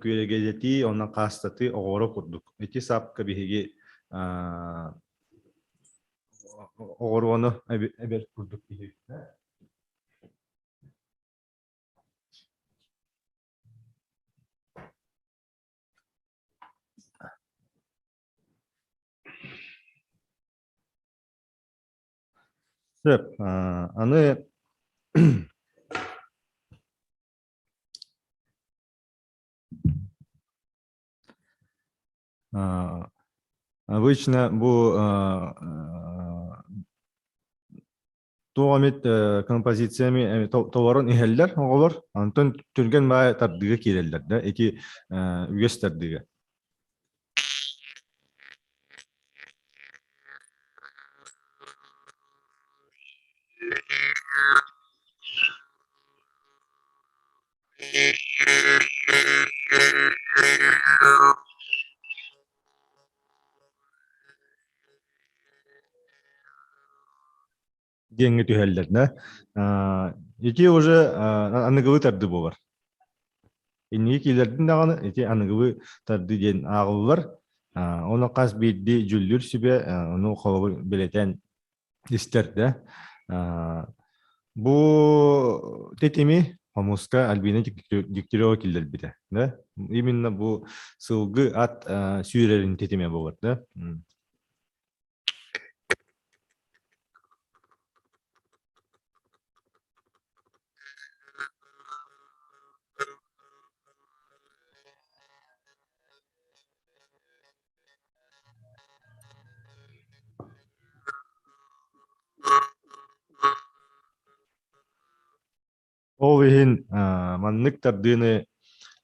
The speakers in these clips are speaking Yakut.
Күөрэгэйдэтии уонна хаастатыы оҕоро курдук. Ити сапка биһиги оҕоруону эбэр курдук киһи. Сөп. Аны Обычно бу туох эмит композициями толорон иһэллэр оҕолор, онтон түргэн баай тардыыга киирэллэр да, ити үгэс тардыыга. Диэҥҥэ түһэллэр да. Ити уже аныгылыы тарды буолар. Инники киилэрдин даҕаны ити аныгылыы тарды диэн ааҕыллар. Ону хас биирдии дьүүллүүр сүбэ ону холобур бэлиэтээн истэр да. Бу тэтими хомуска Альбина Дегтярева киллэрбитэ да. Именно бу сылгы ат сүүрэрин тэтимэ буолар да. Ол иһин маннык тардыыны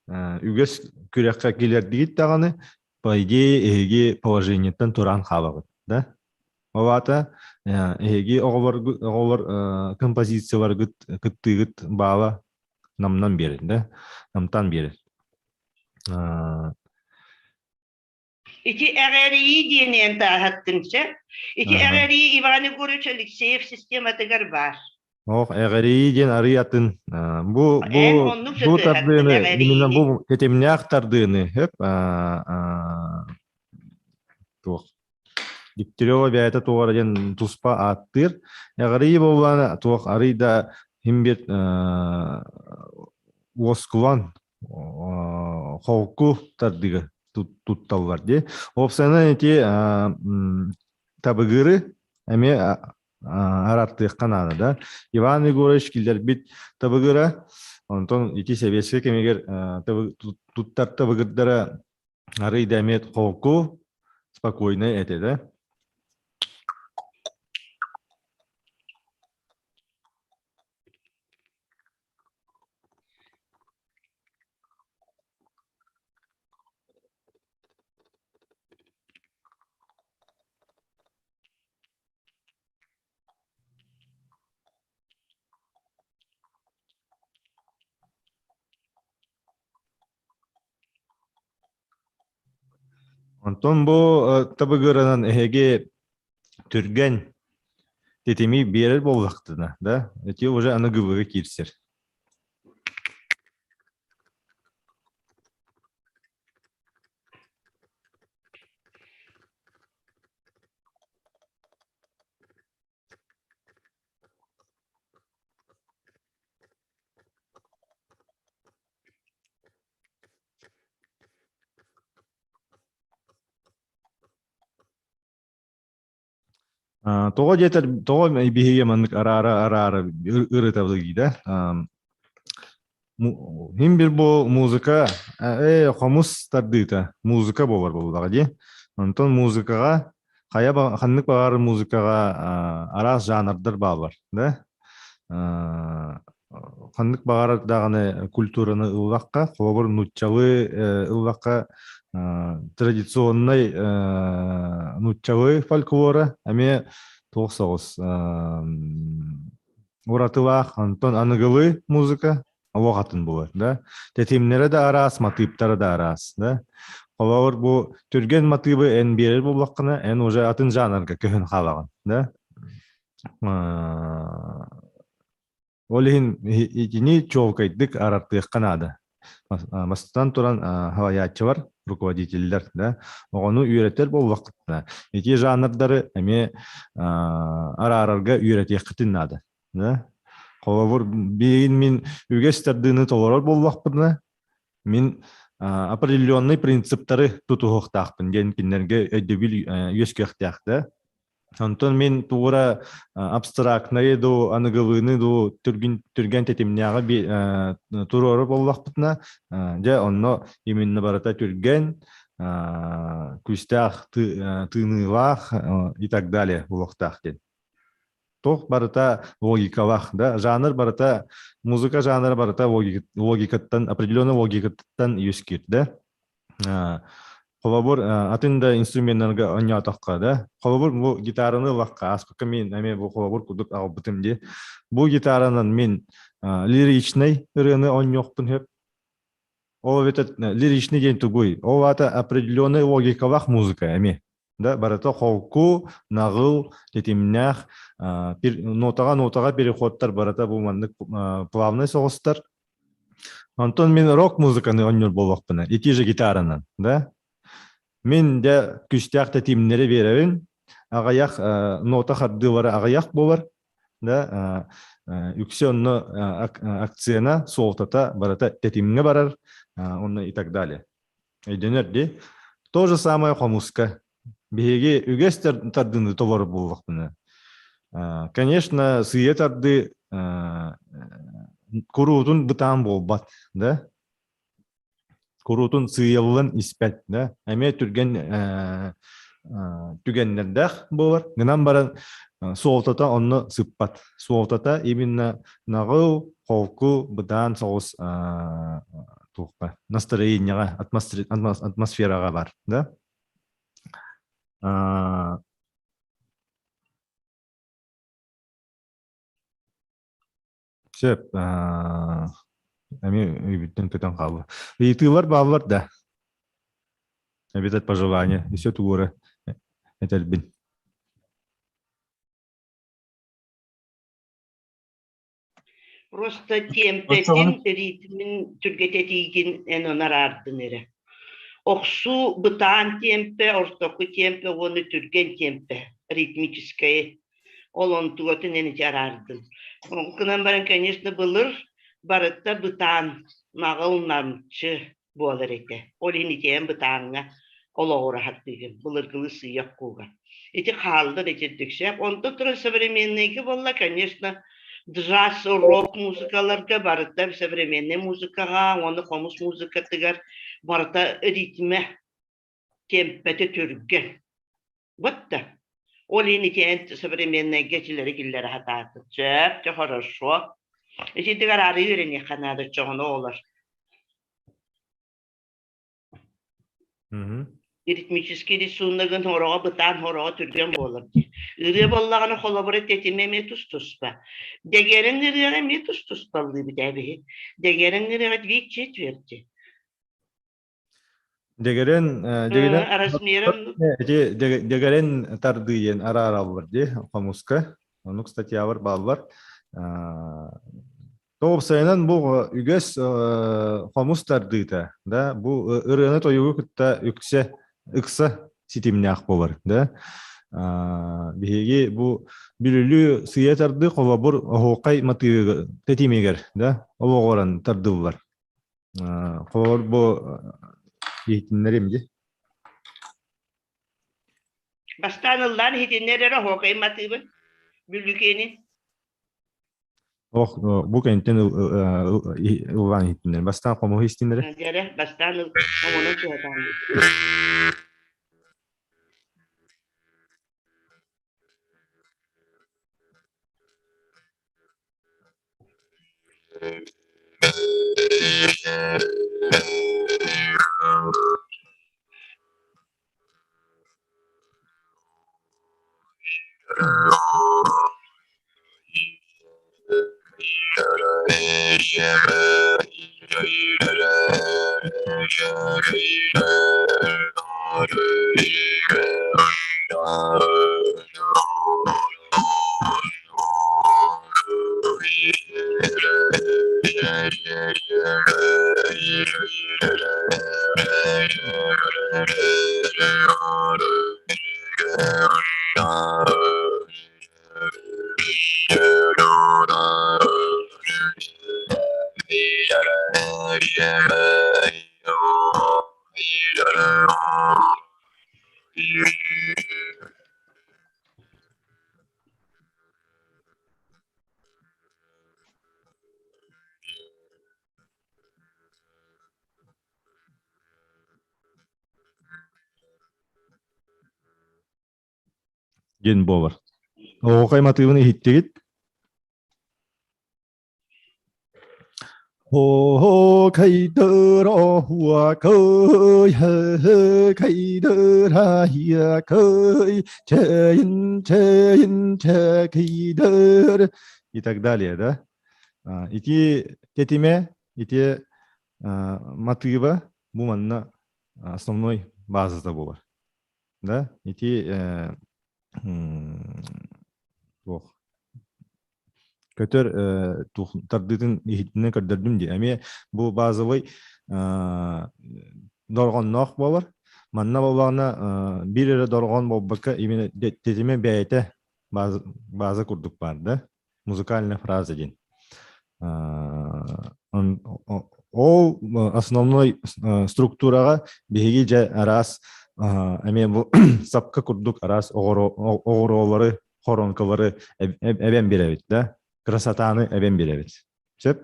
үгэс күрэххэ киллэрдигит даҕаны, по идее, эһиги положениеттан тураан хаалаҕыт да? Ол аата эһиги оҕолор композицияларгыт кыттыыгыт баала намнан биэрэр да? Намтаан биэрэр. Ити эҕэрийии диэниэн тааһаттыҥ сөп. Ити эҕэрийии Иван Егорович Алексеев систематыгар баар. Ох, эҕэрийии диэн арый атын. Бу бу бу тардыыны именно бу тэтимнээх тардыыны хөп туох Дегтярева бэйэтэ туох эрэ диэн туспа ааттыыр. Эҕэрийии буоллаҕына туох арый да иһин биир уоскулан холку тардыыга тутталлар дии. Уопсайынан ити табыгыры эмиэ араартыахха наада да. Иван Егорович киллэрбит табыгыра, онтон ити сэбиэскэй кэмигэр туттар табыгырдара арый да эмиэ холку, спокойнай этэ да. Онтон бу табыгыранан эһиги түргэн тэтими биэрэр буоллахтына, да, ити уже аныгылыга киирсэр. Тоҕо диэтэр, тоҕо биһиги маннык араара-араара ырытабыт да? Хим бир бу музыка, хомус тардыыта музыка буолар буоллаҕа дии. Онтон музыкаҕа хайа ханнык баҕарар музыкаҕа араас жанрдар бааллар, да? Ханнык баҕарар даҕаны культураны ыллахха, холобур нууччалыы ыллахха традиционнай нууччалыы фольклора эмиэ туох соҕус уратылаах, онтон аныгылыы музыка олох атын буолар, да? Тэтимнэрэ да араас, матыыптара да араас, да? Холобур, бу түргэн матыыбы эн биэрэр буоллаххына, эн уже атын жанрга көһөн хаалаҕын, да? Ол иһин итини чуолкайдык арартыахха наада. Бастатан туран салайааччылар, руководителлэр да оҕону үөрэтэр буоллаххытына, ити жанрдары эмиэ араарарга үөрэтиэххитин наада. Да? Холобур, билигин мин үгэс тардыыны толорор буоллахпытына, мин определенный принциптары тутуһуохтаахпын диэн кинилэргэ өйдөбүл үөскүөхтээх да. Онтон мин тугура абстрактнайы дуу, аныгылыыны дуу түргэн, түргэн тэтимнээҕи туруору буоллахпытына, дьэ онно именно барыта түргэн, күүстээх тыыныылаах и так далее буолуохтаах диэн. Туох барыта логикалаах, да, жанр барыта, музыка жанра барыта логикаттан, определенный логикаттан үөскүүр, да. Холобур, атын да инструменнарга оонньоотоххо, да, холобур, бу гитараны ыллахха, ааспыкка мин эмиэ бу холобур курдук аҕалбытым дии. Бу гитаранан мин лиричнэй ырыаны оонньуохпун сөп. Ол эбэтэр лиричный диэн тугуй? Ол аата определенный логикалаах музыка эмиэ. Да, барыта холку, наҕыл, тэтимнээх, нотаҕа-нотаҕа переходтар барыта бу маннык плавнай соҕустар. Онтон мин рок-музыканы оонньуур буолуохпуна, ити же гитаранан, да? Мин дьэ күүстээх тэтимнэри биэрэбин, аҕыйах нота хардыылара аҕыйах буолар, да, үксэ онно акцена, суолтата барыта тэтимҥэ барар, онно и так далее. Өйдөнөр дии. То же самое хомуска. Биһиги үгэс тардыыны толору буоллахпына. Конечно, сыыйа тардыы куруутун бытаан буолбат, да? Куруутун сыыйаллан испэт, да? Эмиэ түргэн түгэннэрдээх буолар. Гынан баран суолтата онно сыппат. Суолтата именно наҕыл, холку, бытаан соҕус туохха настроениеҕа, атмосфераҕа бар, да? Сөп, эмиэ өйбүттэн көтөн хаалла. Ыйытыылар бааллар да? Эбэтэр пожелание, еще тугу этэрбин. Просто тиэмпэтин, ритмин түргэтэтиигин эн ону араардын эрэ. Охсуу бытаан тиэмпэ, ортоку тиэмпэ уонна түргэн тиэмпэ ритмическэй. Ол онтугатын эн ити араардын. Ол гынан баран, конечно, былыр барыта бытаан, наҕыл намчы буолар этэ. Ол иһин итиэн бытааҥҥа олоҕура сатыыгын, былыргылыы сыыйа кууга. Ити хааллар итирдик сөп. Онтон туран современныйга буолла, конечно, джаз, рок музыкаларга барыта современный музыкаҕа уонна хомус музыкатыгар барыта ритмэ, темпэтэ түргэн. Вот да. Ол иһин итиэн современныйга итилэри киллэрэ сатаатым. Сөп, дьэ хорошо. Итинтигэр арыы үөрэниэххэ наада оччоҕуна оҕолор. Ритмический рисуногын хороҕо бытаан, хороҕо түргэн буолар дии. Ырыа буоллаҕына холобура тэтимэ эмиэ тус-туспа. Дэгиэрэҥ ырыаҕа эмиэ тус-туспалыыбыт ээ биһи. Дэгиэрэҥ ырыаҕа две четверти. Дэгэрэн дэгэрэн Размером эти дэгэрэн тардыы диэн араараллар дии хомуска. Оннук статьялар бааллар. Тоҕупсайынан бу үгэс хомус тардыыта, да, бу ырыаны тойугу кытта үксэ ыкса ситимнээх буолар, да. Биһиги бу бүлүлүү сыйа тардыы холобур оһуокай матыыгы тэтимигэр, да, олоҕуран тардыллар. Холобур бу иһитиннэрим дии. Бастаан ыллаан иһитиннэр эрэ оһуокай матыыбын Бүлүүкэни. Ох, бу кэнтэн ыллаан иһитиннэр. Бастаан хомуһу истиннэрэ. Дьэрэ, бастаан хомуну тыатаан. Диэн буолар. Оҕокай матыыбын иһиттигит? Хо кайдыра хуа кый хэ кайдыра хия кый чэйин чэйин чэ кыйдыр и так далее, да? Ити тетиме, ити матыыба бу манна основной базата буолар. Да, ити туох көтөр туох тардыытын иһитинэн көрдөрдүм дии. Эмиэ бу базовый дорҕонноох буолар. Манна буоллаҕына биир эрэ дорҕоон буолбакка именно тэтимэ бэйэтэ база курдук баар да. Музыкальная фраза диэн. Ол основной структураҕа биһиги дьэ араас эмиэ бу сапка курдук араас оҕуруолары, хоронкалары эбэн биэрэбит да, красотаны эбэн биэрэбит. Сөп?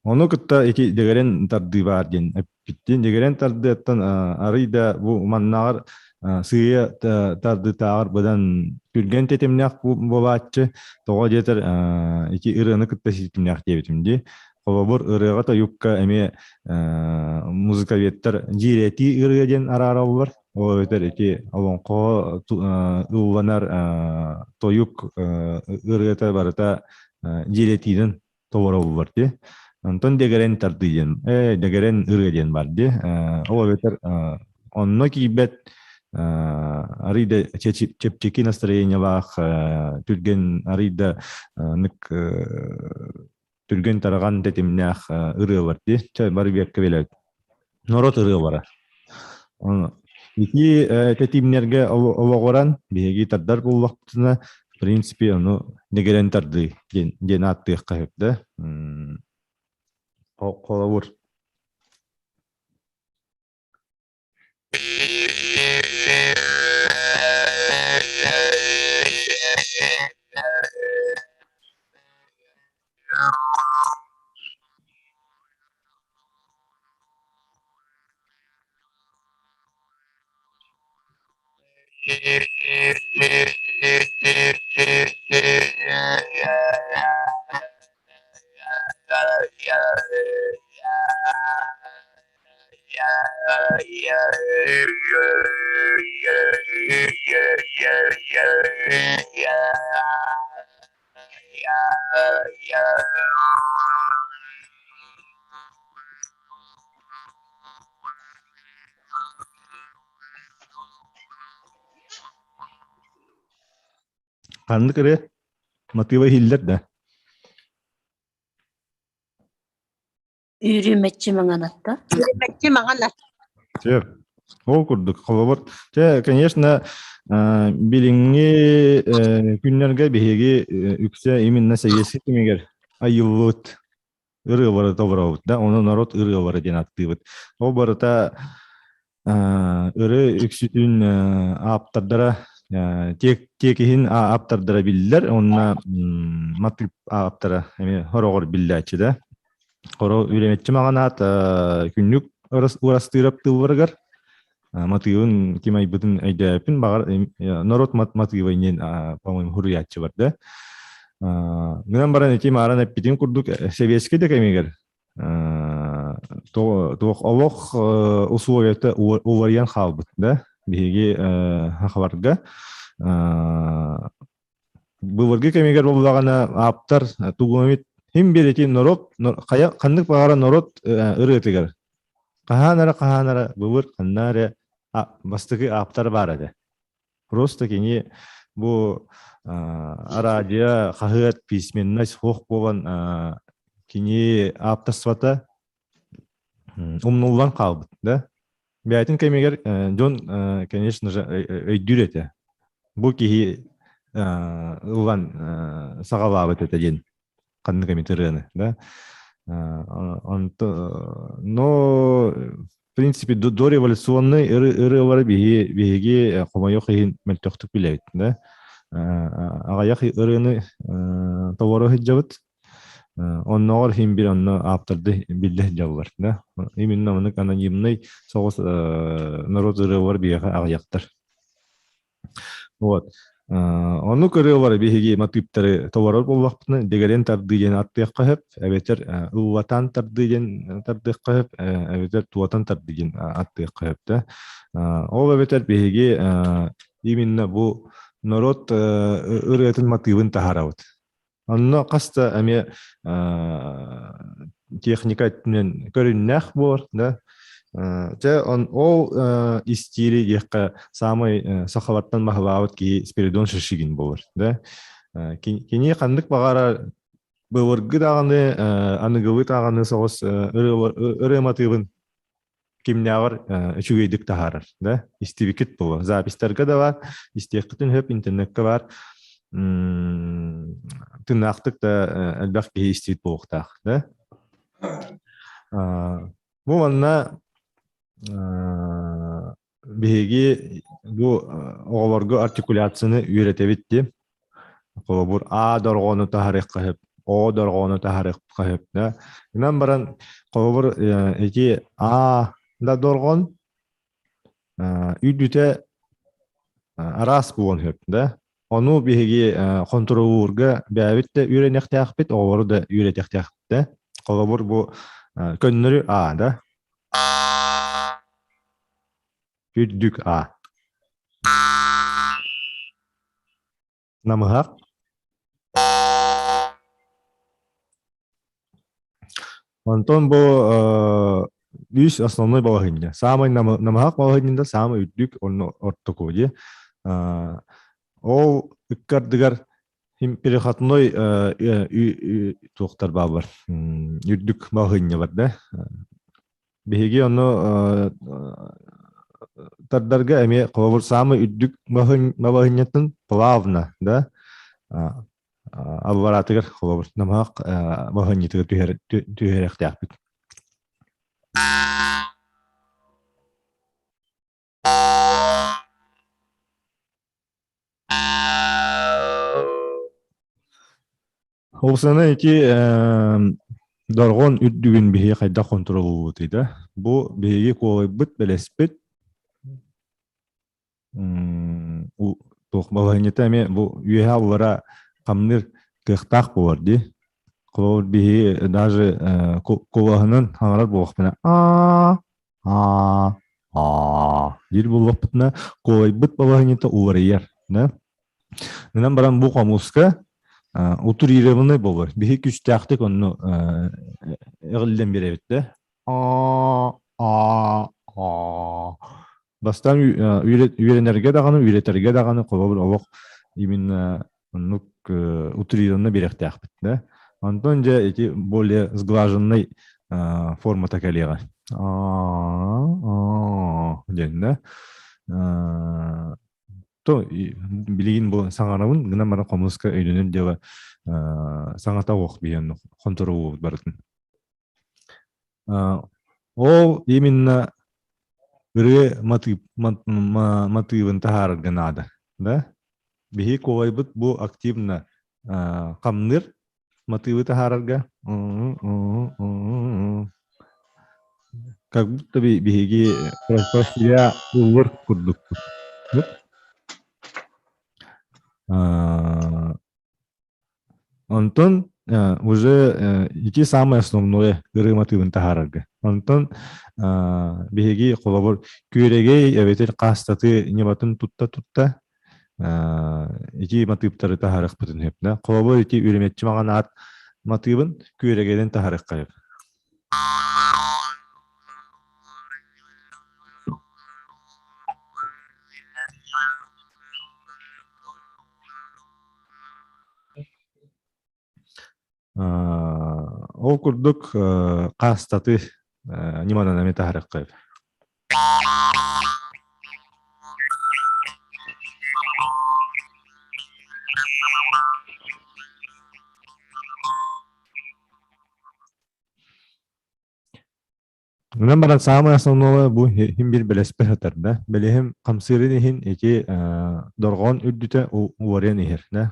Ону кытта ити дэгэрэн тардыы баар диэн эппиттин. Дэгэрэн тардыаттан арый да бу маннааҕар сыыйа тардыытааҕар быдан түргэн тэтимнээх буолааччы. Тоҕо диэтэр ити ырыаны кытта ситимнээх диэбитим дии. Холобур, ырыаҕа тойукка эмиэ музыковедтар дьиэрэтии ырыа диэн араараллар. Ол эбэтэр ити олоҥхо ылланар тойук ырыата барыта дьиэрэтиинэн толороллор дии. Онтон дэгэрэн тардыы диэн, дэгэрэн ырыа диэн бар дии. Ол эбэтэр онно киирбэт арый да чэпчэки настроениелаах түргэн арый да нык түргэн тараҕан тэтимнээх ырыалар дии. Чэ бары биэркэ билэбит. Норуот ырыалара. Ити тэтимнэргэ олоҕуран биһиги тардар буоллахпытына, в принципе, ону дэгэрэн тардыы диэн, диэн ааттыахха сөп да. Холобур. Ханнык эрэ матыыба иһиллэр да? Үүрүмэччи маҥанатта. Үүрүмэччи маҥанат. Сөп. Ол курдук. Холобур, чэ, конечно, билиҥҥи күннэргэ биһиги үксэ именно сэбиэскэй кэмигэр айыллыбыт ырыалары толоробут да, ону народ ырыалара диэн ааттыыбыт. Ол барыта ыры үксүтүн ааптардара тиэкиһин ааптардара биллэр, уонна матыып ааптара эмиэ хороҕор биллээччи да. Хоро үөрэмэччи маҕанаат күннүк урастыырап тылларыгар матыыбын ким айбытын өйдөөппүн, баҕар норуот матыыба иннин по-моему хуруйааччы бар да. Гынан баран ити мааран эппитим курдук сэбиэскэй да кэмигэр туох олох условията уларыйан хаалбыт да биһиги хахаларга былыргы кэмигэр буоллаҕына ааптар тугу эмит хим биэрити норуот хайа ханнык баҕара норуот ырыатыгар хаһаан эрэ хаһаан эрэ былыр ханна эрэ бастакы ааптар баар этэ. Просто кини бу Радио, хаһыат, письменность суох буолан кини ааптарствота умнуллан хаалбыт да. Бэйэтин кэмигэр дьон, конечно же, өйдүүр этэ. Бу киһи ылан саҕалаабыт этэ диэн ханнык эмит ырыаны, да. Но в принципе дореволюционный ырыалары биһиги хомойуох иһин мөлтөхтүк билэбит, да. Аҕыйах ырыаны толоро сылдьабыт. Оннооҕор иһин бир онно ааптарды биллэ сылдьаллар, да. Именно маннык анонимный соҕус норуот ырыалар биһиэхэ аҕыйахтар. Вот. Оннук ырыалары биһиги матыыптары толорор буоллахпытына, дэгэрэн тардыы диэн аттыахха сөп, эбэтэр ыллатан тардыы диэн тардыахха сөп, эбэтэр туотан тардыы диэн аттыахха сөп да. Ол эбэтэр биһиги именно бу норуот ырыатын матыыбын таһаарабыт. Онно хас да эмиэ техника өттүнэн көрүннээх буолар да. Дьэ, ол истиили диэххэ саамай сахалартан баһылаабыт киһи Спиридон Шишигин буолар да. Кини ханнык баҕарар былыргы даҕаны, аныгылыы даҕаны соҕус ырыа матыыбын кимнээҕэр үчүгэйдик таһаарар да истибикит буолуо записьтарга да бар истиэххитин сөп интернеккэ бар тыыннаахтык да элбэх киһи истибит буолуохтаах да бу манна биһиги бу оҕолорго артикуляцияны үөрэтэбит дии Холобур, А дорҕоону таһарыахха сөп, О дорҕоону таһарыахха сөп да. Инан баран, холобур, ити А да дорҕоон үрдүтэ араас буолуон сөп да. Ону биһиги хонтуруолуурга бэйэбит да үөрэниэхтээхпит, оҕолору да үөрэтиэхтээхпит да. Холобур, бу көннөрү А да. Үрдүк А. Намыһах. Онтон бу үс основной балаһыанньа. Саамай намыһах балаһыанньата саамай үрдүк онно ортоку дии. Ол ыккардыгар переходной туохтар бааллар. Үрдүк балаһыанньа бар да. Биһиги ону тардарга эмиэ холобур саамай үрдүк балаһыанньатын плавно да аллараатыгар холобур намыһах балаһыанньатыгар түһэриэхтээхпит. Ол ити дорҕоон үрдүгүн биһиги хайдах хонтуруоллуубутуй да? Бу биһиги куолайбыт, бэлэспит туох балаһыанньата эмиэ бу үөһэ аллара хамныыр кыахтаах буолар дии. Холобур биһиги даже куолаһынан хаҥарар буоллахпына аа аа аа диир буоллахпытына куолайбыт балаһыанньата уларыйар да. Гынан баран бу хомуска утрированный буолар. Биһи күстээхтик онну эҕиллэн биэрэбит да. А а а Бастаан үөрэнэргэ даҕаны, үөрэтэргэ даҕаны холобур олох именно оннук утрированно биэрэхтээхпит да. Онтон дьэ ити более сглаженный формата кэлиэҕэ. Диэн да. То билигин бу саҥарабын гынан баран хомуска өйдөнөр дьыала саҥата ох биһиэн хонторуубут барытын. Ол именно ырыа матыыбын таһаарарга наада да. Биһи куолайбыт бу активно хамныыр матыыбы таһаарарга как будто биһиги про себя ыллыр курдукпут. Онтон уже ити самое основное ырыы матыыбын таһаарарга. Онтон биһиги холобур күөрэгэй эбэтэр хаастаты ньыматын тутта-тутта ити матыыптары таһаарыахпытын сөп да. Холобур ити үрүмэччи маҥан аат матыыбын күөрэгэйдэн таһаарыахха сөп. Ол курдук хаастаты ньыманан эмиэ таһаарыахха сөп. Онон баран саамай основное бу иһин бир бэлэспэ сытар да. Бэлэһим хамсыырын иһин ити дорҕоон үрдүтэ уорыан иһэр да.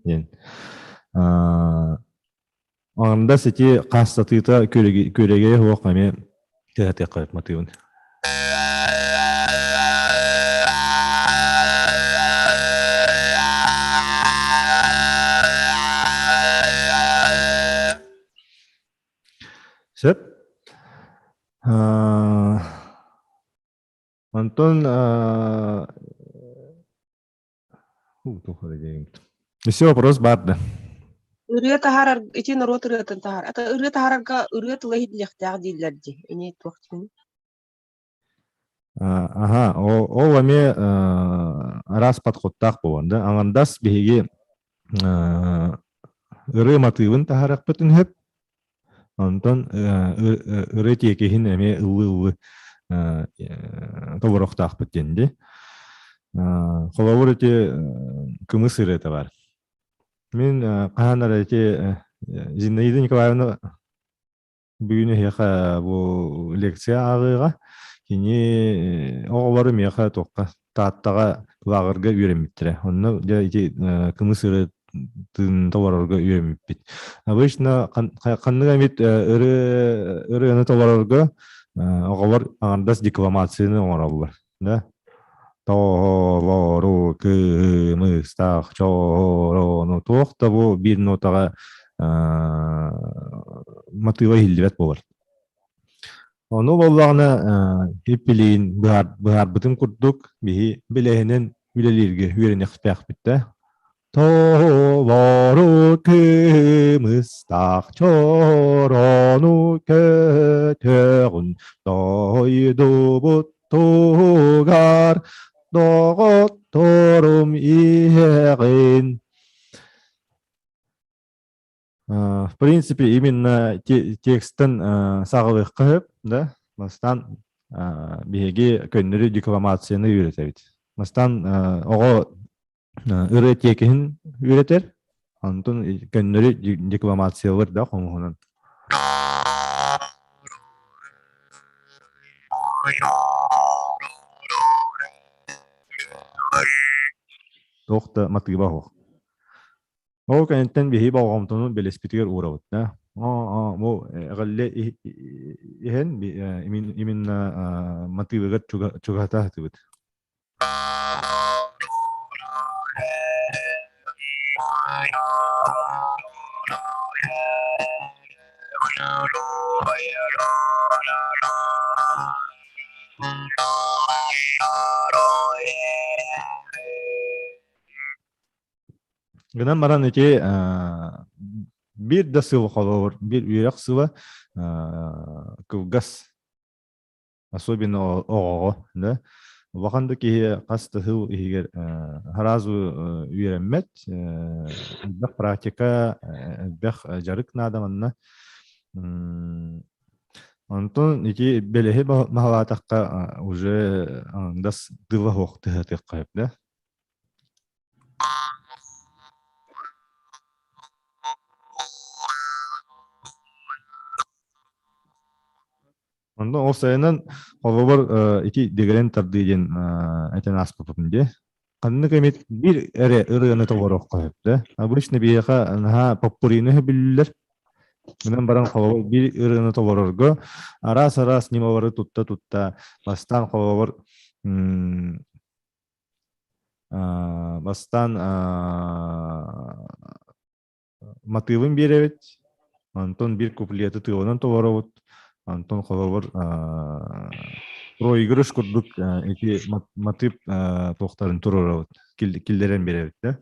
Диэн. Анда сити хаастатыыта күөрэгэйэ суох эмиэ тыһатыахха матыыбын. Сөп. Онтон Еще вопрос баар да. Ырыа таһаарар ити норуот ырыатын таһаар. Ата ырыа таһаарарга ырыа тыла иһиллиэхтээх дииллэр дии. Ини туох диэн? Аха, ол эмиэ араас подходтаах буолан да. Аҥардас биһиги ырыа матыыбын таһаарыахпытын сөп. Онтон ырыа тиэкиһин эмиэ ыллыы-ыллыы толоруохтаахпыт диэн дии. Холобур ити кымыс ырыата баар. Мин хаһан эрэ ити Зинаида Николаевна бүгүн эһиэхэ бу лекция ааҕыаҕа. Кини оҕолору миэхэ туохха Тааттаҕа лааҕырга үөрэммиттэрэ. Онно дьэ ити кымыс ырыатын толорорго үөрэммиппит. Обычно ханнык эмит ырыаны толорорго оҕолор аҥардас декламацияны оҥороллор. Да? Толору кымыстаах чорону туох да бу биир нотаҕа матыыба иһиллибэт буолар. Ону буоллаҕына иппилиин быһаарбытын курдук биһи билэһинэн үлэлииргэ үөрэниэхтээхпит да. Толору кымыстаах чорону көтөҕүн дойдубут тугар доҕотторум иһэҕин. В принципе, именно текстэн саҕалыахха сөп, да? Бастаан биһиги көннөрү декламацияны үөрэтэбит. Бастаан оҕо ырыа тиэкиһин үөрэтэр, онтон көннөрү декламациялар да хомуһунан. Туох да матыыба суох. Ол кэнниттэн биһиги болҕомтону бэлэспитигэр уурабыт да. Бу эҕэллэ иһэн именно матыыбыгар чугаһата сатыыбыт. Гынан баран ити биир да сыл холобур, биир үөрэх сыла кылгас, особенно оҕоҕо, да. Улахан да киһи хас да сыл иһигэр сразу үөрэммэт, элбэх практика, элбэх дьарык наада манна. Онтон ити бэлэһи баһылаатахха уже андас тыла суох тыһатыахха сөп да. Онно ол сайынан холобур ити дэгэрэн тардыы диэн этэн ааспыппын дии. Ханнык эмит биир эрэ ырыаны толоруохха сөп да. Обычно биһиэхэ наһаа поппурины сөбүлүүллэр. Онон баран холобур биир ырыаны толорорго араас-араас ньымалары тутта-тутта бастаан холобур Бастаан матыыбын биэрэбит, онтон биир куплеты тыалынан толоробут, онтон холобур проигрыш курдук ити матыып туохтарын туруорабыт, киллэрэн биэрэбит да.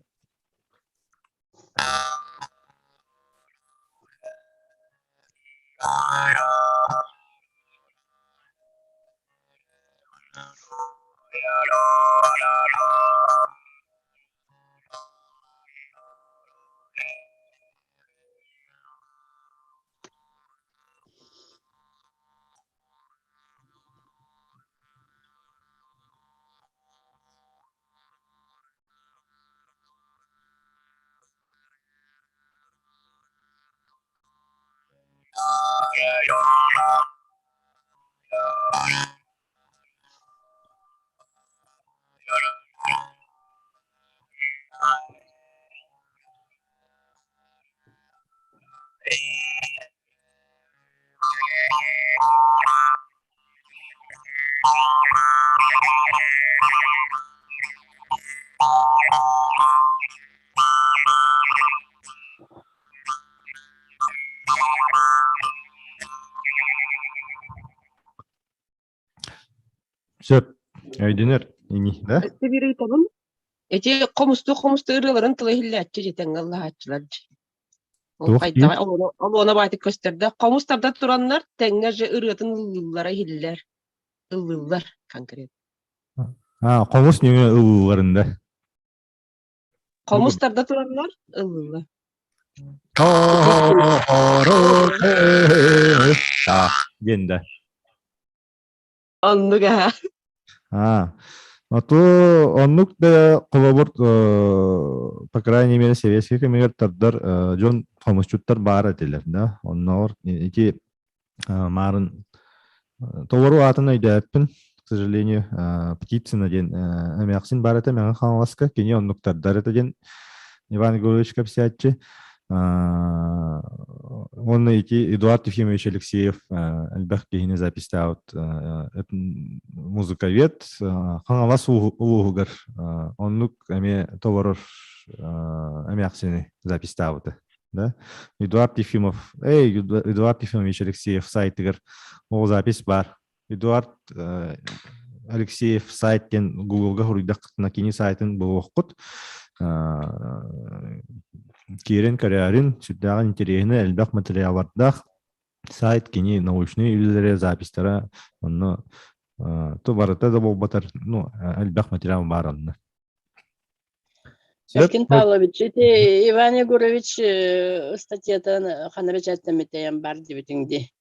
Сөп. Өйдөнөр ини, да? Өссө биир ыйытабын. Ити хомустуу хомустуу ырыаларын тыла иһиллээччи дьэ тэҥҥэ ыллаһааччылар дьэ. Ол Туох диир? хайдаҕай олуона олуона баайтык көстөрдө. Хомус тарда тураннар тэҥҥэ же ырыатын ыллыыллара иһиллэр. Ыллыыллар конкретно. А, хомус нөҥүө ыллыылларын да. Хомус тарда тураннар ыллыыллар. Диэн да. Оннук аһа. Аа. А то оннук да холобур по крайней мере советский кэмигэр тардар дьон хомусчуттар баар этилэр да. Оннооҕор ити маарын толору аатын өйдөөппүн, к сожалению, Птицына диэн эмээхсин баар этэ Мэҥэ Хаҥаласка. Кини оннук тардар этэ диэн Иван Егорович кэпсээччи. Уонна ити Эдуард Ефимович Алексеев элбэх киһини записьтаабыт музыковед Хаҥалас улууһугар оннук эмиэ толорор эмээхсини записьтаабыта. Да? Эдуард Ефимов, эй, Эдуард Ефимович Алексеев сайтыгар ол запись баар. Эдуард Алексеев сайт диэн Гуглга суруйдаххытына кини сайтын булуоххут. Киирэн көрөөрүн, сүрдээҕин интэриэһинэй элбэх материаллардаах сайт кини научнай үлэлэрэ, записьтара онно то барыта да буолбатар, ну, элбэх материал баар онно. Эркин Павлович, ити Иван Егорович статьятын ханна бэчээттэммитэйэн бар диэбитиҥ дии.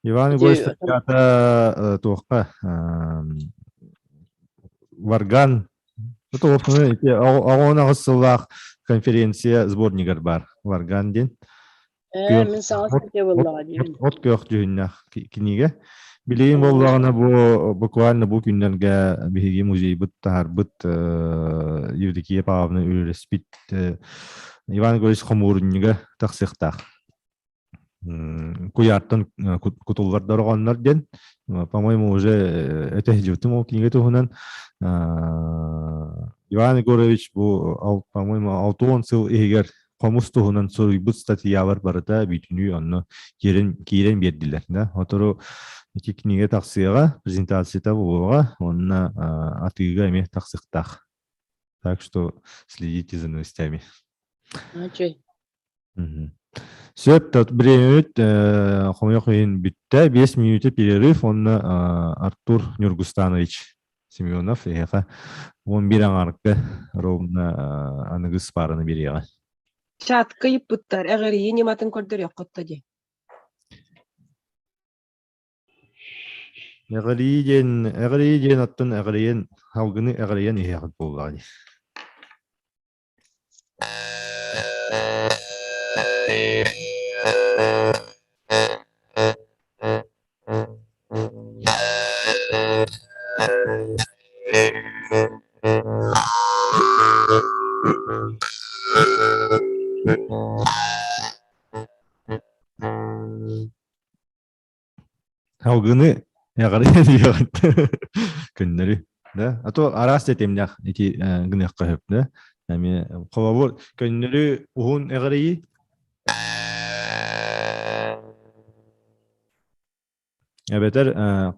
Иван Егорович статьята туохха Варган оҕон аҕыс сыллаах конференция сборнигар бар Варган диэн. Мин саҥа статья буоллаҕа диибин. От күөх дьүһүннээх кинигэ. Билигин буоллаҕына бу буквально бу күннэргэ биһиги музейбыт таһарбыт Евдокия Павловна үлэлэспит Иван Егорович хомуурунньуга тахсыахтаах. Куйаартан кутуллар дорҕооннор диэн, по-моему, уже этэ сылдьыбытым ол кинигэ туһунан. Иван Егорович бу, по-моему, 60 сыл иһигэр хомус туһунан суруйбут статьялар барыта бүтүнүү онно киирэн, киирэн биэрдилэр. Да? Отору ити кинигэ тахсыаҕа, презентацията буолуоҕа, уонна атыыга эмиэ тахсыахтаах. Так что следите за новостями. Үчүгэй. Сөп, бириэмэбит хомойуох иһин бүттэ. 5 мүнүүтэ перерыв уонна Артур Нюргустанович Семенов эһиэхэ 11 аҥаарга ровно аныгыс паараны биэриэҕэ. Чатка ыйыппыттар, эҕирийии ньыматын көрдөрүөххүт да дии. Эҕирийии диэн, эҕирийии диэн оттон эҕирийэн, салгыны эҕирийэн иһиэххит буоллаҕа дии. Салгыны эҕэрийэн иһэҕит көннөрү да а то араас тэтимнээх ити гыныахха сөп да эмиэ холобур көннөрү уһун эҕэрийии эбэтэр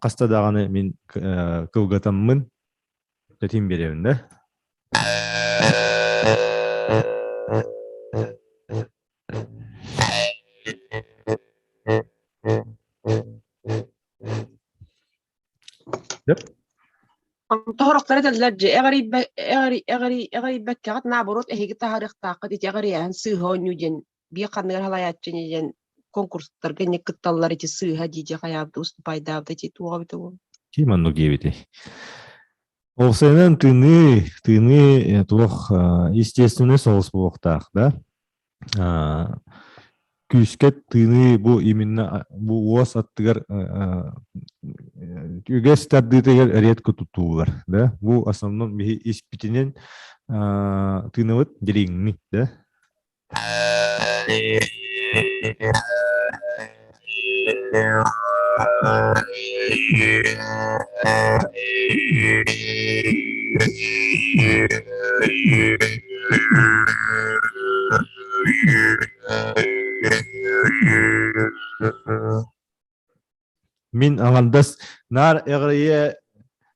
хаста даҕаны мин кылгатаммын тэтим биэрэбин да Сөп. Тоһорохтор этэллэр дьэ эҕэрийбэккэҕит наоборот эһиги таһаарыахтааххыт ити эҕэрийээһин сыыһа оонньуу диэн биир ханныгар халайааччы диэн конкурстарга инник кытталлар ити сыыһа дии хайаабыт уступайдаабыт ити туоҕа эбитэ буолла. Ким оннук диэбитий? Олсайынан тыыныы, тыыныы туох естественный соҕус буолуохтаах да? Күүскэ тыыныы бу именно бу уос аттыгар үгэс тардыытыгар редко туттуллар да бу основном биһи испитинэн. Тыынабыт дириҥник да? Мин аҥардас наар эҕирийэ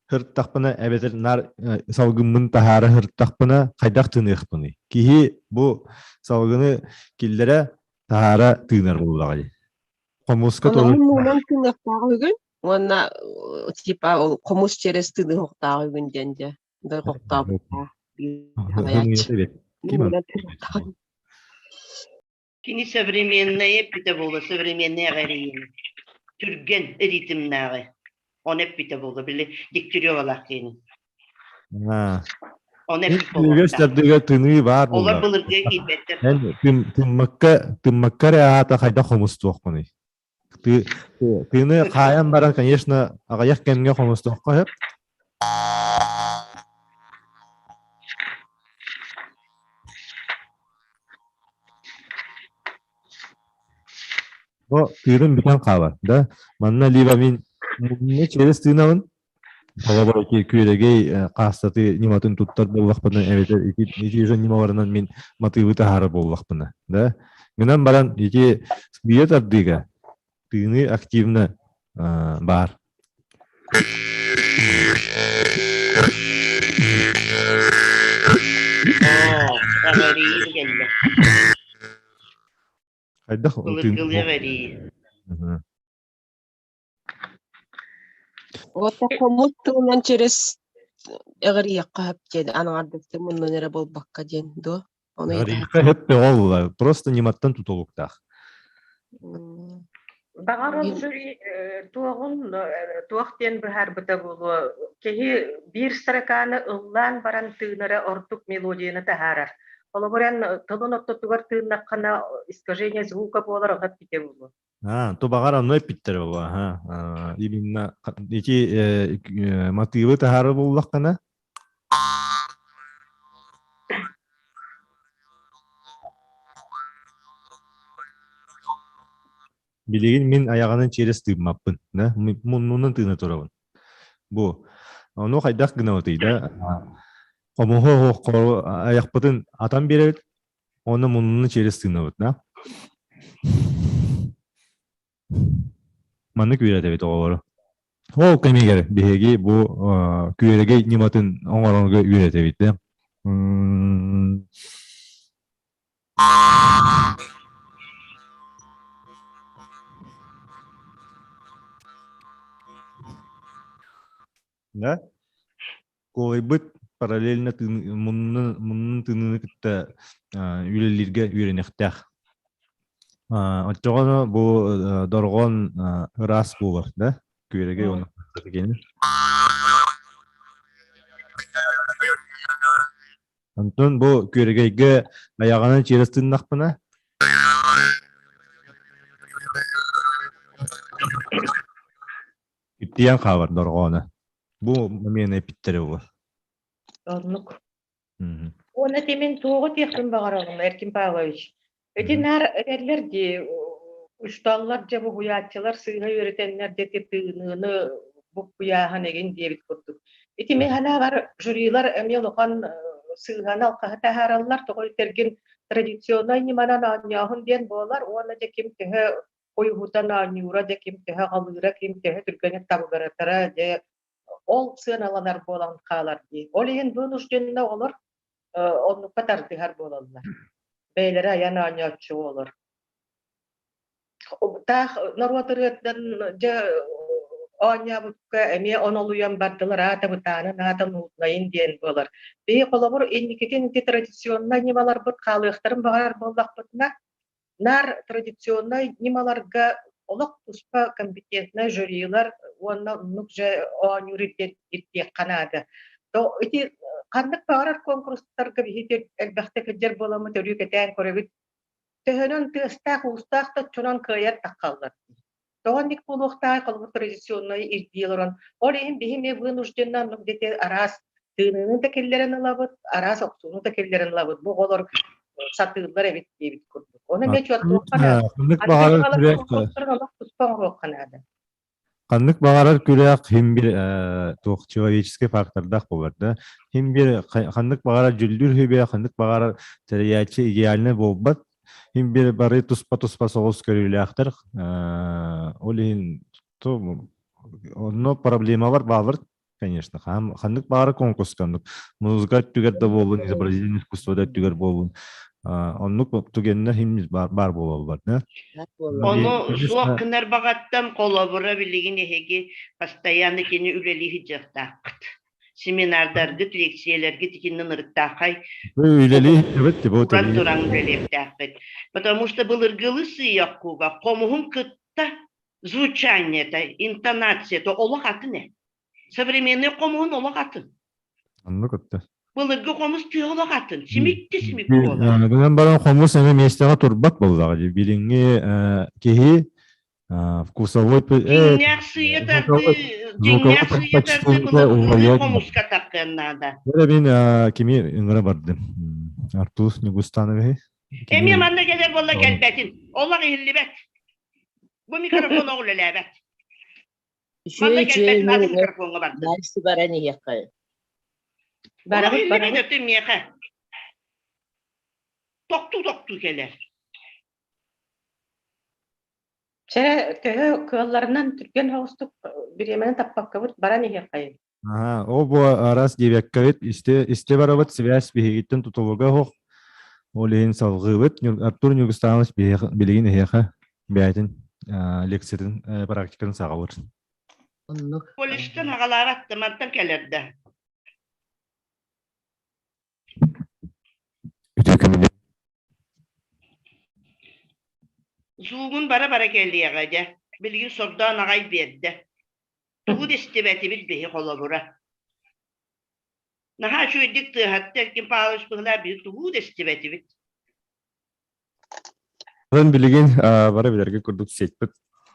сырыттахпына эбэтэр наар салгыммын таһаара сырыттахпына хайдах тыыныахпыный? Киһи бу салгыны киллэрэ таһаара тыынар буоллаҕа дии. Хомуска Онон муунан тыыныахтаах үгүн уонна типа ол хомус через тыыныахтаах үгүн диэн дьэ дойҕохтообуттаах биир Кини современная эппитэ буолуо, современный эҕэрийин. Түргэн ритмнээҕи. Ону эппитэ буолуо, били Дегтяревалаах диэни. Ону эппит Үгэс буолуохтаах. тардыга тыныы баар Олор буолла. былыргы киирбэттэр. Эн тыммакка тыммакка эрэ аата хайдах хомустуохпунуй? Тыыны хаайан баран, конечно, аҕыйах кэмҥэ хомустуохха сөп. Бу тыыным бүтэн хаалар, да? Манна либо мин мунну через тыынабын, Холобур, ити күөрэгэй хаастаты ньыматын туттар буоллахпына, эбэтэр ити ити уже ньымаларынан мин матыыбы таһаарар буоллахпына, да? Гынан баран ити сыыйа тардыыга тыыныы активно баар. Оо, эҕэрийии кэллэ. Хайдах Былыргылыы эҕэрийии. Вот хомус тылынан через эҕирийэххэ сөп диэн анаҥардастыы муннун эрэ буолбакка диэн дуо? Ону Эҕирийэххэ сөп бөҕө просто ньыматтан тутулуктаах. Баҕар ол жюри туоҕун туох диэн быһаарбыта буолуо киһи биир строканы ыллаан баран тыынара ордук мелодияны таһаарар. Холобур эн тылын ортотугар тыыннаххына искажение звука буолар оһот бите буолуо. А, то баҕар онно эппиттэрэ буолуо, аха. Именно ити матыыбы таһаарар буоллаххына билигин мин айаҕынан через тыыммаппын, да, муннунан тыына турабын. Бу ону хайдах гынабытый да? Хомуһу айахпытын атан биэрэбит, Уонна муннуну через тыынабыт, да? Маннык үөрэтэбит оҕолору. Ол кэмигэр биһиги бу күөрэгэй ньыматын оҥорорго үөрэтэбит, да? Да? Куолайбыт параллельно муннун тыыныны кытта үлэлииргэ үөрэниэхтээх. Оччоҕо бу дорҕоон ыраас буолар, да? Күөрэгэй уонна Онтон бу күөрэгэйгэ айаҕынан через тыыннахпына Иттийэн хаалар дорҕооно. Бу момент эпиттэрэ буолар. Оннук. Уонна тимин туоҕу тиэхпин баҕарабын, Эркин Павлович. Ити наар этэллэр дии, учталлар дьэ буһуйааччылар сыыһа үөрэтэннэр дьэ тыыныыны буккуйааһын игин диэбит курдук. Ити мин санаабар жюрилар эмиэ улахан сыыһаны-алҕаһы таһаараллар, тоҕо этэргин традиционнай ньыманан оонньооһун диэн буолар уонна дьэ ким төһө ойуһутан оонньуура дьэ ким төһө аҕалыыра, ким төһө түргэнник табыгаратара дьэ ол сыаналанар буолан хаалар дии. Ол иһин вынужденно олор оннукка тардыһар буолаллар. Бэйэлэрэ айан оонньооччу олор. Таах норуот ырыатынан дьэ оонньообукка эмиэ онолуйан бардылар аата бытаанын аата нуутунайын диэн буолар. Биһи холобур инникитин ити традиционнай ньымаларбыт хаалыахтарын баҕарар буоллахпытына Наар традиционнай ньымаларга олох туспа компетентнай жюрилар уонна оннук же оонньуур ирдиэххэ наада. То ити ханнык баҕарар куонкурустарга биһиги элбэхтэ сылдьар буоламмыт өрүү кэтээн көрөбүт. Төһөнөн тыастаах-уустаах да оччонон кыайар таххаллар. Тоҕо инник буолуохтааҕый холобур традиционнай ирдии олорон. Ол иһин биһи эмиэ вынужденно оннук диэки араас Тыыныыны да киллэрэн ылабыт, араас охсууну да киллэрэн ылабыт. Бу оҕолор сатыыллар эбит диэбит курдук. Ону эмиэ учуоттуохха наада. Ханнык баҕарар күрэх олох туспа оҥоруохха наада. Ханнык баҕарар күрэх хим бир туох человеческий фактордаах буолар да. Хим бир ханнык баҕарар дьүллүүр хүбэ, ханнык баҕарар тэрийээччи идеальный буолбат. Хим бир бары туспа-туспа соҕус көрүүлээхтэр. Ол иһин онно проблемалар баалар конечно. Ханнык баҕарар конкурска оннук музыка өттүгэр да буоллун, изобразительное искусство да өттүгэр буоллун. Оннук түгэннэр химмис баар буолаллар да. Ону суох гынар баҕаттан холобура билигин эһиги постоянно кини үлэлии сылдьыахтааххыт. Семинардаргыт, лекциялэргит итиннэн ырыттаахай Үлэлии эбит уран туран үлэлиэхтээххит. Потому что былыргылыы сыыйа-куга хомуһун кытта звучаниета, интонацията олох атын ээ. Современный хомуһун олох атын. Оннук отто. Былыргы хомус тыа олох атын. Симикти симик буолар. Гынан баран хомус эмэ миэстэҕэ турбат буоллаҕа дии. Билиҥҥи киһи вкусовой Дьиҥнээх сыыйа тардыы, дьиҥнээх сыыйа тардыы былыргылыы хомуска таххыан наада. Мин кими ыҥыра бардым. Артур Ньугустановиһы. Эмиэ манна кэлэр буолла кэлбэтин. Олох иһиллибэт. Бу микрофон үлэлээбэт. Үчүгэй үчүгэй микрофоҥҥа бардым. Дальше баран иһиэххэ. Барабыт барабыт. Өтүн миэхэ. Тохтуу-тохтуу кэлэр. Чэ, төһө кыалларынан түргэн соҕустук бириэмэни таппаккабыт баран иһиэххэйин. Аа, ол бу арас диэбэккэбит истэ истэ барабыт связь биһигиттэн тутулуга суох. Ол иһин салҕыыбыт. Артур Ньургустанович билигин эһиэхэ бэйэтин лекциятын практикатын саҕалыыр. Оннук. Колледжтан аҕалаабат да мантан кэлэр да. Үтүө күнүнэн. Зугун бара-бара кэлиэҕэ дьэ. Билигин сордоон аҕай биэрдэ. Тугу да истибэтибит биһи холобура. Наһаа үчүгэйдик тыаһатта Эркин Павлович быһылаа биһи тугу да истибэтибит. Онон билигин бары билэргэ курдук сетьпит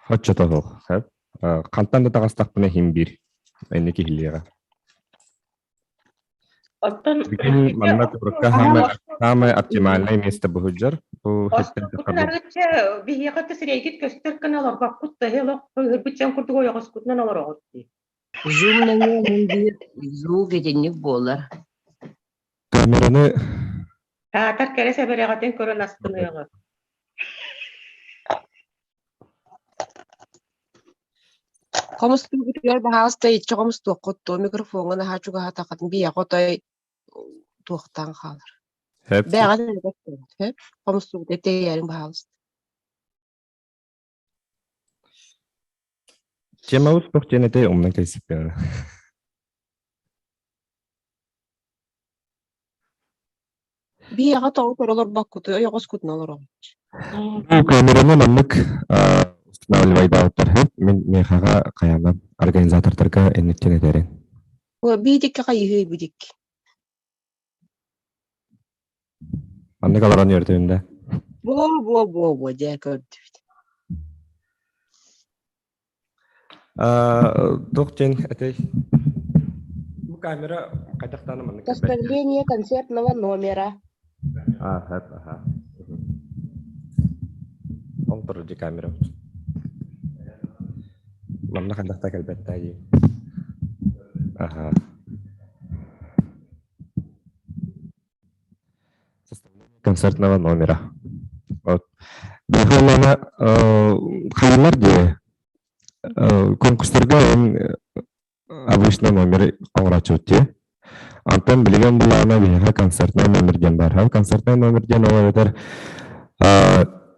оччото суох. Хантан да таҕыстахпына иһин биир инники иһиллиэҕэ. Оттон Билигин манна куоракка саамай оптимальное место быһыдьар. Бу Оскутун арыычча биһиэхэ да сирэйгит көстөр гына олорбоккут да олох ыһырбыт дьон курдук ойоҕоскутунан олороҕут дии. Zoom нөҥүө мин биир звук итинник буолар. Камераны Таатар кэрэ сэбэрэҕитин көрөн астыныаҕы. Хомустуубутугар баһаалыста иччи хомустуоххут дуо микрофоҥҥа наһаа чугаһаатаххытын биһиэхэ отой туохтаан хаалар. Хэп. Бэҕэ хэп хомустуубут этэйээриҥ баһаалыста. Темабыт туох диэн этэй умнан кэлсиппин. Биһиэхэ тоҕо көрө олорбоккутуй, ойоҕоскутун олороҕут. Бу камераны маннык устанавливайдаабыттар Мин миэхэҕэ хайаанан организатордарга инниттэн этэрин. Биитикки хайыһыы бидик. Маннык олорон үөрдүм да. Бу бу бу бу дьэ көрдүбүт. Туох диэн этэй? Бу камера хайдахтаана маннык кэлбэт. Составление концертного номера. Аха, аха. Ол турар дии камера. Манна хайдахта кэлбэттээ дии. Аха. Концертного номера. Вот. Бихолана хайалар дии конкурстарга эн обычно номер оҥороччубут дии. Антон билигин булаана биһиэхэ концертный номер диэн баар. Концертный номер диэн ол эбэтэр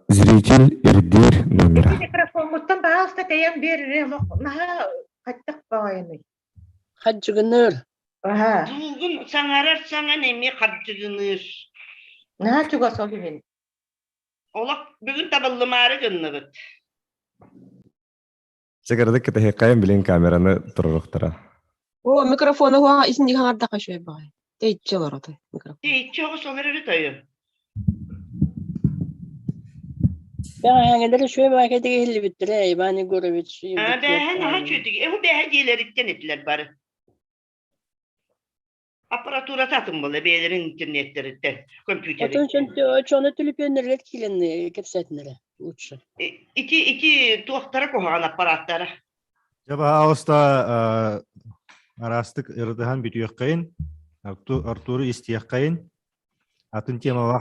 зритель ирдиир номера. Микрофоҥҥуттан баһаалыста тэйэн биэр наһаа хаттах баҕайыный. Хадьыгыныыр. Аһа. Звугун саҥарар саҥан эмиэ хардьыгыныыр. Наһаа чугас ол иһин. Олох бүгүн табыллымаары гынныбыт. Сыгырдык кытаһыаххайын билин камераны туруруктара. О, микрофону хуа исинник хаҥардаха үчүгэй баҕайы. Тэйиччи олоротой микрофон. Тэйиччи оҕус олорор эбит ойун. Бэҕэһээҥилэр үчүгэй баҕайы иһиллибиттэрэ Иван Егорович. Аа, бээһэ наһаа үчүгэй. Эһу бээһэ диэлэриттэн этилэр бары. Аппаратурата атын буолла бэйэлэрин интернеттэриттэн, Отон компьютериттэн. чону түлүпүөннэригэр киирэн кэпсээтинэрэ лучше. Ити ити туохтара куһаҕан аппарааттара. Дьэ, баһаалыста араастык ырытыһан бүтүөххэйин, Артуру истиэххэйин, атын темаҕа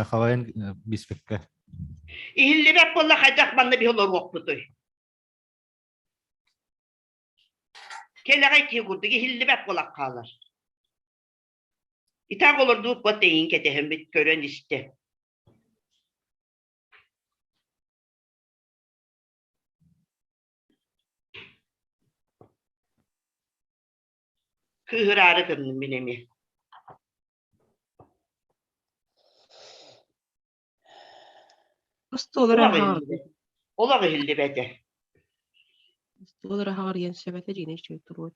халайан биспэккэ. Иһиллибэт буолла хайдах манна биһи олоруохпутуй? Кэлэҕэй киһи курдук иһиллибэт буолан хаалар. Итак олордубут бот эйин кэтэһэммит көрөн истэ. Кыыһыраары гынным мин эмиэ. Остуол Олох эрэ иһиллибэт. Олох иһиллибэтэ. Остуол эрэ аһаҕар иэн сөп этэ дьиҥэ үчүгэй туруо.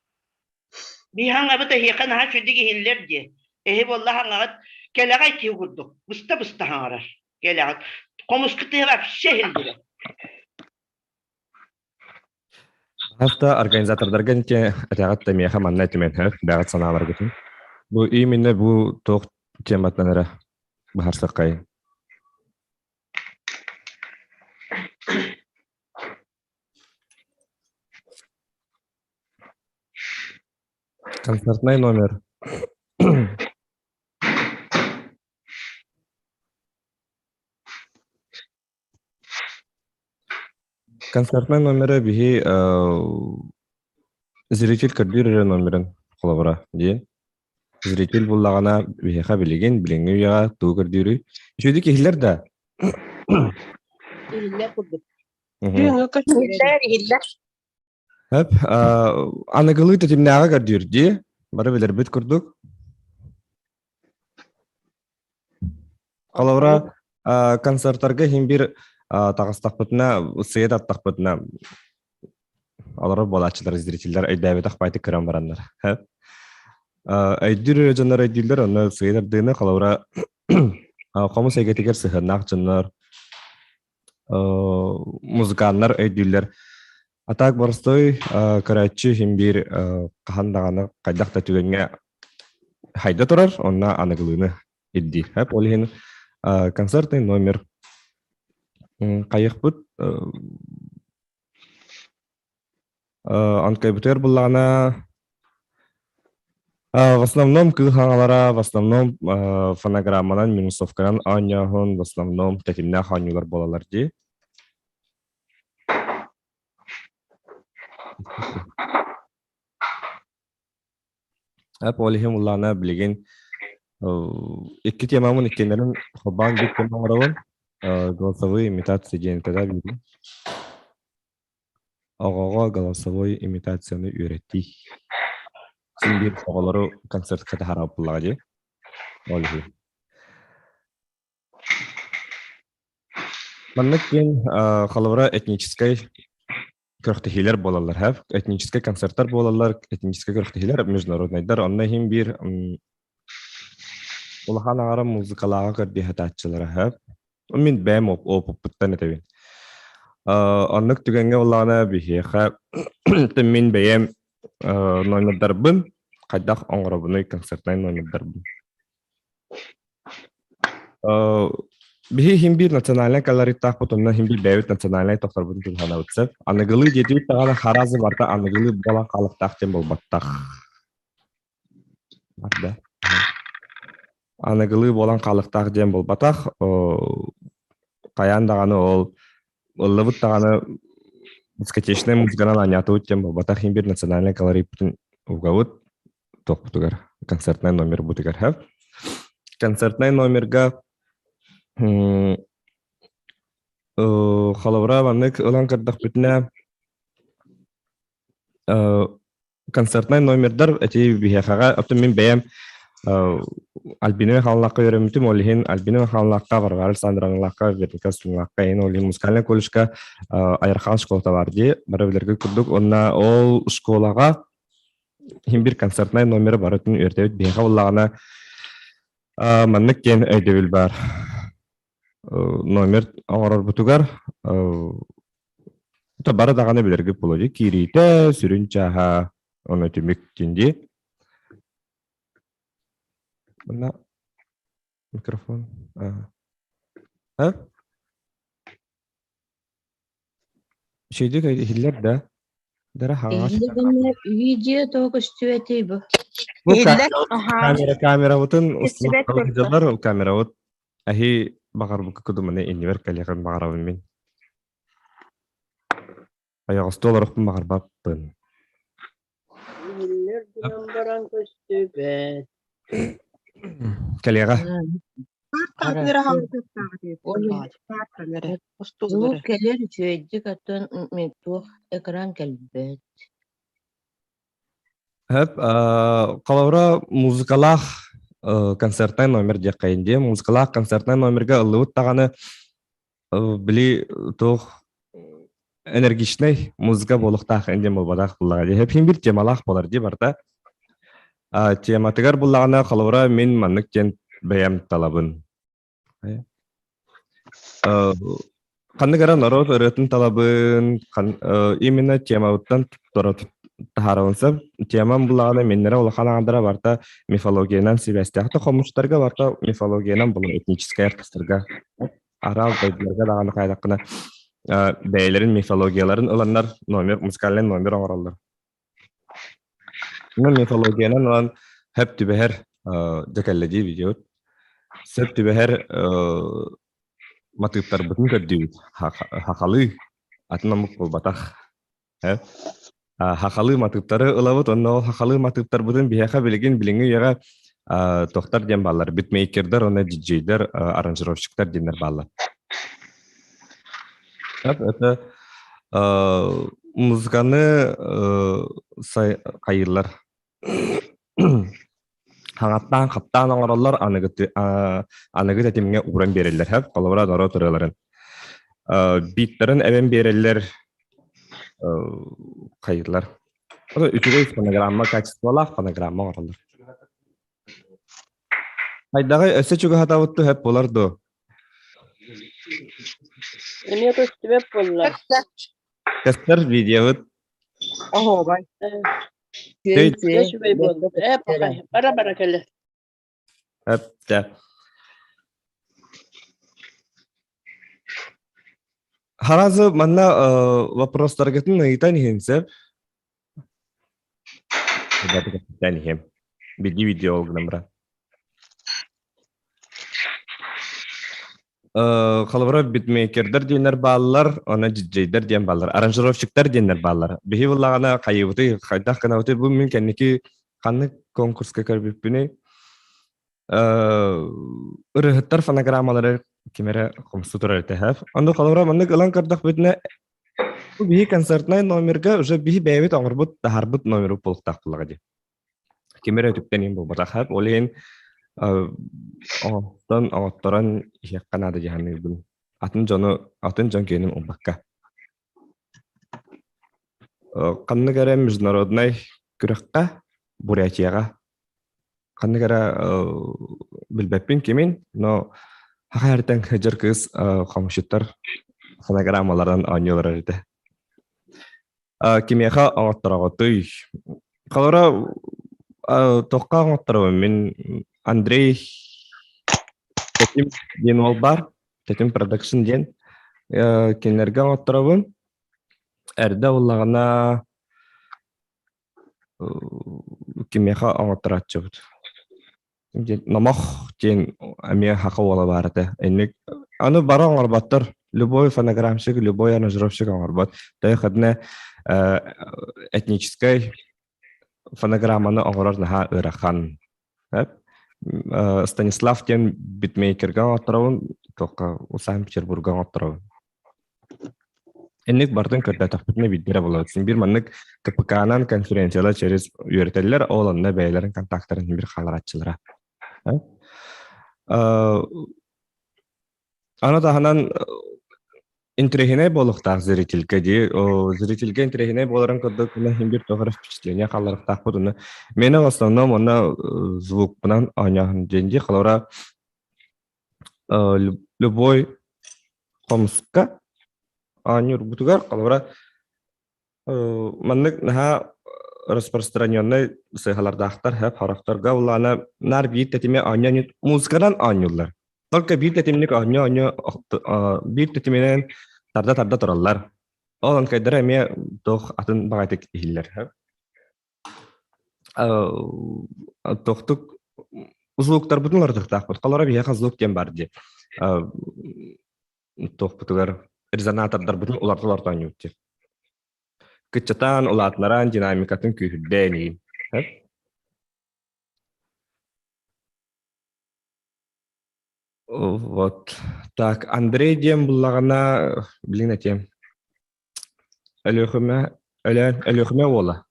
Биһи хаҥабыт эһиэхэ наһаа үчүгдүк иһиллэр диэ. Эһи буолла хаҥаҕыт кэлэҕэй киһи курдук быста-быста хаҥарар. Кэлэҕит. Хомуска тыаһа вообще иһиллибэт. Хас да организатордарга ити этэҕит да миэхэ манна этимэн һэ бэҕэт санааларгытын. Бу именно бу туох тематынан эрэ быһарсаххайын. Концертный номер. Концертнай номера биһи зритель көрдүүр эрэ номерын холобура диэн. Зритель буллаҕына биһиэхэ билигин билиҥҥи үйэҕэ тугу көрдүүрүй? Үчүгэйдик иһиллэр да? Иһиллэр курдук. Мгм. Иһиллэр, иһиллэр. Хөп, аныгылыы тэтимнээҕи көрдүүр дии. Бары билэрбит курдук. Холобура, концертарга иһин биир таҕыстахпытына, сыйа таттахпытына, олорор буолааччылар, зрителлэр өйдөөбөтөх байтык көрөн бараннар. Өйдүүр дьоннор өйдүүллэр, онно сыйа тардыыны, холобура, хомус эйгэтигэр сыһыаннаах дьоннор, музыканнар өйдүүллэр. А так боростуой көрөөччү иһин биир хаһан даҕаны хайдах да түгэҥҥэ хайда турар, онно аныгылыыны ирдиир. Хөп, ол иһин концертный номер хайыхпыт Анкайбытыгар буллаҕына в основном кыыс аҥалара, в основном фонограмманан, минусовканан оонньооһун, в основном тэтимнээх оонньуулар буолаллар дии. Ол иһин улаана билигин икки темамын иккиэннэрин холбоон биир тема оҥоробун. Голосовые имитации диэн когда биирин. Оҕоҕо голосовой имитацияны үөрэтии. Син биир оҕолору концертка таһаарабыллаҕа дии. Ол иһин. Маннык диэн холобура этническэй күрэхтэһиилэр буолаллар һэп. Этническэй концерттар буолаллар, этническэй күрэхтэһиилэр международнайдар. Онно иһин биир улахан аҥара музыкалааҕы көрдүһэтааччылара һэп. Мин бэйэм опыппыттан этэбин. Оннук түгэҥҥэ буоллаҕына биһиэхэ мин бэйэм номердарбын хайдах оҥоробунуй концертнай номердарбын. Биһи иһин биир национальнай колориттаахпыт, онно иһин биир бэйэбит национальнай тохторбутун тутуһанабыт сөп. Аныгылыы диэтибит даҕаны харазы барыта аныгылыы буолан хаалыктаах диэн буолбаттах. Барда. Аныгылыы буолан хаалыктаах диэн буолбатах. Хайаан даҕаны ол ыллыбыт даҕаны дискотечнай музыканан аанньаатыбыт диэн буолбатах. Иһин биир национальнай колориппытын угабыт туохпутугар концертнай номербутугар һэ. Концертнай номерга холобура маннык ылан көрдөхпүтүнэ концертнай номердар эти биһиэхэҕэ оттон мин бэйэм Альбина Михайловнаахха үөрэммитим, ол иһин Альбина Михайловнаахха, Варвара Александровналаахха, Вероника Сумлаахха, иһин ол иһин музыкальнай колледжка Айархан школата бар дии, бары билэргэ курдук. Уонна ол школаҕа иһин бир концертнай номеры барытын үөрдэбит. Биһиэхэ буоллаҕына маннык диэн өйдөбүл баар. Номер оҥорорбутугар бары даҕаны билэргит буолуо дии. Киириитэ, сүрүн чааһа, ону түмүк дии. Мына микрофон. А? Үчүгэйдик иһиллэр да? Дара хаҥас. Иһиллэр видео тоҕо көстүбэтий бу? Бу Иһиллэр. камера камерабытын Көстүбэт устубут камерабыт аһи баҕарбыкка кудуманы иннибэр кэлиэхин баҕарабын мин. Айаҕастыы олорохпун баҕарбаппын. Иһиллэр гынан баран көстүбэт. Кэлиэҕэ. Звук кэлэр үчүгэйдик оттон мен туох экран кэлбэт. Хөп, холобура музыкалаах концертнай номер диэххэйин дии. Музыкалаах концертнай номерга ыллыбыт даҕаны били туох энергичнэй музыка буолуохтаах диэн буолбатах буллаҕа дии. Хэпхин бир темалаах буолар дии барта. Тематыгар буллаҕына холобура мин маннык диэн бэйэм талабын. Ханнык эрэ норуот ырыатын талабын, именно темабыттан таһаарабын сөп. Темам буллаҕына миннэрэ улахан аҥардара барта мифологиянан сибээстээх. Хомустарга барта мифологиянан булар этническэй артистарга. Араас дойдуларга даҕаны хайдаххына бэйэлэрин мифологияларын ыланнар номер, музыкальный номер оҥороллор. Ну, мифологиянан ылан хөп түбэһэр дьэ кэллэ дии видеот. Сөп түбэһэр матыыптарбытын көрдүүбүт. Хахалыы атын омук буолбатах. Хахалыы матыыптары ылабыт, онно ол хахалыы матыыптарбытын биһиэхэ билигин билиҥҥи үйэҕэ тохтор диэн бааллар, битмейкердэр уонна диджейдэр, аранжировщиктар диэннэр бааллар. Это музыканы хайыыллар. Хаҥаттаан хаптаан оҥороллор, аныгы аныгы тэтимҥэ ууран биэрэллэр, хөп, холобура норуот ырыаларын. Биттарын эбэн биэрэллэр, хайыыллар. Үчүгэй фонограмма качестволаах фонограмма оҥороллор. Хайдаҕый өссө чугаһатабыт ту хөп буолар дуо? Эмиэ көстүбэт буолла. Көстөр видеобыт. Оһуобай. Үчүгэй буолла. Э, пахай, бара-бара кэлэ. Эптэ. Харазы манна вопростаргытын ыйытан иһин сөп. Иһим. Биги видео ол гынан бара. Холобура битмейкердэр диэннэр бааллар, онно диджейдэр диэн бааллар, аранжировщиктар диэннэр бааллар. Биһи буллаҕына хайыбытый, хайдах гынабытый, бу мин кэнники ханнык конкурска көрбүппүнүй? Ырыһыттар фонограммалары ким эрэ хомсу турар этэ. Онно холобура маннык ылан көрдөхпүтүнэ, бу биһи концертнай номерга уже биһи бэйэбит оҥорбут, таһаарбыт номеру буолуохтаах буоллаҕа дии. Ким эрэ үтүктэн иһин буолбатах. Ол иһин оҥостон оҥотторон иһиэххэ наада дии саныыбын. Атын дьону, атын дьон киэнин ылбакка. Ханнык эрэ международнай күрэххэ Бурятияҕа ханнык эрэ билбэппин кимин, но хаха эртэн сылдьар кыыс хомусчуттар фонограммаларынан оонньуулар этэ. Кимиэхэ оҥоттороҕутуй? Холоро туохха оҥотторобун мин Андрей Тэтим диэн уол баар, Тэтим продакшн диэн кинилэргэ оҥотторобун. Эрдэ буоллаҕына кимиэхэ оҥотторооччубут. Номох диэн эмиэ саха уола баар этэ. Инник аны бары оҥорботтор. Любой фонограммщик, любой аранжировщик оҥорбот. Тоҕо хадна этническэй фонограмманы оҥорор наһаа ыарахан. Станислав диэн битмейкерга оҥотторобун, туохха Санкт-Петербурга оҥотторобун. Инник бартын көрдөтөхпүтүнэ биирдэрэ буолабыт. Син биир маннык КПК-нан конференциялар через үөрэтэллэр, ол онно бэйэлэрин контактарын бир хааларааччылара. Аны таһынан интириэһинэй буолуохтаах зрительгэ дии. Зрительгэ интириэһинэй буоларын курдук иһин биир туох эрэ впечатление хаалларыахтаахпыт. Уонна миэнэ в основном онно звукпунан оонньооһун диэн дии. Холобура любой хомуска оонньуурбутугар холобура маннык наһаа распространенный сыһалардаахтар хэп харахтарга улаана нар биир тэтими оонньоо музыканан оонньууллар. Только биир тэтимник оонньоо оонньоо биир тэтиминэн тарда-тарда тураллар. Ол онкайдара эмиэ туох атын баҕайытык иһиллэр. Тохтук звуктарбытын уларытыахтаахпыт. Холоро биһиэхэ звук диэн бар дии. Туохпутугар резонатордарбытын уларыта-уларыта оонньуубут дии. Кыччатан, улаатынаран, динамикатын күүһүрдэн иһин. Вот. Так, Андрей диэн буллаҕына, билин этиэм. Өлүөхүмэ, Өлөөн, Өлүөхүмэ уола.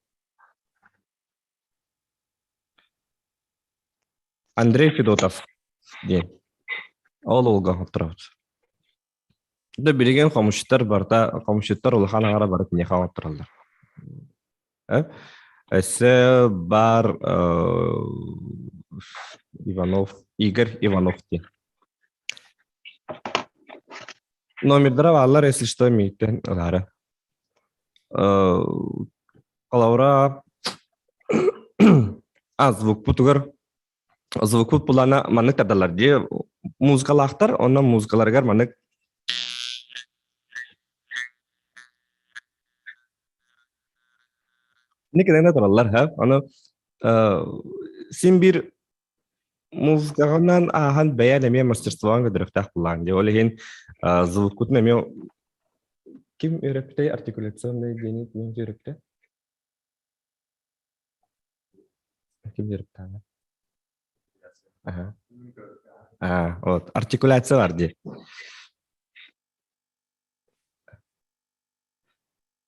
Андрей Федотов диэн. Ол уолга оҥотторобут. Да билигин хомусчуттар барыта, хомусчуттар улахан аҥара бары киниэхэ оҥоттороллор. Өссө баар Иванов, Игорь Иванов диэн. Номердара бааллар, если что, мииттэн ылаары. Холобура, а звукпутугар звукпут булана маннык тардалар дии музыкалаахтар, онно музыкаларыгар маннык Никогда тураллар, ха? Аны син бир музыкаҕынан ааһан бэйэн эмиэ мастерствоҕын көрдөрүөхтээх буоллаҕыҥ дии. Ол иһин звуккутун эмиэ ким үөрэппитэй артикуляционный диэни ким үөрэппитэ? Ким үөрэптэҕэ? Аха. А, вот, артикуляция бар дии.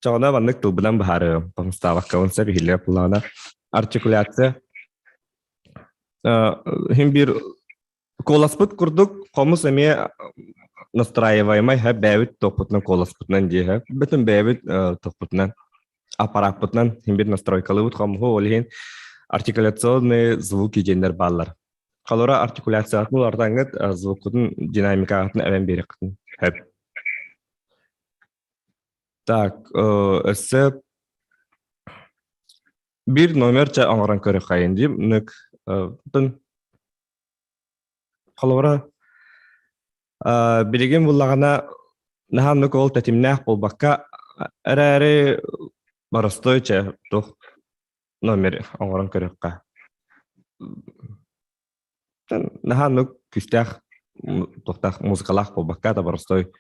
Чоҕуна маннык тылбынан быһаарыам, помстаабаккабын сөп иһиллэр буоллаҕына. Артикуляция иһин биир куоласпыт курдук хомус эмиэ настраиваемай һэ бэйэбит топпутунан куоласпытынан дии һэ бүтүн бэйэбит топпутунан аппарааппытынан иһин биир настройкалыыбыт хомуһу ол иһин артикуляционные звуки диэннэр бааллар. Холобура артикуляциятын уларытаҥҥыт звуккутун динамикаҕытын эбэн биэриэххитин сөп. Так, өссө биир номер чэ оҥорон көрүөххэйин дии. Нык тын холобура билигин буллаҕына наһаа оннук ол тэтимнээх буолбакка эрээри боростуой чэ туох номер оҥорон көрүөххэ. Наһаа оннук күүстээх туохтаах музыкалаах буолбакка да боростуой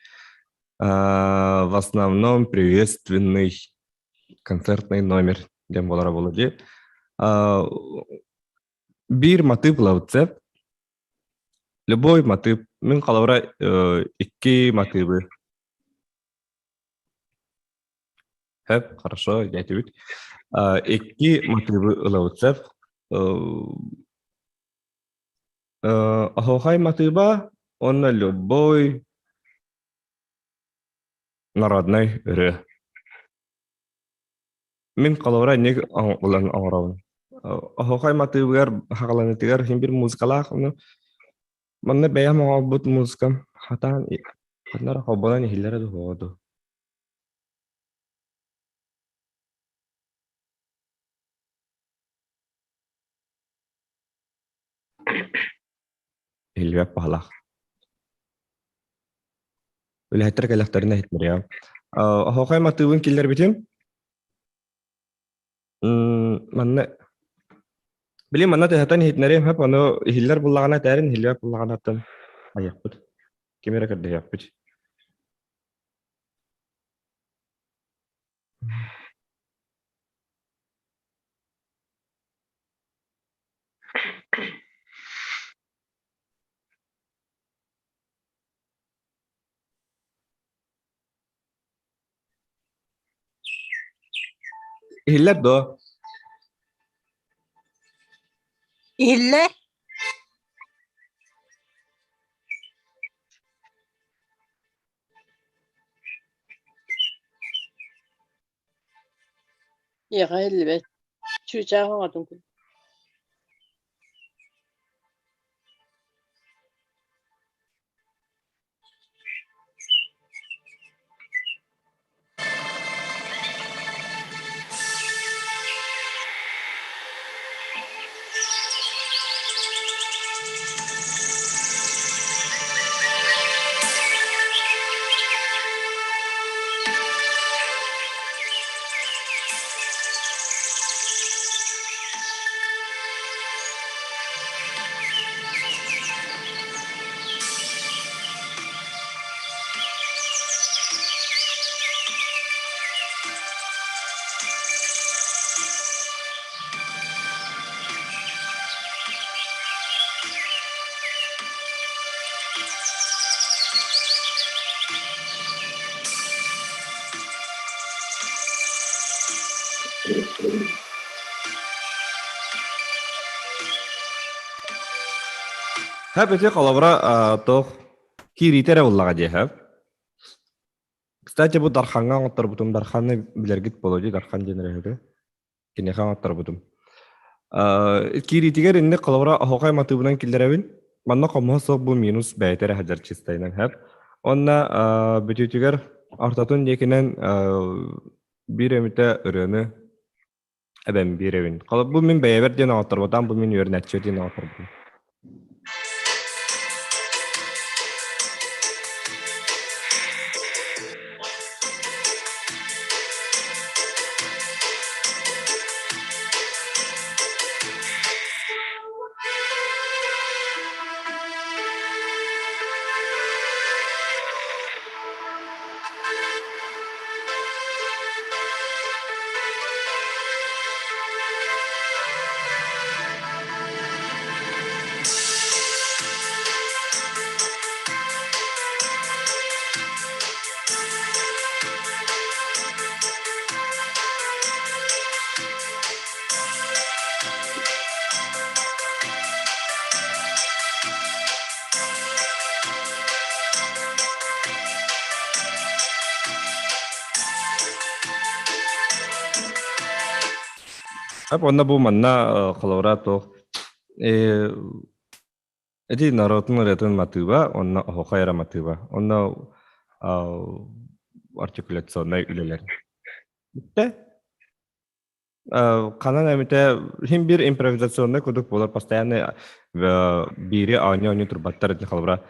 в основном приветственный концертный номер диэн буолара буолуо дии. Биир матыып ылабыт сөп. Любой матыып. Мин холобура икки матыыбы. Сөп, хорошо, диэтибит. Икки матыыбы ылабыт сөп. Оһуохай матыыба уонна любой народнай ырыа. Мин холобура инник ылан оҥоробун. Оһуохай матыыбыгар хаҕаланыытыгар син биир музыкалаах, ону манна бэйэм оҥорбут музыкам хатаан ханна эрэ холбонон иһиллэрэ дуу суоҕа дуу. Иһиллибэт баһылаах. Үлэһиттэр кэллэхтэринэ иһитиннэриэҕим. Оһуохай матыыбын киллэрбитим. Манна билим манна тыһатан иһитиннэриэм хөп, ону иһиллэр буллаҕына этээрин, иһиллибэт буллаҕына оттон айыахпыт. Ким эрэ көрдөһүөхпүт. Иһиллэр дуо? Иһиллэр. Ийэҕэ иһиллибэт. Чыычаах оҕотун курдук. Хэп ити холобура туох киириитэ эрэ буллаҕа дии хэп. Кстати, бу Дархаҥҥа оҥотторбутум. Дарханы билэргит буолуо дии, Дархан диэн эрэ үһү. Киниэхэ оҥотторбутум. Киириитигэр инник холобура оһоҕой матыыбынан киллэрэбин. Манна хомуһа суох бу минус бэйэтэ эрэ сылдьар чистайынан хэп. Уонна бүтүүтүгэр ортотун диэкинэн биир эмитэ ырыаны эбэм биэрэбин. Холобур, бу мин бэйэбэр диэн оҥотторботам, бу мин үөрэнээччи диэн оҥотторбутум. Уонна бу манна холобура туох ити норуотун ырыатын матыыба уонна оһуохай эрэ матыыба уонна артикуляционнай үлэлэр. Бүттэ. Ханан эмитэ син биир импровизационнай курдук буолар постоянно биири оонньуу-оонньуу турбаттар ити холобура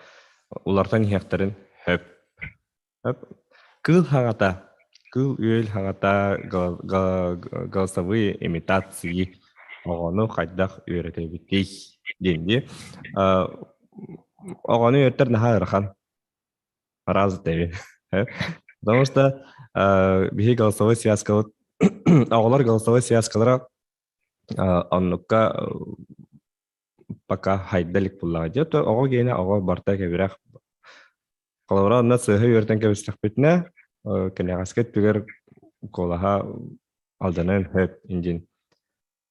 улартан иһиэхтэрин сөп. Сөп. Кыыл хаҥата, кыыл үөл хаҥата голосовые имитации оҕону хайдах үөрэтэбитий диэн дии. Оҕону үөрэтэр наһаа ыарахан. Раз тэби. Потому что биһи голосовой связкабыт оҕолор голосовой связкалара оннукка пока хайда илик буллаҕа дии. То оҕо гиэнэ оҕо барта кэбирэх. Холобура онно сыыһа үөрэтэн кэбистэхпитинэ кэнэҕэски өттүгэр куолаһа алдьаныан сөп индин.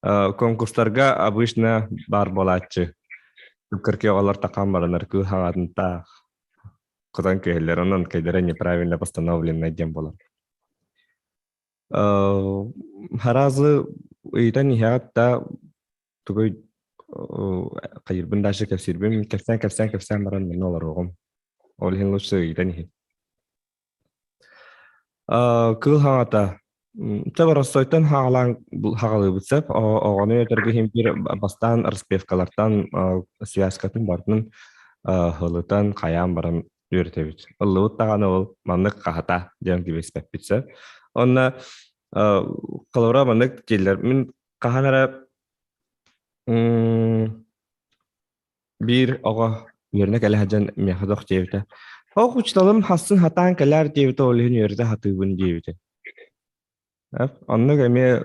Конкурстарга обычно баар буолааччы. Кыркы оҕолор такаан баранар кыыл хаҥатын таах кутан күһэллэр, онон кэйдэрэ неправильно постановленное диэн буолар. Харазы ыйытан иһэҕит да тугуй хайырбын дальше кэпсиирбин кэпсээн кэпсээн кэпсээн баран манна олоруоҕум. Ол иһин лучше ыйытан иһин. Кыыл хаҥата. Чэ боростуойтан хаҕалаан хаҕалыыбыт сөп. Оҕону үөрэтэргэ иһин биир бастаан распевкалартан связкатын барытын ылытан хайаан баран үөрэтэбит. Ыллыбыт даҕаны ол маннык хаһата диэн кэбиспэппит сөп. Онно холобура маннык дииллэр. Мин хаһан эрэ Биир оҕо үөрэнэ кэлэ сылдьан миэхэ туох диэбитэ: «Ох, учууталым хассын хатаан кэлээр диэбитэ, ол иһин үөрэтэ сатыыбын» диэбитэ. Оннук эмиэ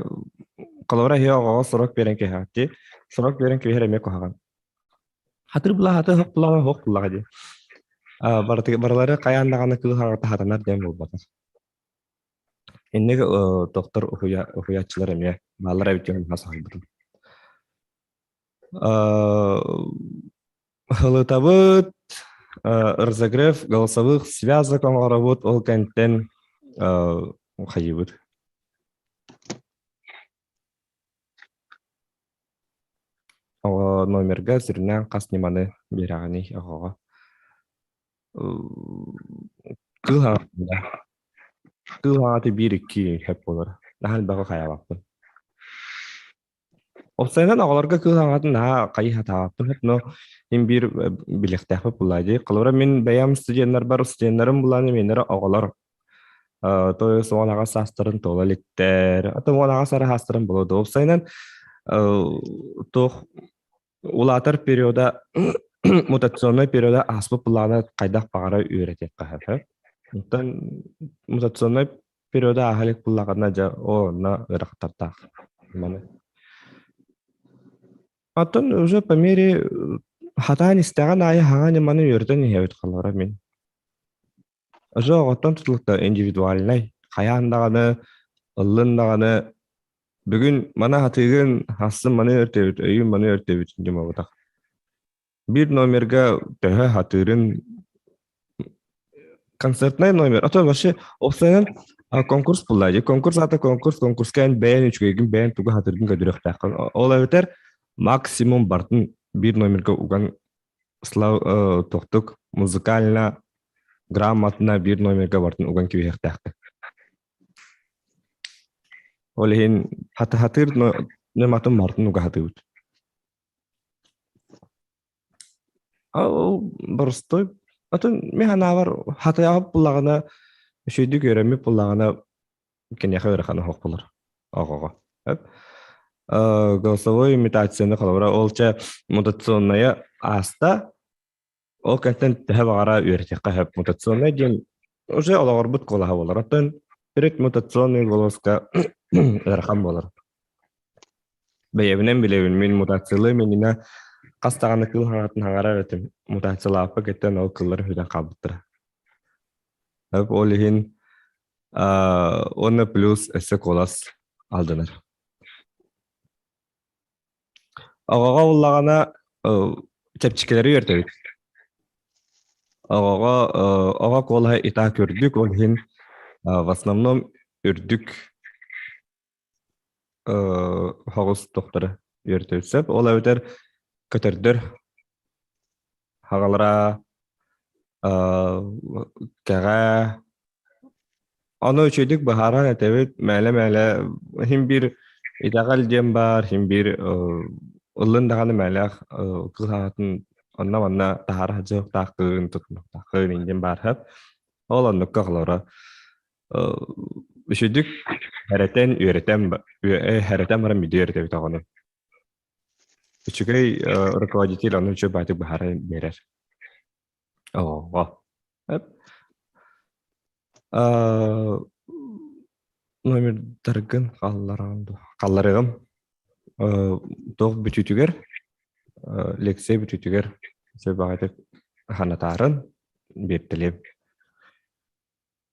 холобура эһиги оҕоҕо срок биэрэн кэбиһэҕит дии. Срок биэрэн кэбиһэр эмиэ куһаҕан. Хатыр булаһаты оһох булаҕа оһох буллаҕа дии. Барылары хайаан даҕаны кыыл хаҥата хатанар диэн буолбатах. Инник доктор уһуйааччылар эмиэ бааллар эбит диэн саһайбытым. Ылытабыт, разогрев голосовых связок оҥоробут, ол кэнтэн хайыыбыт. Оҕо номерга сүрүннээн хас ньыманы биэрэҕиний оҕоҕо? Кыыл хаҥата кыыл хаҥата биир-икки сөп буолар. Наһаа элбэҕи хайаабаппын. Уопсайынан оҕолорго кыыл аҥатын наһаа хайыһатаабаппын сөп, но мин биир билиэхтээхпит буоллаа дии. Холобура, мин бэйэм студеннарбар студеннарым булаан имиэннэрэ оҕолор то есть 18 саастарын туола иликтэр, ата 18 ара саастарын буолуо дуо. Уопсайынан туох улаатар периода мутационнай периода ааспыт былаана хайдах баҕара үөрэтиэххэ сөп. Оттон мутационнай периода ааһа илик буоллаҕына дьэ оо онно ыарахаттардаах. Маны. Оттон уже по мере хатаан истэҕин аайы хаҥа ньыманы үөрэтэн иһэбит холобура мин. Уже оҕоттон тутулуктар индивидуальнай. Хайаан даҕаны ыллын даҕаны бүгүн маны хатыыгын, ахсын маны өртөбүт, өйүүн маны өртөбүт диэн буолбатах. Биир номерга төһө хатыырын концертнай номер. А то вообще опсайынан конкурс булла. Конкурс ата конкурс, конкурска эн бэйэн үчүгэйгин бэйэн тугу хатыргын көдүрөхтааххын. Ол эбэтэр максимум бартын биир номерга уган слав тохтук музыкально грамотно биир номерга бартын уган кибиһиэхтээхтэр. Ол иһин хатыыр нөматын бартын уга хатыыбыт. Ол боростуой атын мин санаабар хатыйаҕа буллаҕына үчүгэйдик үөрэммит буллаҕына киниэхэ ыарахан оһох булар оҕоҕо. Голосовой имитацияны холобура ол чэ мутационная ааста ол кэнтэн төһө баҕара үөрэтиэххэ сөп мутационнай диэн уже олоҕорбут куолаһа буолар оттон төрүт мутационный голоска ыарахан буолар Бэйэбинэн билэбин, мин мутациялыам иннинэ хас даҕаны кыыл хаҥатын хаҥарар этим. Мутациялааппыт кэттэн ол кыллар сүтэн хаалбыттара. Ол иһин уонна плюс өссө куолас алдьанар. Оҕоҕо буллаҕына чэпчэкилэри үөртэбит. Оҕоҕо оҕо куолаһа и так үрдүк, ол иһин в основном үрдүк Хаҕыс тохторо үөртүбүт сөп. Ол эбэтэр көтөрдөр хаҕалара кэҕэ ону үчүгэйдик быһааран этэбит мээлэ-мээлэ иһин биир итэҕэл диэн баар иһин биир ыллын даҕаны мээлээх кыыл хаҕатын онно-манна таһаара сылдьыахтааххын тутунуохтааххын иҥин баар сөп. Ол оннукка холобура Үчүгдүк эрэтэн, үөрэтэн, эрэтэн баран видео үөрэтэбит оҕону. Үчүгэй руководитель ону үчүгэй баайтык быһааран биэрэр. Оҕо. Номердаргын хаалларан хаалларыгым. Туох бүтүүтүгэр, лекция бүтүүтүгэр сөп баҕайытык ханатаарын биэртэлиэм.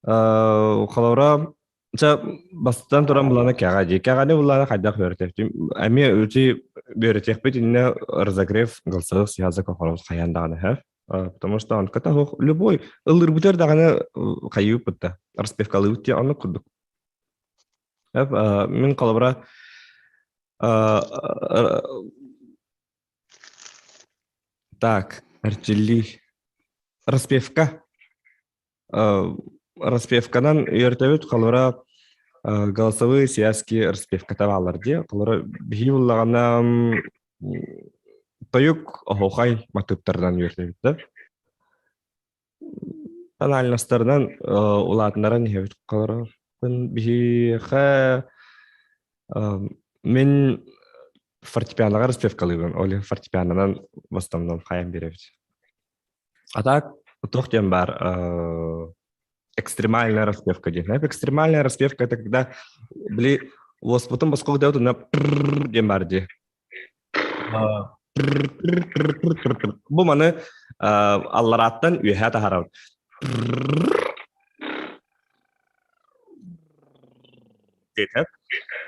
Холобура, чэ, бастатан туран булана кэҕэ дии. Кэҕэни булана хайдах үөрэтиэхтим? Эмиэ үти үөрэтиэхпит иннинэ разогрев голосовых связок оҥоробут хайаан даҕаны һэ. Потому что он ката любой ыллырбытар даҕаны хайыыбыт да распевкалыыбыт диye оннук курдук. Мин холобура так, эрчиллии распевка Распевканан үөртэбит холобура голосовые связки распевката бааллар дии. Холобура биһиги буллаҕына тойук оһуохай матыыптарынан үөртэбит да. Тональностарынан улаатыннаран иһэбит. Холобура биһиэхэ мин фортепианоҕа распевкалыыбын. Ол иһин фортепианонан в основном хайан биэрэбит. А так, туох диэн баар экстремальная распевка диэн. Экстремальная распевка это когда били уоспутун босхо делают на диэн баар дии. Бу маны алларааттан үөһээ таһаарабыт. Диэтэ.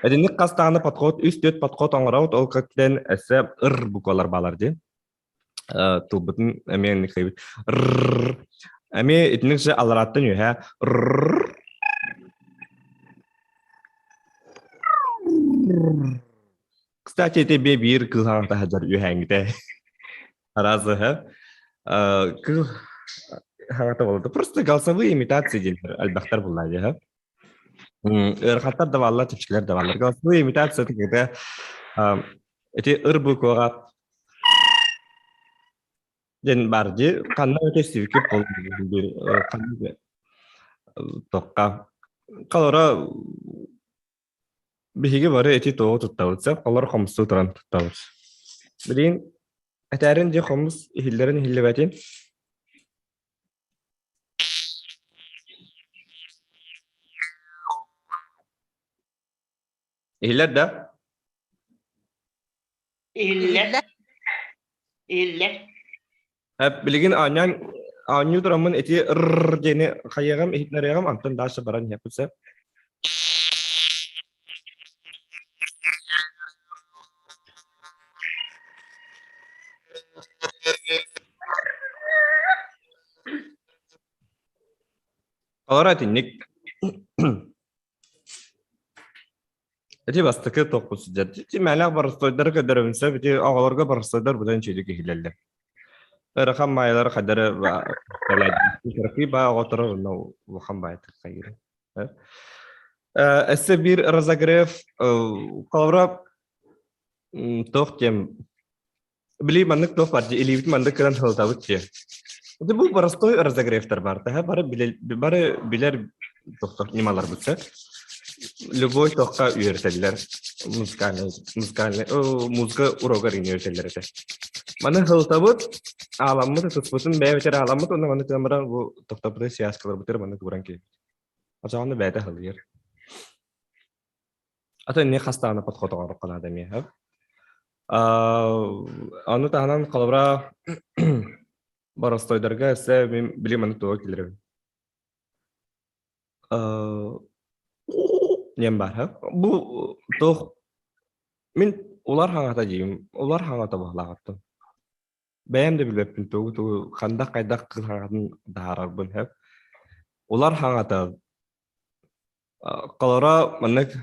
Эдинник хас даҕаны подход, үс-түөрт подход оҥоробут, ол кэлэн өссө ыр буквалар баалар дии. Тылбытын эмиэ инник Эмиэ итинник же алларааттан үөһээ Кстати, ити бие биир кыыл хаҥата сылдьар үөһээҥҥитэ. Араас кыыл хаҥата буолла. Просто голосовые имитации диэн элбэхтэр буллаа дии. Ыарахаттар да бааллар, чэпчэкилэр да бааллар. Голосовые имитация это когда эти ыр букваҕа диэн баар дии. Ханна өтө истибиккит биир тоққа. Холобура биһиги бары эти туоҕу туттабыт сөп, холор хомустуу туран туттабыт. Билигин этээрин дии хомус иһиллэрин иһиллибэтин. Иһиллэр да? Иһиллэр. Иһиллэр. Билигин аанньаан аанньуу тураммын ити р диэни хайыаҕым иһитинэриэҕим антон дальше баран иһиэхпит сөп. Олор итинник Ити бастакы тохпут сылдьар. Ити мээлээх боростуойдары көрдөрөбүн сөп. Ити оҕолорго боростуойдар быдан үчүгэйдик иһиллэллэр. Ыарахан маайалар хадары кыракый баа оҕоторо онно улахан баайтык хайыр. Өссө биир разогрев холобура туох диэм Били маннык туох бар дии, илиибит маннык гынан сылытабыт дии. Это бу простой разогревтар бар, таһа бары билэр, бары билэр тохтор ньымаларбыт сөп. Любой тохха үөрэтэллэр. Музыкальный, музыкальный, музыка урогар үөрэтэллэр этэ. Маны сылытабыт, ааламмыт, туспутун бэйэбитэр ааламмыт, уонна маны гынан баран бу тохтоппутун связкаларбытыгар маннык ууран киирбит. Очоҕону бэйэтэ сылыйар. А то эмиэ хас даҕаны подход оҥоруохха наада эмиэ. Ону таһынан холобура боростуойдарга өссө мин билим аны туга киллэрэбин. Диэн баар. Бу туох мин улар хаҥата диим. Улар хаҥата баһылааҕыттан. Бэйэм да билбэппин тугу тугу хандах хайдах кыл хаҥатын таһаарарбын сөп. Улар хаҥата Холоро маннык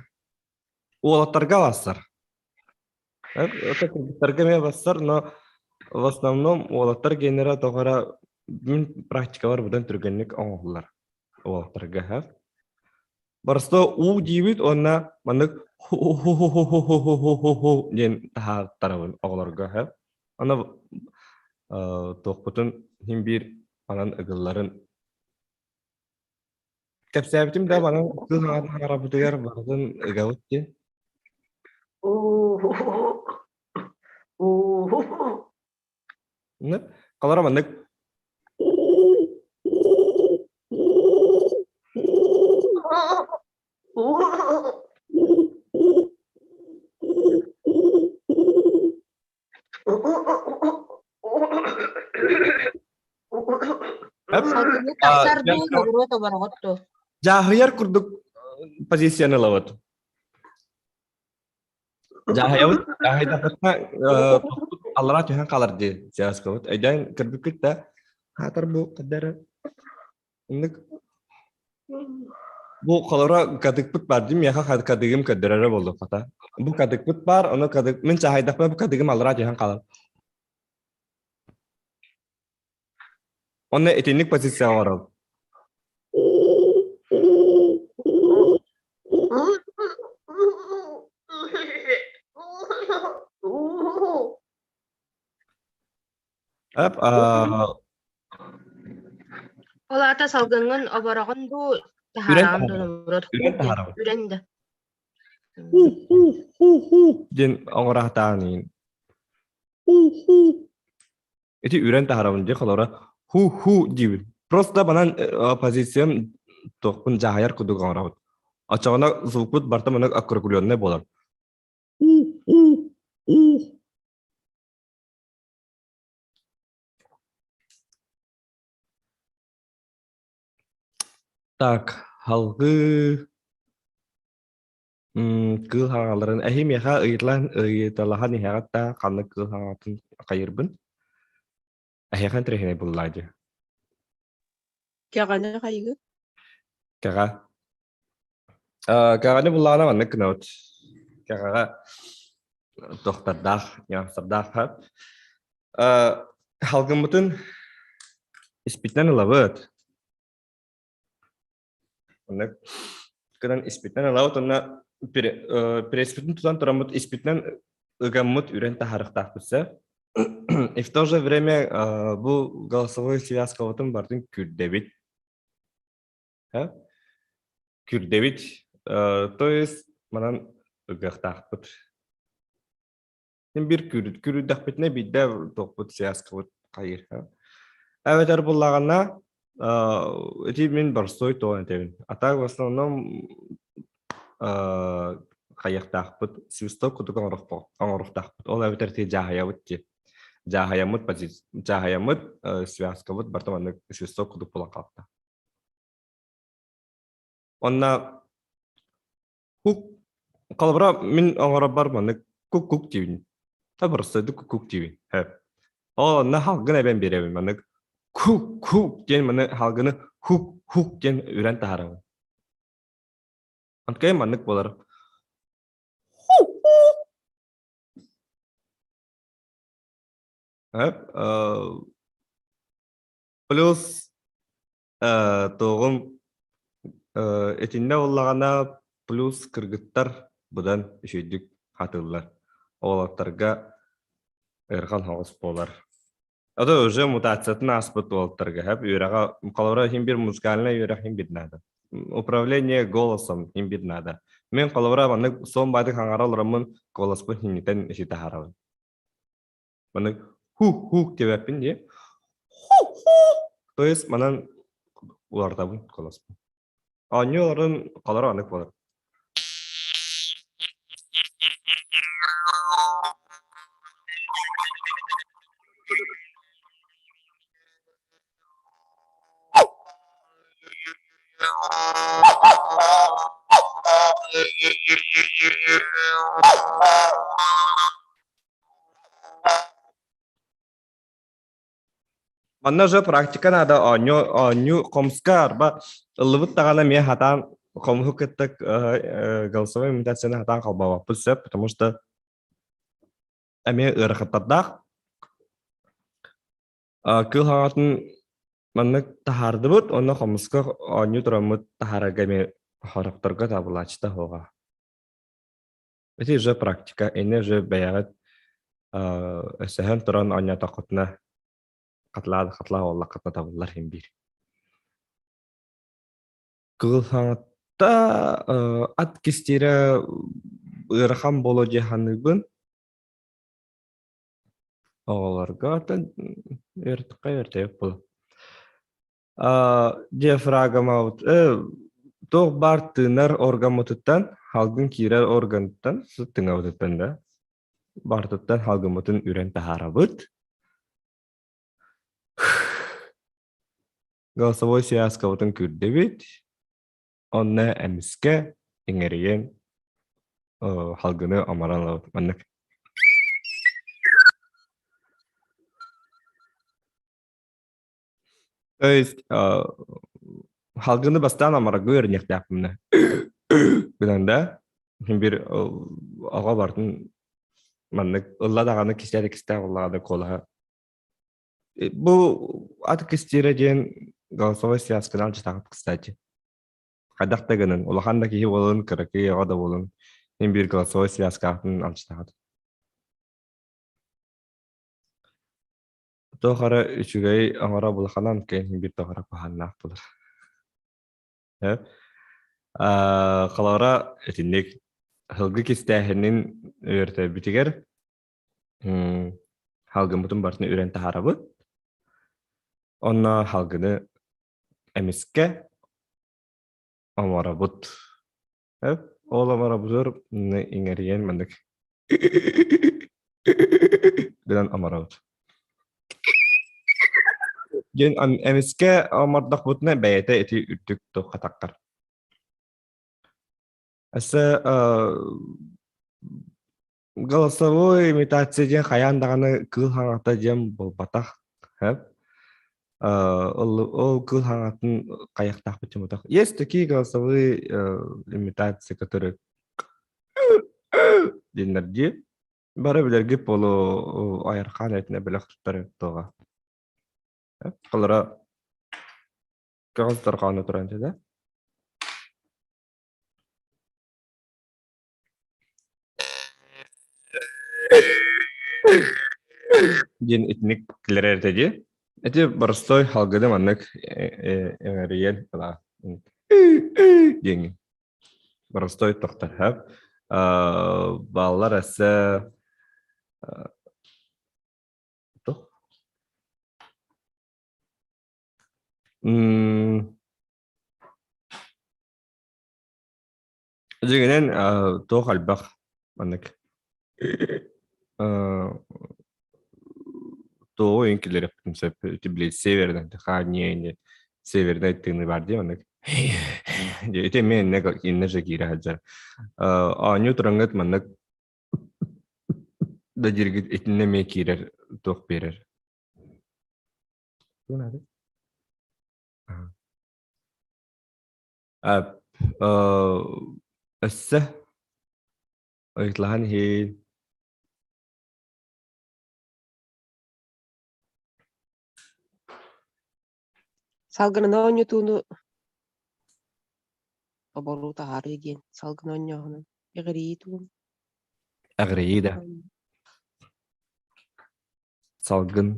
уолаттарга бассар. Это кыргыттарга эмиэ бассар, но в основном уолаттар генера тоҕо эрэ мин практикалар быдан түргэнник оҥоһуллар уолаттарга һэ. Барыста уу диибит уонна маннык ху-ху-ху-ху-ху-ху-ху диэн таһаартарабын оҕолорго һэ. Аны туохпутун иһин биир манан ыгылларын Кэпсээбитим да манан кыыс аҕатын хаҥарабытыгар барытын ыгабыт дии. Халара маннык Салгыны тахсар дуу, ноҕуруот обороҕот дуу? Дьааһыйар курдук позицияны ылабыт. Дьааһыйабыт, дьааһыйдахпытына аллараа түһэн хаалар дии связкабыт. Өйдөөн көрбүккүт да, хаатар бу хаддара Инник бу холоро кадыкпыт бар дии миэхэ кадыгым көрдөрөрө буолду хата. Бу кадыкпыт бар, ону кадык мин чаһайдахпына бу кадыгым аллараа түһэн хаалар. Онно итинник позицияҕа олорор. Ап, Ол аата салгыҥҥын обороҕун дуу, үрэн таһаараҕын дуу номрот үрэн таһаарабын. үрэн да. Диэн оҥораахтаан иин. Ити үрэн таһаарабын дии холоро ху-ху диибин. Просто банан позициям туохпун дьаһайар курдук оҥоробут. Оччоҕуна звукпут барыта маннык округленный буолар. Так, салгыы кыыл хаҥаларын эһи миэхэ ыйыталаһан ыйыталаһан иһэҕит да ханнык кыыл хаҥатын хайыырбын? Эһиэхэ интэриэһинэй буоллаа дии. Кэҕэни хайыгыт? Кэҕэ. Кэҕэни буллаҕына маннык гынабыт. Кэҕэҕэ туохтардаах, нюанстардаах Халгыммытын испитинэн ылабыт. Оннук гынан испитинэн ылабыт уонна преспитин тутан тураммыт испитинэн ыгаммыт үрэн таһаарыахтаахпыт сөп. И в то же время бу голосовой связкабытын барытын күрдэбит. Күрдэбит, то есть манан ыгыахтаахпыт. Син биир күрүрдэхпитинэ биирдэ туохпут связкабыт хайыыр. Эбэтэр буллаҕына ити мин боростуой туон этэбин. А так в основном хайыахтаахпыт, свисток курдук оҥоруохтаахпыт. Ол эбэтэр ти дьааһыйабыт дии. Дьааһыйаммыт дьааһыйаммыт связкабыт барыта маннык свисток курдук буолан хаалта. Онно кук холобура мин оҥоробор маннык кук-кук диибин. Табырсайды кук-кук диибин. Ол онно халгын эбэн биэрэбин маннык ку-ку диэн маны халгыны Хук хук диэн үрэн таһаарабын. Онтукайым маннык буолар. Плюс туоҕум итиннэ буоллаҕына плюс кыргыттар быдан үчүгэйдик хатыыллар. Уолаттарга ыарахан соҕус буолар. А то уже мутациятын ааспыт уолаттарга хэп үөрэҕэ холобура иһин бир музыкальнай үөрэх иһин бир наада. Управление голосом иһин бир наада. Мин холобура маннык суон баайдык хаҥара олороммун голоспун хиннитэн иши таһаарабын. Маннык ху-ху диэбэппин дии. Ху-ху. То есть манан уларытабын голоспун. Оонньуу олорон холоро оннук буолар. Манна уже практика надо оонньуу оонньуу хомуска арба ыллыбыт даҕаны эмиэ хатаан хомуһу кытта голосовой имитацияны хатаан холбообоппут сөп, потому что эмиэ ыарахаттардаах. Кыыл хаҥатын маннык таһаардыбыт, уонна хомуска оонньуу тураммыт таһаарарга эмиэ хорохторго табылааччыта суоҕа. Ити уже практика, ини уже бэйэҕит өсөһөн туран оонньоотоххутуна хатылаа хатылаа буоллаххытына табыллар иһин биир. Кыыл хаҥатта ат кистиирэ ыарахан буолуо дии саныыбын. Оҕолорго атын үөртэххэ үөртэйик буолуо. Диафрагмабыт туох баар тыынар органмытыттан, салгын киирэр органыттан, тыҥабытыттан да барытыттан салгыммытын үрэн таһаарабыт. Голосовой связкабытын күүрдэбит. Онно эмискэ иҥэрийэн салгыны оморон ылабыт. Маннык. То есть халгыны бастаан амарга үөрэниэхтээхпин гынан да бир аҕа бартын маннык ылла даҕаны кистээх кистээх ыллаҕына куолаһа бу ат кистиирэ диэн голосовой связканан чытаҕыт кстати хайдах да гынан улахан да киһи буолун кыракый оҕо да буолун мин биир голосовой связкаатын алчытаҕыт Туох эрэ үчүгэй оҥоро булаханан киһи биир туох эрэ куһааннаах буолар. Холобура итинник сылгы кистээһинин үөрэтэрбитигэр халгыммытын барытын үрэн таһаарабыт. Онно халгыны эмискэ оҥоробут. Ол оҥоробутугар иҥэрийэн маннык гынан оморобут. Диэн эмискэ омордохпутуна бэйэтэ ити үрдүк туохха таххар. Өссө голосовой имитация диэн хайаан даҕаны кыыл хаҥата диэн буолбатах. Ол кыыл хаҥатын хайахтаахпыт чомотох. Есть такие голосовые имитации, которые диэннэр дии. Бары билэрги полу айархаан этинэ бэлэх туттар туоҕа. Холоро көҕүс дорҕоону туран да? Диэн итинник киллэрэр этэ дии. Ити боростуой халгыны маннык эҥэрийэн диэҥҥин. Боростуой тохтор хөп. Бааллар эссе туох? Дьиҥинэн туох элбэх маннык туоҕу өйүн киллэриэхпитин сөп ити блядь северное дыхание или севернай тыыны баар дии маннык ити эмиэ иннэ иннэ же киирэ сылдьар оонньуу тураҥҥыт маннык да дииргит итиннэ эмиэ киирэр туох биэрэр. Өссө ыйыталаһан иһин. Салгынына оонньотууну оборуу таһаарыы диэн салгын оонньооһунун эҕирийии тугун Эҕирийии да. Салгын.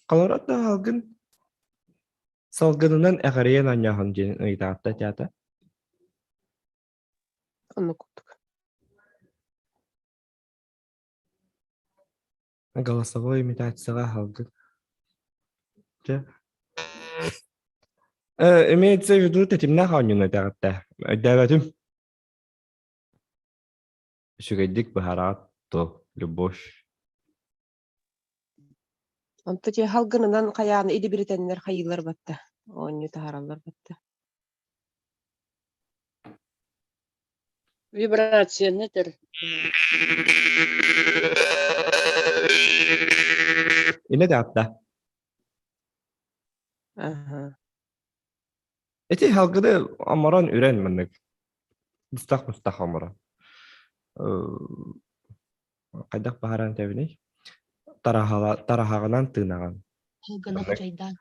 Холоро да салгын. Салгынынан эҕирийэн оонньооһун диэн ыйытаатта театр. Оннук курдук. Голосовой имитацияҕа аһалгын. Дьэ. Э, имеется в виду тэтимнээх оонньууну этэҕиттэ. Өйдөөбөтүм. Үчүгэйдик быһараат то любовь. Онто дьэ халгынынан хайааны идибиритэннэр хайыылар батта. Оонньуу таһаараллар батта. Вибрацияны этэр. Инэ даатта. Аха. Ити халгыны оморон үрэн маннык. Быстах-быстах оморон. Хайдах баһаран тэбиний? Тараһаҕынан тыынаҕын. Халгына хачайдаан.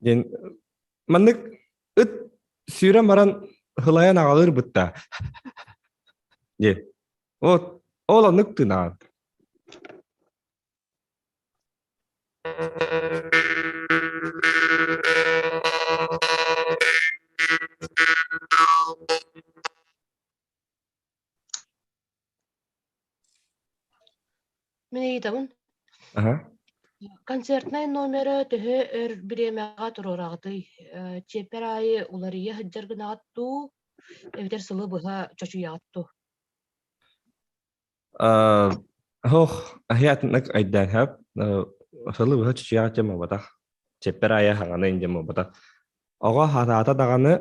Диэн маннык ыт сүүрэн баран һылайан аҕалыыр бытта. Диэн. Вот ол оннук тыынаҕын. Мин ыйытабын. Аха. Концертнай номера төһө өр бириэмэҕэ туруораҕытый? Э, чиэппэр аайы уларыйа сылдьар гынаҕыт дуу, эбэтэр сылы быһа чочуйаҕыт дуу? Э, Ох, аһыатыннык айдаан сылы быһа чочуйаҕыт диэн буолбатах. Чиэппэр аайы хаҥаны диэн буолбатах. Оҕо хатаата даҕаны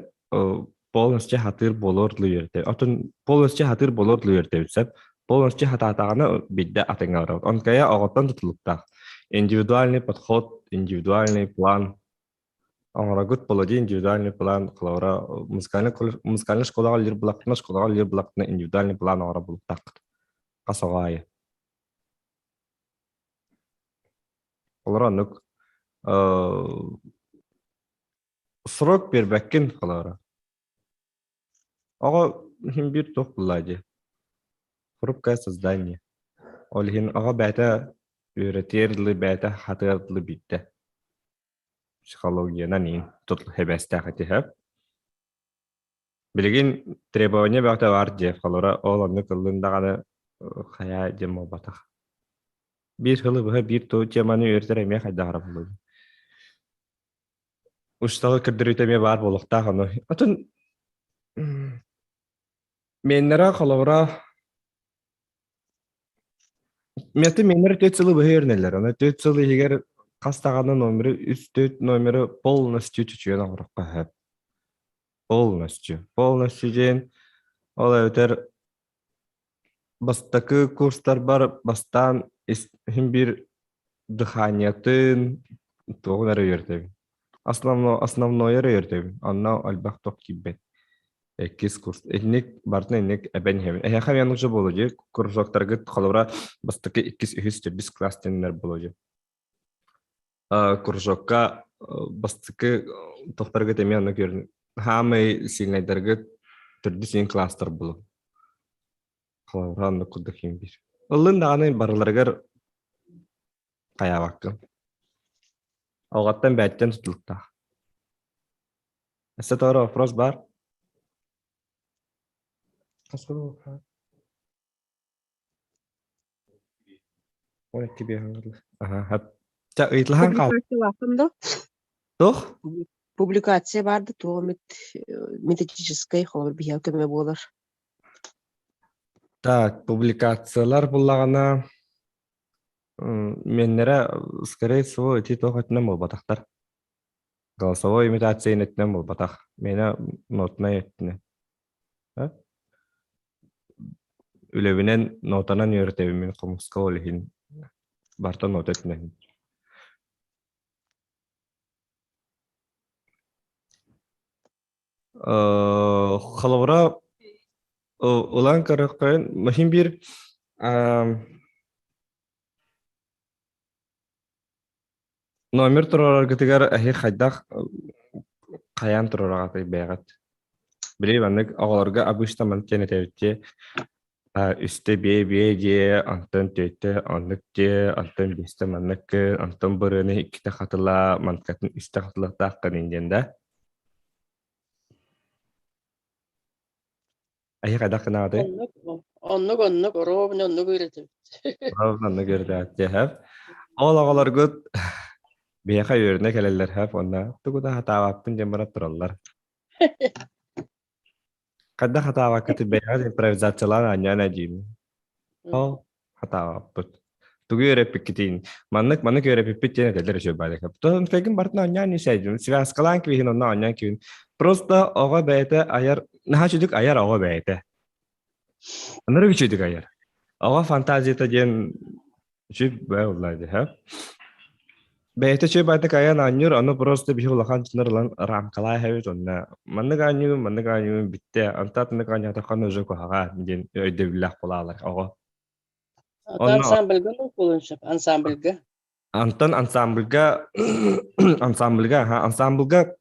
полностью хатыыр буолуор дылы үөрэтэр. Оттон полностью хатыыр буолуор дылы үөрэтэбит сөп. Полностью хатаатаҕына биирдэ атыҥҥа барабыт. Онкайа оҕоттон тутулуктаах. Индивидуальный подход, индивидуальный план. Оҥорогут болоди индивидуальный план холобура музыкальный музыкальный школаҕа үлэлиир булахтына школаҕа үлэлиир булахтына индивидуальный план оҥоро булуктааххыт. Хас оҕо аайы. Олор оннук Срок биэрбэккин холоро. Оҕо иһин биир туох буллаа дии. Хрупкое создание. Ол иһин оҕо бэйэтэ үөрэтиэр дылы бэйэтэ хатыар дылы биирдэ. Психологиянан иин тут хэбээстээх этиһэ. Билигин требование бөҕөтө баар дии. Холоро ол оннук ыллын даҕаны хайа диэн буолбатах. Биир сылы быһа биир тыл теманы үөрэтэр эмиэ хайдах эрэ буолуо. Усталы көрдөрүүтэ эмиэ баар буолуохтаах ону. Атын меннера холобура Миэтэ меннера төрт сылы быһа үөрэнэллэр. Аны төрт сыл иһигэр хас даҕаны номеры үс төрт номеры полностью чочуйан оҥоруохха сөп. Полностью. Полностью диэн ол эбэтэр Бастакы курстарбар бастаан иһин биир дыханиятын туоҕун эрэ үөрэтэбин. Основно основное эрэ үөрэтэбин. Онно элбэх туох киирбэт. Иккис курс. Итинник барытын инник эбэн иһэбин. Эһиэхэ эмиэ оннук буолуо дии. Кружоктаргыт холобура бастакы, иккис, үһүс, төрдүс класс диэннэр буолуо дии. Кружокка бастакы тохторгыт эмиэ оннук үөрэн хаамай сильнайдаргыт төрдүс иин класстар буолуо. Холобура оннук курдук иин биир. Ыллын даҕаны барыларыгар хайаабаккын. Оҕоттон бэйэттэн тутулуктаах. Өссө тоҕо вопрос баар? 12 биэһин Аха. Ча ыйытылаһан хаал. Публикациялааххын да? Туох? Публикация баар да туох эмит методическай холобур биһиэхэ көмө буолар. Так, публикациялар буллаҕына меннерэ скорее всего ити туох өттүнэн буолбатахтар. Голосовой имитация өттүнэн буолбатах. Миэнэ нотнай өттүнэн. Үлэбинэн нотанан үөрэтэбин мин хомуска ол иһин барыта нота өттүнэн. Холобура, ылан көрөххө, махин биир номер туруораргытыгар эһи хайдах хайаан туруораҕытый бэйэҕит? Били маннык оҕолорго обычно маннык диэн этэбит дии. Үстэ биэ-биэ диэ, онтон түөттэ оннук диэ, онтон биэстэ маннык гын, онтон бырыаны иккитэ хатылаа, манкатын үстэ хатылыахтааххын диэн да. Эһи хайдах гынаҕытый? Оннук, оннук, оннук, ровно оннук үөрэтэбит. Ровно оннук үөрэтэҕит диэхэп. Ол оҕолоргут биһиэхэ үөрэнэ кэлэллэр хэп уонна тугу да хатаабаппын диэн баран тураллар. Хайдах хатаабаккыт бэйэҕит импровизациялаан аанньаан эдиим. Ол хатаабаппыт. Тугу үөрэппиккитин маннык маннык үөрэппиппит диэн этэллэр үчүгэй баайдык. Тон фегин бартын оонньоон исэйдим. Связкалаан кибиһин онно оонньоон кибин. Просто оҕо бэйэтэ айар, наһаа үчүгдүк айар оҕо бэйэтэ. Анары үчүгдүк айар. Оҕо фантазията диэн үчүг бээ уллаа дии, Бэйэтэ үчүгэй баайдык айан оонньуур, ону просто биһи улахан дьоннор ылан рамкалаа иһэбит уонна маннык оонньуубун, маннык оонньуубун бүттэ, онтон атыннык оонньоотоххо уже куһаҕан диэн өйдөбүллээх буолаалар оҕо. Ото ансамбльга буолуон сөп, ансамбльга. Антон ансамбльга ансамбльга аха ансамбльга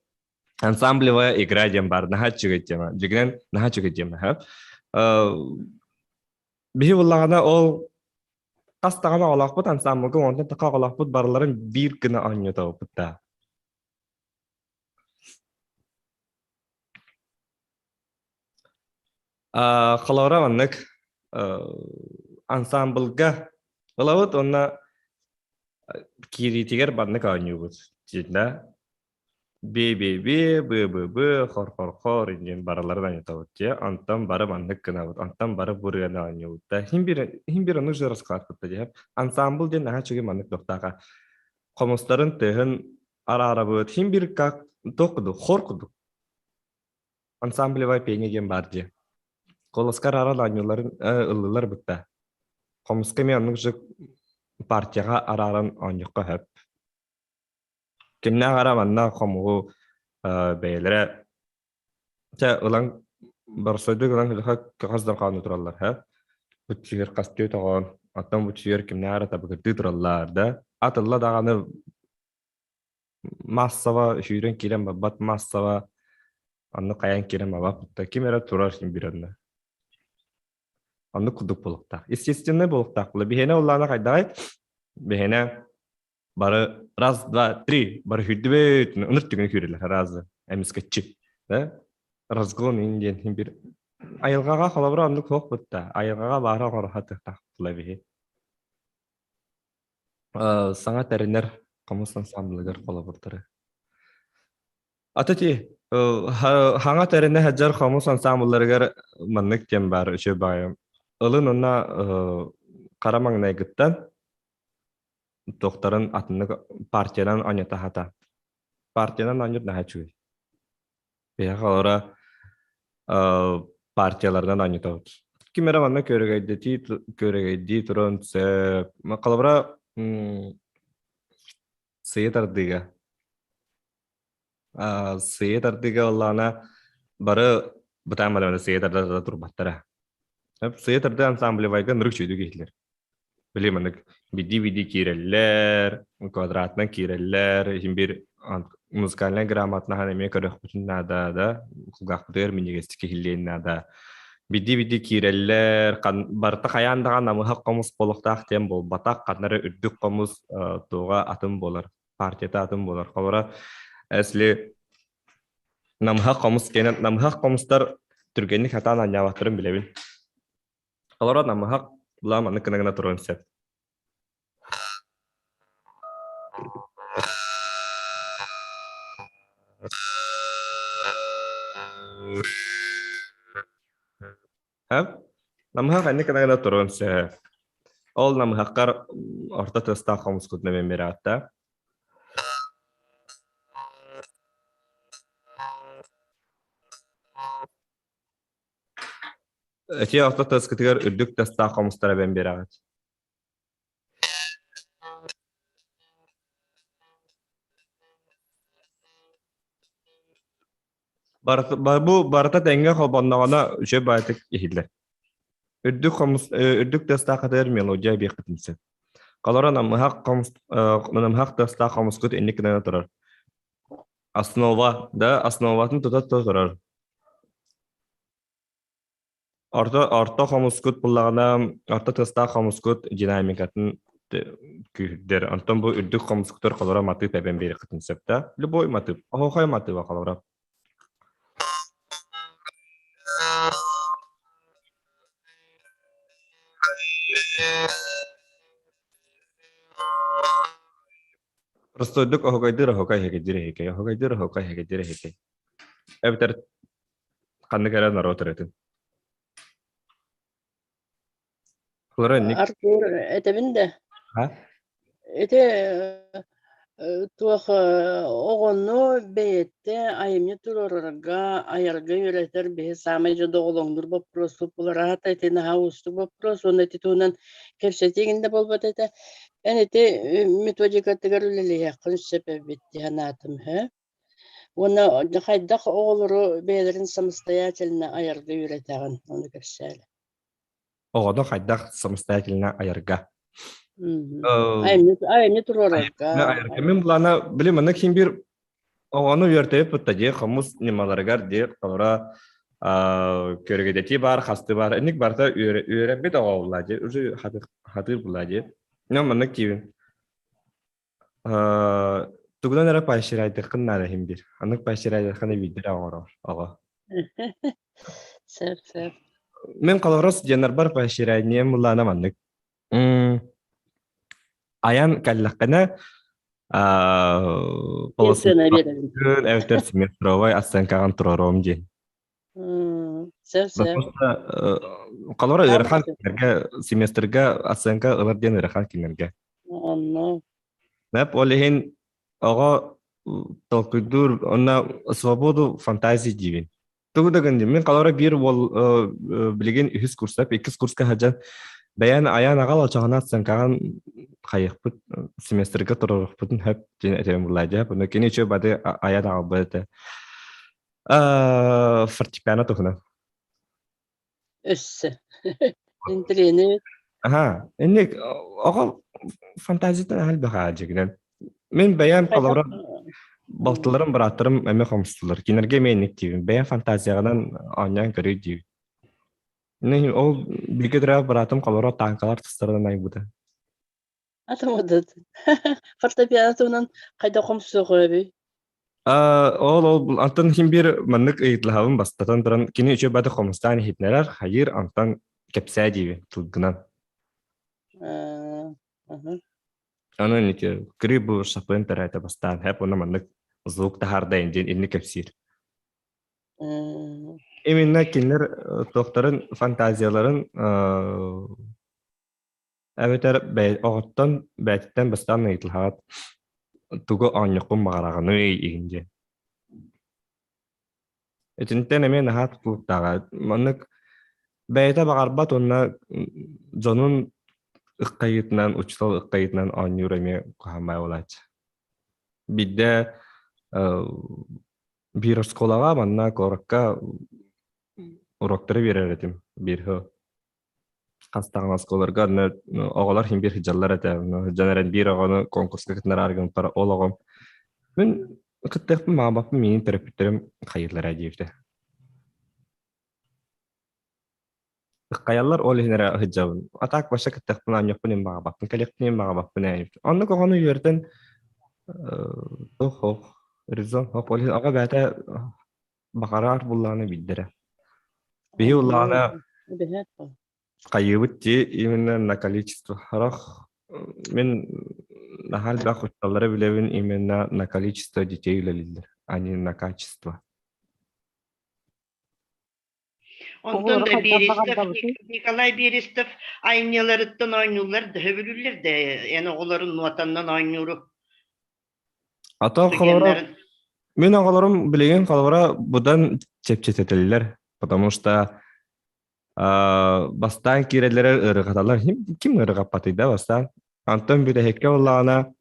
ансамблевая игра диэн баар наһаа үчүгэй тема. Дьигинэн наһаа үчүгэй тема. Биһи буллаҕына ол хас даҕаны оҕолоохпут ансамблга онтон така оҕолоохпут барыларын биир гына оонньотобуппут да. Холобура маннык ансамблга ылабыт уонна киириитигэр маннык оонньуубут да би-би-би, бы-бы-бы, хор-хор-хор диэн барыларын оонньотобут дии. Онтон бары маннык гынабыт, онтон бары бу ырыаны оонньуубут да. Хин бир хин бир ону же расклад дии. Ансамбл диэн наһаа үчүгэй маннык туохтааха. Хомустарын тыаһын араарабыт. Хин бир как туох курдук, хор курдук. Ансамблевое пение диэн баар дии. Колоскар аран оонньууларын ыллылар бытта. Хомуска эмиэ оннук же партияҕа арааран оонньуохха сөп. Кимнээх эрэ манна хомугу бэйэлэрэ чэ ылан боростуойдук ылан хас да хааны тураллар һэ бу хастыы тоҕоон оттон бу кимнээх эрэ табыгырдыы тураллар да атылла даҕаны массово сүүрэн киирэн барбат массово онно хайаан киирэн барбат ким эрэ турар син биир онно оннук курдук буолуохтаах естественный буолуохтаах биһиэнэ улаана хайдаҕай биһиэнэ бары раз два три бары сүүрдүбүт ыныр түгэн сүүрэллэр разы эмискэччи да разгон ин диэн бир айылҕаҕа холобура оннук суох бутта айылҕаҕа баара оҥоро сатыахтаахпыт биһи саҥа тэринэр хомус ансамблыгар холобурдары Ата ти хаҥа тэринэ сылдьар хомус ансамблларыгар маннык диэн баар үчүгэй баҕайы. Ылын уонна хара маҥнайгыттан туохтарын атыннык партиянан оонньото сата. Партиянан оонньуур наһаа үчүгэй. Биһиэхэ олоро партияларынан оонньотобут. Ким эрэ манна күөрэгэйдэтии күөрэгэйдии туран сөп. Холобура сыйы тардыыга Сыйы тардыыга ыллаана бары бытаан баран сыйы тарда турбаттара. Сыйы тарды ансамблевайга нырык чүйдүк иһиллэр. Били маннык бидии-бидии киирэллэр, квадратынан киирэллэр, иһин бир музыкальнай грамотнаһан эмиэ көрөхпүтүн наада да, кулгаахпытыгар минньигэстик иһиллиэн наада. Бидии-бидии киирэллэр, барыта хайаан даҕаны намыһах хомус буолуохтаах диэн буолбатах, ханна эрэ үрдүк хомус туоҕа атын буолар. партията атын буолар. Холобура, если намыһах хомус кэнэн намыһах хомустар түргэнник хатаан анньаабаттарын билэбин. Холобура, намыһах була маннык гына гына туруон сөп. Намыһах аннык гына гына туруон сөп. Ол намыһаххар орто тыастаах хомускутун эмиэ биэрэҕит Эти орто тыаскытыгар үрдүк тыастаах хомустары эбэн биэрэҕит. Бу барыта тэҥҥэ холбонноҕуна үчүгэй баҕайытык иһиллэр. Үрдүк хомус үрдүк тыастаах хатыгар мелодия эбиэххитин сөп. Холоро намыһах хомус намыһах тыастаах хомускут инник гына турар. Основа да основатын тута турар. Орто орто хомускут буллаҕына орто тыастаах хомускут динамикатын күүһүрдэр. Онтон бу үрдүк хомускутугар холоро матыып эбэн биэриэххитин сөп да. Любой матыып. Оһуохай матыыба холоро. Простойдук оһуокайдыыр оһуокай эһэкэйдиир эһэкэй, оһуокайдыыр оһуокай эһэкэйдиир эһэкэй. Эбэтэр ханнык эрэ норуот ырыатын. Лора инник. Артур этэбин да. Ха? Ити туох оҕону бэйэтэ айымньы туруорарга, айарга үөрэтэр биһи саамай дьэ доҕолоҥнуур боппуруоспут булар. Аата ити наһаа уустук боппуруос уонна ити туһунан кэпсэтиигин да буолбат этэ. Эн ити методикатыгар үлэлиэххин сөп эбит дии санаатым һэ. Уонна хайдах оҕолору бэйэлэрин самостоятельно айарга үөрэтэҕин, ону кэпсээ. Оҕону хайдах самостоятельно айарга? Айымньы айымньы туруорарга. Айарга мин былаана били манна ким бир оҕону үөртэбит бутта дии хомус ньымаларыгар дии холобура көрүгэдэтии баар хасты баар инник барыта үөрэммит оҕо булла дии уже хатыыр булла дии но маннык киибин Тугунан эрэ поощряйдыаххын наада иһин биир. Аннык поощряйдыаххына биирдэрэ оҥорор оҕо. Сөп, сөп. Мин холобура студеннарбар поощряйнием былаана маннык. Айан кэллэххинэ Пенсияны биэрэбин. эбэтэр семестровай оценкаҕын туруоруом диэн. Сөп, сөп. Холобура ыарахан кинилэргэ семестрга оценка ылар диэн ыарахан кинилэргэ. Онно. Нэп ол иһин оҕо толкуйдуур онно свободу фантазии диибин. Тугу да гын мин холобура биир уол билигин үһүс курса, иккис курска сылдьан бэйэн айаан аҕал очоҕуна оценкаҕын хайыахпыт семестрга туруорухпутун хөп диэн этэрин булла дьэ. Кини үчүгэй бады айан аҕалбыт этэ. Фортепиано туһунан. Өссө. Интириэни. Аха, инник оҕо фантазиятын элбэх дьигинэн. Мин бэйэм холобура балтыларым, бырааттарым эмиэ хомустулар. Кинилэргэ эмиэ инник диибин. Бэйэм фантазияҕынан оонньоон көрүй диибин. Ол бииргэ төрөөбүт быраатым холобура тааҥкалар тустарынан айбыта. Атамадыт. Фортепиано туһунан хайдах хомсуох эбий? Ол ол антон хим бир маннык ыйытлаһабын бастатан туран кини үчүгэй баты хомустаан иһитинэрэр хайыр антон кэпсээ диибин тылгынан. Аны ники кырыы бу сапын тэрээтэ бастаан хэп уна маннык звук таһаардайын диэн инни кэпсиир. Именно кинилэр туохтарын фантазияларын Эбэтэр оҕоттон бэйэтиттэн бастаан ыйыталаһаат, тугу оонньуоххун баҕараҕыный игин диэн. Итинтэн эмиэ наһаа тутулуктааҕа. Маннык бэйэтэ баҕарбат уонна дьонун ыккайыытынан, учуутал ыккайыытынан оонньуур эмиэ куһаҕан буолааччы. Биирдэ биир оскуолаҕа манна куоракка уруоктары биэрэр этим биир сыл. Хас даҕаны оскуолаларга онно оҕолор иһин биир сылдьаллар этэ. Онно сылдьан эрэн биир оҕону конкурска кытыннараары гыммыттара. Ол оҕом мин кыттыахпын баҕарбаппын миигин төрөппүттэрим хайыыллара диэбитэ. Хайаллар ол иһин эрэ сылдьабын. А так вообще кыттыахпын оонньуохпун иһин баҕарбаппын, кэлиэхпин иһин баҕарбаппын ээ. Оннук оҕону үөрэтэн туох ох резон ох ол иһин оҕо бэйэтэ баҕарар буллаҕына билдэрэ. Биһи уллаҕына хайыыбыт дии именно на количество харах мин наһаа элбэх учууталлары билэбин именно на количество детей үлэлииллэр, а не на качество. Онтон да Берестов, Николай Берестов айымньыларыттан оонньууллар да сөбүлүүллэр да эн оҕолорун нуотаннан оонньууру А то холобура мин оҕолорум билигин холобура быдан чэпчэтэтэллэр, потому что бастаан киирэллэрэ ыарырҕаталлар. Ким ыарырҕаппатый да бастаан. Антон бүтэһиккэ буоллаҕына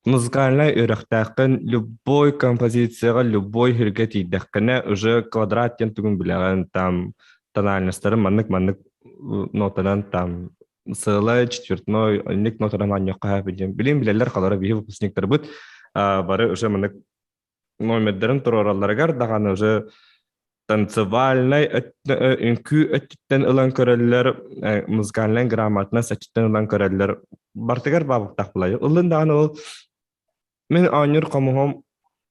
Музыкальнай үөрэхтээххин любой композицияҕа любой сиргэ тиийдэххинэ уже квадрат диэн тугун билэҕин, там тональностарын маннык-маннык нотанан там сыалай, четвертной, инник нотанан оонньуохха сөп диэн билин билэллэр халара биһи выпускниктарбыт бары уже маннык номердарын туруоралларыгар даҕаны уже танцевальнай үҥкүү өттүттэн ылан көрөллөр, музыкальнай грамотность өттүттэн ылан көрөллөр. Бартыгар баабыктаах булайы. Ыллын даҕаны ол мин оонньуур хомуһум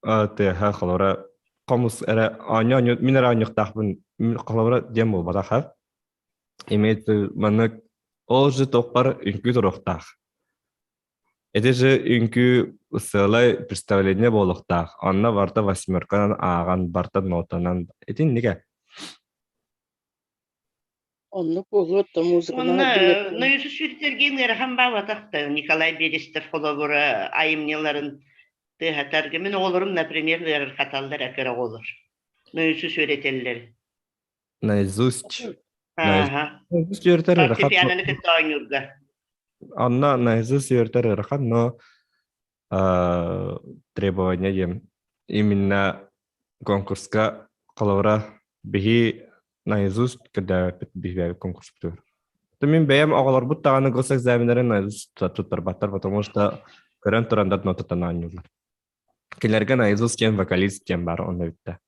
тыаһа холобура хомус эрэ оонньуу мин эрэ оонньуохтаахпын холобура диэн буолбатах имеет маннык ол же тохпар үҥкүү туруохтаах. Ити же үҥкүү сыалай представление буолуохтаах. Онно барыта восьмерканан ааҕан, барыта нотанан итиннигэ. Оннук буолуо да музыканан Онно Нойусу Сергей ыарахан баабатах да Николай Берестов холобура айымньыларын тыаһатарга мин оҕолорум, например, ыарырҕаталлар экер оҕолор. Нойусу үөрэтэллэр. Наизусть. Ааха. Наизусть үөрэтэр ыарахан. Фортепианоны кытта оонньуурга. Онно наизусть үөрэтэр ыарахан, но требование диэн именно конкурска холобура биһи наизусть көрдөөбөппүт биһи конкурспутугар. Мин бэйэм оҕолорбут даҕаны госэкзаменнарын наизусть туттарбаттар, потому что көрөн туран да нотаттан оонньууллар. Кинилэргэ наизусть диэн вокалист диэн баар онно бүттэ.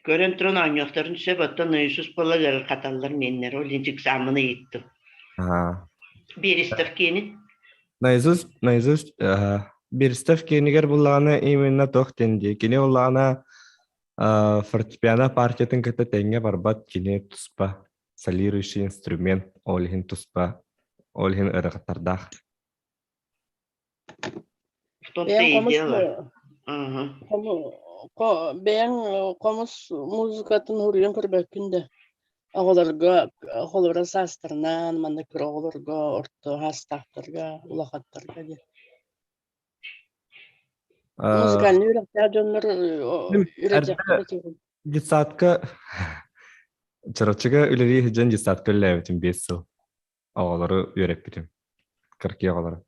Көрөн туран оонньуохтарын сөп, оттон Иисус буола ыарырҕаталлар миэннэр, ол иһин экзамены ыйыттым. Берестов киэнин? Наизусть, наизусть, Берестов киэнигэр буллаҕына именно туох диэн дии. Кини буллаҕына фортепиано партиятын кытта тэҥҥэ барбат, кини туспа солирующий инструмент, ол иһин туспа, ол иһин ыарахаттардаах. В том-то Бэйэҥ и хомус дело. Ага. бэйэҥ хомус музыкатын уруйан көрбөккүн да оҕолорго холобура саастарынан манна кыра оҕолорго орто саастаахтарга улахаттарга диэн музыкальнай үөрэхтээх дьоннор үөрэтиэхтэрэ Детсадка Чурапчыга үлэлии сылдьан детсадка үлэлээбитим 5 сыл. Оҕолору үөрэппитим. Кыркый оҕолору.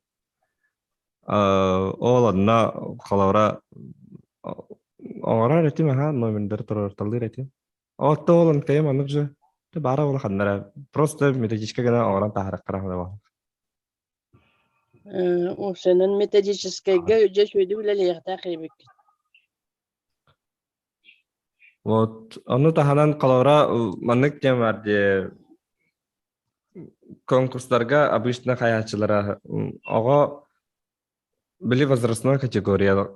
Ол онно холобура оҥорор этим аха номердары туруорталыыр этим. Отто ол онкайым оннук же баара улаханнара просто методичка гына оҥорон таһаараххара буолар. Уопсайынан методическайга дьэ үчүгэйдик үлэлиэхтээх эбиккит. Вот ону таһынан холобура маннык диэн бар дии конкурстарга обычно хайааччылара оҕо били возрастной категория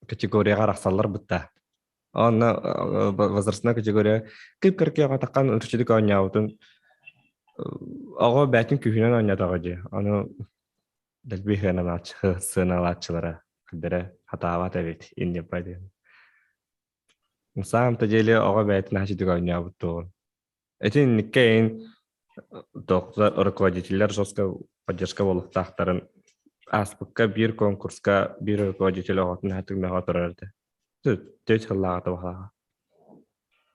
категорияҕа арахсаллар бытта. Онно возрастной категория кып-кыркы оҕо үрчүдүк оонньообутун оҕо бээтин күүһүнэн оонньоотоҕо дии. Ону дэлби сыаналааччылара кырдара хатаабат эбит инниппа диэн. На самом-то деле оҕо бэйэтин хаачыдык оонньообут туоҕун. Ити инникке эйин доктор руководителлэр жестко поддержка буолуохтаахтарын ааспыкка биир конкурска биир руководитель оҕотун хатыгнаҕа турар этэ. Төт сыллааҕыта баһааҕа.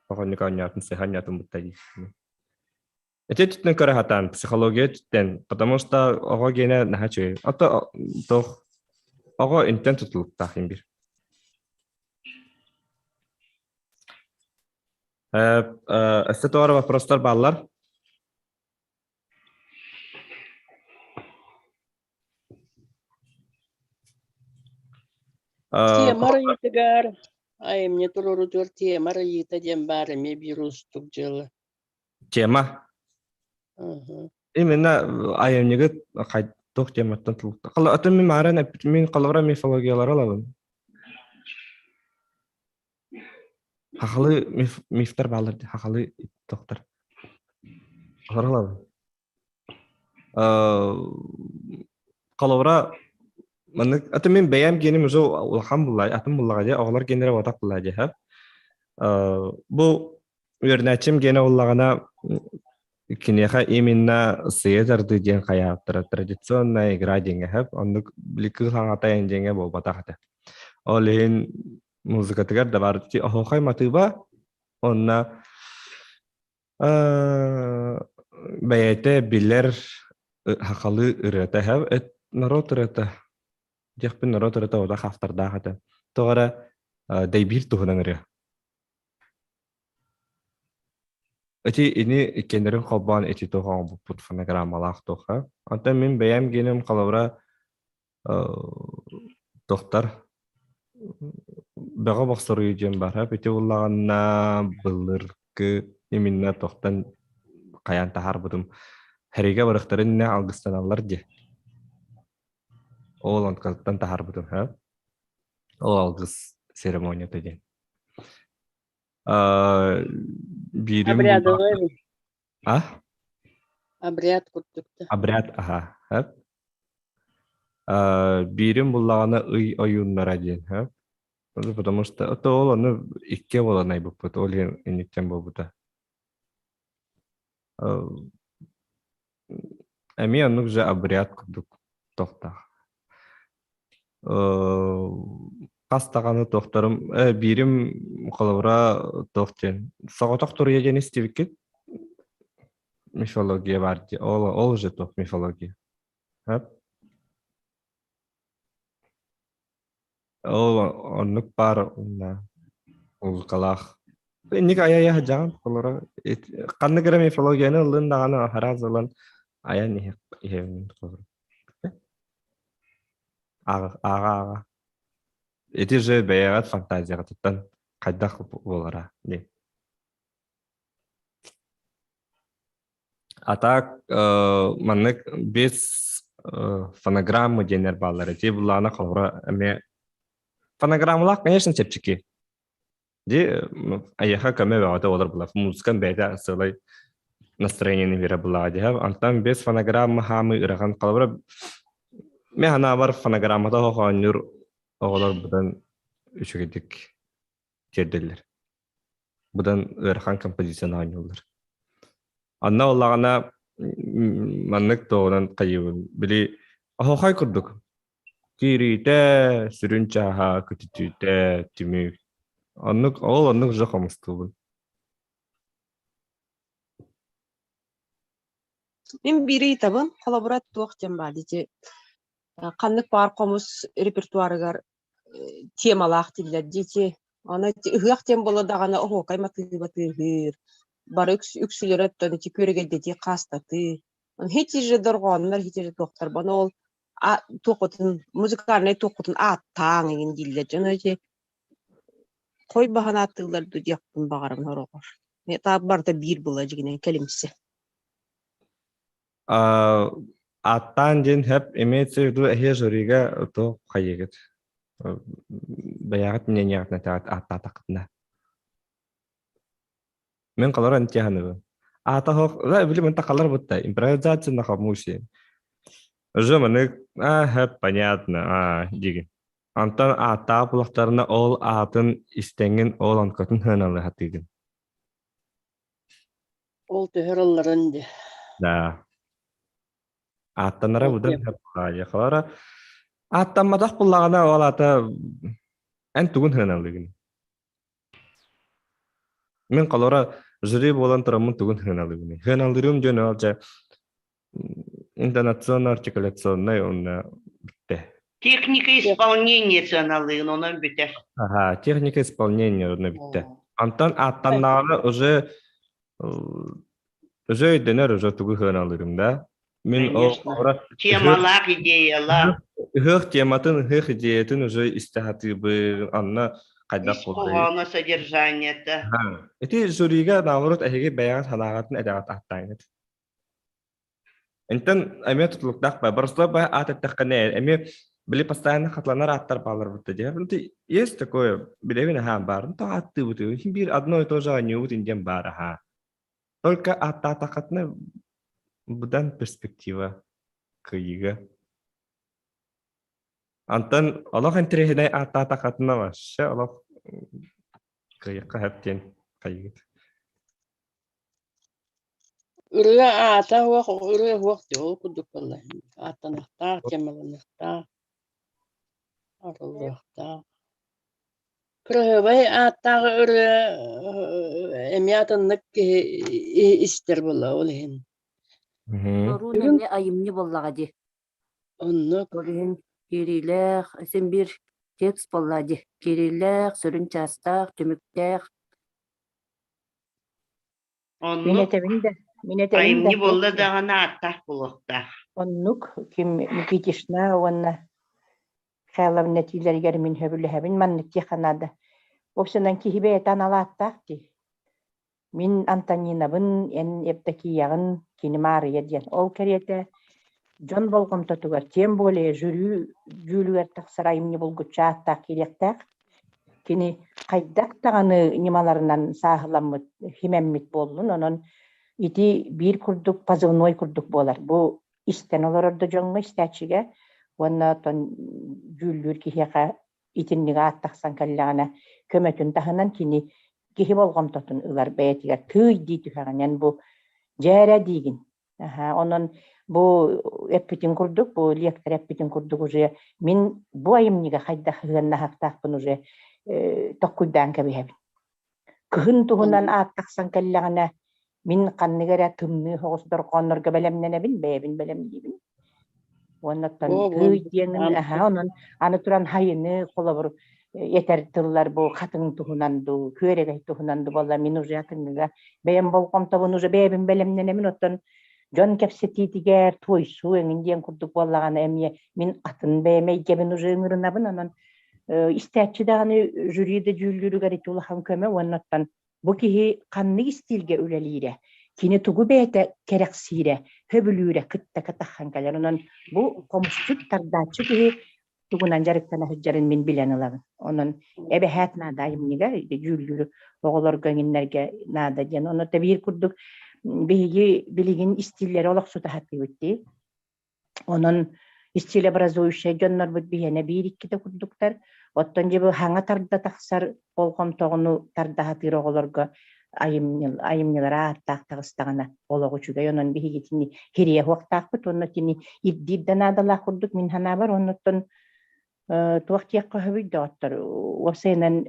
Оҕонньук оонньоотун сыһа оонньоотун бутта дии. Ити өттүттэн көрө сатаан, психология өттүттэн, потому что оҕо гиэнэ наһаа үчүгэй. Ото туох оҕо интэн тутулуктаах им бир. Өссө туора вопростар бааллар? Тема арыйыытыгар айымньы туруорутугар тема арыйыыта диэн баар эмиэ биир уустук дьыала. Тема. Именно айымньыгыт туох тематтан тулукта. Атын мин мааран эппит мин холобура мифологиялары алабын. Хахалы миф, мифтер баалар хахалы тохтар. Олор алабын. Холобура маннык атын мин бэйэм гиэним уже улахан булла атын буллаҕа дии оҕолор гиэннэрэ уотах булла дии Бу үөрэнээччим гиэнэ буллаҕына киниэхэ именно сыйа тардыы диэн хайааттара традиционная игра диэҥҥэ сөп оннук били кыыл хаҥатайын диэҥҥэ буолбатах этэ. Ол иһин музыкатыгар да баар оһуохай матыыба онно Бэйэтэ билэр сахалыы ырыата эт норуот ырыата диэхпин норуот ырыата одах автордаах этэ. Тоҕо эрэ дэйбиир туһунан ырыа. Ити ини иккиэннэрин холбоон ити туох оҥорбуппут фонограммалаах туохха. Онтон мин бэйэм гиэним холобура тохтар бөҕө бохсоруйу диэн баар. Ити буллаҕына былыргы именно тохтон хайаан таһаарбытым. Хэригэ барыхтарын иннэ алгыстаналлар дии. Ол онтон таһаарбытым. Ол алгыс церемонията диэн. Биирим Обрядовый. А? Обряд курдук да. Обряд, аха. Хөп. Биирим буллаҕына ый ойууннара диэн, хөп. Потому что то ол ону икки буолан айбыппыт, ол иһин инниктэн буолбута. Эмиэ оннук же обряд курдук тохтоох. Хас даҕаны туохтарым биирим холобура туох диэн соҕотох туруйа диэн истибиккит мифология баар дии ол ол уже туох мифология Ол оннук баар уонна музыкалаах. Инник айа-айа сылдьаҕын холоро ханнык эрэ мифологияны ыллын даҕаны араас ылан айан иһэбин холоро. Ааҕа-ааҕа. Ити же бэйэҕит фантазияҕытыттан хайдах буолара дии. А так маннык без фонограммы диэннэр бааллар. Ити былаана холобура эмиэ фонограммалаах, конечно, чэпчэки. Ди айаха көмө бөҕөтө олор була. Музыкан бэйэтэ сылай настроениены бере булаа диһэ. Антан без фонограмма хаамы ырахан холобура мен ханаабар фонограммата хоһоонньур оҕолор быдан үчүгэйдик тиэрдэллэр. быдан ыарахан композицияны оонньууллар. Анна оллаҕына маннык туоҕунан хайыыбын били оһохой курдук киириитэ, сүрүн чааһа, көтүтүүтэ, түмүк. Оннук ол оннук же хомустуубун. Мин биири ыйытабын, холобура туох диэн баар ити ханнык баар хомус репертуарыгар темалаах дииллэр дии ити. Аны ыһыах диэн буолла даҕаны оһуокай матыыба тыаһыыр, бары үксүлэрэ оттон ити күөрэгэйдэтии хаастатыы. Ити же дорҕооннор, ити же туохтар баны ол туоххутун музыкальнай туоххутун ааттааҥ игин дииллэр дьоно ити хой баһан ааттыыллар дуу диэхпин баҕарабын сороҕор. Барыта биир була дьигинэн кэлимсэ. Ааттаан диэн хэп имеется в виду эһиэ жюрига то хайыгыт бэйэҕит мнениеҕытын этэҕит ааттаатаххытына. Мин қалар антиаһаныбын. Аата хоқ, да били мын тақалар бутта импровизация на хомуси. Уже маны а хэп понятно а диги. Антон ааттаах булахтарына ол аатын истэҥин ол онкотун хыаналы хатыгын. Ол төһөр ылларын дии. Да. Ааттанара быдан хаайахалара. Ааттамматах буллаҕына ол аата эн тугун хыаналыгын? Мин холора жюри буолан тураммын тугун хыаналыыбыный? Хыаналыырым дьон ол дьэ интонационно артикуляционнай уонна бүттэ. Техника исполнения сыаналыын онон бүтэр. Ага, техника исполнения онно бүттэ. Антон ааттаннаҕына уже уже өйдөнөр уже тугу хыаналыырым да. Мин ол темалаах идеялаах. Ыһыах тематын, ыһыах идеятын уже истэ сатыыбын, анна хайдах Ис хоһооно содержаниета. Ити жюрига наоборот эһиги бэйэҕит санааҕытын этэҕит ааттааҥҥыт. Интэн эмиэ тутулуктаах бай. Боростуой бай аат эттэххинэ эмиэ били постоянно хатланар ааттар баалар бутта дии. Есть такое, билэбин аһаан баар. То ааттыыбыт биир одно и то же оонньуубут индиэн баар аһаа. Только ааттаатаххытына быдан перспектива кыайыыга. Антон олох интэриэһинэй ааттаатаххытына вообще олох кыайыахха сөп диэн хайыгыт. Ырыа аата уох, ырыа уох дии, ол курдук буолла. Ааттаныахтаах, темаланыахтаах, арыллыахтаах. Кыраһыабай ааттаах ырыа эмиэ атыннык киһи истэр буолла ол иһин. Торуун эмиэ айымньы буоллаҕа дии. Оннук. Ол иһин киириилээх, син биир текст буоллаҕа дии. Киириилээх, сүрүн чаастаах, түмүктээх. Мин Оннук этэбин да, мин этэбин да айымньы буолла даҕаны ааттаах буолуохтаах. Оннук ким Никитична уонна Михайловна этиилэригэр мин сөбүлэһэбин маннык диэххэ наада. Уопсайынан киһи бэйэтэ анал ааттаах дии. Мин Антонинабын, эн Евдокияҕын, кини Маарыйа диэн. Ол кэриэтэ дьон болҕомтотугар, тем более жюри дьүүлүгэр тахсар айымньы булгуччу ааттаах киириэхтээх. Кини хайдах даҕаны ньымаларынан сааһыламмыт, химэммит буоллун, онон ити биир курдук позывной курдук буолар. Бу истэн олорор да дьоҥҥо истээччигэ уонна оттон дьүүллүүр киһиэхэ итинник аат тахсан кэллэҕинэ көмөтүн таһынан кини киһи болҕомтотун ылар бэйэтигэр тыый дии түһэҕинэн бу дьээрэ диигин. Аха, онон бу эппитин курдук, бу лектор эппитин курдук уже мин бу айымньыга хайдах сыһыаннаһыахтаахпын уже токкуйдаан кэбиһэбин. Кыһын туһунан аат тахсан кэллэҕинэ мин ханнык эрэ тымныы соҕус дорҕооннорго бэлэмнэнэбин, бэйэбин бэлэмниибин. Уоннаттан тыый диэн аһа онон аны туран хайыны холобур этэр тыллар бу хатыҥ туһунан дуу, күөрэгэй туһунан дуу буолла мин уже атыҥҥыга бэйэм болҕомтобун уже бэйэбин бэлэмнэнэбин оттон дьон кэпсэтиитигэр туойсуу эҥин диэн курдук буоллаҕына эмиэ мин атын бэйэм эйгэбин уже ыҥырынабын онон истээччи даҕаны жюри да дьүүллүүрүгэр ити улахан көмө уонна оттон Бу киһи ханнык истиилгэ үлэлиирэ, кини тугу бэйэтэ кэрэхсиирэ, сөбүлүүрэ кытта катаххан кэлэр. Онон бу хомусчут тардааччы киһи тугунан дьарыктана сылдьарын мин билэн ылабын. Онон эбэһээт наада айымньыга, дьүүллүүр оҕолорго эҥиннэргэ наада диэн. Онон биир курдук биһиги билигин истииллэри олохсута сатыыбыт дии. Онон стилеобразующай дьоннорбут биһиэнэ биир иккитэ курдуктар. Оттон дьэ бу хаҥа тарда тахсар болҕомтоҕуну тарда сатыыр оҕолорго айымньылара ааттаах таҕыстаҕына олох үчүгэй. Онон биһиги итини кириэ суохтаахпыт уонна итини ирдиир да наадалаах курдук мин санаабар. Оннуттан туох диэххэ сөбүй доҕоттор уопсайынан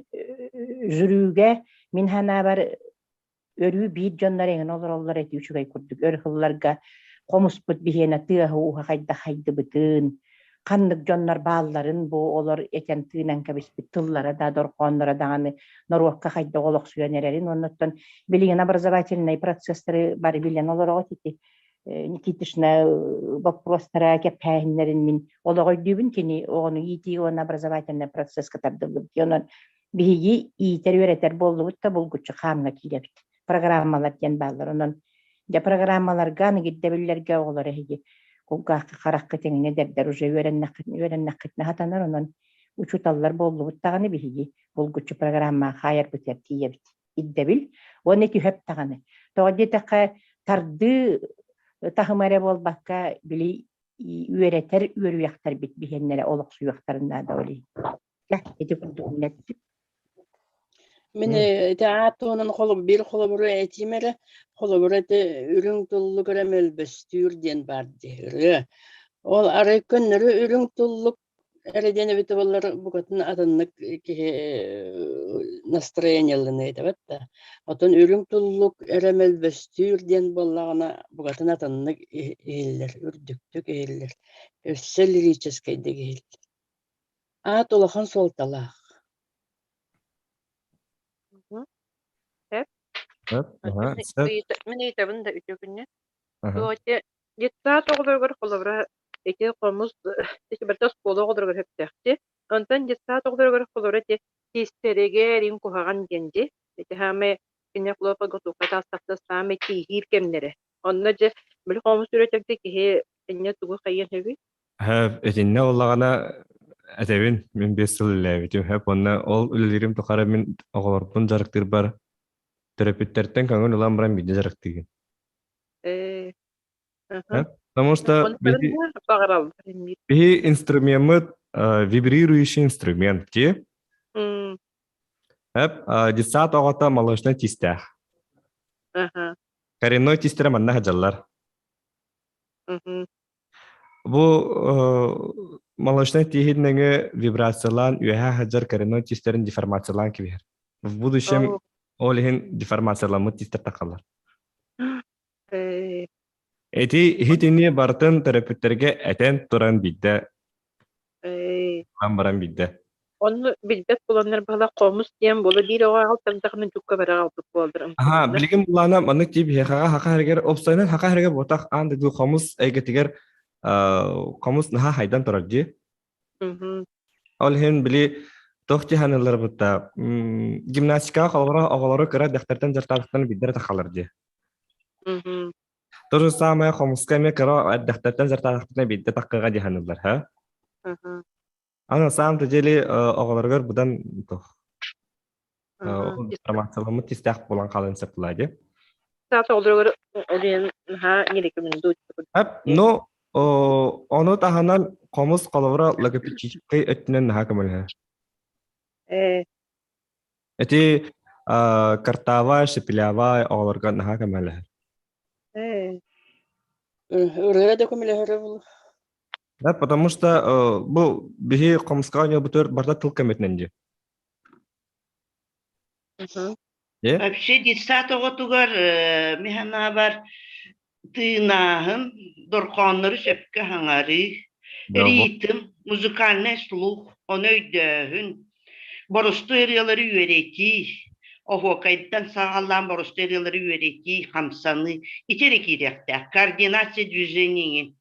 жюрүүгэ мин санаабар Өрүү биир дьоннор эҥин олороллор эти үчүгэй курдук өр сылларга хомуспут биһиэнэ тыаһа-ууһа хайдах хайдыбытын, ханнык дьоннор баалларын бу олор этэн тыынан кэбиспит тыллара да дорҕоонноро даҕаны норуокка хайдах олохсуйан эрэрин уонна оттон билигин образовательнай процесстары бары билэн олороҕут ити Никитична боппуруостара кэппээһиннэрин мин олох өйдүүбүн кини оҕону иитии уонна образовательнай процесска тардыллыбыт онон Биһиги иитэр-үөрэтэр буоллубут да булгуччу хаамҥа киирэбит. Программалар диэн бааллар. Онон дьэ программаларга аныгы ирдэбиллэргэ оҕолор эһиги кулгаахха харахха тэҥҥэ эдэрдэр уже үөрэннэххитинэ үөрэннэххитинэ сатанар. Онон учууталлар буоллубут даҕаны биһиги булгуччу программаҕа хаайарбытыгар тиийэбит. Ирдэбил уонна түһэп даҕаны. Тоҕо диэтэххэ тардыы таһыма эрэ буолбакка били үөрэтэр үөрүйэхтэрбит биһиэннэрэ олохсуйуохтарын наада ол иһин. Ити курдук Мин ити аат туһунан биир холобуру этиим эрэ. Холобура ити үрүҥ туллук эрэ мөлбөстүүр диэн баар дии ырыа. Ол арай көннөрү үрүҥ туллук эрэ диэн эбитэ буоллар букатын атыннык киһи настроениеланыа этэ да. Оттон үрүҥ туллук эрэ мөлбөстүүр диэн буоллаҕына букатын атыннык иһиллэр, үрдүктүк иһиллэр, өссө лирическэйдик иһиллэр. Аат улахан суолталаах. Сөп. Сөп, аһа, сөп. Мин ыйытабын да үтүө күннэ. Аһа. Ити детсад оҕолоругар холобура ити хомус ити барыта оскуола оҕолоругар сөптөөхтү. Онтон детсад оҕолоругар холобура ити тиистэригэр иҥ куһаҕан диэн дии. Ити хаамай кини хлопа готовка таастахта саамай тииһиир кэмнэрэ. Онно дьэ били хомус үрэтэргэ киһи инньэ тугу хайыан сөбүй? Һэ, итиннэ буоллаҕына этэбин, мин 5 сыл үлэлээбитим. Һэп уонна ол үлэлиирим тухары мин оҕолорбун дьарыктыырбар төрөппүттэртэн көҥүл ылан баран биирдэ дьарыктыыгын. Э, Һэ? Потому что биһи, баҕараллар биһи инструмеммыт вибрирующий инструмент дии. Һэп, детсад оҕото молочнай тиистээх. Коренной тиистэрэ манна сылдьаллар. Бу молочнай тииһин нөҥүө вибрациялаан үөһээ сылдьар коренной тиистэрин деформациялаан кэбиһэр. В будущем ол иһин деформацияламмыт тиистэр тахаллар. Ити иһитини барытын төрөппүттэргэ этэн туран биирдэ, ан баран биирдэ. Онну билбэт буоланнар баһыла хомус диэн буола биир оҕо аҕалтардахына дьукка бара аҕалбыт буоллар. Аха, билигин булаана маннык тип биһиэхэҕэ хаха хэригэр опсайынан хаха хэригэр буотах аан дойду хомус эйгэтигэр хомус наһаа хайдан турар дии. Ол иһин били туох дьаһаналлар бутта гимнастикаҕа холобура оҕолору кыра дьахтартан дьартаахтан билдэр тахалар дии. То же самое хомуска эмиэ кыра эрдэхтэртэн дьартаахтан биирдэ таккыга дьаһаналлар ха. А на самом-то деле оҕолоругар быдан туох информацияламмыт тистээх буолан хаалан сөп дии. Оҕолоругар олен наһаа не рекомендую. Ну, ону таһынан хомус холобура логопедическай өттүнэн наһаа көмөлөһөр. Эти картава, шепелявай оҕолорго наһаа көмөлөһөр. Ырыа да көмөлөһөрө булу. Да, потому что бу биһи хомуска оонньуубутугар барыта тыл көмөтүнэн дии. Вообще детсад оҕотугар мин санаабар тыынааһын, дорҕооннору сөпкө хаҥарыы, ритм, музыкальный слух, ону өйдөөһүн, боростуой ырыалары үөрэтии, оһуокайдан саҕалаан боростуой ырыалары үөрэтии, хамсаныы ити эрэ киириэхтээх. Координация движений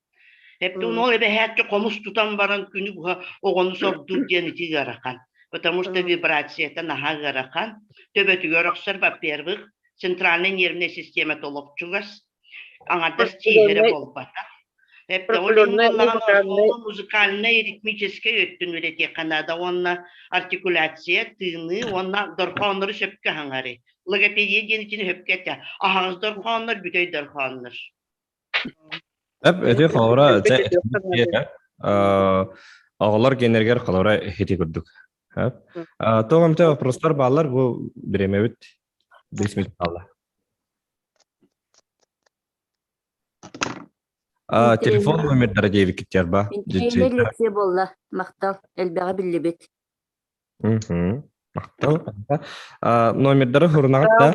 Эптэ ол эбэһээччи хомус тутан баран күнү быһа оҕону сордуур диэн ити ыарахан. Потому что вибрацията наһаа ыарахан. Төбөтүгэр охсор, во-первых, центральная нервная система толопчугас, аҥардас тииһэрэ буолбатах. Эптэ ол иһин буоллаҕына музыкальнай ритмическэй өттүн үлэтиэххэ наада уонна артикуляция, тыыныы уонна дорҕооннору сөпкө аһаҥарыы. Логопедия диэн итини сөпкө этэ. Аһаҕас дорҕооннор, бүтэй дорҕооннор. Эп эти холобура оҕолор генергер холобура ити курдук. Тоҕо эмте вопростар бааллар бу бириэмэбит 5 минут хаалла. Телефон номердара диэбиккиттэр ба. Интиэннэ лекция буолла. Махтал. Элбэҕи биллибит. Махтал. Номердары хурунаҕыт да?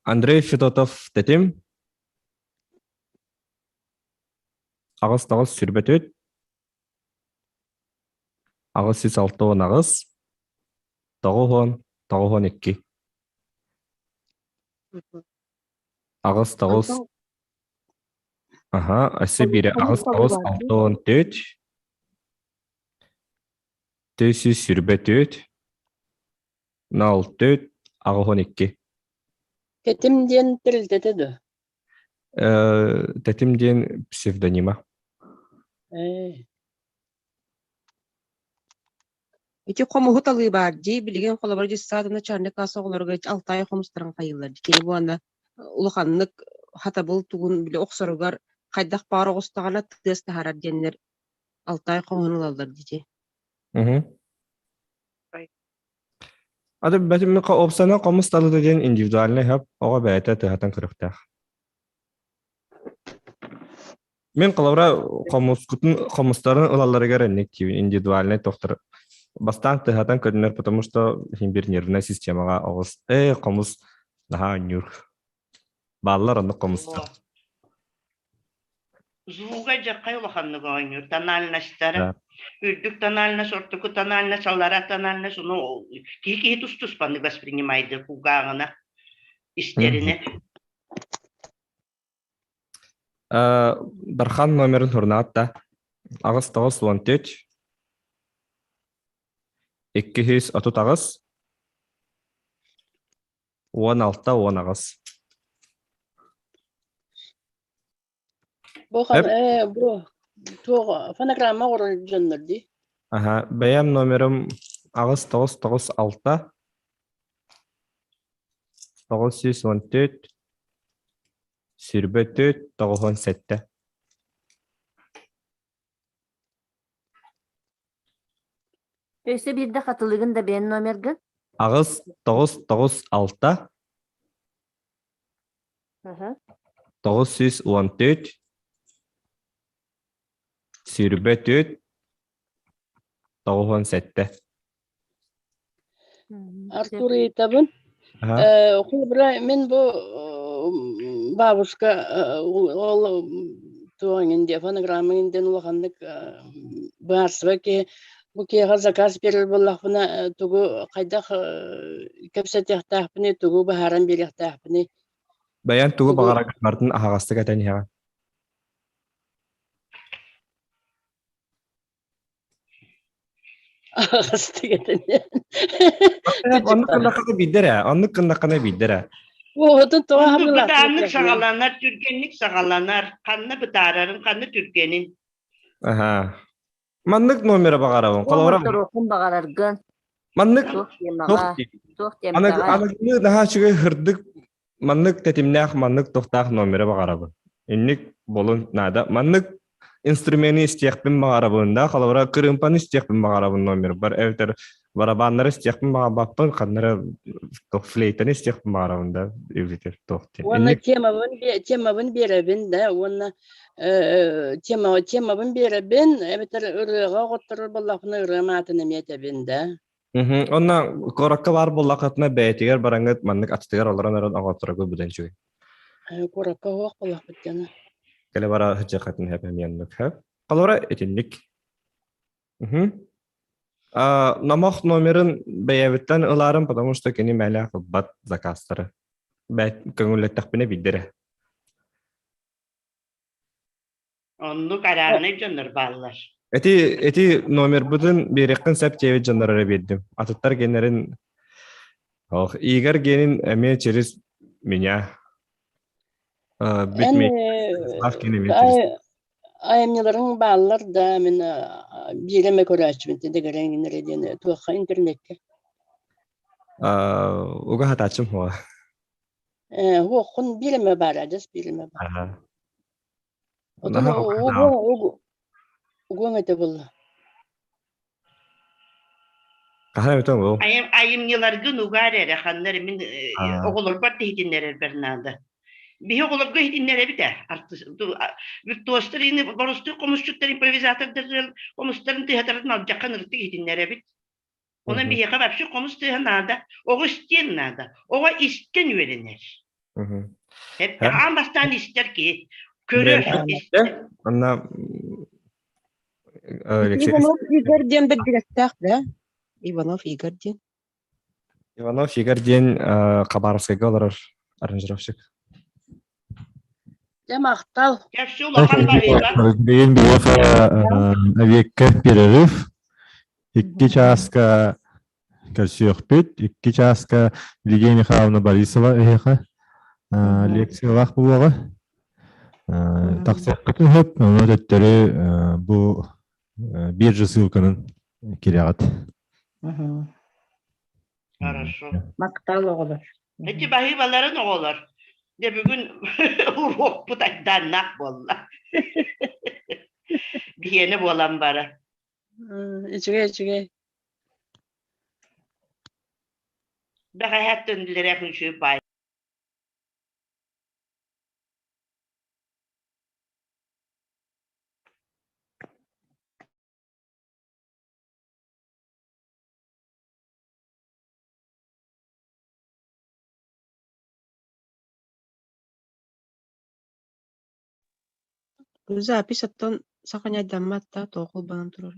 Андрей Федотов тэтим 8 9 сүүрбэ 8 868 90 92 8 9 Аха, өссө биирэ 8 9 64 424 04 82. Тэтим диэн тэрилтэтэ дуо? Тэтим диэн псевдонима. Ээ. Ити хомуһу талыы баар дии, билигин холобура дьыссаат начальник класс оҕолоругар Алтай хомустарын хайыыллар дии. Кини буолна улаханнык хатабыл тугун били охсоругар хайдах баар оҕустаҕына тыас таһаарар диэннэр Алтай хомуһун ылаллар дии. Аты бэтим опсана хомус талыта диэн индивидуальный хап оҕо бэйэтэ тыһатан көрүөхтээх. Мин холобура хомускутун хомустарын ылалларыгар инник индивидуальный тохтор бастаан тыһатан көрүнэр, потому что иһин бир нервная системаҕа оҕус хомус наһаа оонньуур. Бааллар оннук хомустар. Звуга дьаххай улаханнык оонньуур тональностара. Үрдүк тональность, ортоку тональность, аллара тональность, ну, киһи киһи тус-туспаннык воспринимайды кулгааҕына, истэринэ. Дархан номерын хурнаат да 8 9 14 238 16 18. Бу хан бу туох фонограмма оҥорор дьоннор дии. Аха, бэйэм номерым 8 9 9 6 914 24 97. Өссө биирдэ хатылыгын да бэйэн номергын. 8 9 9 6 914 24 97. Артур ыйытабын. Холобура, мин бу бабушка ол туоҥин диэ фонограмма диэн улаханнык быһаарсыба киһи бу киһиэхэ заказ биэрэр буоллахпына тугу хайдах кэпсэтиэхтээхпиний, тугу быһааран биэриэхтээхпиний? Бэйэн тугу баҕараргын барытын аһаҕастык этэн иһэҕин. Аһаҕастык этэн Оннук гыннаххына биирдэ эрэ, оннук гыннаххына биирдэ эрэ. Уотун тоҕо Оннук хабылаахтык бытааннык этэргин. саҕаланар, түргэнник саҕаланар. Ханна бытаарарын, ханна түргэнин. Аха. Маннык номера баҕарабын. Холобура, Туруоххун баҕараргын, маннык туох туох темаҕа, дии. туох Аны темпэҕэ. аныгы наһаа үчүгэй һырдык маннык тэтимнээх, маннык тохтаах номера баҕарабын. Инник болун наада. Маннык инструмены истиэхпин баҕарабын да, холобура, кырыымпаны истиэхпин баҕарабын номербар, эбэтэр барабаннары истиэхпин баҕарбаппын, ханнары туох флейтаны истиэхпин баҕарабын да, эбэтэр туох диэн. Уонна Инник темабын темабын биэрэбин да уонна тема темабын биэрэбин эбэтэр ырыаҕа оҕотторор буоллахпына ырыам аатын эмиэ этэбин да. Онно куоракка баар буоллаххытына бэйэтигэр бараҥҥыт маннык аттыгар олорон эрэн оҕотторого бүтэн үчүгэй. Куоракка суох буоллахпыт дьоно. Кэлэ бара сылдьыаххытын сөп эмиэ оннук сөп. Холобура итинник. Номох номерын бэйэбиттэн ылаарым, потому что кини мэлээх ылбат заказтары. Көҥүллэттэхпинэ биирдэрэ. Оннук арааһынай дьоннор бааллар. Эти эти номербытын биэриэххин сөп диэбит дьоннор эрэ биэрдим. Атыттар геннэрин ох, Игорь генин эмиэ через меня. Эн Бит айымньыларыҥ бааллар да мин биир эмэ көрөөччүбүн дэгэрэҥинэрэ диэн туохха интернеккэ. Уга хатааччым хуа. Хуоххун биир эмэ баар адьас биир эмэ баар. Отон угуоҥ этэ буолла. Хаһан эбитэ ол? Айымньыларгын угаар эрэ ханна эрэ мин оҕолорбор да иһитиннэрэрбэр наада. Биһи оҕолорго иһитиннэрэбит ээ. Виртуозтар ини боростуой хомусчуттар импровизатордар хомустарын тыаһатарын алдьаххан ырытык иһитиннэрэбит. Онон биһиэхэ вообще хомус тыаһа наада, оҕо истиэн наада. Оҕо истэн үөрэнэр. Аан бастаан истэр киһи көрөр, истэр. Анна Иванов Игорь диэн бэрдигэстээх да? Иванов Игорь диэн. Иванов Игорь диэн Хабаровскайга олорор аранжировщик. Дьэ махтал. Кэпсэ улахан баһыыба. Билигин биһиэхэ объекка перерыв. Икки чааска көрсүөхпүт. Икки чааска Лидия Михайловна Борисова эһиэхэ лекциялаах буолуоҕа. Тахсыаххытын сөп, ону төттөрү бу биржа ссылканан кирэҕит. Хорошо. Махтал оҕолор. Эти баһыыбаларын оҕолор. Дьэ бүгүн уруокпут айдааннаах буолла. Биһиэнэ буолан бара. Үчүгэй, үчүгэй. Бэҕэһээ төннүлэрэх үчүгэй баай. Запись оттон саханяйдаммат да тоҕо холбонон турар.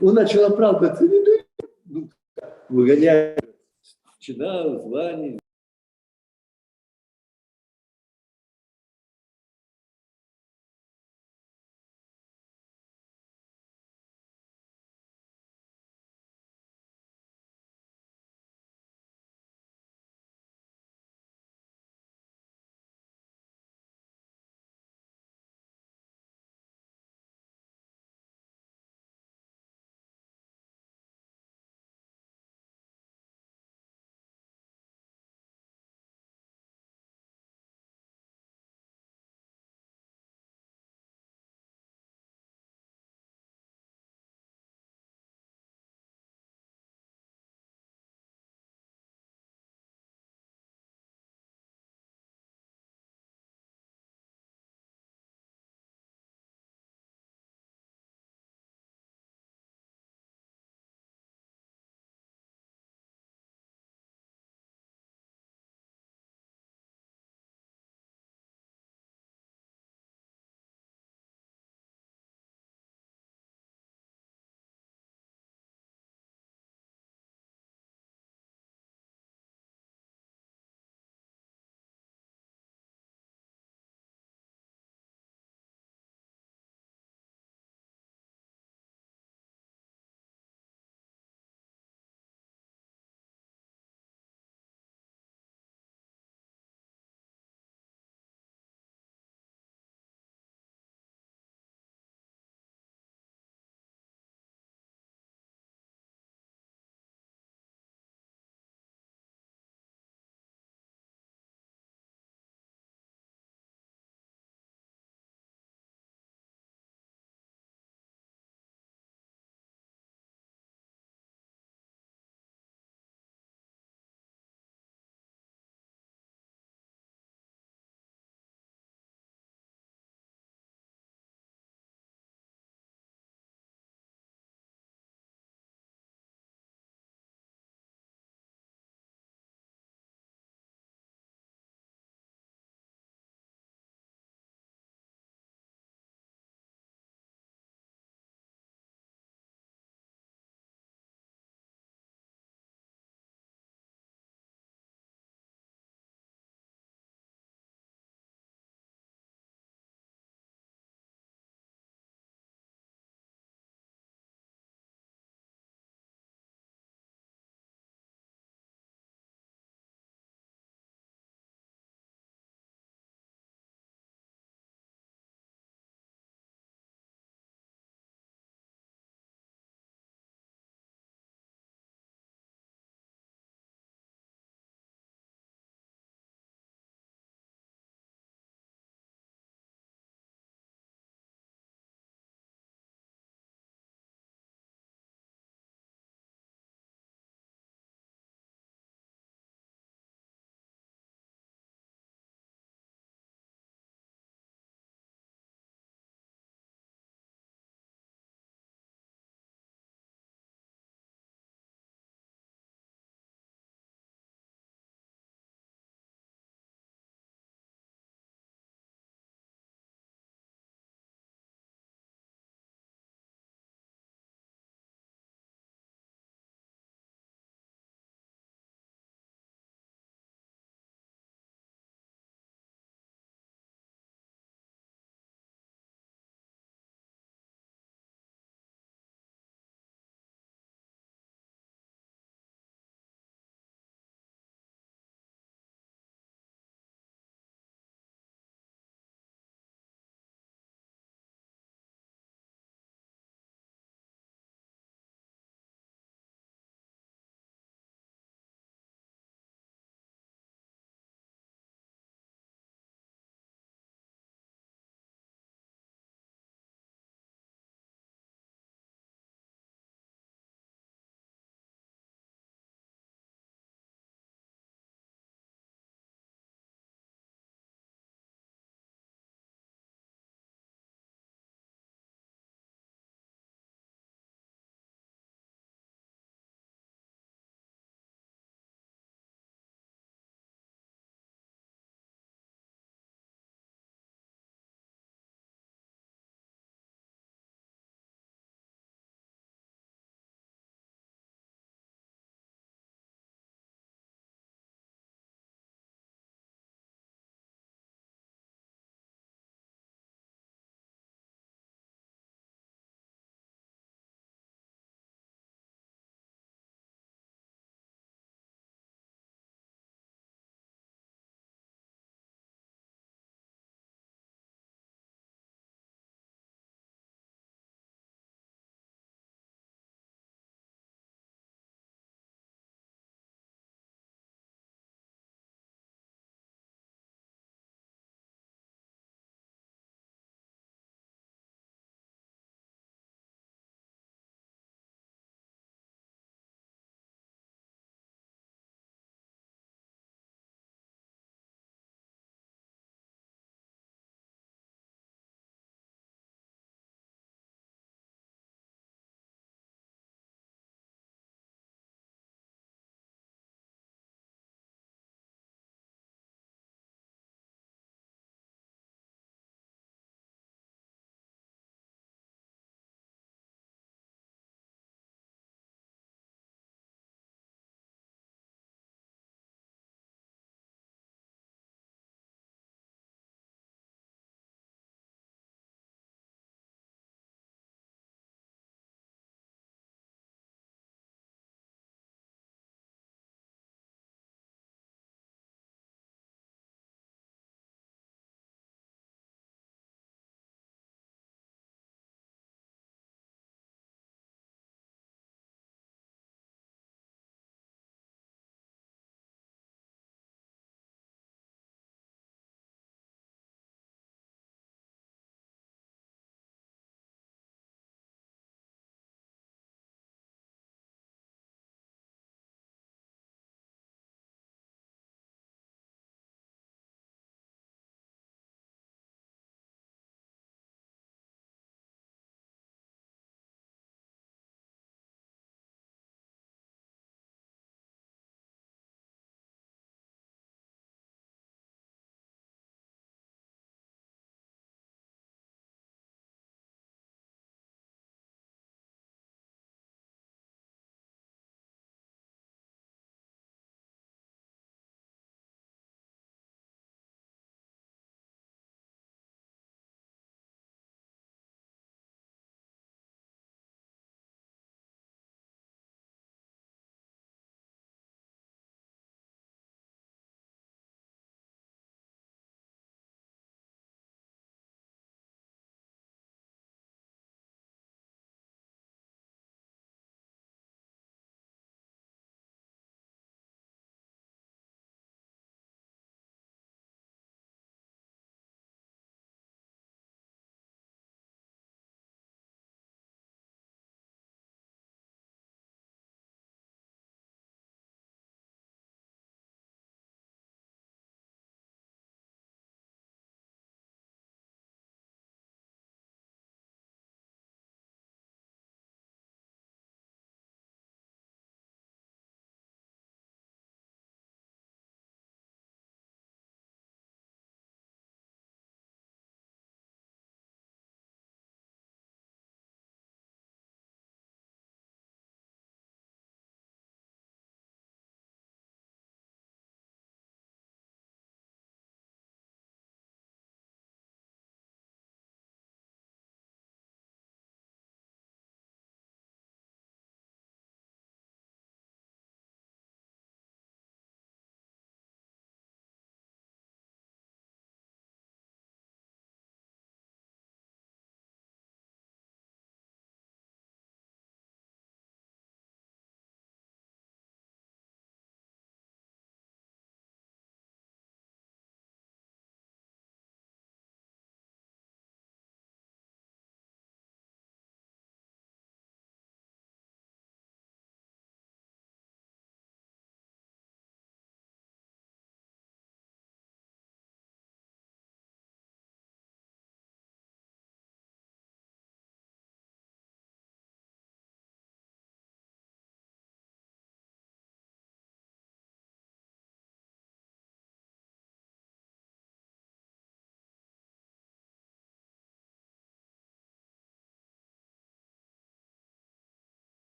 Он начал оправдываться, ну, выгоняя чина, званий.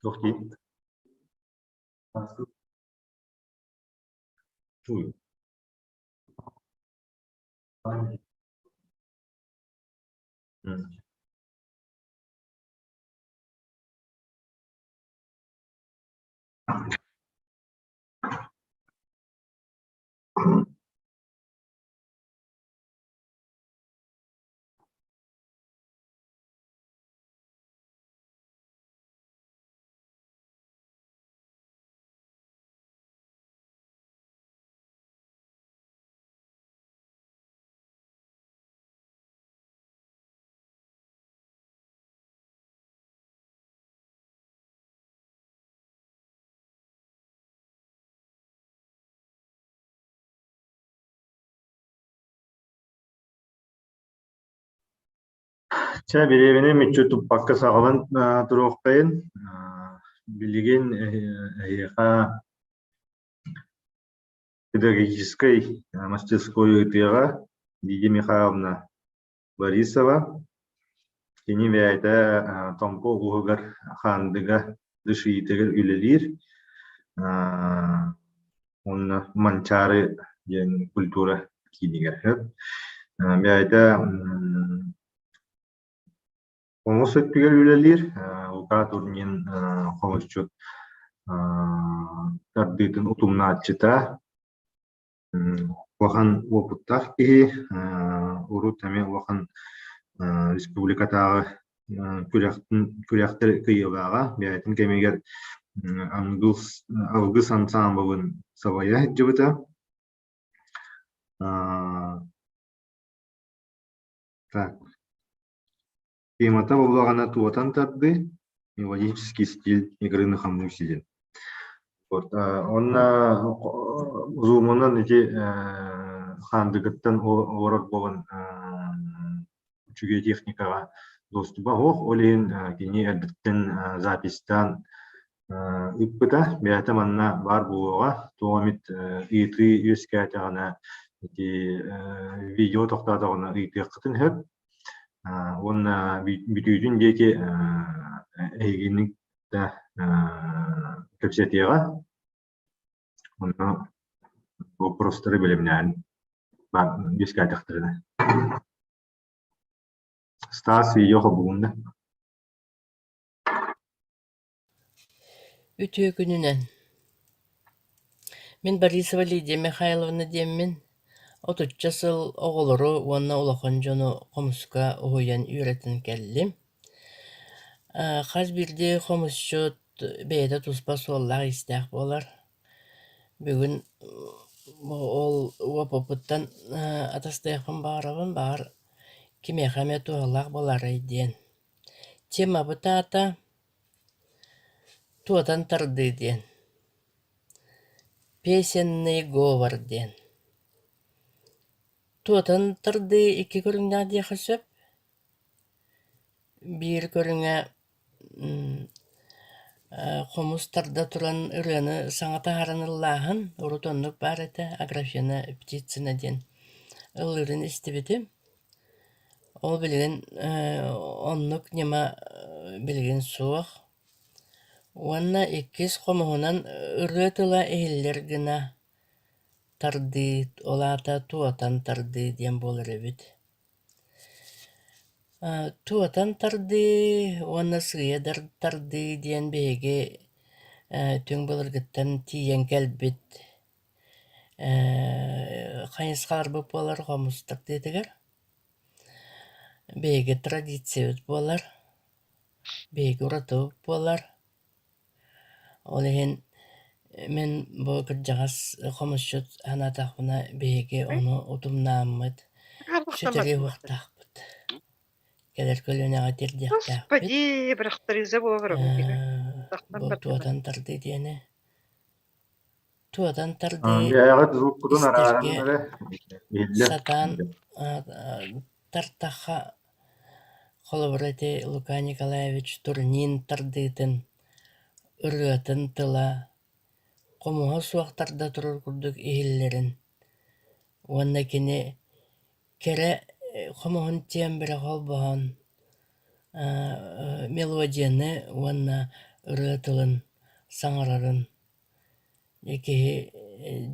Туох дии? Туй. М. Чэ, бириэмэни мүччү туппакка саҕалан туруохтайын. Билигин эһиэхэ педагогическай мастерской ыытыаҕа Лидия Михайловна Борисова. Кини бэйэтэ Томпо улууһугар Хаандыга ДШИ-тигэр үлэлиир. Уонна Манчаары диэн культура киинигэр сөп. Бэйэтэ хомус өттүгэр үлэлиир. Лука Турнин хомусчут тардыытын утумнааччыта. Улахан уопуттаах киһи, урут эмиэ улахан республикатааҕы күрэхтэр кыайыылааҕа, бэйэтин кэмигэр Алгыс ансаамбылын салайа сылдьыбыта. Так. Темата буоллаҕына туотан тардыы, мелодический стиль игры на хомусе диэн. Вот, уонна Zoom-унан ити Хаандыгыттан олорор буолан үчүгэй техникаҕа доступа суох, ол иһин кини эрдэттэн записьтаан ыыппыта. Бэйэтэ манна баар буолуоҕа, туох эмит ыйытыы үөскээтэҕинэ ити видео тохтоотоҕуна ыйытыаххытын сөп. Уонна бүтүүтүн диэки эһигини да кэпсэтиэҕэ. Онно боппуруостары бэлэмнээн үөскээтэхтэринэ. Стас видео холбугунна. Үтүө күнүнэн! Мин Борисова Лидия Михайловна диэммин, отучча сыл оҕолору уонна улахан дьону хомуска уһуйан үөрэтэн кэллим. Хас биирдии хомусчут бэйэтэ туспа суоллаах-иистээх буолар. Бүгүн ол уопуппуттан атастыахпын баҕарабын, баҕар кимиэхэ эмэ туһалаах буолаарай диэн. Темабыт аата «Туотан тардыы» диэн, «Песенный говор» диэн. Туотан тардыы икки көрүҥнээх диэххэ сөп. Биир көрүҥэ хомус тарда туран ырыаны саҥа таһааран ыллааһын, урут оннук баар этэ, Аграфена Птицына диэн ыллыырын истибитим. Ол билигин оннук ньыма билигин суох. Уонна иккис хомуһунан ырыа тыла иһиллэр гына тардыы, ол аата туотан тардыы диэн буолар эбит. Туотан тардыы уонна сыыйа тардыы диэн биһиги түҥ былыргыттан тиийэн кэлбит хайысхаларбыт буолар хомус тардыытыгар. Биһиги традициябыт буолар, биһиги уратыбыт буолар. Ол иһин мин бу кырдьаҕас хомусчут санаатахпына биһиги ону утумнааммыт, сүтэриэ уохтаахпыт. Кэлэр көлүөнэҕэ тиэрдиэхтээхпит. Господи, бырахтарыыза буолар Бу туотан тардыы диэни Туотан тардыы Бэйэҕит звуккутун арааран истэргэ эрэ иһиллэр. сатаан тартахха, холобура ити Лука Николаевич Турнин тардыытын, ырыатын тыла хомуһа суох тарда турар курдук иһиллэрин уонна кини кэрэ хомуһун тембрэ холбоһон мелодияны уонна ырыа тылын саҥарарын киһи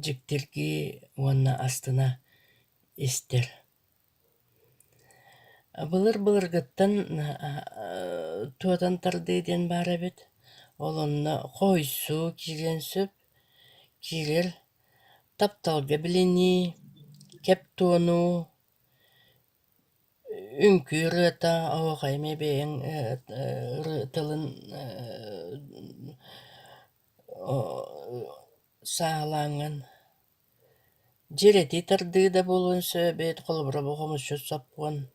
дьиктиргии уонна астына истэр. Былыр-былыргыттан туотан тардыы диэн баар эбит. Ол онно хоһуйсуу киириэн сөп, киирэр тапталга билинии, кэп туонуу, үҥкүү ырыата, оһуохай эмиэ бэйэҥ тылын сааһылааҥҥын Дьиэрэтии тардыы да буолуон сөп эбит, холобура бу хомусчут соппуон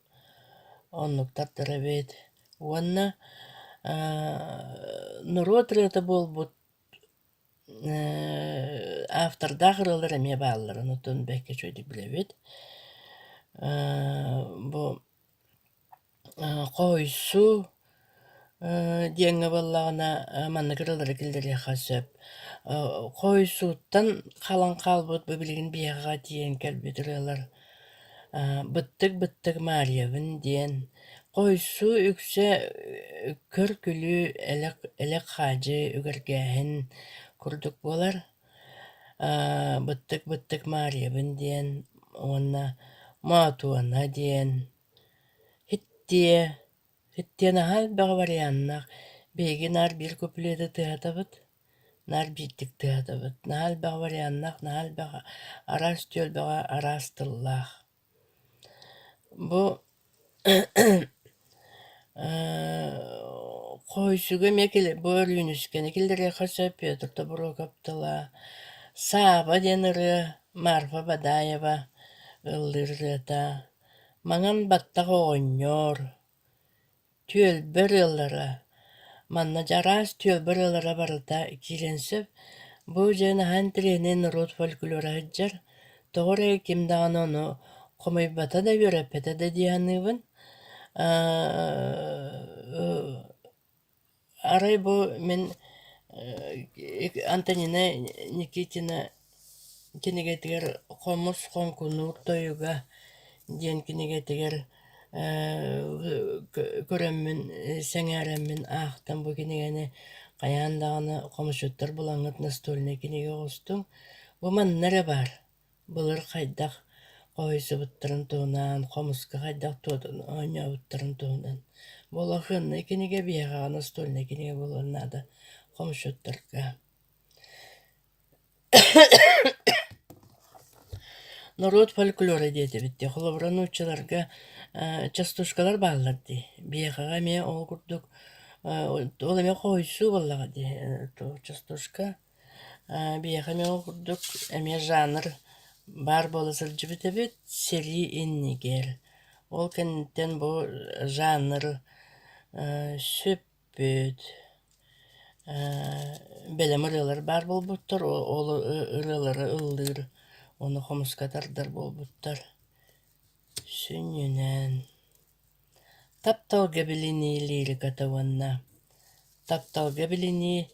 оннук тардар эбит уонна норуот ырыата буолбут автордаах ырыалар эмиэ бааллар, онтон бэркэ үчүгэйдик билэбит. Бу Хоһуйсуу диэҥҥэ буоллаҕына маннык ырыалары киллэриэххэ сөп. Хоһуйсууттан халан хаалбыт бу билигин биһиэхэ тиийэн кэлбит ырыалар «Быттык-быттык Маарыйабын» диэн. Хоһуйсуу үксэ көр-күлүү, элэк-хаадьы, үгэргээһин курдук буолар. «Быттык-быттык Маарыйабын» диэн уонна «Моотуона» диэн Иттиэ, иттиэ наһаа элбэх варианнаах, биһиги наар биир куплеты тыаһатабыт, наар биирдик тыаһатабыт, наһаа элбэх варианнаах, наһаа элбэх араас түөлбэҕэ араас тыллаах. Бу хоһуйсуга эмиэ бу Өлүөнүскэни киллэриэххэ сөп, Петр Тобуруокап тыла, Сааба диэн ырыа Марфа Бадаева ыллыыр ырыата Маҥан баттах оҕонньор, түөлбэ ырыалара, манна дьэ араас түөлбэ ырыалара барыта киириэн сөп. Бу дьэ наһаа интэриэһинэй норуот фольклора сылдьар. Тоҕо эрэ ким даҕаны ону хомуйбата да, үөрэппэтэ да дии саныыбын. Арай бу мин Антонина Никитина кинигэтигэр «Хомус хоҥкунуур тойуга» диэн кинигэтигэр көрөммүн, сэҥээрэммин аахтым бу кинигэни хайаан даҕаны хомусчуттар булаҥҥыт настольнай кинигэ оҕустуҥ. Бу манна эрэ баар Былыр хайдах хоһуйсубуттарын туһунан, хомуска хайдах туотун оонньообуттарын туһунан. Бу улаханнай кинигэ биһиэхэҕэ настольнай кинигэ буолуон наада хомусчуттарга. Норуот фольклора диэтибит дии. Холобура, нууччаларга частушкалар бааллар дии. Биһиэхэҕэ эмиэ ол курдук ол эмиэ хоһуйсуу буоллаҕа дии частушка. Биһиэхэ эмиэ ол курдук эмиэ жанр баар буола сылдьыбыт эбит сэрии иннигэр. Ол кэнниттэн бу жанр сүппүт, бэлэм ырыалар баар буолбуттар, ол ырыалары ыллыыр, ону хомуска тардар буолбуттар. Сүнньүнэн Тапталга билинии лириката уонна тапталга билинии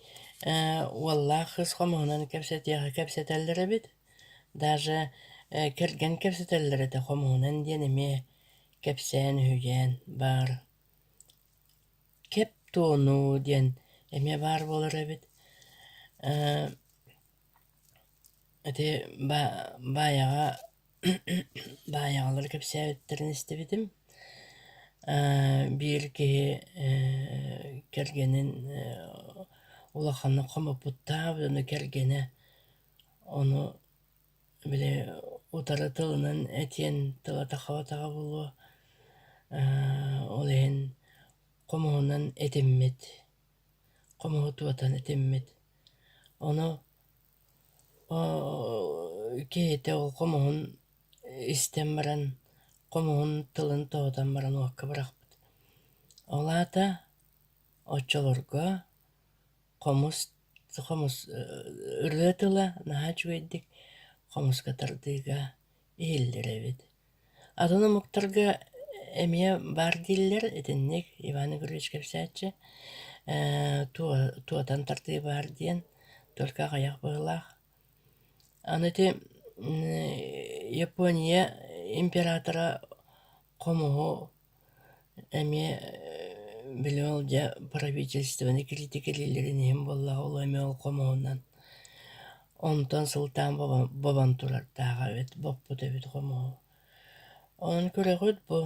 уоллаах кыыс хомуһунан кэпсэтиэхэ кэпсэтэллэр эбит, даже кэргэн кэпсэтэллэр этэ хомуһунан диэн эмиэ кэпсээн үһүйээн баар. Кэп туонуу диэн эмиэ баар буолар эбит. Ити Баайаҕа Баайаҕалар кэпсээбиттэрин истибитим. Биир киһи кэргэнин улаханнык хомоппуттаах, ону кэргэнэ ону били утары тылынан этиэн тыла тахабатаҕа буолуо, ол иһин хомуһунан этиммит, хомуһу туотан этиммит. Ону Киһитэ ол хомуһун истэн баран, хомуһун тылын тоһутан баран уокка бырахпыт. Ол аата оччолорго хомус хомус ырыа тыла наһаа үчүгэйдик хомуска тардыыга иһиллэр эбит. Атын омуктарга эмиэ баар дииллэр, итинник Иван Егорович кэпсээччи ээ туотан тардыы баар диэн, только аҕыйах быһыылаах. Аны ити Япония императора Хомуһу эмиэ били ол дьэ правительствоны киритикэлииллэрин иһин буоллаҕа ол эмиэ ол хомуһунан онтон сылтаан бобон турардаах эбит, боппут эбит хомуһу. Онон көрөҕүт бу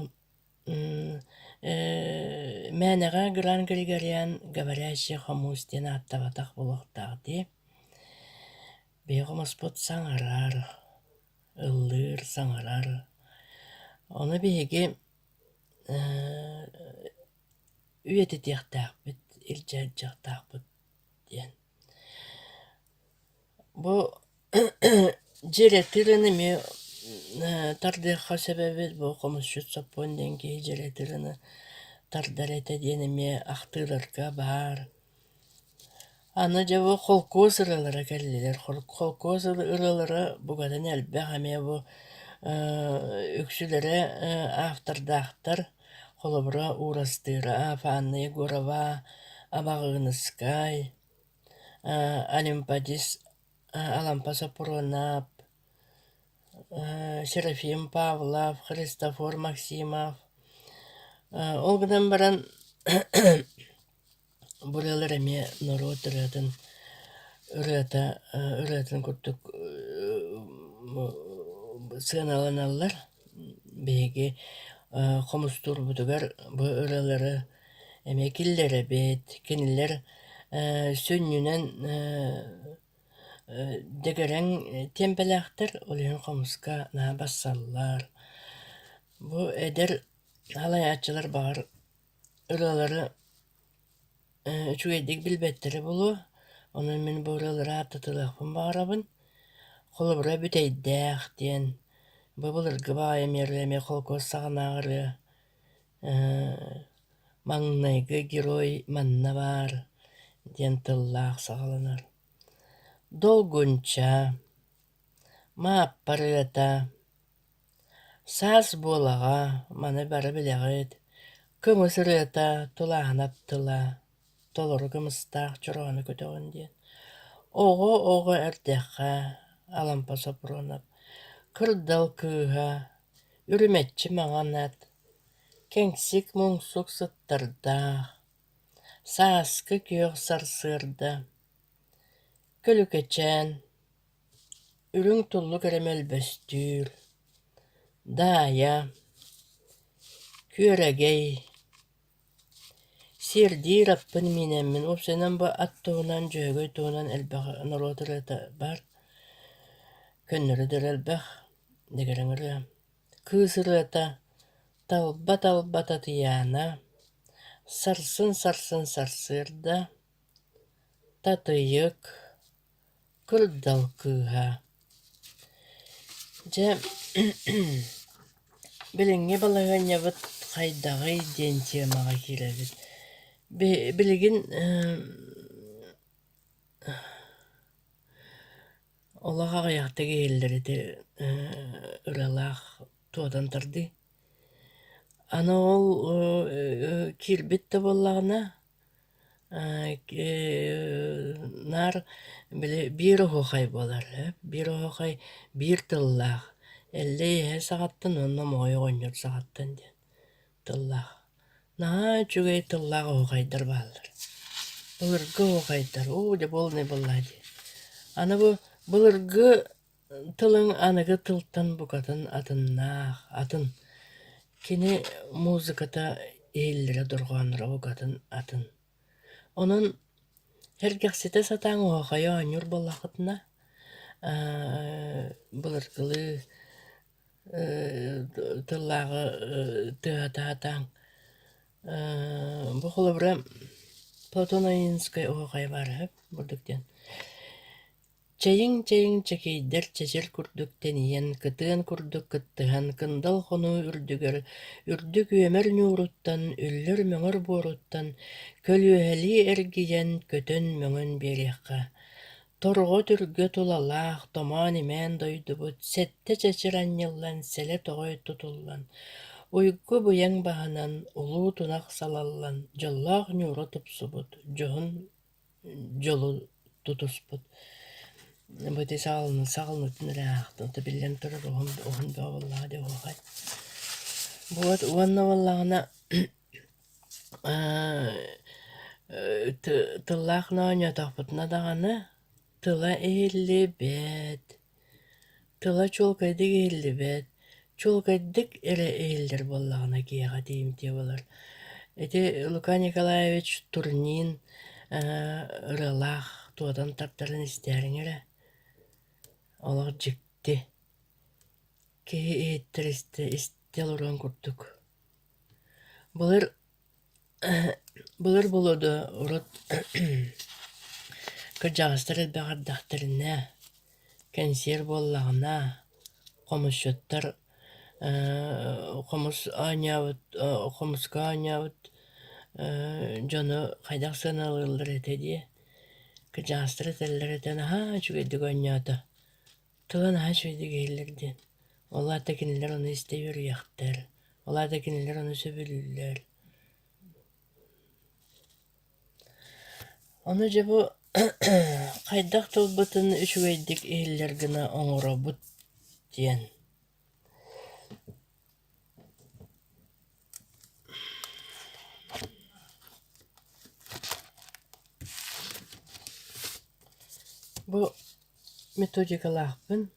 мээнэҕэ Гран Григорян говорящий хомус диэн ааттабатах буолуохтаах дии. Биһиги хомуспут саҥарар, ыллыыр, саҥарар. Ону биһиги үйэтитиэхтээхпит, илдьэ сылдьыахтаахпыт диэн. Бу дьиэрэтиирин эмиэ тардыахха сөп эбит, бу хомусчут соппуон диэн киһи дьиэрэтиирини тардар этэ диэн эмиэ ахтыыларга баар. Аны дьэ бу холкуос ырыалара кэллилэр. Холкуос ырыалара букатын элбэх эмиэ бу үксүлэрэ автордаахтар. Холобура, Уурастыыра, Анна Егорова, Абаҕыыныскай, Олимпадис Алампа Соппуруонап, Серафим Павлов, Христофор Максимов. Ол гынан баран Бу ырыалар эмиэ норуот ырыатын ырыата ырыатын курдук сыаналаналлар. Биһиги хомустуурбутугар бу ырыалары эмиэ киллэрэбит. Кинилэр сүнньүнэн дэгэрэҥ тиэмпэлээхтэр, ол иһин хомуска наһаа барсаллар. Бу эдэр салайааччылар баҕар ырыалары үчүгэйдик билбэттэрэ буолуо, онон мин бу ырыалары ааттаталыахпын баҕарабын. Холобура, Бүтэйдээх диэн бу былыргы баҕайы эмиэ ырыа эмиэ холкуос саҕанааҕы ырыа «Маҥнайгы герой манна баар» диэн тыллаах саҕаланар. Долгунча, Мааппа ырыата, Саас буолаҕа, маны бары билэҕит, кымыс ырыата, тулааһынап тыла, толору кымыстаах чороону көтөҕүн диэн. Оҕо-оҕо эрдэххэ, Алампа Сопрунов, Кырдал кыыһа, Үрүмэччи маҥан ат, Кэҥсик муҥсук сыттардаах, Сааскы күөх сарсыарда, Көлүкэчээн, Үрүҥ туллук эрэ мөлбөстүүр, Даайа, Күөрэгэй, Сиэрдиир аппын миинэммин уопсайынан бу ат туһунан, Дьөһөгөй туһунан элбэх норуот ырыата баар, көннөрү да элбэх, дэгэрэҥ ырыа. Кыыс ырыата «Талба-талба Татыйаана», «Сарсын-сарсын сарсыарда», «Татыйык», Кырдал кыыһа Дьэ, билиҥҥи балаһыанньабыт хайдаҕый диэн темаҕа киирэбит. Билигин олох аҕыйахтык иһиллэр ити ырыалаах туотан тардыы. Аны ол киирбит да буоллаҕына Наар били биир оһуохай буолар биир оһуохай биир тыллаах Эллэй эһэ саҕаттан уонна Моҕой оҕонньор саҕаттан диэн тыллаах. Наһаа үчүгэй тыллаах оһуохайдар бааллар. Былыргы оһуохайдар оо дьэ буолунай буоллаа дии. Аны бу былыргы Тылыҥ аныгы тылтан букатын атыннаах, атын. Кини музыката иһиллэрэ дорҕоонноро букатын атын. Онон сэргэхситэ сатаан оһуохайы оонньуур буоллаххытына, былыргылыы тыллааҕы тыаһата сатааҥ. Бу холобура Платон Ойуунускай оһуохайа баар үһү бурдук диэн. Чэйиҥ-чэйиҥ чэкэйдэр чэчир курдук тэнийэн, кытыан курдук кыттыһан, кындал хонуу үрдүгэр, үрдүк үөмэр ньууруттан, үллэр-мөҥөр буоруттан, көлүөһэлии эргийэн, көтөн-мөҥөн биэриэххэ. Торҕо түргэ тулалаах, томоон-имээн дойдубут сэттэ чэчир анньыллан, сэлэ тоҕой тутуллан, уйгу-быйаҥ баһынан, улуу тунах салаллан, дьоллоох ньуура тупсубут, дьоһун дьолу тутуспут. Бу ити саҕаланыы саҕаланыытын эрэ аахтым. Биллэн турар уһун уһун бөҕө буоллаҕа дии оһуохай. Вот уонна буоллаҕына тыллаах оонньоотохпутуна даҕаны тыла иһиллибэт, тыла чуолкайдык иһиллибэт, чуолкайдык эрэ иһиллэр буоллаҕына киһиэхэ тиийимтиэ буолар. Ити Лука Николаевич Турнин ырыалаах туотан тартарын истээриҥ эрэ, олох дьикти, киһи иһиттэр истэ истэ олоруон курдук. Былыр былыр буолуо дуо, урут кырдьаҕастар элбэх эрдэхтэринэ, кэнсиэр буоллаҕына, хомусчуттар хомус оонньообут хомуска оонньообут дьону хайдах сыаналыыллар этэ дии. Кырдьаҕастар этэллэр этэ наһаа үчүгэйдик оонньоото, тыла наһаа үчүгэйдик иһиллэр диэн. Ол аата кинилэр ону истэ үөрүйэхтэр, ол аата кинилэр ону сөбүлүүллэр. Ону дьэ бу хайдах тылбытын үчүгэйдик иһиллэр гына оҥоробут диэн. Бу методикалаахпын.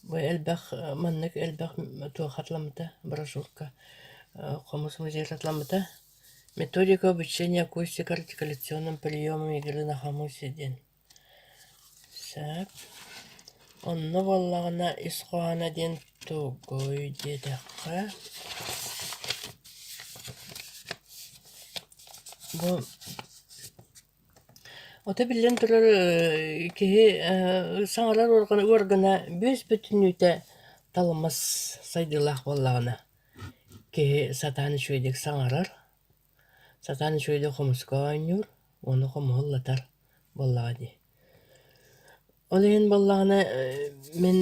Бу элбэх маннык элбэх туох хатыламмыта брошюрка хомус музейа хатыламмыта. Методика обучения акустика артикуляционным приемам игры на хомусе диэн. Сөп. Онно буоллаҕына ис хоһооно диэн тугуй диэтэххэ бу Ото биллэн турар киһи саҥарар уоргана бүөс бүтүннүүтэ талымас сайдыылаах буоллаҕына киһи сатаан үчүгэйдик саҥарар, сатаан үчүгэйдик хомуска оонньуур уонна хомуһу ыллатар буоллаҕа дии. Ол иһин буоллаҕына мин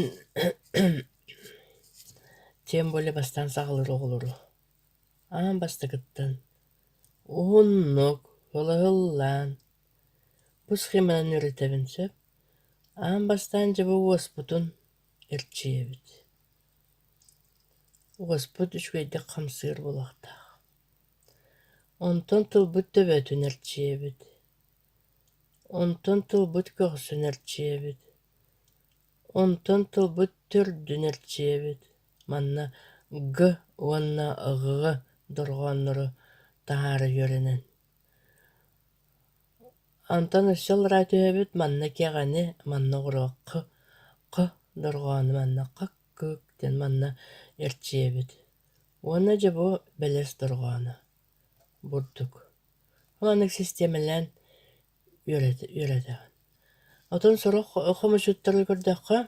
тем более бастаан саҕалыыр оҕолору аан бастакыттан Уһуннук, ылыһыллаан, бу схеманан үөрэтэбин сөп, аан бастаан дьэ бу уоспутун эрчийэбит. Уоспут үчүгэйдик хамсыыр буолуохтаах. Онтон тылбыт төбөтүн эрчийэбит. Онтон тылбыт көхсүн эрчийэбит. Онтон тылбыт төрдүн эрчийэбит. Манна «г» уонна «ҕ» дорҕооннору таһаара үөрэнэн. Онтон өссө аллараа түһэбит, манна кэҕэни, манна оҕуруо «х», «х» дорҕоону манна «х-кык» диэн манна эрчийэбит. Уонна дьэ бу бэлэс дорҕооно бурдук. Маннык систиэмэлээн үөрэтэҕин. Оттон сорох хомусчуттары көрдөххө,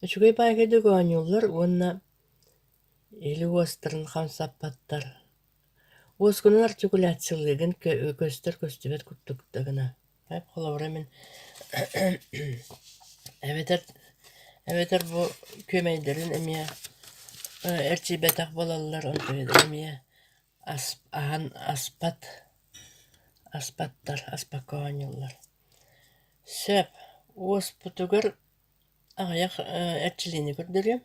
үчүгэй баайгайдык оонньууллар уонна или уостарын хамсаппаттар. Уоскунан артикуляциялыыгын көстөр-көстүбэт курдук да гына. Холобура мин эбэтэр эбэтэр бу күөмэйдэрин эмиэ эрчийбэтэх буолаллар, онтуйаларын эмиэ аһан аспат аспаттар, аспакка оонньууллар. Сөп, уоспутугар аҕыйах эрчилиини көрдөрүөм.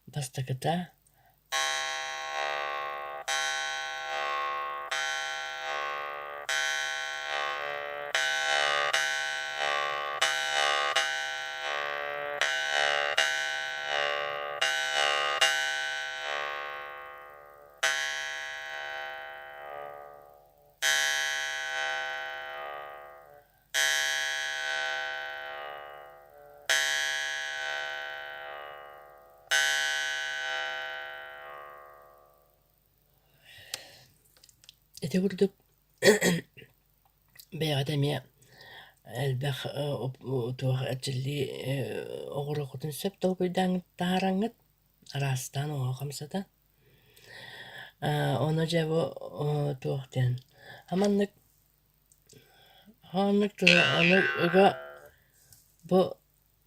Бастакыта Ити курдук бэйэҕит эмиэ элбэх туох эрчиллии оҕуруоххутун сөп толкуйдааҥҥыт таһаараҥҥыт, араастаан оҥоһо хамсатан. Ону дьэ бу туох диэн маннык Оннук тыла аны ыга бу.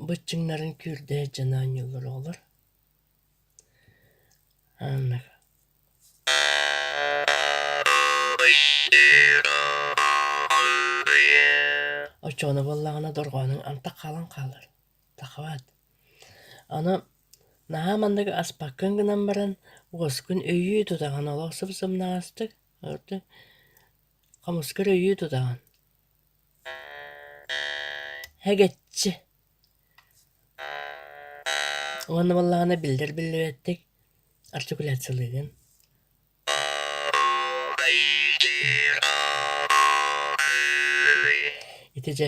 быччыҥнарын күүрдэ сылдьан оонньууллар оҕолор. Аннык. Оччоҕуна буоллаҕына дорҕоонуҥ антах хаалан хаалар. Тахабат. Аны наһаа маннык аспаккын гынан баран уоскун өйүү тутаҕын олох сып-сымнаҕастык хомускар өйүү тутаҕын. Эгэччи. Уонна буоллаҕына биллэр-биллибэттик артикуляциялыыгын. Ити дьэ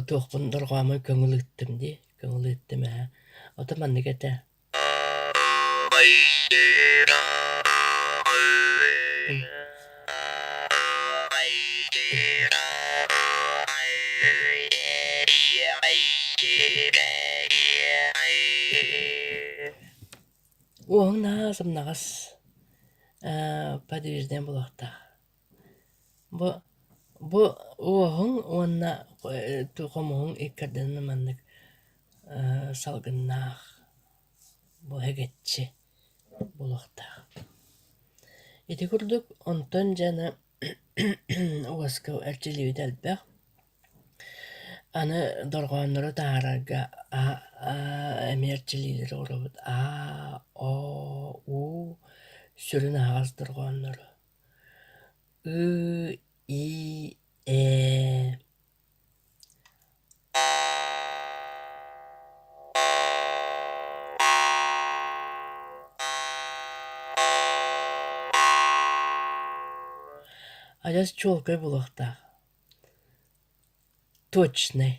туохпун дорҕооммун көҥүл ыыттым дии, көҥүл ыыттым ээ. Ото маннык этэ. Уоһуҥ наһаа сымнаҕас ээ подвижнай буолуохтаах. Бу бу уоһуҥ уонна хомуһуҥ икки ардынан маннык салгыннаах бу эгэччи буолуохтаах. Ити курдук онтон дьэ аны уоска эрчиллибитэ элбэх. Аны дорҕооннору таһаарарга эмиэ эрчиллиилэри оҥоробут А, О, У сүрүн аһаҕас дорҕооннору. Ы, И, Э. Адьас чуолкай буолуохтаах. Точнай.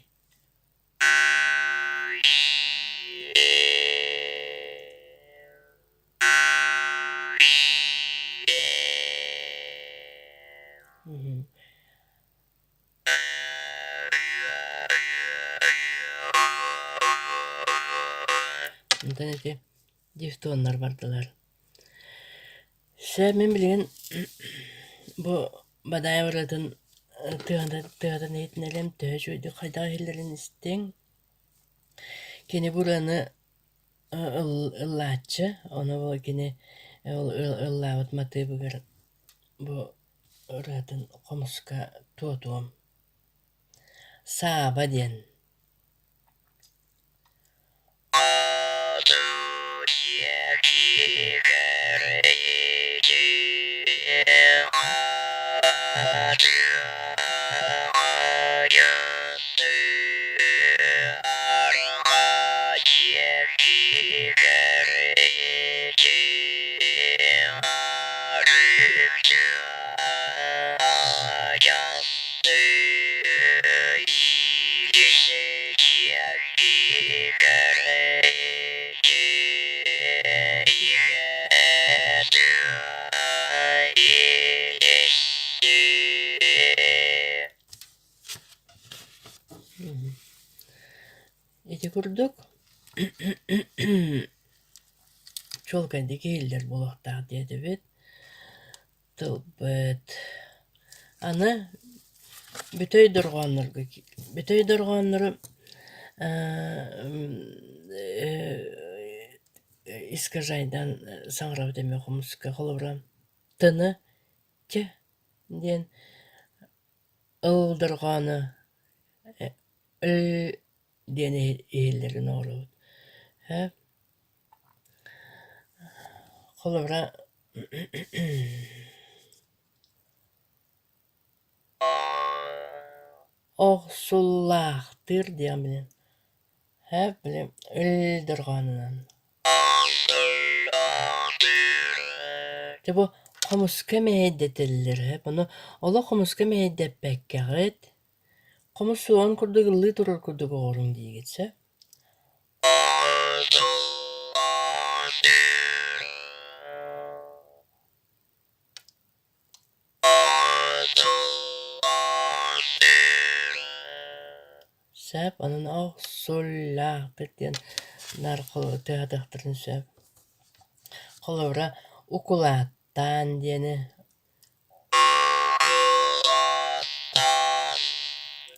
Онтон ити дифтоннар бардылар. Сэ мин билигин бу Бадаев ырыатын тыаһытан иһитиннэриэм төһө үчүгэйдик хайдах иһиллэрин истиҥ. Кини бу ырыаны ыллааччы, ону бу кини ыллаабыт матыыбыгар бу ырыатын хомуска туотуом. Сааба диэн. Ити курдук чуолкайдык иһиллэр буолуохтаах диэтибит. Тылбыт. Аны бүтэй дорҕооннорго бүтэй дорҕооннору искажайдаан саҥарабыт эмиэ хомуска холобура тыны ч диэн ыл дорҕоону өл диэн иһиллэрин оҥоробут. Ээ Холобура охсуллаахтыыр диэҕим билин ээ били өл дорҕоонунан. Дьэ бу хомуска мэһэйдэтэллэр ээ ону олох хомуска мэһэйдэппэккэҕит Хомус суоҕун курдук ыллыы турар курдук оҕоруҥ диигит сөп. Сөп, онон охсуллаахтык диэн наар тыаһатыахтарын сөп. Холобура, укулааттаан диэни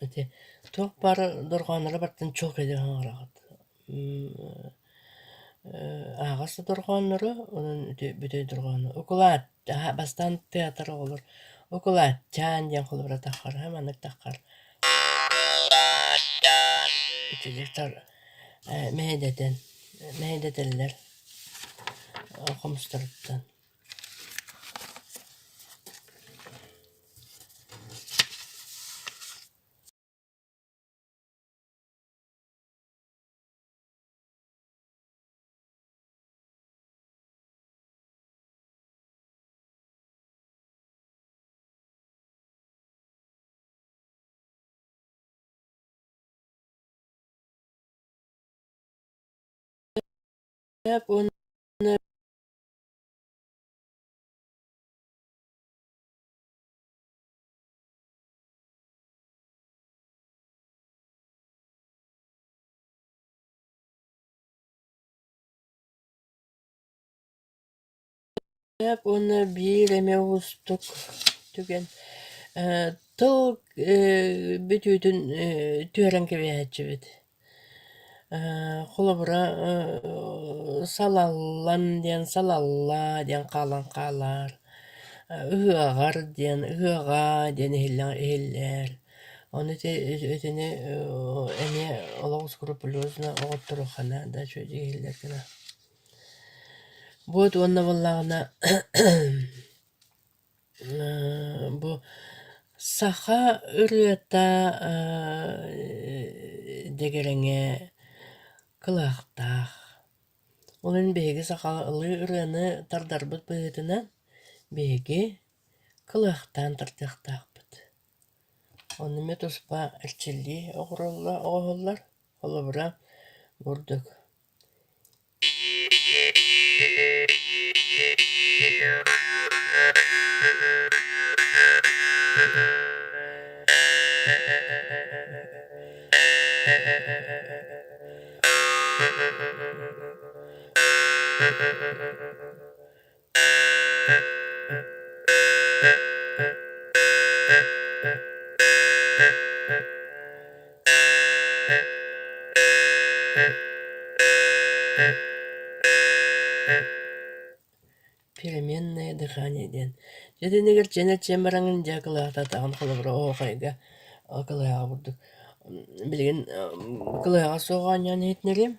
Ити туох баар дорҕоонноро барытын чуолкайдык оҥороҕут. Аһаҕас да дорҕооннору, онон бүтэй дорҕоону укулаат бастаан театр оҕолор укулаатчаан диэн холобура таххар, маннык таххар мэһэйдэтэн мэһэйдэтэллэр хомустарыттан. Уонна Уонна биир эмэ уустук түгэн тыл бүтүүтүн түһэрэн кэбиһээччибит. Холобура, салаллан диэн салаллаа диэн хаалан хаалар, ыһыаҕар диэн ыһыаҕаа диэн иһиллэр. Ону ити итини эмиэ олох скрупулезно оҕотторуохха наада үчүгэйдик иһиллэр гына. Буот уонна буоллаҕына бу саха ырыата дэгэрэҥэ кылаахтаах. Ол иһин биһиги сахалыы ырыаны тардарбыт быһыытынан биһиги кылаахтаан тардыахтаахпыт. Ону эмиэ туспа эрчиллии оҥоһуллар. Холобура, бурдук Переменное дыхание диэн. Дьэ итиннигэр чиэн-чиэн бараҥын дьэ кылаататаҕын холобура оһуохайга кылыһаҕа курдук билигин кылыһаҕа суох оонньоон иһитинэриэм.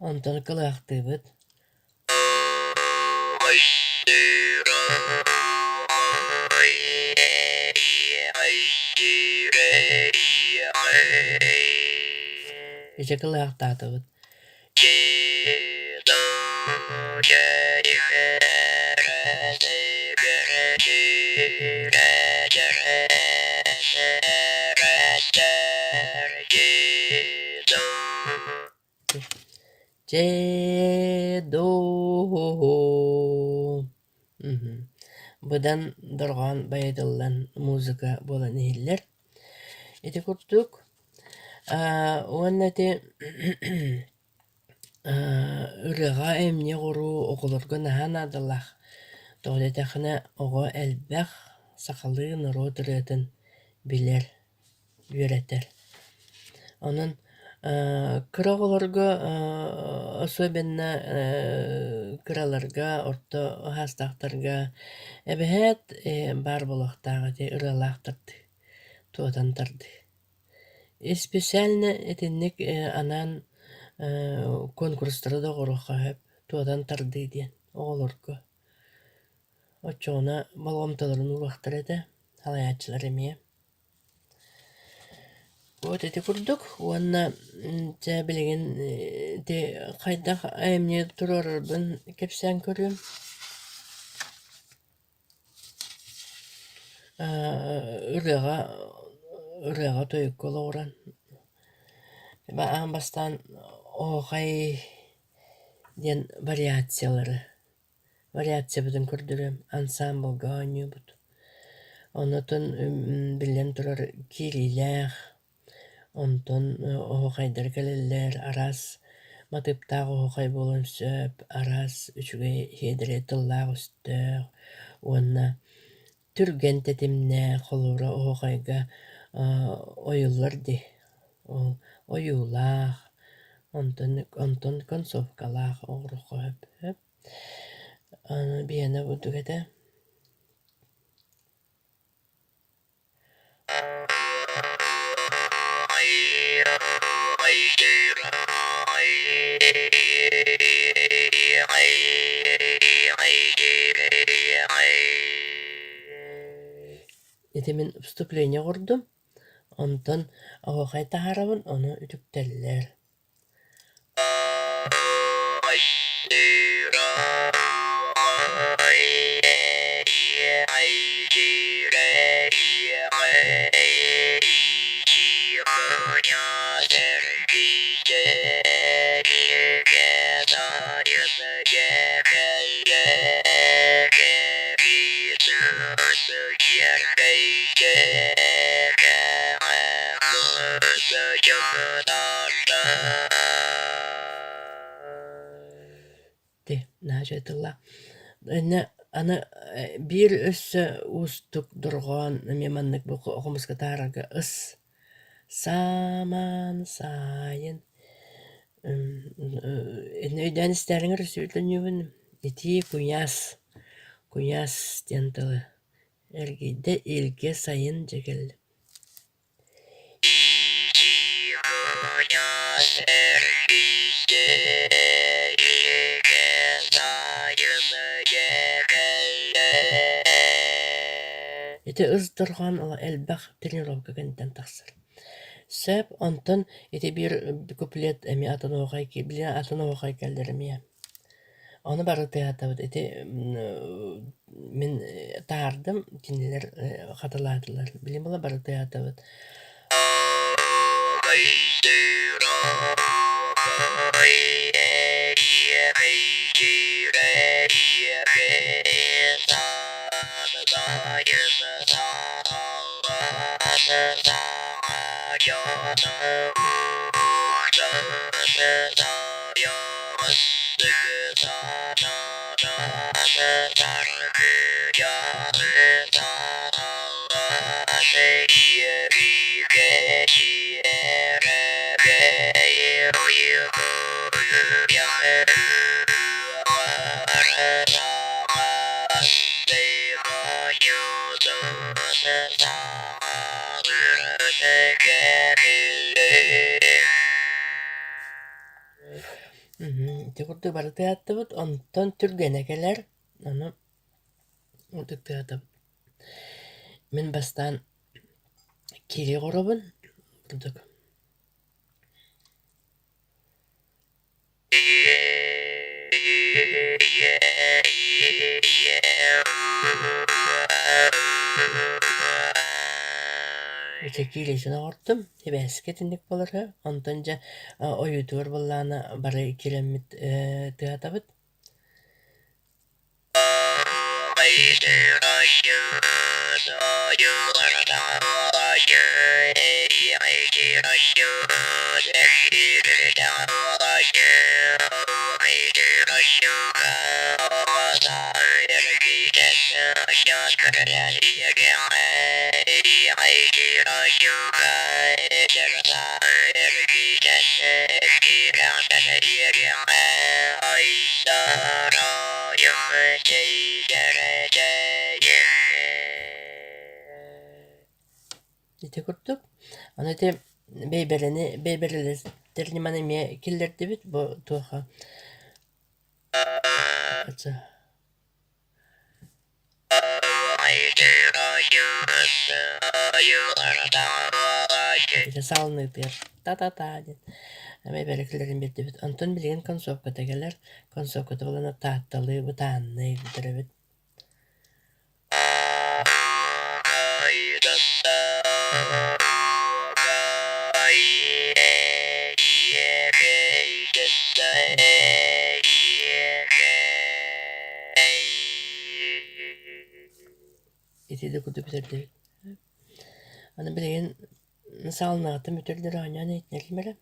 Онтон кылаахтыыбыт. Ити кылаахтаатыбыт. Чээ доо Быдан дорҕоон байытыллан музыка буолан иһиллэр. Ити курдук уонна ити ырыаҕа эмньи оҕуруу оҕолорго наһаа наадалаах. Тоҕо диэтэххинэ оҕо элбэх сахалыы норуот ырыатын билэр, үөрэтэр. Онон кыра оҕолорго особенно кыраларга, орто саастаахтарга эбэһээт баар буолуохтаах ити ырыалаах тардыы, туотан тардыы. Специально итинник анаан куонкурустары да оҥоруохха сөп, туотан тардыы диэн оҕолорго. Оччоҕуна болҕомтолорун ууруохтара этэ, салайааччылар эмиэ. Вот ити курдук уонна дьэ билигин ити хайдах айымньы туруорарбын кэпсээн көрүөм. Ырыаҕа ырыаҕа тойукка олоҕуран аан бастаан оһуохай диэн вариациялары вариациябытын көрдөрүөм, ансаамбылга оонньуубут. Онутун биллэн турар киириилээх, онтон оһуохайдар кэлэллэр, араас матыыптаах оһуохай буолуон сөп, араас үчүгэй сиэдэрэй тыллаах-өстөөх уонна түргэн тэтимнээх холобура оһуохайга ойуллар дии, ол ойуулаах, онтон онтон концовкалаах оҥоруохха сөп. Аны биһиэнэ курдук этэ. Ити мин вступление оҥордум, онтон оһуохай таһаарабын, ону үтүктэллэр. Наһаа үчүгэй тыллаах. Иннэ аны биир өссө уустук дорҕоон эмиэ маннык бу хомуска таһаарарга ыс сааман саайын иннэ өйдөөн истээриҥэр өссө өйдөнүүбүн итии куйаас куйаас диэн тылы эргийдэ илгэ сайын дьэ кэллэ. Ити ыс дорҕоон элбэх тренировка кэнниттэн тахсар. Сөп, онтон ити биир куплет эмиэ атын оһуохай били атын оһуохай кэллэр эмиэ. Ону бары тыаһатабыт. Ити мин таһаардым, кинилэр хатылаатылар. Билим була бары тыаһатабыт. Ити курдук бары тыаһаттыбыт, онтон түргэнэ кэлэр, ону ытык тыаһатабыт. Мин бастаан кири оҥоробун курдук. Ити киилэтин оҥордум, сибээскэ итинник буолар Онтон дьэ ойуутугар буоллаҕына бары киирэммит тыаһатабыт. Ити курдук. Аны ити бэйбэрэни бэйбэрэлэстэр ньыманы эмиэ киллэрдибит бу туоха Ити саалыныытыгар та-та-та диэн эмиэ бэрэкилэрин биэрдибит. Онтон билигин концовката кэлэр. Концовката буолан Таатталыы бытаанныы бүтэр эбит. Ити да курдук бүтэрдибит. Аны билигин саалынаҕыттан бүтэрдэр оонньоон иһитиннэрдим эрэ.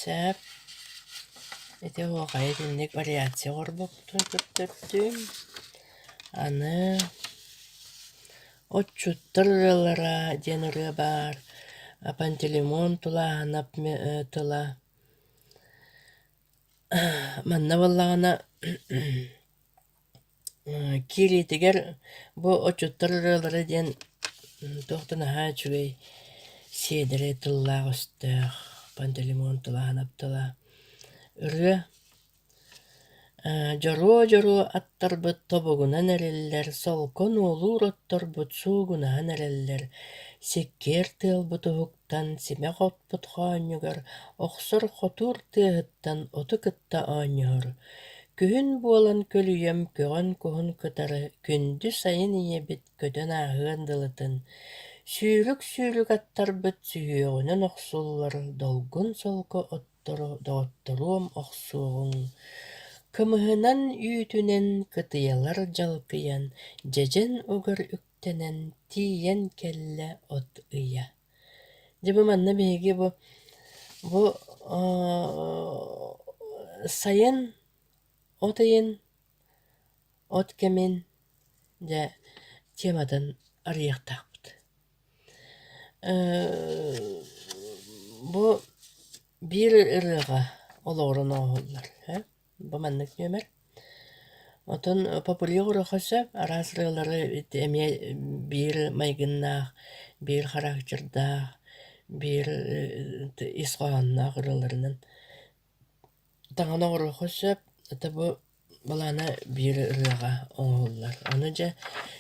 Сөп. Ити оһуохайы итинник вариация оҥорбуппутун көрдөрдүм. Аны «Отчуттар ырыалара» диэн ырыа баар. Пантелеймон Тулааһынап тыла. Манна буоллаҕына Киириитигэр бу «Отчуттар ырыалара» диэн туох да наһаа үчүгэй сиэдэрэй тыллаах-өстөөх Пантелеймон Тулаанап тыла ырыа Дьоруо-дьоруо аттарбыт тобугунан эриллэр, солко нуолуур отторбут суугунаһан эрэллэр, сиккиэр тыалбыт уһуктан, симэх оппут хоонньугар охсор хотуур тыаһыттан оту кытта оонньоһор Күһүн буолан көлүйэм көҕөн куһун кытары күндү сайын ийэбит көтөн ааһыан дылытын, сүүрүк-сүүрүк аттарбыт сүһүөҕүнэн охсуллар долгун солко оттору доҕотторуом охсуоҕуҥ, кымыһынан үүтүнэн кытыйалар дьалкыйан, дьэдьэн угар үктэнэн тиийэн кэллэ от ыйа Дьэ бу манна биһиги бу бу сайын от ыйын от кэмин дьэ тематын арыйыахтаахпыт. Бу биир ырыаҕа олоҕуран оҥоһуллар ээ Бу маннык нүөмэр. Оттон популярный уруоха сөп, араас ырыалары эмиэ биир майгыннаах, биир характердаах, биир ис хоһоонноох ырыаларынан таҥан оҥоруохха сөп. Это бу былаана биир ырыаҕа оҥоһуллар. Ону дьэ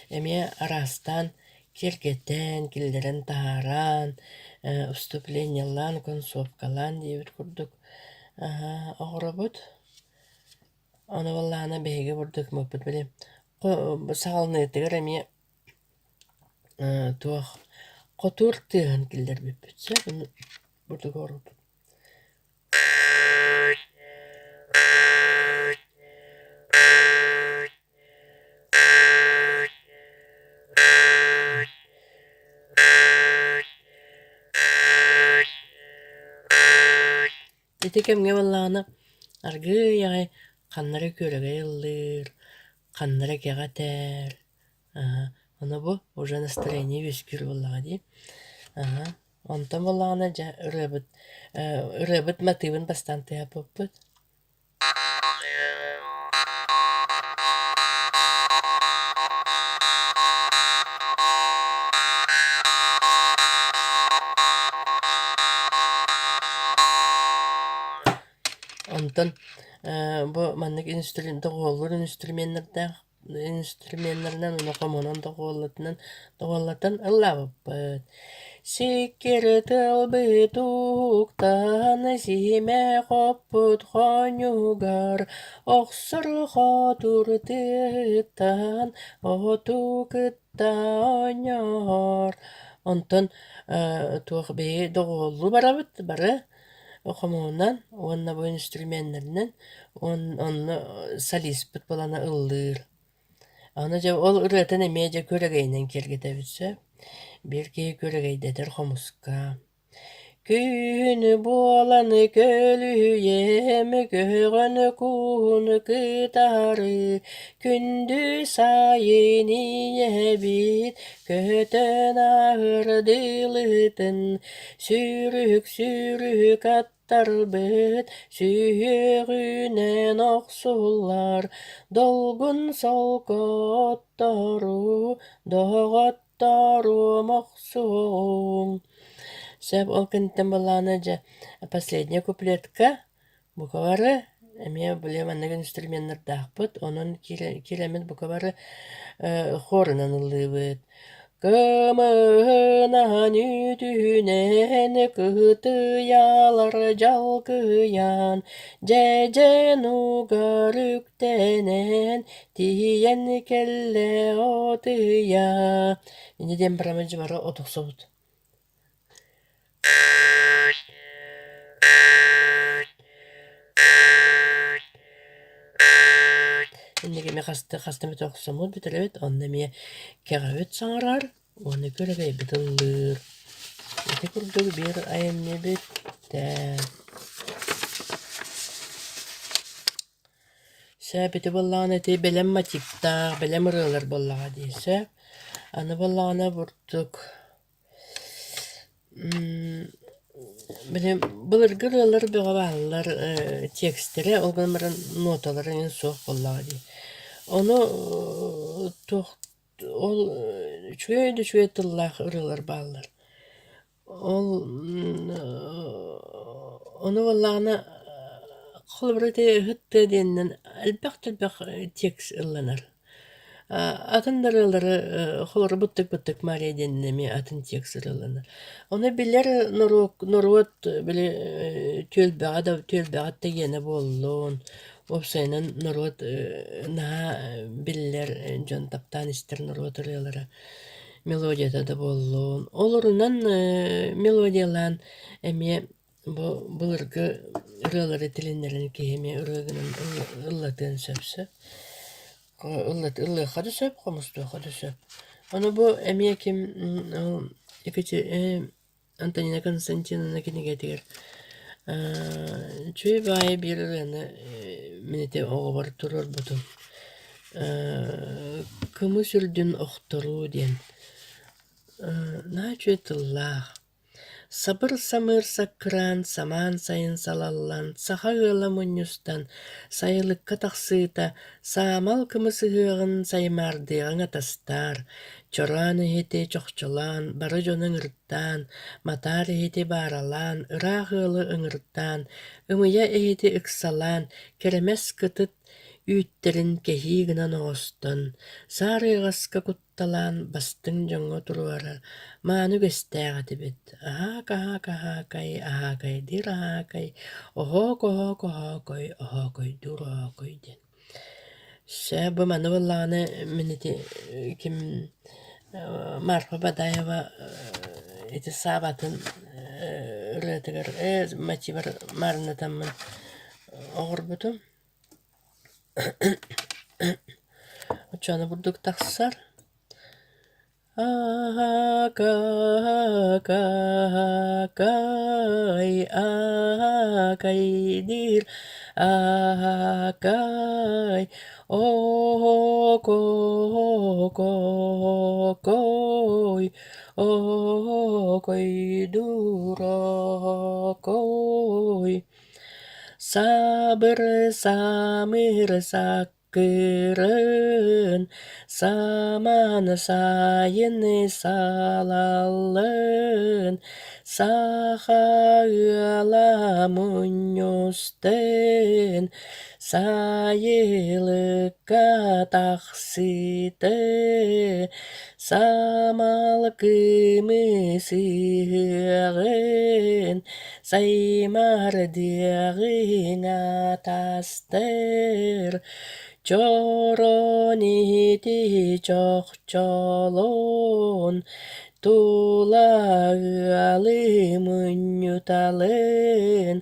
эмиэ араастаан киэргэтэн, киллэрэн таһааран, вступлениелаан, концовкалаан диэбит курдук оҕоробут. Ону буоллаҕына биһиги бурдук мыппыт били саҕаланыытыгар эмиэ туох хотуур тыаһын киллэрбиппит сөп бурдук оҥорбуппут. Ити кэмҥэ буоллаҕына аргыый аҕай ханна эрэ күөрэгэй ыллыыр, ханна эрэ кэҕэ этэр, ону бу уже настроение үөскүүр буоллаҕа дии. Онтон буоллаҕына дьэ ырыабыт ырыабыт матыыбын бастаан тыаһаппыппыт. Онтон бу маннык доҕуһуоллуур инструменнардаах инструменнарынан уонна хомунан доҕуһуоллатынан доҕуһуоллатан ыллаабыппыт. Сиккир тылбыт уһуктан сиимэ хоппут хонньугар охсор хотур тыаттан оту кытта оонньоһор. Онтон туох биһиги доҕуһуоллуу барабыт бары хомуһунан уонна бу инструменнэринэн онно солиспыт буолан ыллыыр. Аны дьэ ол ырыатын эмиэ дьэ күөрэгэйинэн киэргэтэбит сөп. Биир киһи күөрэгэйдэтэр хомуска. Күн буолан көлүйэм көҕөн куһун кытары күндү сайын ийэбит көтөн аһырдылытын Сүүрүк сүүрүк аттарбыт сүһүөҕүнэн охсуллар, долгун солко оттору, доҕотторум охсуоҕуҥ. Сөп ол кэнниттэн былаана дьэ последняя куплетка Бука бары эмиэ били маннык инструменнардаахпыт, онон киирэммит бука бары хорунан ыллыыбыт. Кымыһынан үтүһүнэн кыһытыйалар дьалкыйан, дьэдьэн угар үктэнэн тиийэн кэллэ отыйа. Инньэ диэн бараммыт дьэ бары от охсобут. Инники эмиэ хаста хаста эмит охсоммут бүтэрэбит, онно эмиэ кэҕэбит саҥарар уонна күөрэгэйбит ыллыыр. Ити курдук биир айымньы бүттэ. Сөп ити буоллаҕына ити бэлэм мотивтаах, бэлэм ырыалар буоллаҕа дии сөп. Аны буоллаҕына бурдук Били былыргы ырыалар бөҕө бааллар текстэрэ, ол гынан баран ноталара эҥин суох буоллаҕа дии. Ону туох ол үчүгэй да үчүгэй тыллаах ырыалар бааллар. Ол ону буоллаҕына холобура ити ыһыт тыа диэнинэн элбэх да элбэх текст ылланар. Атын да ырыалары холобура «Быттык-быттык Мария» диэн эмиэ атын текст ырыаланар. Ону билэр норуот норуот били түөлбэҕэ да түөлбэҕэ да гиэнэ буоллун, уопсайынан норуот наһаа биллэр дьон таптаан истэр норуот ырыалара мелодията да буоллун. Олорунан мелодиялаан эмиэ Бу былыргы ырыалары тилиннэрэн киһи эмиэ ырыа гынан ыллатыан сөп сөп. Ыллыахха да сөп, хомустуохха да сөп. Ону бу эмиэ ким ол Антонина Константиновна кинигэтигэр үчүгэй баайы биир ырыаны мин ити оҕобор туруорбутум «Кымыс үрдүн охторуу» диэн. Наһаа үчүгэй тыллаах. Сабыр-самыыр саккыраан, самаан сайын салаллан, саха ыала мунньустан, сайылыкка тахсыыта, саамал кымыс ыһыаҕын саймаардыаҕыҥ атастаар, чороон иһити чохчолоон, бары дьону ыҥыртаан, матаар иһити бааралаан, ыраах ыалы ыҥыртаан, ымыйа иһити ыксалаан, кэрэмэс кытыт үүттэрин кэһии гынан оҥостон, саар ыаҕаска Талаан бастыҥ дьоҥҥо туруорар мааны үгэстээх этибит: аһаак-аһаак-аһаакай, аһаакайдыыр аһаакай, оһоок-оһоок-оһоокой, оһоокойдуур оһоокой диэн. Сөп, бу маны буоллаҕына мин ити ким Марфа Бадаева ити Саабатын ырыатыгар ээ мотивар маарыннатаммын оҥорбутум. Оччоҕуна бурдук тахсар Аһаакай аһаакай диир аһаакай оһоокоокоокой. Оокойдуурокой Сабыр самыр саккырын Саман сайын салаллын Саха ыала мунньустын Сайылыкка тахсыты Самал кымыс ыһыаҕын Саймардыаҕыҥ атастыр, Чороон иһити чохчолун, Тула ыалы мунньуталын,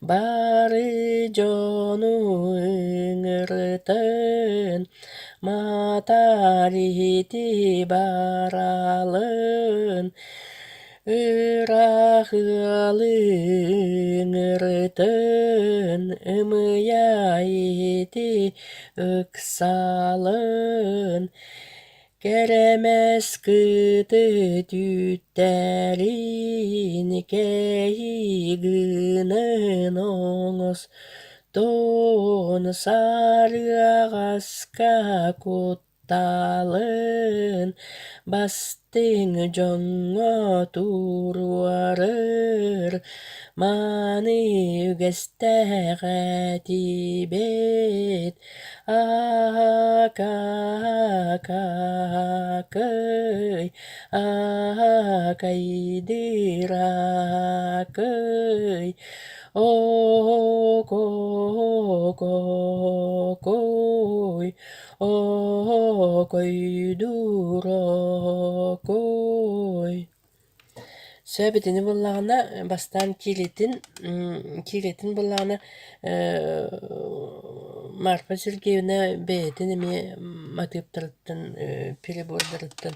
Бары дьону ыҥыртын, Матар иһити баралын, Ыраах ыалы ыҥырытын, ымыйа иһити ыксалын, Кэрэмэс кыты түүттэрин кэһии гынан оҥостон сарыаҕаска кут Таалын бастыҥ дьоҥҥо туруорар, мааны үгэстээх этибит, аакаакакый, аакайдыыракый, оокоококуй Оокойдуурокой Сөп итини буллаҕына бастаан киилитин киилитин буллаҕына Марфа Сергеевна бэйэтин эмиэ матыыптарыттан перебордарыттан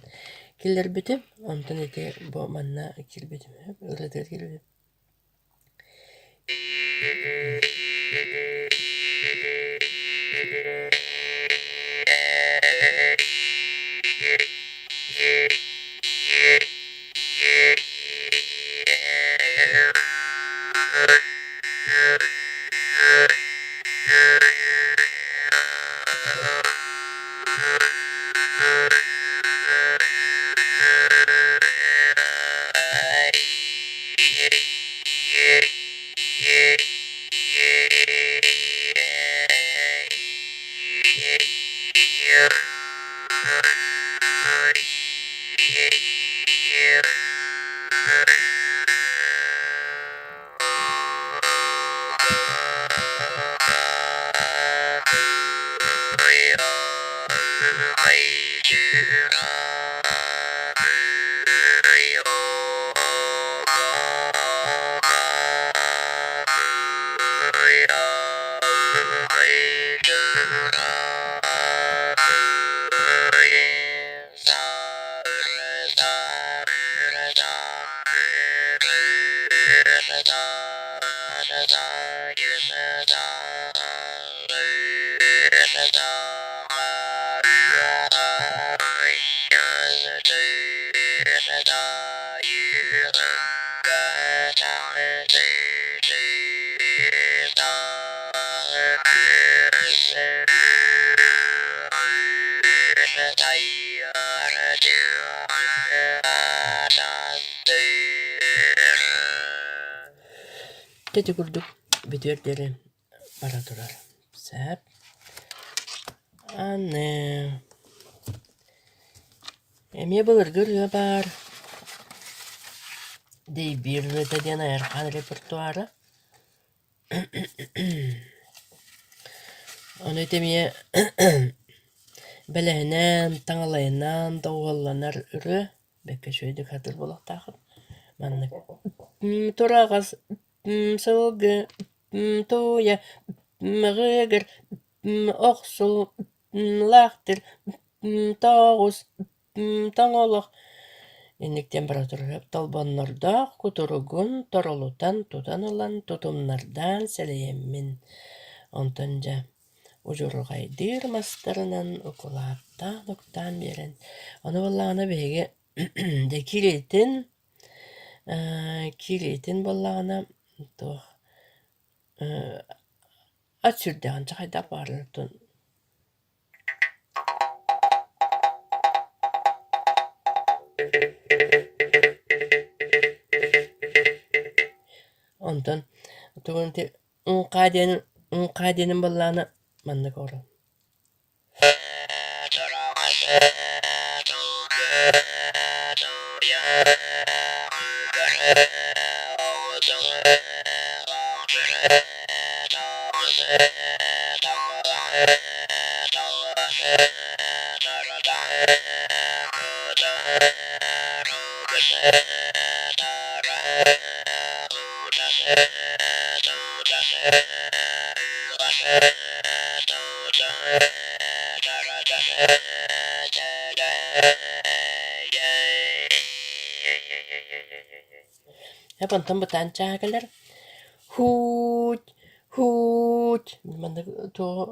киллэрбитим онтон ити бу манна киирбитим ырыатыгар киирбитим Ити курдук бүтүөр диэри бара турар. Сөп. Аны эмиэ былыргы ырыа баар. Дэйбиир ырыата диэн Айархаан репертуара. Ону ити эмиэ бэлэһинэн, таҥалайынан доҕуһуолланар ырыа. Бэккэ үчүгэйдик сатыыр буолуохтааххын. Маннык тураҕас сылгы тууйа мыгыгыр охсу лаахтыр тоҕус тоҥолох инник диэн бара турар толбоннордоох кутуругун торолутан тутан ылан тутумнардаан сэлэйэммин онтон дьэ удьурҕайдыыр мастарынан укулааттаан уктаан биэрэн ону буоллаҕына биһиги. Дьэ кириитин, кириитин буоллаҕына туох ат сүрдээҕин чэ хайдах баҕарар Онтон тугун ити уҥхаа диэн уҥхаа диэнин буоллаҕына маннык оҥорон Эп онтон бытаан чааһа кэлэр Һууть, һууть маннык туох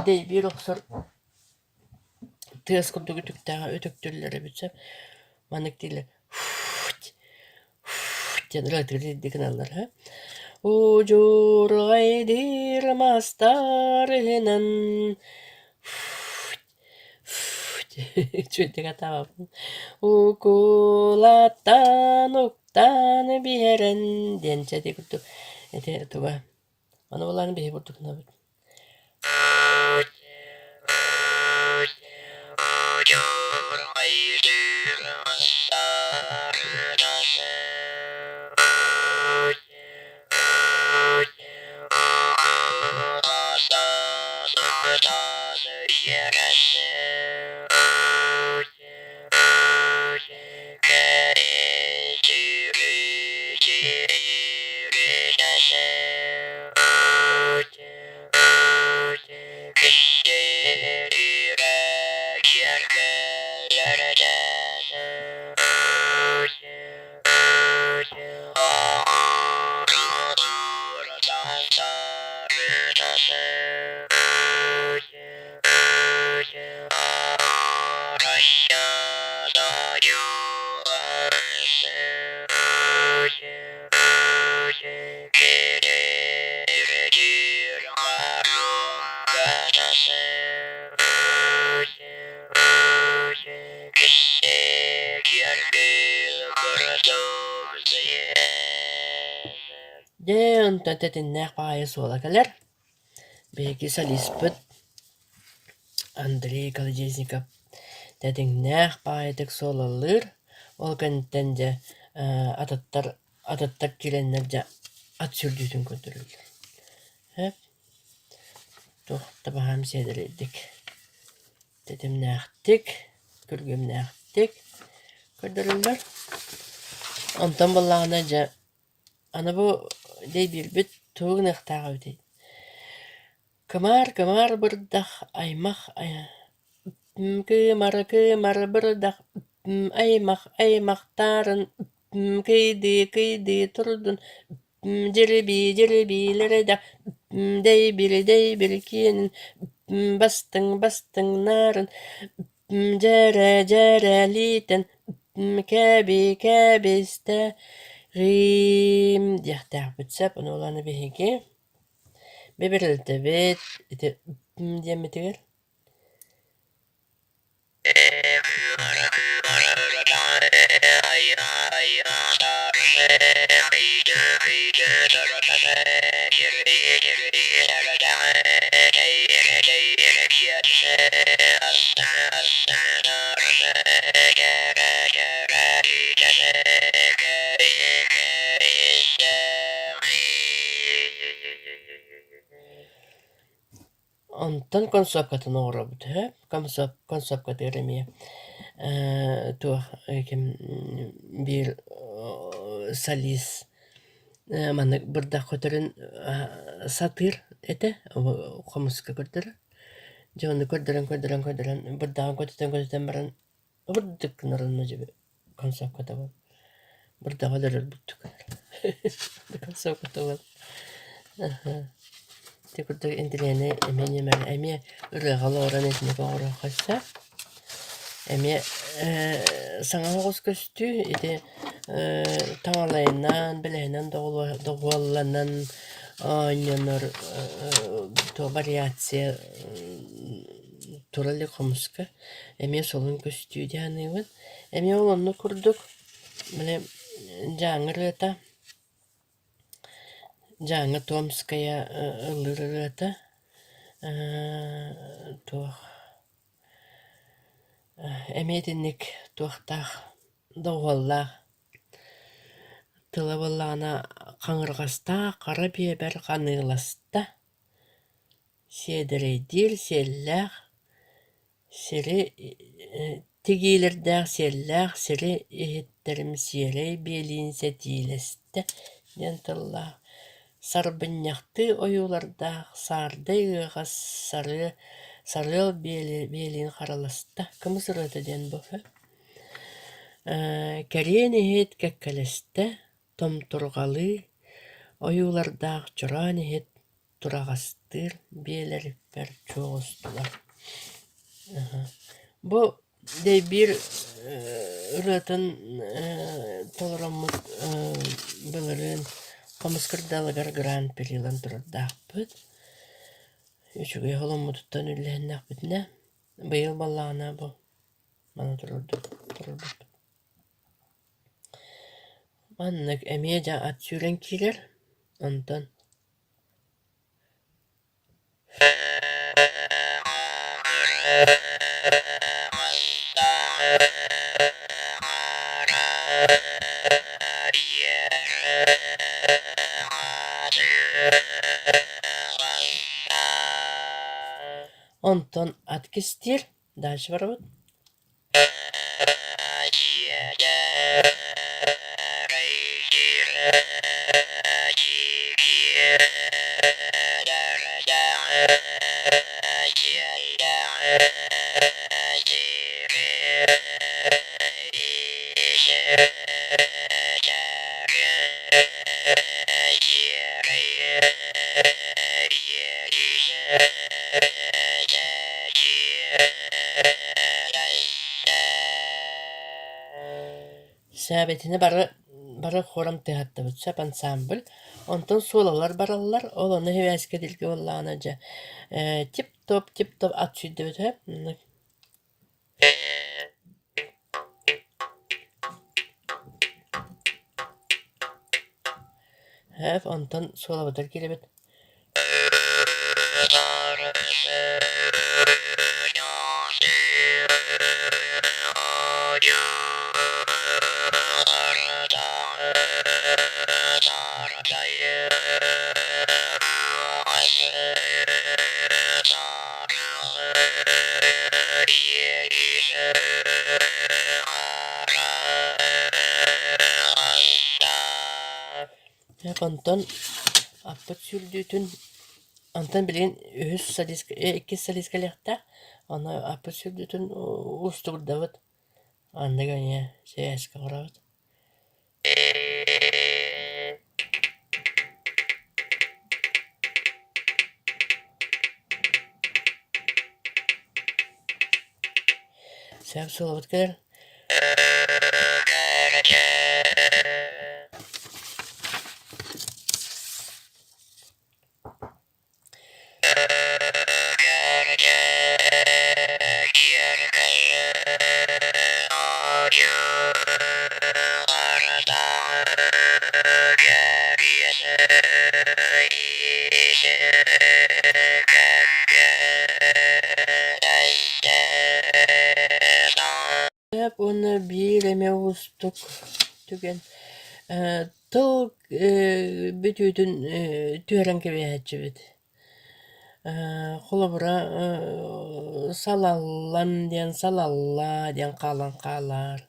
дэйбиир охсор тыас курдук үтүктээх үтүктүллэр эбит сөп. Маннык дииллэр һууть, һууть диэн ырыатыгар гыналлар үһү. Удьурҕайдыыр мастар иһинэн һууть, һууть үчүгэйдик атаабаппын. Укулаттан уктан биэрэн диэн чэ ити курдук ити туга ону булан биһи курдук гынабыт. Дьэ, онтон тэтиннээх баҕайы суола кэлэр. Биһиги солиспыт Андрей Колодезников тэтиҥнээх баҕайытык суолалыыр. Ол кэнниттэн дьэ атыттар атыттар киирэннэр дьэ ат сүүрдүүтүн көрдөрөллөр. Сөп. Туох да баһаам сиэдэрэйдик, тэтимнээхтик, күргүөмнээхтик көрдөрөллөр. Онтон буоллаҕына дьэ аны бу дэйбиирбит тугу гыныахтаах эбитий? Кымаар-кымаар бырдах аймах кыымар кыымар бырдах аймах аймахтаарын кыйдыы-кыйдыы турдун дьирибии дьирибиилэрэ дэйбири дэйбири киэнин бастыҥ бастыҥнаарын дьэрэ дьэрэлиитэн кэби кэбистэ рим диэхтээхпит сөп ону ылан биһиги бибирилтэбит ити диэммитигэр Онтон концовкатын оҥоробут үһү. Концовкатыгар эмиэ туох ким биир солист маннык бырдах көтөрүн сатыыр этэ, хомуска көрдөрөр. Дьэ ону көрдөрөн көрдөрөн көрдөрөн бырдаҕын көтүтэн көтүтэн баран бырдык гынар онно дьэ концовката буолла. Бырдаҕы өлөрөр бурдук концовката буолла. Ити курдук интеллигеннэй эмиэ ньыманы эмиэ ырыаҕа олоҕуран итинник оҥоруохха сөп. Эмиэ саҥа оҕус көстүү ити таҥалайынан, бэлэһинэн доҕуһуолланан оонньонор вариация тура илик хомуска эмиэ солун көстүү дии саныыбын. Эмиэ ол оннук курдук били Дьааҥы ырыата, Дьааҥы Томская ыллыыр ырыата туох Эмиэ итинник туохтаах доҕуһуоллаах тыла буоллаҕына хаҥырҕастаах хара биэбэр ханыыласта, сиэдэрэйдиир сиэллээх сири тигиилэрдээх сиэллээх сири иһиттэрим сиэрэй биэлиин сэтиилэстэ диэн тыллаах Сарбынньахтыы ойуулардаах саардай ыаҕас сарыа сарыал биэлиин хараласта кымыс ырыата диэн бу Кэриэн иһит кэккэлэстэ, томтурҕалыы ойуулардаах чороон иһит тураҕастыыр биэлэрбэр чуоҕустулар Бу Дэйбиир ырыатын толороммут былырыын хомус кырдалыгар гран-при ылан турардаахпыт. Үчүгэй холоммутуттан үллэһиннэхпитинэ, быйыл буоллаҕына бу маны турарбыт. Маннык эмиэ дьэ ат сүүрэн киирэр, онтон Онтон ат кистиир, дальше барабыт. Сээбэтини бары бары хором тыаһаттыбыт сөп ансамбль. Онтон суолалар бараллар, ол ону сибээскэ тилгэ буоллаҕына дьэ тип-топ тип-топ ат сүүрдэбит үһү. Эп онтон суолабытыгар киирэбит. Онтон аппыт сүүрдүүтүн онтон билигин үһүс солистка иккис солистка кэлиэхтээх, ону аппыт сүүрдүүтүн уустугурдабыт, анныга эмиэ сибээскэ оҥоробут. Сөп суолабыт кэлэр. Уонна биир эмэ уустук түгэн тыл бүтүүтүн түһэрэн кэбиһээччибит. Холобура, салаллан диэн салаллаа диэн хаалан хаалар,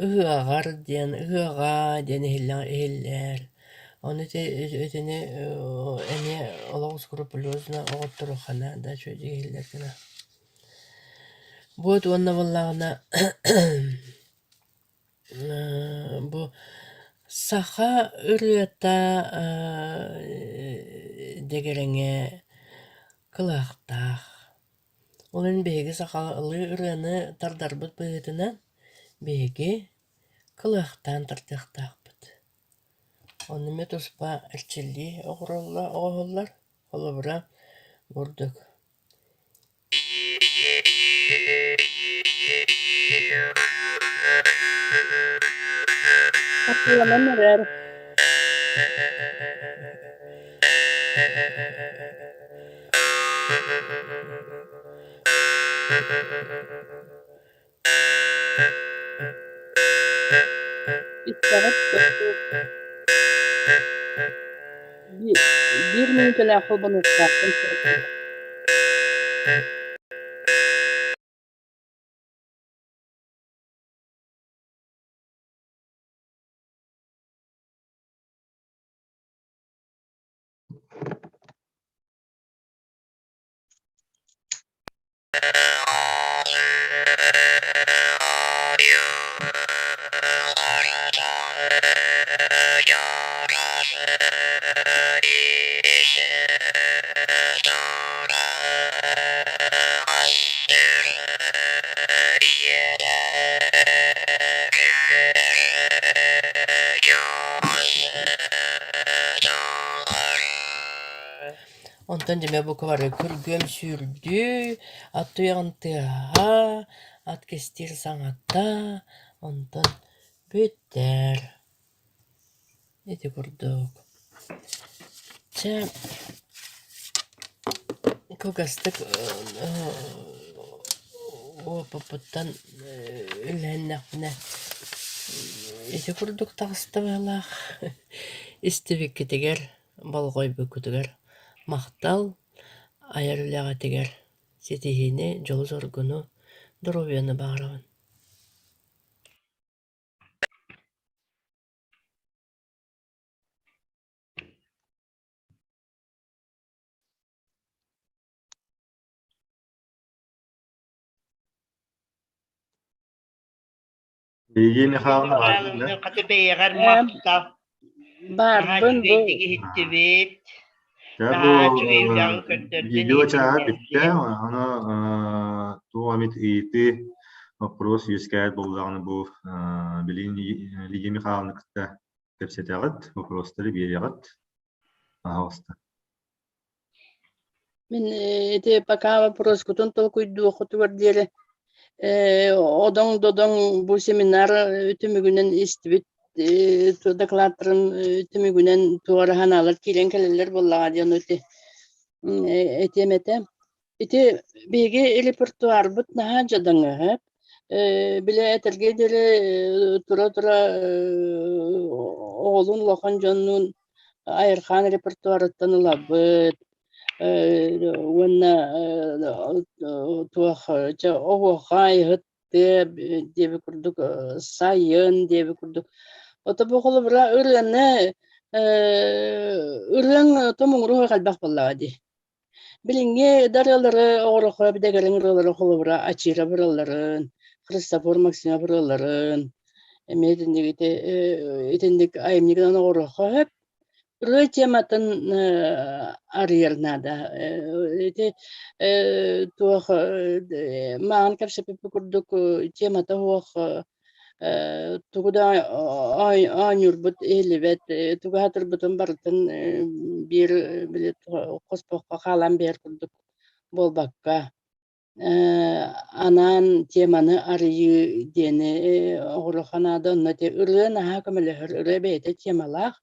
ыһыаҕар диэн ыһыаҕаа диэн иһиллэр. Ону итини эмиэ олох скрупулезно оҕотторуохха наада үчүгэйдик иһиллэр гына. Буот уонна буоллаҕына бу саха ырыата дэгэрэҥэ кылаахтаах. Ол иһин биһиги сахалыы ырыаны тардарбыт быһыытынан биһиги кылыһахтаан тардыахтаахпыт. Онно эмиэ туспа эрчиллии оҥоһуллар, холобура, бурдук. Атыыланан эрэр. Истэҕит Биир мүнүүтэлээх холбонуохтаахпын сөп. Онтон дьэ бука бары күргүөм сүүрдүү, ат туйаҕын тыаһа, ат кистиир саҥата, онтон бүттэр. Ити курдук. Чэ, кылгастык уопуппуттан үллэһиннэхпинэ ити курдук таҕыста быһыылаах. Истибиккитигэр Болҕойбуккутугар махтал, айар үлэҕитигэр ситиһиини, дьолу-соргуну, доруобуйаны баҕарабын. Евгений Михайловна бааргын да? Хата бэйэҕэр махтал. Наһаа Баарбын бу үчүгэйдик иһиттибит. Дьэ бу Наһаа үчүгэй үлэҕин көрдөрдүн видео чааһа бүттэ. иһитиннэрдин. Ону туох эмит ыйытыы вопрос үөскээбит буоллаҕына бу билигин Лидия Михайловна кытта кэпсэтэҕит, вопростары биэрэҕит. Пожалуйста. Мин ити пока вопроскутун толкуйдуоххутугар диэри одоҥ-додоҥ бу семинар түмүгүнэн истибит докладтарын түмүгүнэн туора санаалар киирэн кэлэллэр буоллаҕа диэн ити этиэм этэ. Ити биһиги репертуарбыт наһаа дьадаҥы били этэргэ диэри тура-тура оҕолуун улахан дьоннуун Айархаан репертуарыттан ылабыт уонна туох чэ оһуохай ыһыттыа диэбит курдук сайын диэбит курдук. Ото бу холобура ырыаны ырыаҥ томуҥуруһу элбэх буоллаҕа дии. Билиҥҥи да ырыалары оҕорохо бэдэгэрин ырыалары холобура Ачиров ырыаларын, Христофор Максимов ырыаларын эмиэ итинник ити итинник айымньыгынан оҕорохо сөп. Ырыа тематын арыйар наада. Ити туох маҕан кэпсэппиппит курдук темата суох тугу да оонньуурбут иһиллибэт, тугу аһатырбытын барытын биир били хоспоххо хаалан биэр курдук буолбакка анаан теманы арыйыы диэни оҕуруохха наада. Онно ити ырыа наһаа көмөлөһөр, ырыа бэйэтэ темалаах,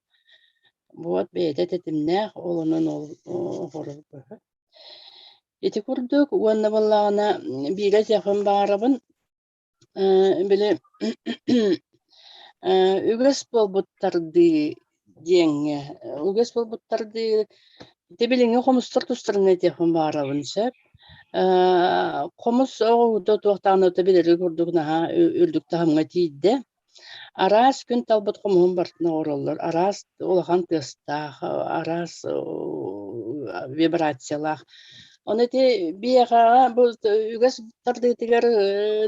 вот бэйэтэ тэтимнээх, ол онон ол оҕорорго. Ити курдук уонна буоллаҕына биирэ этиэхпин баҕарабын Били үгэс буолбуттардыы диэҥҥэ, үгэс буолбуттардыы ити билиҥҥи хомустар тустарынан этиэхпин баҕарабын сөп. Хомус оҕоһуута туох даҕаны билэргэ курдук наһаа үрдүк таһымҥа тиийдэ. Араас күн талбыт хомуһун барытын оҥороллор, араас улахан тыастаах, араас вибрациялаах. Ону ити биһиэхэҕэ бу үгэс тардыытыгар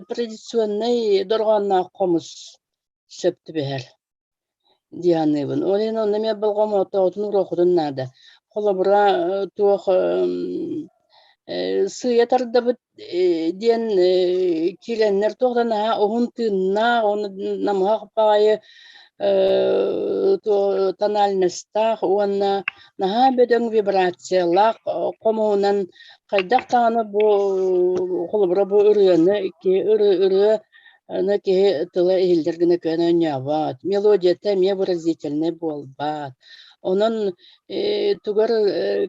традиционнай дорҕоонноох хомус сөп түбэһэр дии саныыбын. Ол иһин онно эмиэ болҕомтоҕутун уруоххутун наада. Холобура, туох Сыыйа тардабыт диэн киирэннэр туох да наһаа уһун тыыннаах, уонна намыһах баҕайы тональностаах уонна наһаа бөдөҥ вибрациялаах хомуһунан хайдах даҕаны бу холобура бу ырыаны киһи ырыа аны киһи тыла иһиллэр гына кыайан оонньообот, мелодията эмиэ выразительнай буолбат. Онон тугар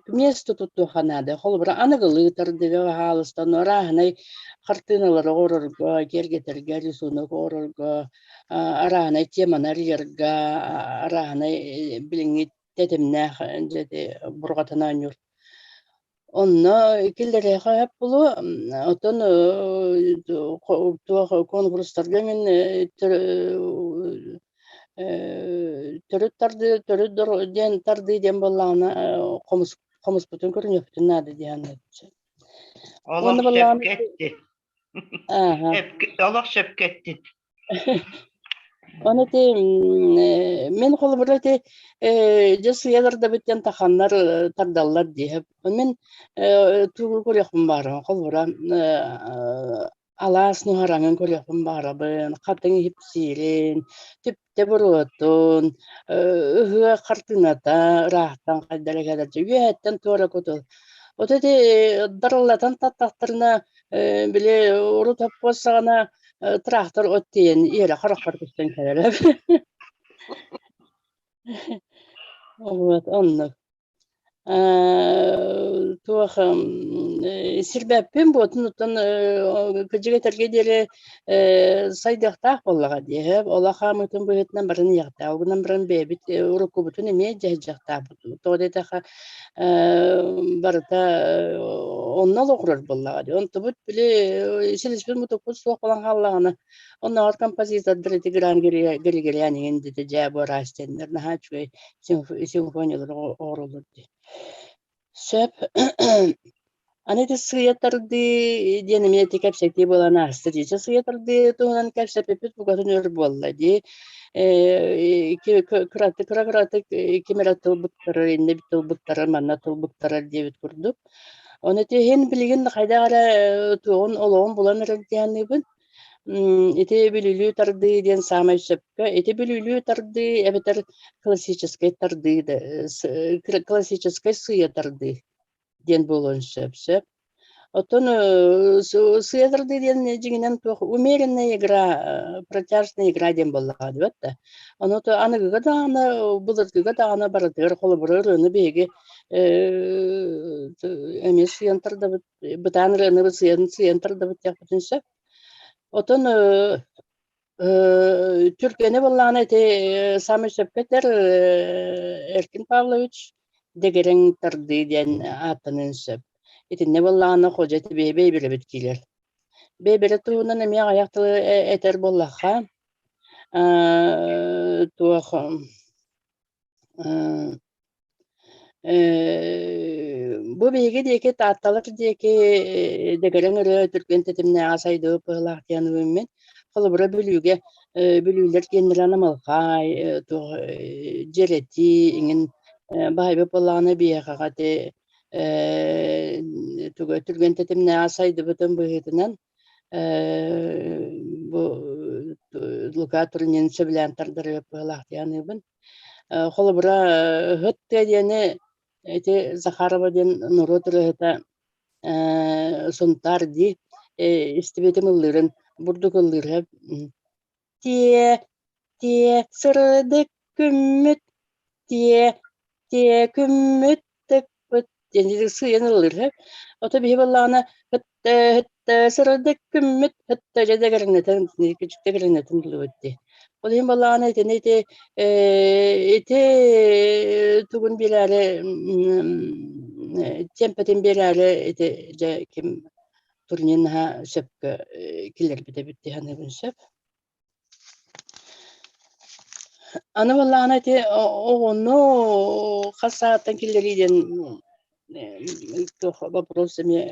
место туттуохха наада. Холобура, аныгылыы тардыга баһаалыста, ону арааһынай хартыыналары оҥорорго, киэргэтэргэ, рисунок оҥорорго, арааһынай теманы арыйарга, арааһынай билиҥҥи тэтимнээх дьэ ити бурҕатан оонньуур. Онно киллэриэххэ сөп буолуо. Оттон туох куонкурустарга мин төрүт тардыы төрүт диэн тардыы диэн буоллаҕына хомус хомуспутун көрүнүөхпүтүн наада дии саныыбын. Олох сөпкө эттин. Олох сөпкө эттин. Ону ити мин холобура ити дьэ сыйалар да диэн таханнар тардаллар дии. Мин тугу көрүөхпүн баарым холобура алаас нуһараҥын көрүөхпүн баарабын, хатыҥ иһипсиирин, түптэ буруотун, ыһыах хартыыната ыраахтан хайдара кэлэр үөһэттэн туора кутул. Вот ити дарыллатан таттахтарына били урут хоппуос саҕана трактор от тиийэн иэрэ харахпар көстөн кэлэрэ. Вот оннук. Туох сирбэппин буотун оттон кыдьык этэргэ диэри сайдыахтаах буоллаҕа дии. Олох хаамыытын быһыытынан баран иһиэхтээх. Ол гынан баран бэйэбит уруккубутун эмиэ дьаһайдьахтаахпыт. Тоҕо диэтэххэ барыта онно олоҕурар буоллаҕа дии. Онтубут били силиспит мутукпут суох буолан хааллаҕына, оннооҕор композитордар ити Гран Григориан иҥин дии дьээ буораас диэннэр наһаа үчүгэй симфониялары оҥороллор дии. Сөп. Аны ити сыыйа тардыы диэн эмиэ ити кэпсэтии буолан ааста дии. Чэ сыыйа тардыы туһунан кэпсэппиппит букатын өр буолла дии. Кыратык кыра-кыратык ким эрэ тыл быктарар, иннэ тыл быктарар, манна тыл быктарар диэбит курдук. Ону ити иһин билигин хайдах эрэ туоҕун олоҕун булан эрэр дии саныыбын. Ити бүлүүлүү тардыы диэн саамай сөпкө. Ити бүлүүлүү тардыы эбэтэр классическай тардыы да классическай сыыйа тардыы диэн буолуон сөп сөп. Оттон сыыйа тардыы диэн дьиҥинэн туох умеренная игра, протяжная игра диэн буоллаҕа диэбэт да. Ону то аныгыга даҕаны, былыргыга даҕаны барытыгар холобура ырыаны биһиги эмиэ сыыйан тардабыт, бытаан ырыаны сыыйан сыыйан тардабыт диэхпитин сөп. Отон Түргэнэ буоллаҕына ити саамай сөпкө этэр Эркин Павлович Дэгирэҥ тардыы диэн ааттаныан сөп. Итиннэ буоллаҕына ходьо ити бэйбэрэбит киирэр. Бэйбэрэ туһунан эмиэ аҕыйах тылы этэр буоллахха, туох Бу биһиги диэки Таатталар диэки дэгэрэҥ ырыа түргэн тэтимнээҕэ сайдыбыт быһыылаах диэн үүммүт. Холобура, Бүлүүгэ Бүлүүлэр диэннэрэ намылхай, туох дьэрэтии иҥин баһыйбыт буоллаҕына биһиэхэҕэ ити туга түргэн тэтимнээҕэ сайдыбытын быһыытынан бу Лука Турнин сөбүлээн тардарыа быһыылаах дии саныыбын. Холобура, ыһыт тыа диэни ити Захарова диэн норуот ырыаһыта Сунтаар дии истибитим ыллыырын бурдук ыллыырга тиэ тиэ сырдык күммүт тиэ тиэ күммүт тыкпыт диэн сыыйан ыллыыр Ото биһи буоллаҕына һытта һытта сырдык күммүт һытта дьэ дэгэринэтэн дэгэринэтэн ыллыбыт дии. Ол иһин буоллаҕына итини ити ити тугун биэрээри тиэмпэтин биэрээри ити дьэ ким турнир наһаа сөпкө киллэрбит эбит дии саныыбын сөп. Аны буоллаҕына ити оҕону хас сааттан киллэрии диэн туох вопрос эмиэ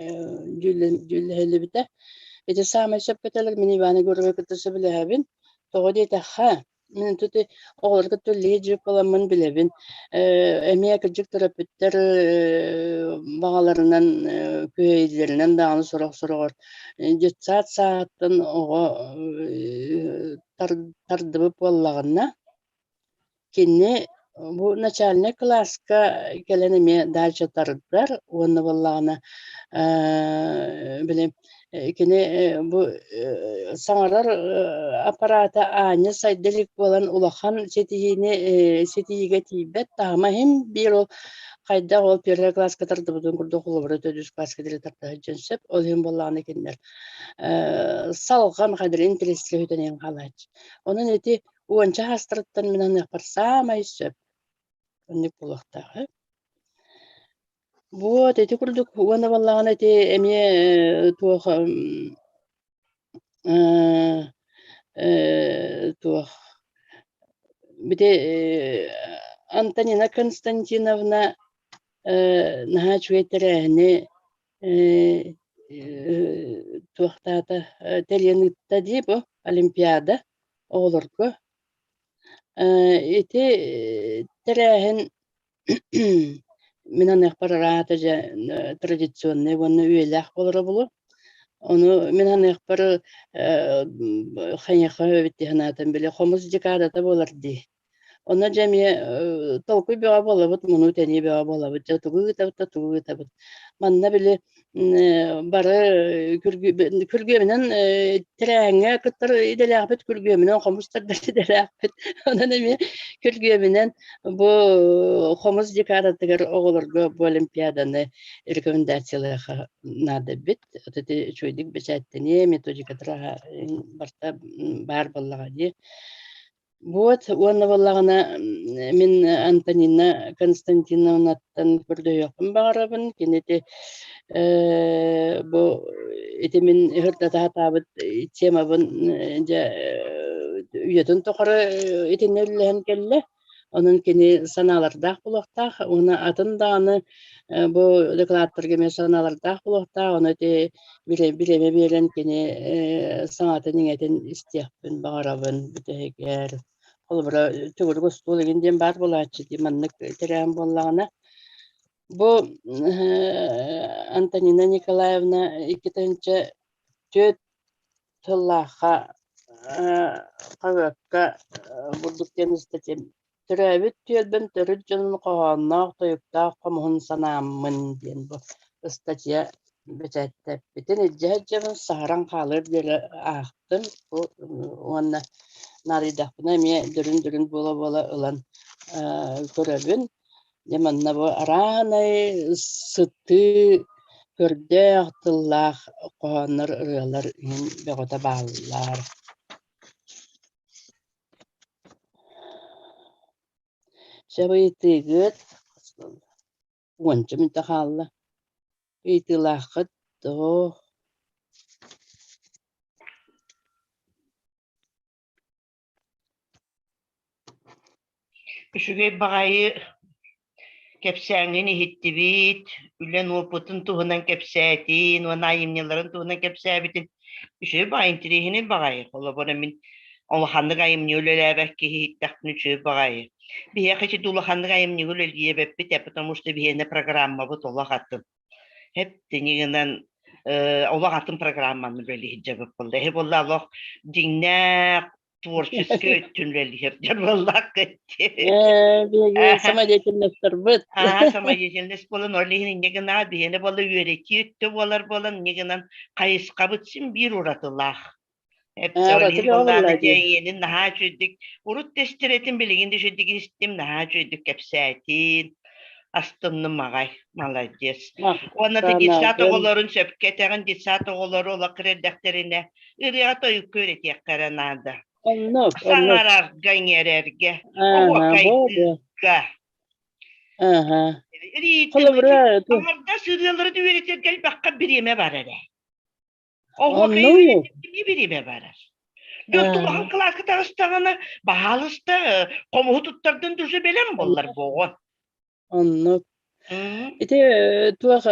дьүүллэһиллибитэ. Ити саамай сөпкө этэллэр, мин Иван Егоровы кытта сөбүлэһэбин. Тоҕо диэтэххэ, Мин ити оҕолорго кытта үлэлии дьиэ буоламмын билэбин. Эмиэ кырдьык төрөппүттэр баҕаларынан, күһэйиилэринэн даҕаны сорох-сороҕор детсад сааһыттан оҕо тардыбыт буоллаҕына, кини бу начальнай кылааска кэлэн эмиэ дача тардар уонна буоллаҕына били кини бу саҥарар аппарата аанньа сайда илик буолан улахан ситиһиини ситиһиигэ тиийбэт таһыма иһин биир ол хайдах ол первый класска тардыбытын курдук холобура төрдүс класска диэри тарда сылдьан сөп. Ол иһин буоллаҕына кинилэр салҕан хайдах интэриэстэрэ сүтэн иһэн хаалааччы. Онон ити уонча саастарыттан мин аныахпар саамай сөп. Оннук буолуохтаах. Вот ити курдук уонна буоллаҕына ити эмиэ туох туох бити Антонина Константиновна наһаа үчүгэй тэрээһини туохтаата тэрийэн ыытта дии бу Олимпиада оҕолорго. Ити тэрээһин Мин аныахпар араата дьэ традиционнай уонна үйэлээх буолара буолуо. Ону мин аныахпар хайыахха эбит дии санаатым, били хомус декадата буолар дии. Онно дьэ эмиэ толкуй бөҕө буолабыт, мунуу-тэнии бөҕө буолабыт. Дьэ тугу ыытабыт да тугу ыытабыт. Манна били бары күргүөмүнэн тэрээһиҥҥэ кыттар идэлээхпит, күргүөмүнэн хомус тардар идэлээхпит. Онон эмиэ күргүөмүнэн бу хомус декадатыгар оҕолорго бу олимпиаданы рекомендациялыахха наада эбит. Ити үчүгэйдик бэчээттэниэ, методиката барыта баар буоллаҕа дии. Вот уонна буоллаҕына мин Антонина Константиновнаттан көрдөһүөхпүн баҕарабын. Кини ити бу ити мин ыһырдата сатаабыт темабын дьэ үйэтин тухары итиннэ үллэһэн кэллэ. Онон кини санаалардаах буолуохтаах уонна атын даҕаны бу докладтарга эмиэ санаалардаах буолуохтаах. Ону ити бириэмэ биэрэн кини саҥатын-иҥэтин истиэхпин баҕарабын бүтэһигэр. Холобура, төгүрүк остуол игин диэн баар буолааччы дии маннык тэрээһин буоллаҕына. Бу Антонина Николаевна 2004 сыллаахха хаһыакка бурдук диэн ыстатыйа Төрөөбүт түөлбэм төрүт дьонун хоһоонноох тойуктаах хомуһун санааммын диэн бу ыстатыйа бэчээттэппитин илдьэ сылдьабын, саһаран хаалыар диэри аахтым бу уонна наадыйдахпына эмиэ дөрүн-дөрүн буола-буола ылан көрөбүн. Дьэ манна бу араанай сытыы көрдөөх тыллаах хоһооннор, ырыалар иһин бөҕөтө бааллар. Сөп ыйытыыгыт уонча мүнүүтэ хаалла. Ыйытыылааххыт дуо? Үчүгэй баҕайы кэпсээҥҥин иһиттибит, үлэн уопутун туһунан кэпсээтин уонна айымньыларын туһунан кэпсээбитин үчүгэй баҕайы интэриэһинэй баҕайы. Холобура мин улаханнык айымньы үлэлээбэт киһи иһиттэхпинэ үчүгэй баҕайы. Биһиэхэ ити улаханнык айымньыга үлэлиэбэппит ээ, потому что биһиэнэ программабыт олох атын. Эптинигинэн олох атын программаны үлэлии сылдьабыт буолла. Эһи буолла олох дьиҥнээх творческий өттүн үлэлиир дьон буоллааххыт. Биһиги самодеятельностарбыт. Аа, самодеятельность буолан, ол иһин инньэ гына биһиэнэ буолла үөрэтии өттө буолар буолан, инньэ гынан хайысхабыт син биир уратылаах. Эйиэнин наһаа үчүгдүк урут да истэр билигин да үчүгдүк истим, наһаа үчүгдүк кэпсээтин, астынным аҕай, молодец. Уонна да детсад оҕолорун сөпкө этэҕин, детсад оҕолору олох кыра эрдэхтэринэ ырыаҕа тойукка үөрэтиэххэ эрэ наада. Оннук, оннук. Саҥарарга, иҥэрэргэ, оһуокайдыырга. Холобура, Аҥардас ырыалары да үөрэтэргэ элбэххэ бириэмэ бар эрэ. Оһуокайы кими бириэмэ барар? Дьон улахан кылааска таҕыстаҕына, баһаалыста, хомуһу туттардын душа бэлэм буоллар буоҕун. Оннук. Ити туох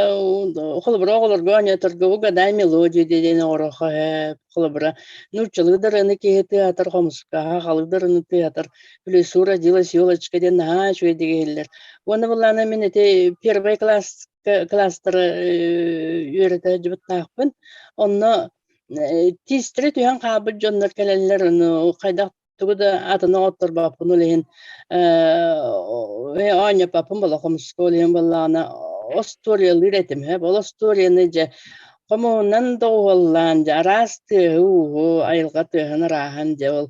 холобура оҕолорго оонньоторго угадай мелодия диэн оҥоруохха сөп. Холобура нууччалыы да ырыаны киһи тыаһатар хомуска, халык да ырыаны тыаһатар «В родилась елочка» диэн наһаа үчүгэйдик иһиллэр. Уонна былаана мин ити первый класс класстары үөрэтэ сылдьыбыттаахпын. Онно тиистэрэ түһэн хаалбыт дьоннор кэлэллэр, ону хайдах тугу да атыны оҕотторбоппун ол иһин оонньоппоппун буола хомуска ол иһин буоллаҕына остуоруйалыыр этим һэ ол остуоруйаны дьэ хомуһунан доҕуһуоллаан дьэ араас тыаһы-ууһу айылҕа тыаһын арааһын дьэ ол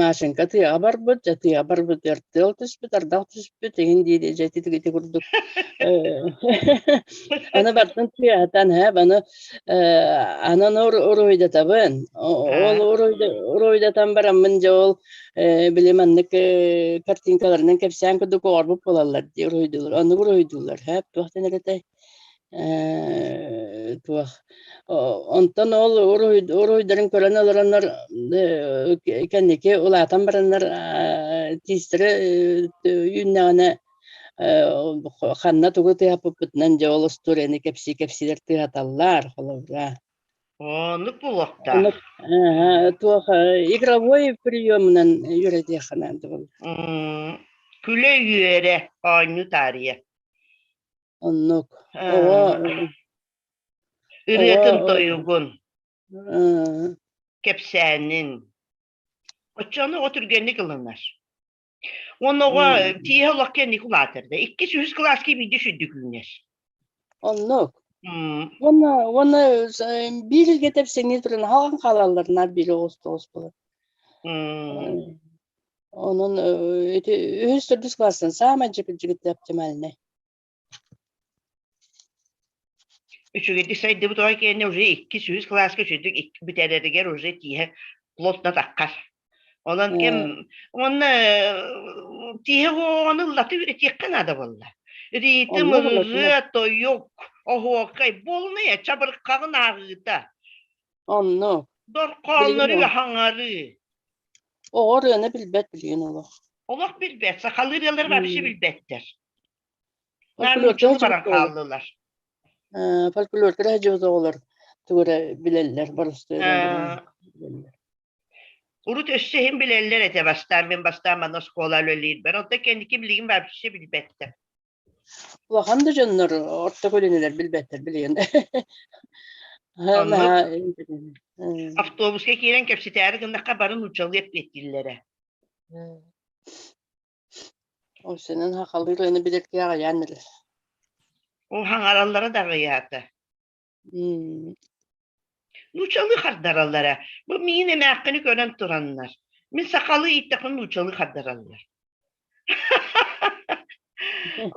Машенька тыаҕа барбыт дьэ тыаҕа барбытыгар тыал түспүт ардах түспүт эҥин дии дьэ ити курдук аны бартын тыаһатан һэ аны Анан уруһуйдатабын. Ол уруһуйдатан бараммын дьэ ол били маннык картинкаларынан кэпсээн курдук оҕорбут буолаллар дии уруһуйдуулар. Оннук уруһуйдууллар. Һээп туох диэн этэй? Туох онтон ол уруһуйдарын көрөн олороннор кэнники улаатан бараннар тиистэрэ үүннэҕинэ Ханна тугу тыаһаппыппытынан дьэ ол остуоруйаны кэпсии-кэпсиилэр тыаһаталлар холобура. Оннук буолуохтаах. Туох игровой приемунан үөрэтиэххэ наада буолла. Күлэ-үөрэ оонньуу таарыйа. Оннук. Оҕо Ырыатын тойугун, кэпсээнин. Оччону оҕо түргэнник ылынар. Уонна оҕо тииһэ олох кэнники улаатар да. Иккис, үһүс кылааска биирдэ сүрдүк үүнэр. Оннук. Уонна уонна биир илгэ тэпсэҥнии туран хаалан хаалаллар наар биир оҕус тоҕус буолар. Онон ити үһүс төрдүс кылаастан саамай дьикти оптимальнай. Үчүгэйдик сайдыбыт оҕо киэнэ уже иккис, үһүс кылааска үчүгэйдик бүтэрэригэр уже тииһэ плотно таххар. Онон кэм уонна тииһэ оҕону ыллаты үөрэтиэххэ наада буолла. Ритм, ырыа, тойук, оһуокай буолунай чабырҕаҕын ааҕыыта. Онно. Дорхооннору хаҥарыы. Оҕо ырыаны билбэт билигин олох. Олох билбэт. Сахалыы ырыалары вообще билбэттэр. Наар баран хааллылар. Фольклорга сылдьыбыт оҕолор тугу эрэ билэллэр, боростуой Урут өссө иһин билэллэр этэ бастаан, мин бастаан манна оскуола үлэлиирбэр. Онтон кэнники билигин вообще билбэттэр. Улахан да дьоннор орто көлүөнэлэр билбэттэр билигин. Автобуска киирэн кэпсэтээри гыннахха бары нууччалыы эппиэттииллэрэ. Ол сэнэн сахалыы ырыаны билэргэ аҕыйаан эрэр. Ол хаҥараллара да аҕыйаата. Нууччалыы хардараллара. Бу миин эмээххини көрөн тураннар. Мин сахалыы ииттэхпинэ нууччалыы хардараллар.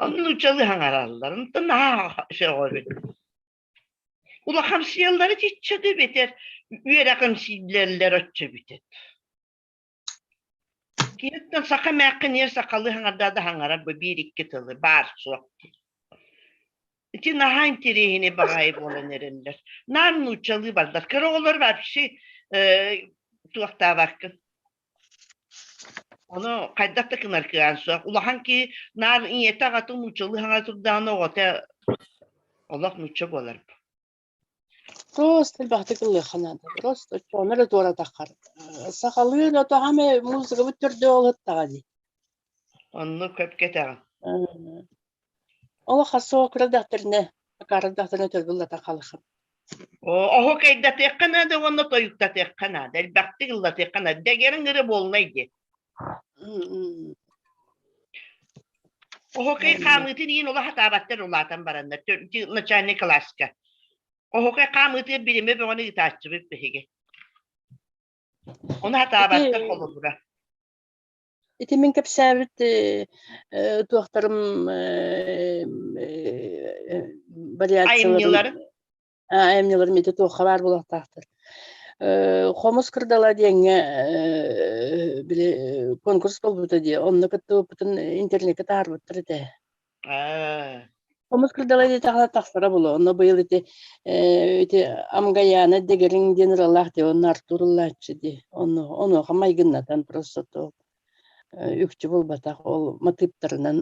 Ону нууччалыы хаҥараллар. Онтон наһаа сөҕөбүн. Улахамсыйаллара чиччэ да эбэтэр үөрэҕимсийлэллэр оччо эбитэ. Киһиттэн саха эмээххин сахалыы хаҥарда да хаҥарар бу биир-икки тылы баар суох дии. Ити наһаа интэриэһинэй баҕайы буолан эрэллэр. Наар нууччалыы бардар. Кыра оҕолор вообще туохтаабаккын. Ону хайдах да гынар кыаҕын суох. Улахан киһи наар ийэтэ аҕата нууччалыы хаҥара турдаҕына оҕото олох нуучча буолар. Просто элбэхтик ыллыахха наада. Просто оччоҕуна эрэ туоратаххар. Сахалыы эрэ тоҕо эмэ музыкабыт төрдө ол ыттаҕа дии. Оннук сөпкө этэҕин. Ол хас кыра дэхтэринэ, акаары дэхтэринэ төргүллэтэ халыхын. Оһуокайдатыахха наада уонна тойуктатыахха наада. Элбэхтик ыллатыахха наада. Дэгэрин ыры буолунай дии. Оһуокай хаамыытын иин олох хатаабаттар улаатан бараннар начальный кылааска. Оһуокай хаамыытыгар биримэ бөҕөнү ыытааччыбыт биһиги. Ону хатаабаттар холобура. Ити мин кэпсээбит туохтарым вариацияларым айымньыларым ити туохха баар буолуохтаахтар. Хомус кырдала диэҥҥэ били конкурс буолбута дии, онно кыттыбыппытын интернеккэ таһаарбыттар этэ. Хомус кырдала диэтэххинэ тахсара буолуо. Онно быйыл ити ити Амгаяна Дегериҥ диэн ыралаах дии, онно Артур ыллааччы дии. Онно онуоха майгыннатан просто то үкчү буолбатах ол матыыптарынан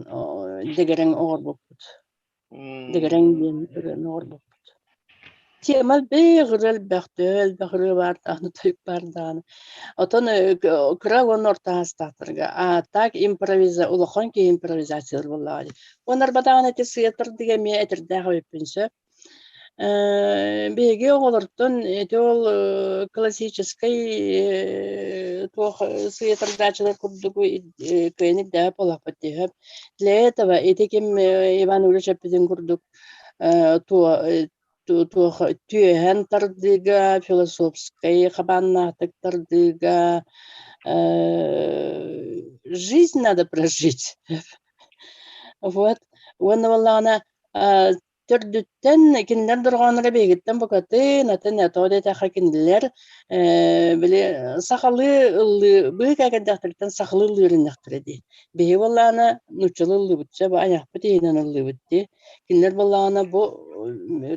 дэгериҥ оҥорбуппут. Дэгэрэҥ диэн ырыаны оҥорбуппут. Тема элбэх ырыа элбэх, төһө элбэх ырыа баар даҕаны, тойук баар даҕаны. Отон кыра уонна орто саастаахтарга а так импровиза улахан киһи импровизациялар буоллаҕа дии. Уонна арбатаҕына ити сыатырдыга эмиэ этэрдээх эбиппин сөп. Биһиги оҕолортон ити ол классическай туох сыйытардааччылар курдук кыайан ирдээбэт буоллахпыт дии сөп. Для этого ити ким Иван Ильич эппитин курдук туох түөһэн тардыыга, философскай хабааннаахтык тардыыга жизнь надо прожить. Вот. Уонна буоллаҕына Төрдүттэн кинилэр дорҕоонноро биһигиттэн букатын атын тоҕо диэтэххэ кинилэр ээ били сахалыы ыллыы быык кэрдэхтэриттэн сахалыы ыллыыр иннэхтэрэ дии. Биһиги буоллаҕына нууччалыы ыллыыбыт сөп айахпыт иһинэн ыллыыбыт дии. Кинилэр буоллаҕына бу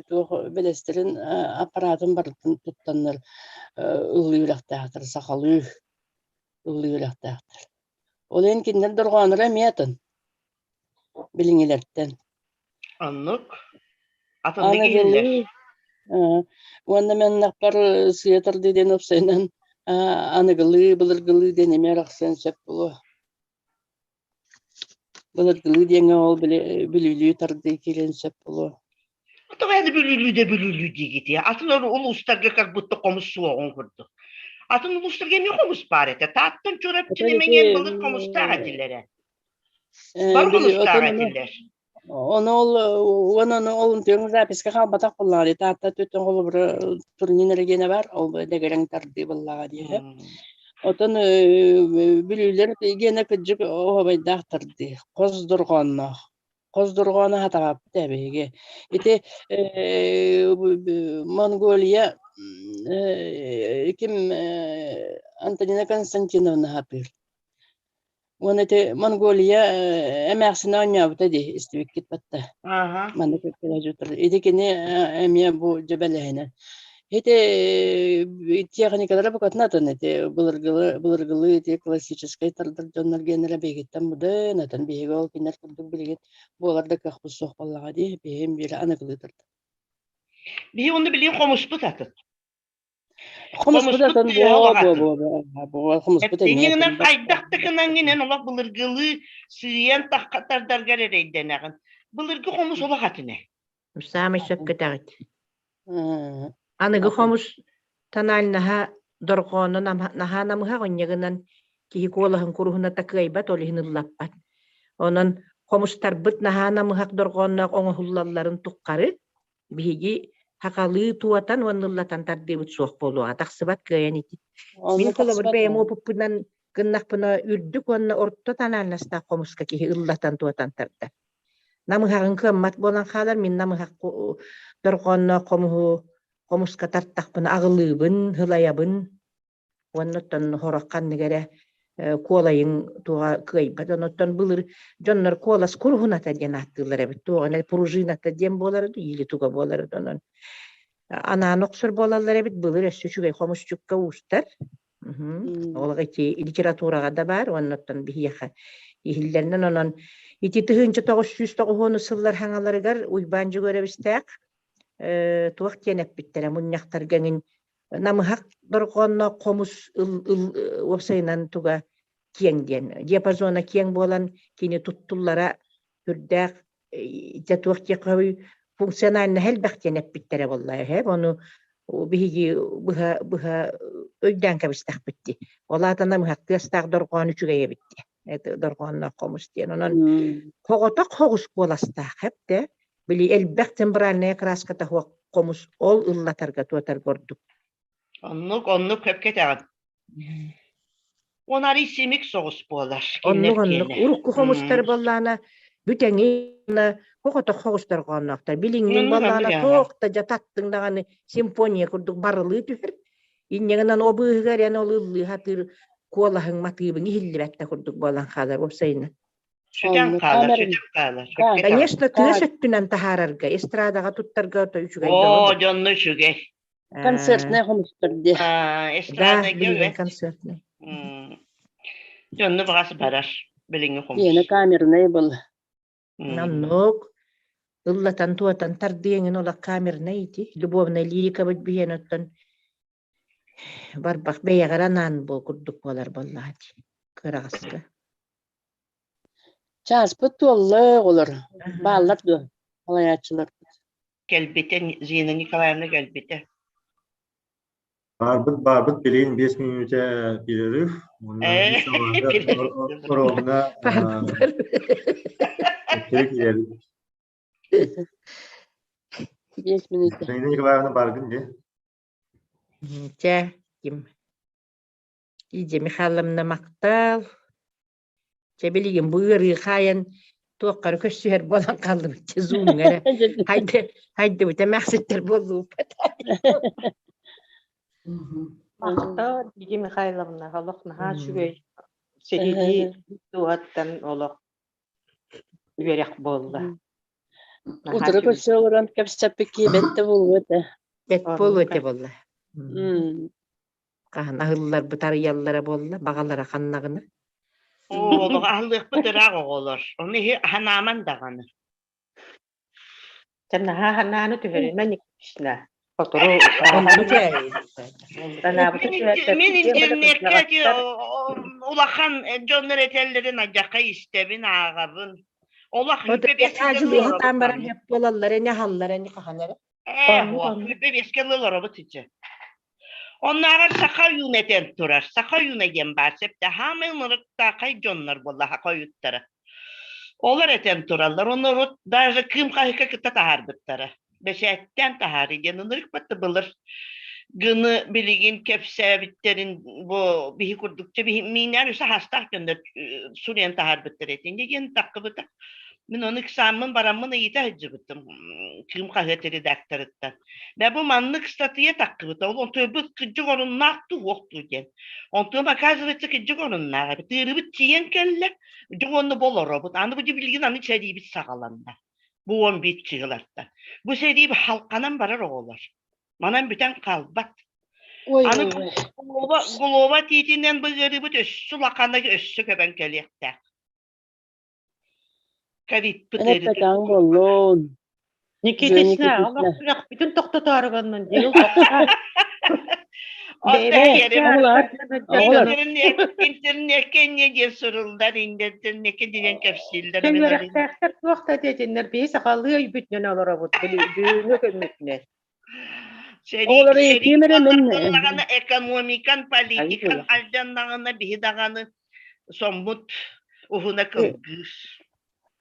туох бэлэстэрин аппаратын барытын туттаннар ыллыы үөрэхтээхтэр сахалыы ыллыы үөрэхтээхтэр. Ол иһин кинилэр дорҕоонноро эмиэ атын билиҥҥилэртэн. Оннук. Атыннык иһиллэр. Аныгылыы уонна маннахпар сыа тардыы диэн уопсайынан аныгылыы, былыргылыы диэн эмиэ арахсыан сөп буолуо. Былыргылыы диэҥҥэ ол били бүлүүлүү тардыы киириэн сөп буолуо. Тоҕо аны бүлүүлүү да бүлүүлүү диигитий? Атын улуустарга как будто хомус суоҕун курдук. Атын улуустарга эмиэ хомус баар этэ. Тааттан Чурапчы Отон ити Нэмэҥиэн былыр хомустаах этилэрэ. Бары били хомустаах отон ону этилэр. Ону ол уонна ону ол түҥ записка хаалбатах буоллаҕа дии. Таатта өттүттэн холобура турнин эрэгиэнэ бар, ол дэгэрэҥ тардыы буоллаҕа дии. Отон бүлүүлэр гиэнэ кырдьык оһобайдаах тардыы, хос дорҕоонноох. Хос дорҕоону хатаҕаппыт ээ биһиги. Ити Монголия ким Антонина Константиновна хатыыр. Уонна ити Монголия эмээхсинэ оонньообута дии истибиккит батта. Ааһа. Манна кэккэлэһэ Ити кини эмиэ бу дьэбэлэһинэн. Ити техникалара букатын атын ити былыргылы былыргылыы ити классическай тардар дьоннор геннэрэ биһигиттэн будын атын биһиги ол кинилэр курдук билигин буолар да кыахпыт суох буоллаҕа дии биһим биирэ аныгылыы тардар. Биһи онно билигин хомуспут атын. Хомуспут Хомуспут атын тыаһа буо олох буо атын. буо буо буо хомуспут эмиэ Эптиҥҥинэн атын хайдах да гынаҥҥинэн олох былыргылыы сыыйан тахха тардаргар эрэйдэнэҕин. Былыргы хомус олох атын ээ. Саамай сөпкө этэҕит. Атын. Аныгы хомус тональнаһа дорҕооно наһаа намыһах инньэ гынан киһи куолаһын куруһуната кыайбат, ол иһин ыллаппат. Онон хомустарбыт наһаа намыһах дорҕоонноох оҥоһуллалларын туххары Биһиги хахалыы туотан уонна ыллатан тардыыбыт суох буолуоҕа, тахсыбат кыайан ити. Мин Онно холобур тахсыбат бэйэм уопуппунан гыннахпына үрдүк уонна орто тональностаах хомуска киһи ыллатан туотан тардар. Намыһаҕын кыаммат буолан хаалар, мин намыһах дорҕоонноох хомуһу хомуска тартахпына аҕылыыбын, һылайабын, Уонна оттон сорох ханнык эрэ куолайыҥ туоҕа кыайбат. Онуттан былыр дьоннор куолас куруһуната диэн ааттыыллар эбит. Туоҕа эмэ пружината диэн буолара дуу, или туга буолара дуу. Онон анаан охсор буолаллар эбит. Былыр өссө үчүгэй хомусчукка уустар. Ол ити литератураҕа да баар уонна оттон биһиэхэ иһиллэринэн онон ити 1990 сыллар хаҥаларыгар Уйбаан Дьөгүөрэбистээх туох диэн эппиттэрэ мунньахтарга эҥин намыһах дорҕоонноох хомус уопсайынан туга киэҥ диэн диапазона киэҥ буолан кини туттуллара сүрдээх дьэ туох диэххэ функциональнаһа элбэх диэн эппиттэрэ буолла эһэ ону биһиги быһа быһа өйдөөн кэбистэхпит дии ол аата намыһах тыастаах дорҕоон үчүгэй эбит дии дорҕоонноох хомус диэн онон хоҕотох хоҕус куоластаах эптэ Били элбэх тембральная краската суох хомус ол ыллатарга туотарга ордук. Оннук, оннук сөпкө этэҕин. Он арый симик соҕус буолар кинилэр Оннук оннук. киэнэ. Урукку хомустар буоллаана бүтэҥи хохотох хоҕустар хоонноохтор. Билиҥҥиҥ Оннук оннук буоллаана аха. туох да дьэ таттыҥ даҕаны симфония курдук барылыы түһэр. Инньэ гынан о быыһыгар эн ол ыллыы сатыыр куолаһыҥ матыыбыҥ иһиллибэт да курдук буолан хаалар уопсайынан. Сүтэн Оннук хаалар, камерын сүтэн хаалар. Сөпкө этэҕин. Конечно, тыас өттүнэн таһаарарга, эстрадаҕа туттарга то үчүгэй бөҕө Оо, бу. дьонно үчүгэй. концертнай хомустар дии. Аа, Да, эстрадага билигин үөт. концертнай. Дьонно баҕас барар билиҥҥи хомус. Иэнэ камернай был. Оннук. Ыллатан туотан тардыаҥын олох камернай ити любовнай лирикабыт биһиэн оттон барбах бэйэҕэр анаан буол курдук буолар буоллаҕа дии кыараҕаска. Чааспыт туолла оҕолор. Бааллар дуо салайааччыларбыт? Кэлбитэ Зина Николаевна кэлбитэ. Баарбыт баарбыт билигин 5 мүнүүтэ перерыв уонна ровно киирэбит. 5 мүнүүтэ. Зина Николаевна бааргын дии. Чэ, ким? Лидия Михайловна махтал. Чэ, билигин бу ыарыы хаайан туохха эрэ көрсүһэр буолан хааллыбыт чэ зумҥа эрэ хайды хайдыбыт эмээхситтэр буоллубут. Махтал, Лидия Михайловна, олох наһаа үчүгэй сиһилии дууһаттан олох үөрэх буолла. Наһаа Утары үчүгэй. көрсө олорон кэпсэппит киһи бэт да буолуо этэ. Бэт буолуо этэ буолла. М. Хаһан аһылларбыт арыйаллара буолла, баҕалара ханнаҕына. Оо, олох аһыллыахпыт ыраах оҕолор. Ону иһи аһанааман даҕаны. Чэ, наһаа санааны түһэримэ Никитична. Сотору Оннук ээ. санаабыты Мин түһэртэппит диэн интернеккэ ити кырдьаҕастар улахан дьоннор этэллэрин адьака истэбин, ааҕабын. Олох Вот 25 хаажылыы сатаан баран сөп буолаллар ини аһаллар ини хаһан эрэ. Ээ, Оннук, оннук. 25 олоробут ичэ. Оннооҕор саха ойууна этэн турар. Саха ойууна диэн баар сөптөөх хаамай ынырыктаахай дьоннор буолла саха ойууттара. Олор этэн тураллар. Ону урут даже Кыым хаһыакка кытта таһаарбыттара. Бэчээттээн таһаарыы диэн ынырык батты былыр гыны билигин кэпсээбиттэрин бу биһи курдук чэ биһи миинээр үс аһастаах дьоннор суруйан таһаарбыттар этин диэн таххыбыта. Мин ону ыксааммын бараммын ыйыта сылдьыбытым Кыым хаһыат редакторыттан. Бэ бу маннык ыстатыйа таххыбыта. Ол онтуйбут кырдьык оруннаах дуу, суох дуу диэн. Онтуом оказывается кырдьык оруннаах эбит. Ыарыыбыт тиийэн кэллэ. Дьэ уонна бу олоробут. Аны бу билигин аны сэриибит саҕаланна. Бу 11 чыгыларта. Бу сэрии халканан барар оҕолор. Манан бүтэн хаалбат. Ой, Аны ой, ой. Гулова, Гулова тиитинэн бу ыарыыбыт өссө улахана өссө көбөн кэлиэхтээх. Ковидпыт Эн ыарыыта. эппэтэҕиҥ буоллун. Никитична, олох сүрэхпитин тохтотоору гыннын дии, тохтоо. Оҕолор, оҕолор. Интернеккэ инньэ диэн суруллар, интернеккэ диэн кэпсииллэр. Үөрэхтээхтэр туох да диэтиннэр, биһи сахалыы өйбүтүнэн олоробут, бүгүҥҥү көммүтүнэн. Сэрии Оҕолор сэрии ыйытыым эрэ буолар мин буоллаҕына экономикан, политикан алдьаннаҕына биһи даҕаны соммут уһуна кылгыыр.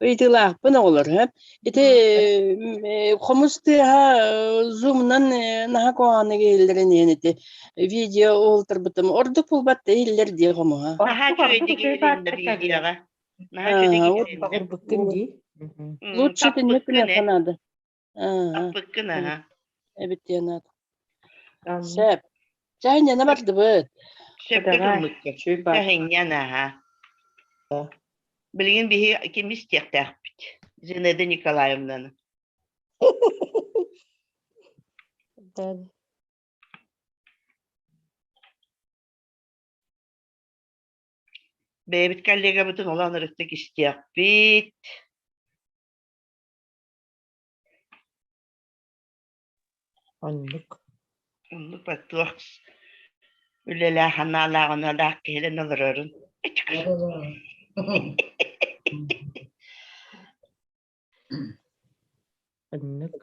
Ыйытыылаахпын оҕолор һэ. Ити хомус тыаһа зумунан наһаа куһаҕаннык иһиллэрин иһин ити видео уһултарбытым ордук булбат да иһиллэр дии хомуһа. Наһаа Ордук ордук үчүгэйдик үчүгэй иһилиннэ бааттар видеоҕа. Наһаа үчүгэйдик иһилиннэ. Баҕарбыккын дии. Лучше итинник Таппыккын гыныахха э. наада. Аа, Таппыккын аха. эбит диэн наада. Сөп. Чэ, инньэнэ бардыбыт. Сөпкө Давай, гыммыккын. үчүгэй баар. Тэһиҥҥэн аха. Билигин биһи ким истиэхтээхпит? Зинаида Николаевнаны. Бэйэбит коллегабытын олоон ырыттык истиэхпит. Оннук. Оннук туох үлэлээх, анаалаах, оноолоох киһилэн олорорун. Оннук.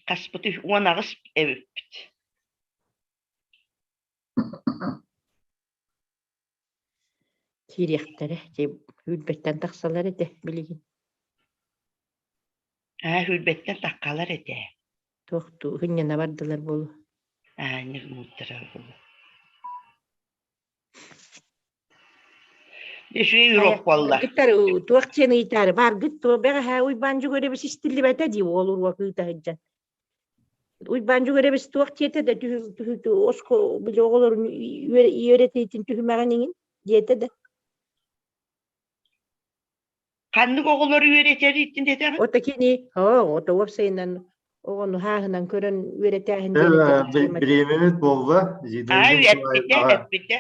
Хаспыт 18 эбиппит. Киириэхтэрэ, сүүрбэттэн тахсалар этэ билигин. Аа, сүүрбэттэн таххалар этэ. Туох дуу, ынньана бардылар буолуо. Аа, ньыгмыттара буолуо. Үчүгэй уруок буолла. Баргыттар туох диэн ыйытаары баргыт туо бэҕэһээ Уйбаан Дьүгүрэбис истиллибэтэ дии уол уруок ыыта сылдьан. Уйбаан Дьүгүрэбис туох диэтэ да түһү оско били оҕолорун үөрэтиитин түһүмэҕин иҥин диэтэ да. Ханнык оҕолору үөрэтэр иттин диэтэҕин? Ото кини, оо, ото уопсайынан оҕону хааһынан көрөн үөрэтээһин диэн этэ Бириэмэбит буолла. Аа, эппитэ, эппитэ.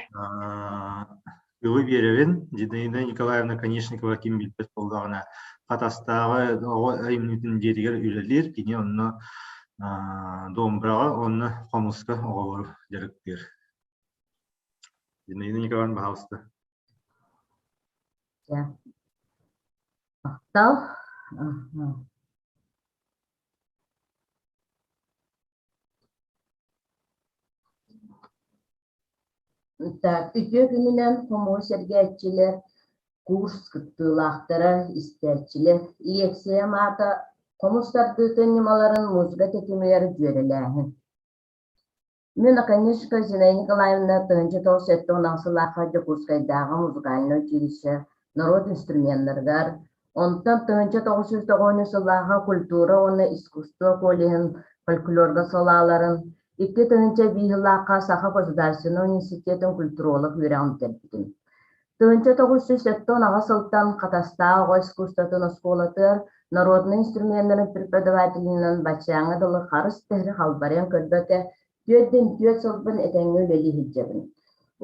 Тылы биэрэбин Зинаида Николаевна Конечникова ким билбэт буоллаҕына Хатастааҕы оҕо айымньытын дьиэтигэр үлэлиир. Кини онно домбраҕа уонна хомуска оҕолору дьарыктыыр. Зинаида Николаевна, баһаалыста. Махтал. Так, үтүө күнүнэн хомуһу сэргээччилэр, курс кыттыылаахтара, истээччилэр, лиэксийэм аата «Хомус тардыытын ньымаларын музыка тэтимигэр дьүөрэлээһин». Мин Оконешникова Зинаида Николаевна 1976 сыллаахха Дьокуускайдааҕы музыкальнай училище норуот инструменнарыгар, онтон 1990 сыллааҕы культура уонна искусство коллеһын фольклорга салааларын, 2001 сыллаахха Саха государственнай университетын культуролог үөрэҕин бүтэрбитим. 1978 сылтан Хатастаах оҕо искусствотын оскуолатыгар народнай инструменнарын преподавателинэн баччааҥҥа дылы харыс тэһри халбарыйан көрбөккө 44 сылбын этэҥҥэ үлэлии сылдьабын.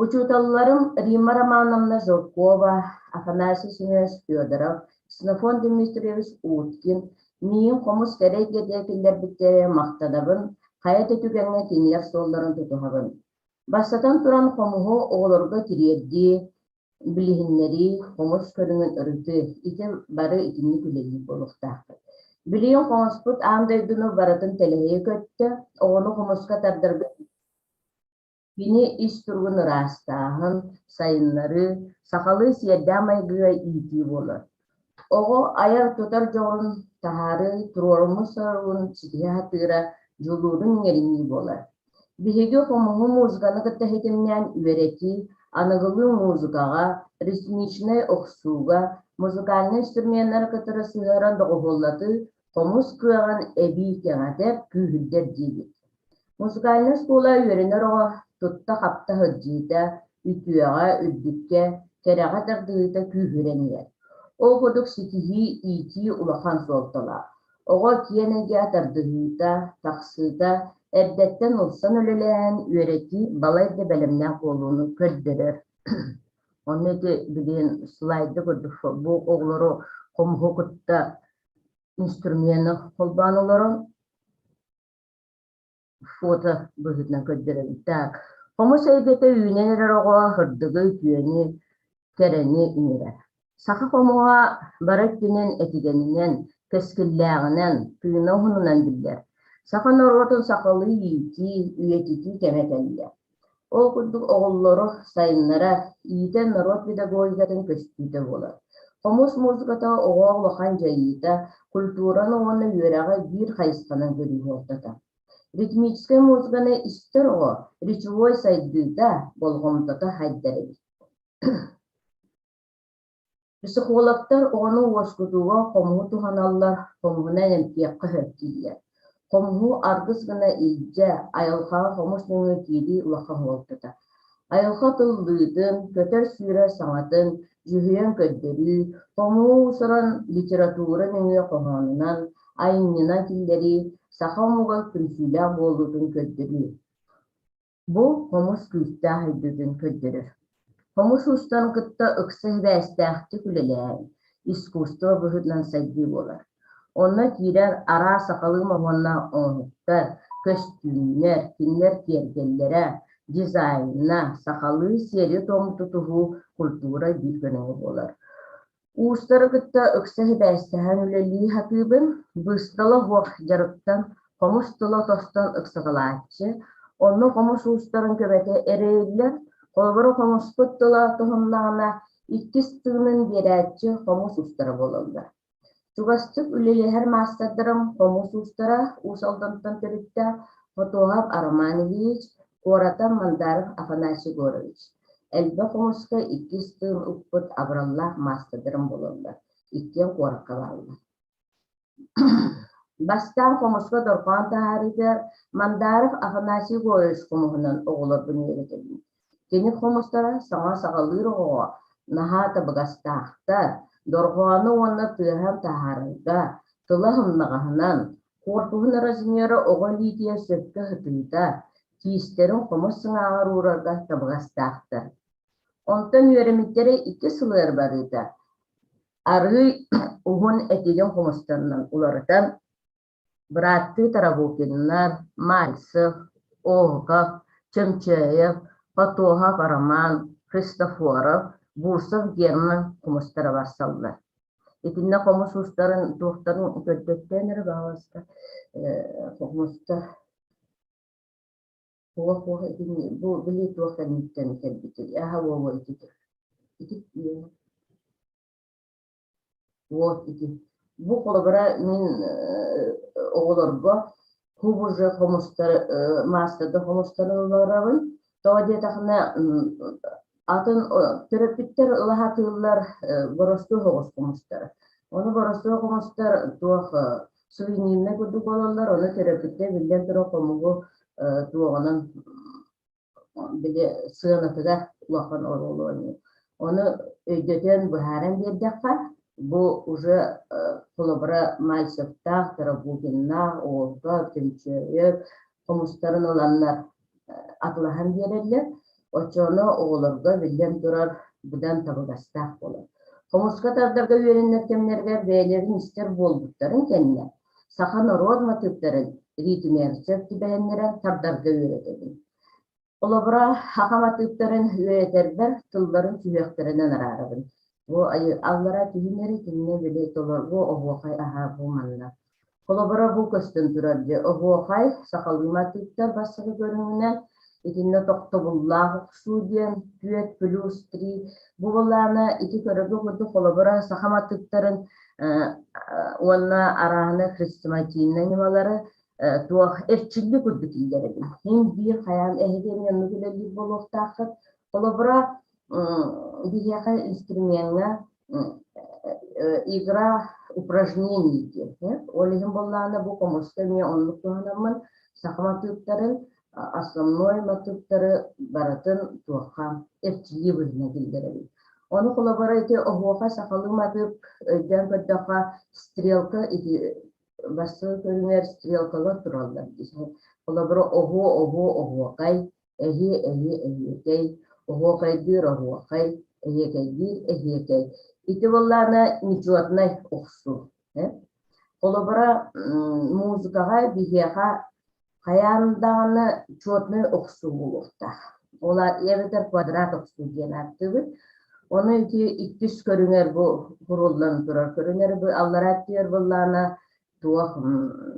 Учууталларым Римма Романовна Жиркова, Афанасий Семенович Федоров, Ксенофонт Дмитриевич Уткин миигин хомус кэрэ эйгэтигэр киллэрбиттэрэ махтанабын, хайа да түгэҥҥэ кинилэр суолларын тутуһабын. Бастатан туран, хомуһу оҕолорго тириэрдии, билиһиннэрии, хомус көрүҥүн ырытыы ити бары итинник үлэлиир буолуохтаахпыт. Билигин хомуспут аан дойдуну барытын тэлэһийэ көттө, оҕону хомуска тардарга кини ис туругун ыраастааһын, сайыннарыы, сахалыы сиэрдээх майгыга иитии буолар. Оҕо айар-тутар дьоҕурун таһаарыы, туруоруммут соругун ситиһэ сатыыра дьулуурун иҥэринии буолар. Биһиги хомуһу музыканы кытта ситимнээн үөрэтии, аныгылыы музыкаҕа, ритмичнэй охсууга, музыкальнай инструменнары кытары сыһыаран доҕуһуоллатыы хомус кыаҕын эбии кэҥэтэр, күүһүрдэр диибит. Музыкальнай оскуола үөрэнэр оҕо тутта-хапта сылдьыыта, үтүөҕэ, үрдүккэ, кэрэҕэ тардыһыыта күүһүрэн иһэр. Ол курдук ситиһии, иитии улахан суолталаах. Оҕо киэн эйгэҕэ тардыһыыта, тахсыыта эрдэттэн ылсан үлэлээн үөрэтии балайда бэлэмнээх буолууну көрдөрөр. Онно ити билигин слайда курдук бу оҕолору хомуһу кытта инструмены холбоон олорон фото быһыытынан көрдөрөбүн. Так, хомус эйгэтэ үүнэн эрэр оҕо сырдыгы, үтүөнү, кэрэни иҥэрэр. Саха хомуһа бары өттүнэн этигэнинэн, кэскиллээҕинэн, тыына уһунунан биллэр. Саха норуотун сахалыы иитии, үйэтитии кэмэ кэллэ. Ол курдук оҕолору сайыннарар, иитэр норуот педагогикатын көстүүтэ буолар. Хомус музыката оҕо улахан дьайыыта, культураны уонна үөрэҕи биир хайысханан көрүү суолтата. Ритмическэй музыканы истэр оҕо речевой сайдыыта, болҕомтото сайдар эбит. Психологтар оҕону уоскутууга хомуһу туһаналлар, хомуһунан эмтиэххэ сөп дииллэр. Хомуһу аргыс гына илдьэ, айылҕаҕа хомус нөҥүө киирии улахан суолтата. Айылҕа тыллыытын, көтөр-сүүрэр саҥатын дьүһүйэн көрдөрүү, хомуһу уусуран литература нөҥүө хоһоонунан, айымньынан киллэрии, саха омуга түмсүүлээх буолуутун көрдөрүү. Бу хомус күүстээх өйдөтүн көрдөрөр. Хомус уустарын кытта ыкса сибээстээхтик үлэлээн, искусство быһыытынан сайдыы буолар. Онно киирэр араас сахалыы моһуоннаах оҥоһуктар, көстүүмнэр, кинилэр киэргэллэрэ, дизайна, сахалыы сиэри-туому тутуһуу культура биир көрүҥэ буолар. Уустары кытта ыкса сибээстэһэн үлэлии сатыыбын, быыстала суох дьарыктан хомус тыла тостон ыксаталааччы, онно хомус уустарын көмөтө эрэйиллэр, холобура хомуспут тыла тоһуннаҕына иккис тыынын биэрээччи хомус уустара буолаллар. Чугастык үлэлэһэр маастардарым хомус уустара Уус Алдантан төрүттээх Хотуоһап Роман Ильич, куората Мандаров Афанасий Егорович. Элбэх хомуска иккис тыын укпут абыраллаах маастардарым буолаллар. Иккиэн куоракка бааллар. Бастаан хомуска дорҕоон таһаарыытыгар Мандаров Афанасий Егорович хомуһунан оҕолорбун үөрэтэбин. Кини хомустара саҥа саҕалыыр оҕоҕо наһаа табыгастаахтар, дорҕоону уонна тыаһын таһаарарга, тыла сымнаҕаһынан, Куорпуһун размера оҕо илиитигэр сөпкө сытыыта, тиистэрин хомус сыҥааҕар уурарга табыгастаахтар. Онтон үөрэммиттэрэ икки сылыгар барыыта арыый уһун этигэн хомустарынан уларытан бырааттыы Тарабукиннар, Мальцев, Оһуков, Чөмчөөйөв, Хотуоһов Роман, Христофоров, Бурцев Герман хомустара барсаллар. Итиннэ хомус уустарын туохтарын көрдөттөөн эрэ баҕаласта хомустар Туох туох итини бу били туох кэнниттэн кэлбитий? Аһа уолу ити ити вот ити. Бу холобура мин оҕолорго хубуже хомустар маастарда хомустары ыларабын. Тоҕо диэтэхинэ атын төрөппүттэр ыла сатыыллар боростуой соҕус хомустары. Ону боростуой хомустар туох сувенирнай курдук буолаллар, ону төрөппүттэр биллэн турар хомугу туоҕунан били сыанатыгар улахан оруолу оонньуур. Ону өйдөтөн быһааран биэрдэххэ, бу уже холобура Мальцевтаах, Тарабукиннаах, Ольга, Чемчеев хомустарын ыланнар атылаһан биэрэллэр. Оччоҕуна оҕолорго биллэн турар быдан табыгастаах буолар. Хомуска тардарга үөрэнэр кэмнэригэр бэйэлэрин истэр буолбуттарын кэннэ саха норуот матыыптарын ритмигэр сөп түбэһиннэрэн тардарга үөрэтэбин. Холобура, саха матыыптарын үөрэтэрбэр тылларын сүһүөхтэринэн араарабын. Бу аллара түһүн эрэ кинини били толоргу оһуохай аһаа бу манна. Холобура, бу көстөн турар дьэ оһуохай сахалыы матыыптар бастакы көрүҥүнэн итиннэ тохтобуллаах охсуу диэн түөрт плюс три бу былаана ити көрөргө курдук холобура саха матыыптарын уонна арааһына хрестоматийнай ньымалары туох эрчиллии курдук киллэрэбин. Мин биир хайаан эһиги эмиэ оннук үлэлиир буолуохтааххыт. Холобура, биһиэхэ инструмеҥҥа игра упражнений диэн. Ол иһин буоллаҕына бу хомуска эмиэ оннук туһанаммын саха матыыптарын основной матыыптары барытын туохха эрчиллии быһыытынан киллэрэбин. Ону холобура ити оһуоха сахалыы матыып өйдөөн көрдөххө стрелка ити бастакы көрүҥэр стрелкалар тураллар дии. Холобура оһуо оһуо оһуокай Эһиэ, эһиэ, эһиэкэй, оһуокайдыыр оһуохай, эһиэкэйдиир эһиэкэй. Ити буоллаҕына нечетнай охсуу. Холобура, музыкаҕа биһиэхэ хайаан даҕаны четнай охсуу буолуохтаах. Ол эбэтэр квадрат охсуу диэн ааттыыбыт. Ону ити иккис көрүҥэр бу куруллан турар көрүҥэр бу аллараа өттүгэр буоллаҕына туох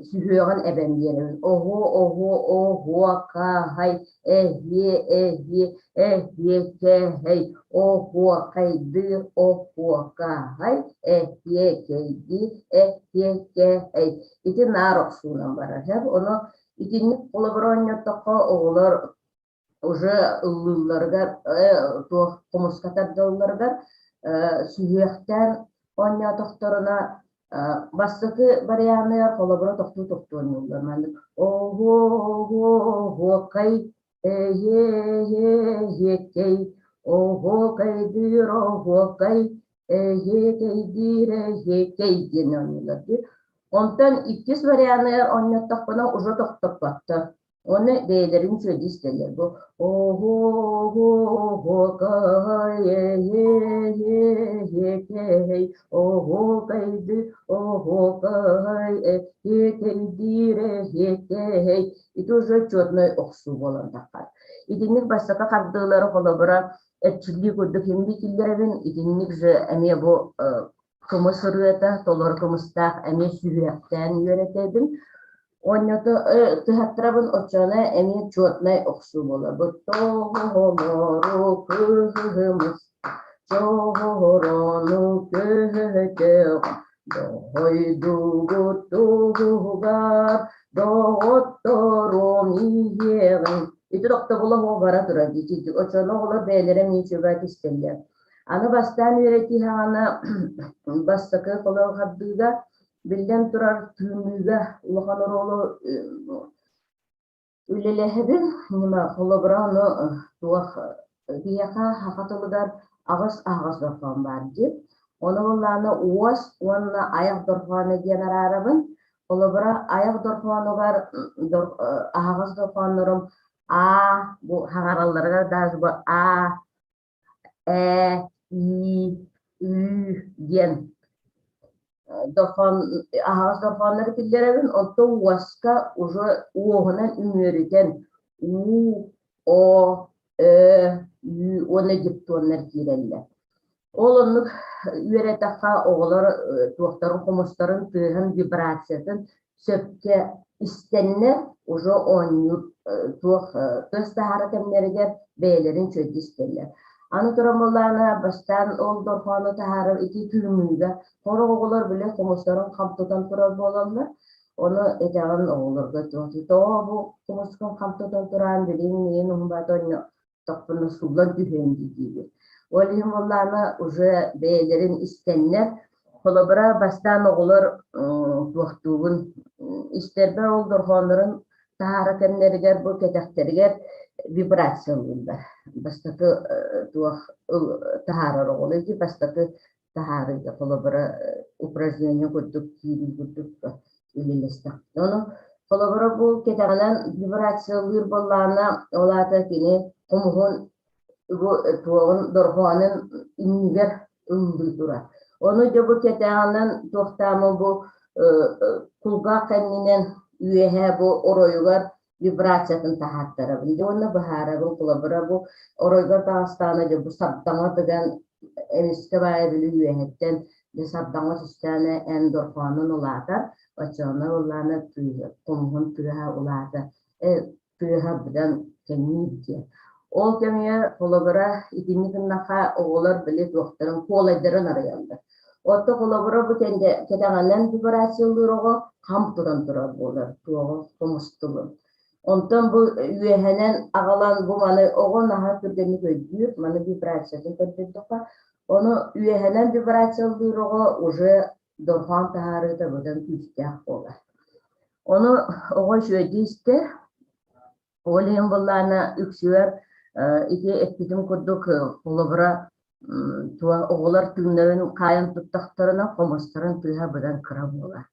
сүһүөҕүн эбэн биэрэбин оһуо оһуо оһуокаһай эһиэ эһиэ эһиэкэһэй оһуокайдыыр оһуокаһай эһиэкэйдиир эһиэкэһэй ити наар охсуунан барар ону итинник холобура оонньоттоххо оҕолор уже ыллыылларыгар туох хомуска тардалларыгар сүһүөхтээн оонньоотохторуна бастакы варианыгар холобура тохтуу тохтуу оонньууллар маннык оһуо-оһуо-оһуокай эһиэ-эһиэ-эһиэкэй оһуокайдыыр оһуокай эһиэкэйдиир эһиэкэй диэн оонньууллар дии. Онтон иккис варианыгар оонньоттохпуна уже тохтоппоттор. Уонна бэйэлэрин үчүгэйдик истэллэр. Бу оһуо-оһуо-оһуокай-эйэ-эйэ-эйэ оһуокайды оһуокай эһиэкэйдиир эһиэкэй ити уже четнай охсуу буолан таххар. Итинник бастакы хардыылары холобура эрчиллии курдук химби киллэрэбин, итинник же эмиэ бу кымыс ырыата толору кымыстаах эмиэ сүһүөхтээн үөрэтэбин. Оонньото тыһаттарабын оччоҕуна эмиэ чуотнай охсуу буолар. Бу тоһоҕолору кыһымыс, чоһорону көһөтөҕ, дойдугут туһугар доҕотторум иһиэҕиҥ. Ити тохтобула оһох бара турар дии. Оччоҕуна оҕолор бэйэлэрэ эмиэ үчүгэй истэллэр. Аны бастаан үөрэтии саҕана бастакы холоон хардыыга Биллэн турар, тыыныыга улахан оруолу үлэлэһэбин. Ньыма холобура ону туох биһиэхэ саха тылыгар аҕыс аһаҕас дорҕоон баар дии. Ону буоллаҕына уос уонна айах дорҕооно диэн араарабын. Холобура, айах дорҕоонугар аһаҕас дорҕооннорум аа бу хаҥаралларыгар даже бу аа. Ээ, ии, ыы диэн дорхоон аһаҕас дорхооннору киллэрэбин, онтон уоска уже уоһунан үмүөрүтэн уу, о, ө, ү уонна диптоннар киирэллэр. Ол оннук үөрэтэххэ оҕолор туохтарын хомустарын тыаһын вибрациятын сөпкө истэннэр уже оонньуур туох тыас таһаара кэмнэригэр бэйэлэрин чөйдү истэллэр. Аны туран буоллаҕына бастаан ол дорҕоону таһаарар ити тыыныыга сорох оҕолор били хомустарын хам тутан турар буолаллар. Ону этэҕин оҕолорго туох тоҕо бу хомускун хам тутан тураан билигин миигин уһунбаата тохпуна суллан түһүөн диибит. Ол иһин буоллаҕына уже бэйэлэрин истэннэр, холобура бастаан оҕолор туохтуубун истэрбэр ол дорҕооннорун таһаара кэмнэригэр бу кэтэхтэригэр вибрация ыллыллар. Бастакы туох таһаарар оҕолор ити бастакы таһаарыыга холобура упражнение курдук киирии курдук үлэлэстэх. Ону холобура бу кэтэҕинэн вибрациялыыр буоллаҕына, ол аата кини хомуһун бу туоҕун дорҕоонун иннигэр ыллыы турар. Ону дьэ бу кэтэҕинэн туохтаама бу кулгаах кэннинэн үөһэ бу оройугар вибрациятын таһааттарабын. Дьэ уонна быһаарабын холобура бу оройгор таҕыстаҕына дьэ бу сардаҥа тыган эмискэ баайа били үөһэттэн дьэ сардаҥа түстэҕинэ эн дорҕоонун улаатар, оччоҕуна ыллаана тыаһа хомуһун тыаһа улаата тыаһа быдан кэҥиир диэн. Ол кэмҥэ холобура итинник гыннахха оҕолор били туохтарын куолайдарын арыйаллар. Отто холобура бу кэтэҕинэн вибрациялыыр оҕо хам туран турар буолар, туоҕу хомустулун. Онтон бу үөһэнэн аҕалан бу маны оҕо наһаа түргэнник өйдүүр, маны вибрациятын көрдөрдөххө, ону үөһэнэн вибрациялыыр оҕо уже дорҕоон таһаарыыта быдан күүстээх буолар. Ону оҕо үчүгэйдик истэр, Ол иһин буоллаҕына үксүгэр ити эппитим курдук холобура оҕолор тыыннарын хаайан туттахтарына хомустарын тыаһа быдан кыра буолар.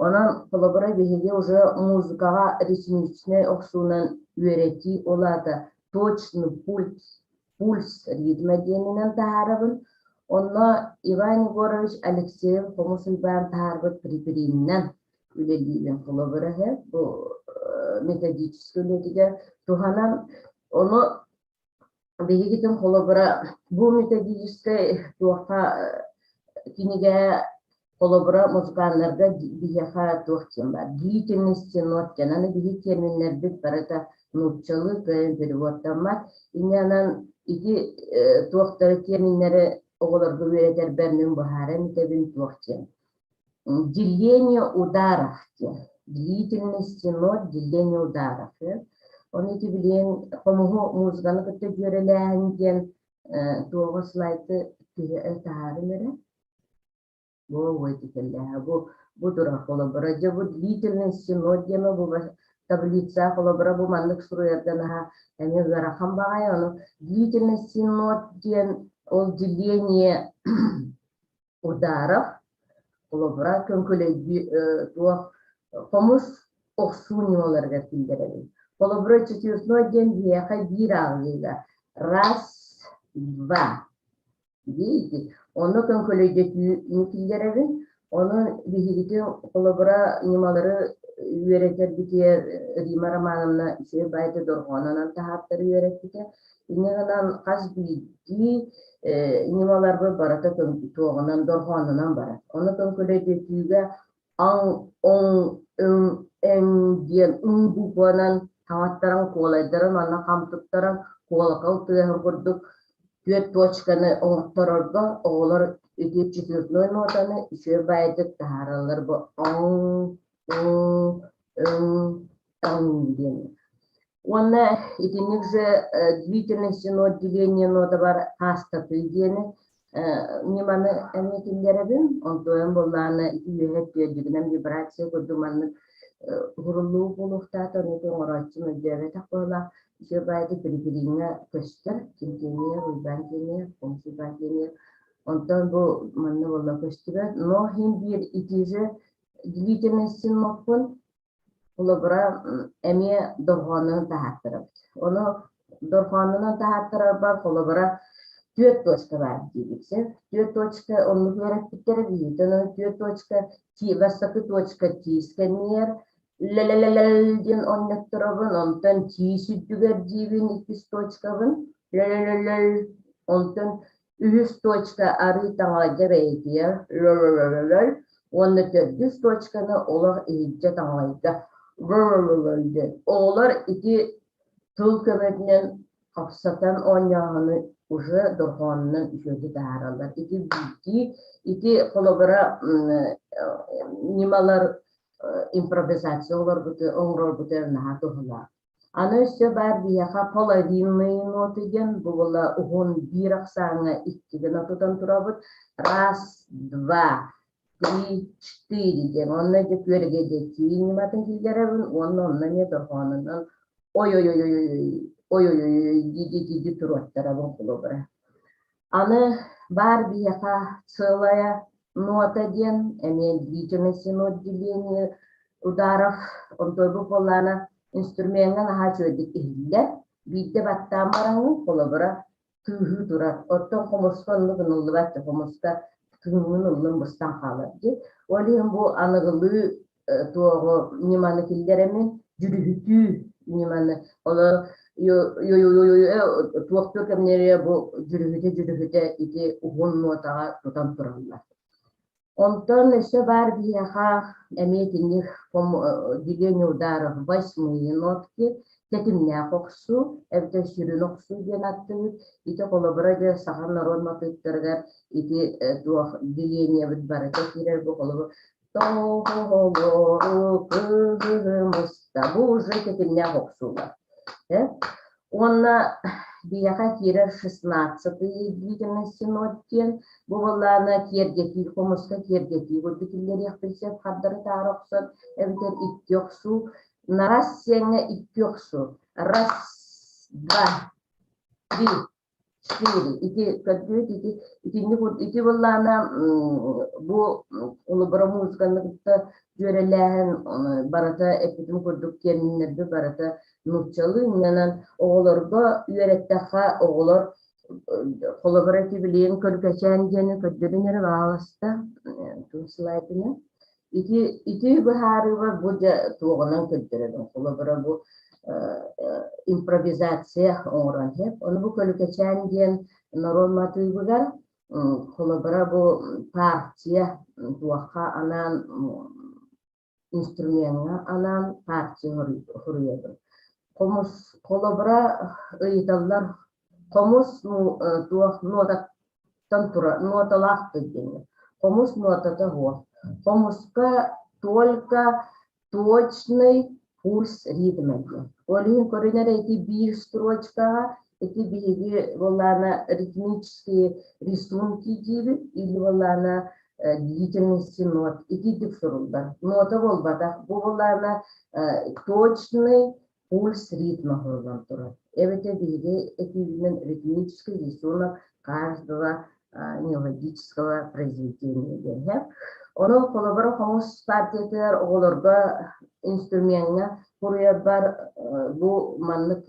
Онон холобура биһиги уже музыкаҕа ритмичнэй охсуунан үөрэтии ол аата точный пульс, пульс ритмэ диэнинэн таһаарабын. Онно Иван Егорович Алексеев хомус уйбаан таһаарбыт припрининэн үлэлиибин холобура бу методическай үлэтигэр туһанан ону биһигитин холобура бу методическай туохха кинигэ холобура музыканнарга биһиэхэ туох диэн баар длительности нот диэн аны биһи терминнэрбит барыта нууччалыы кыайан переводтаммат инньэ ити туохтары терминнэри оҕолорго үөрэтэрбэр мин быһааран этэбин туох диэн Деление ударов диэн. Длительности нот, деление ударов. Ону ити билигин хомуһу музыканы кытта дьүөрэлээһин диэн туоҕу слайды таһаарым эрэ. Бу ити бу бу турар холобура. Дьэ бу длительности нот диэмэ бу таблица холобура бу маннык суруйарга наһаа эмиэ ыарахан баҕайы. Ону длительности нот диэн ол деление Ударов, холобура, көҥкөлөйдүү туох хомус охсуу ньымаларыгар киллэрэбин. Холобура, четвертной диэн биһиэхэ биир ааҕыыга раз, два диэки. Онно көҥкөлөйдөтүүнү киллэрэбин. Ону биһигитин холобура ньымалары үөрэтэрбитигэр Рима Романовна үчүгэй баайда дорҕоонунан таһааттары үөрэппитэ. Инньэ гынан хас биирдии ньымаларбыт барыта туоҕунан, дорҕоонунан барар. Ону көҥкөлөйдөтүүгэ аҥ, оҥ, өҥ, эҥ диэн ың букванан таҥаттаран, куолайдарын манна хам туттаран, куолакал тыаһын курдук түөрт точканы оҥотторорго оҕолор ити четвертной нотаны үчүгэй баайдык таһаараллар бу аҥ, уҥ, өҥ, таҥ диэн. Уонна итинник же длительность нот деление нотабар хаастатыы диэни ньыманы эмиэ киллэрэбин. Онтуойан буоллаҕына ити үөһэ түөрдүгүнэн вибрация курдук маннык уһуруллуу буолуохтаата, ону оҥорооччу мөлдөөбөтөх быһыылаах. Үчүгэй баайда бирибириҥҥэ көстөр, ким киэниэр, Уйбаан киэниэр, Хомус Уйбаан киэниэр. Онтон бу манна буолла көстүбэт. Но иһин биир ити же длительность ноппун Холобура, эмиэ дорҕоонунан таһааттарабыт. Ону дорҕоонунан таһааттарарбар, холобура, Түөрт точка баар диибит сөп. Түөрт точка оннук үөрэппиттэрэ биһиги. Онон түөрт точка бастакы точка тиис кэннигэр лэлэлэлэл диэн онньотторобун, онтон тиис үрдүгэр диибин иккис точкабын лэлэлэлэл, онтон үһүс точка арыы таҥалайга бэйэтигэр лөлөлөлөл уонна төрдүс точканы олох иһирдьэ таҥалайга лөлөлөлөл диэн. Оҕолор ити тыл көмөтүнэн хапсатан оонньооһуну уже дорҕоонунан үчүгэйдик таһаараллар. Ити биирдии, ити холобура ньымалар импровизация оҥорорбутугар наһаа туһалаах. Аны өссө баар биһиэхэ половинные ноты диэн бу буола уһун биир ахсааҥҥа икки гына тутан турабыт. Раз, два, три, четыре диэн. Онно дьэ күөрэгэйдэтии ньыматын киллэрэбин уонна онно эмиэ дорҕоонунан ой-ой-ой-ой, ой-ой-ой дии-дии туруоттарабын холобура. Аны баар биһиэхэ целая нота диэн эмиэ длительность отделение ударов онтуойбут буоллаҕына инструмеҥҥа наһаа үчүгэйдик иһиллэр. Биирдэ баттаан бараҥҥын холобура тыаһыы турар. Оттон хомуска оннук ылыллыбат хомуска тыыҥҥын ыллын быстан хаалар дии. Ол иһин бу аныгылыы туоҕу ньыманы киллэрэммин дьүрүһүтүү ньыманы олор туохтуур кэмнэрэ бу дьүрүһүтэ-дьүрүһүтэ ити уһун нуотаҕа тутан тураллар. Онтон өссө баар биһиэхэ эмиэ итинник деление ударов восьмые нотки тэтимнээх охсуу эбэтэр сүрүн охсуу диэн аттыбыт. Ити холобура дьэ саха норуот матыыптарыгар ити туох делениебыт барыта киирэр бу холобур Тоҕолору кыһымыста бу уже тэтимнээх охсуулар. Уонна биһиэхэ киирэр 16-ый длительный синод диэн бу буоллаҕына киэргэтии хомуска киэргэтии курдук киллэриэхпин сөп хардары таары охсон эбэтэр икки охсуу на раз сиэҥҥэ икки охсуу раз два три четыре ити көрдүбүт ити итинник ити буоллаҕына бу улубара музыканы кытта дьүөрэлээһин барыта эппитим курдук терминнэрби барыта нууччалыы иннэнэн оҕолорго үөрэттэххэ оҕолор холобура ити билигин көргөчээн диэни көрдөрүн эрэ баҕаласта тыл слайдынан Ити ити быһаарыыбар бу дьэ туоҕунан көрдөрөбүн. Холобура бу импровизация оҥорон иһэр. Ону бу Көлүкэчээн диэн норуот матыыбыгар холобура бу партия туохха анаан инструмеҥҥа анаан партия хоруйабын. Хомус холобура ыйыталлар хомус туох нуотаттан турар нуоталаах диэҥҥэ. Хомус нуотата суох. Хомуска только точный пульс ритма диэн. Ол иһин көрүнэр ити биир строчкаҕа ити биһиги буоллаҕына ритмические рисунки диибит или буоллаҕына длительности нот итинник суруллар. Нота буолбатах. Бу буоллаҕына точный пульс ритма оһоллон турар. Эбэтэр биһиги этиибинэн ритмический рисунок каждого мелодического произведения диэн. Ону холобура хомус партиятыгар оҕолорго инструмеҥҥа суруйарбар бу маннык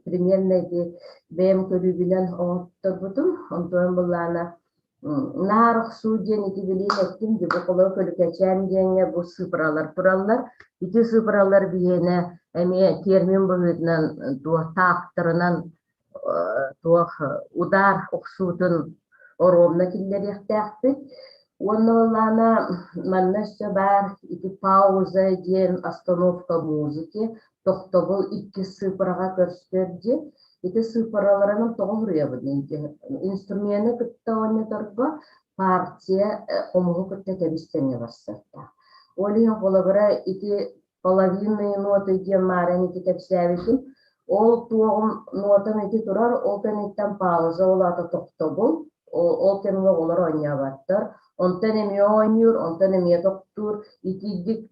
примерно ити бэйэм көрүүбүнэн оҥотторбутум. Онтон былаана Наар охсуу диэн ити билиин эттим дьэ бу холобур Көлүкэчээн диэҥҥэ бу сыыпыралар тураллар. Ити сыыпыралар биһиэнэ эмиэ термин быһыытынан туох таактарынан туох удар охсуутун оруобуна киллэриэхтээхпит. Уонна ыллаана манна өссө баар ити пауза диэн остановка музыки тохтобул иккис сыыпыраҕа көрсөр диэн Ити сыыппараларынан тоҕо суруйабын инструмены кытта оонньоторго партия хомуһу кытта тэбис-тэҥҥэ барсыахтаах. Ол иһин холобура ити половинные ноты диэн мааран ити кэпсээбитим. Ол туоҕум нотам ити турар, ол кэнниттэн пауза ол аата тохтобул. Ол кэмҥэ оҕолор оонньооботтор. Онтон эмиэ оонньуур, онтон эмиэ тохтуур. Итиирдик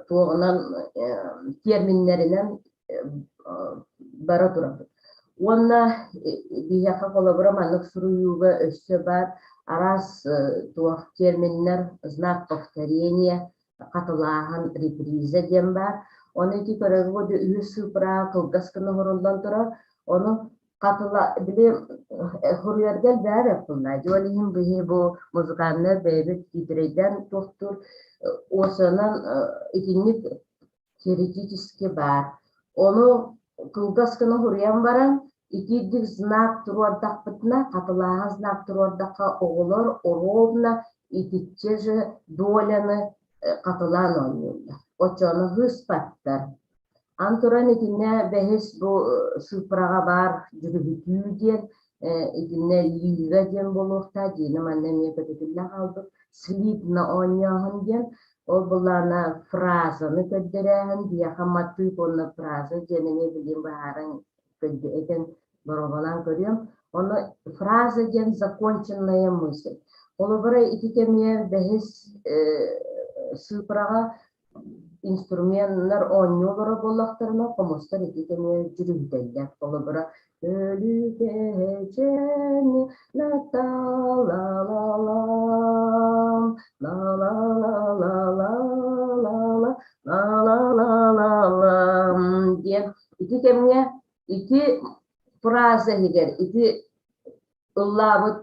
туоҕунан терминнэринэн бара турабыт. Уонна биһиэхэ холобура маннык суруйууга өссө баар араас туох терминнэр знак повторения, хатылааһын, реприза диэн баар. Ону ити көрөргө үһүс сыыпыра кылгас гына оҥоруллан турар. Ону Хатыла били хуруйарга элбэҕи эппиллаа. Дьол иһин биһи бу музыкальнай бэйэбит киитэрэйдээн туохтуур уосанан итинник теоретически баар. Ону кылгас гына хуруйан баран итиирдик знак туруордахпытына, хатылааһын знак туруордахха оҕолор ровно итиччэ же доляны хатылаан оонньууллар. Оччону ыспаттар. Ан туран итиннэ бэһис бу сыыппараҕа баар дьүрүһүтүү диэн, итиннэ лига диэн буолуохтаах, дьиэни манна эмиэ көтүтүллэ хаалбыт, слитно оонньооһун диэн, ол былаана фразаны көрдөрөөһүн, биһиэхэ матыып уонна фраза диэн эмиэ билигин быһааран этэн боруобалаан көрүөм. Ону фраза диэн законченная мысль. Холобура, ити кэмҥэ бэһис сыыппараҕа инструменнар оонньуу олоро буоллахтарына, хомустар ити кэмҥэ дьүрүһүтэллэр. Холобура, өлүкэчэн ла-та-ла-ла-лам, ла-ла-ла-ла-ла-ла-ла, ла-ла-ла-ла-лам диэн ити кэмҥэ ити фраза иһигэр ити ыллаабыт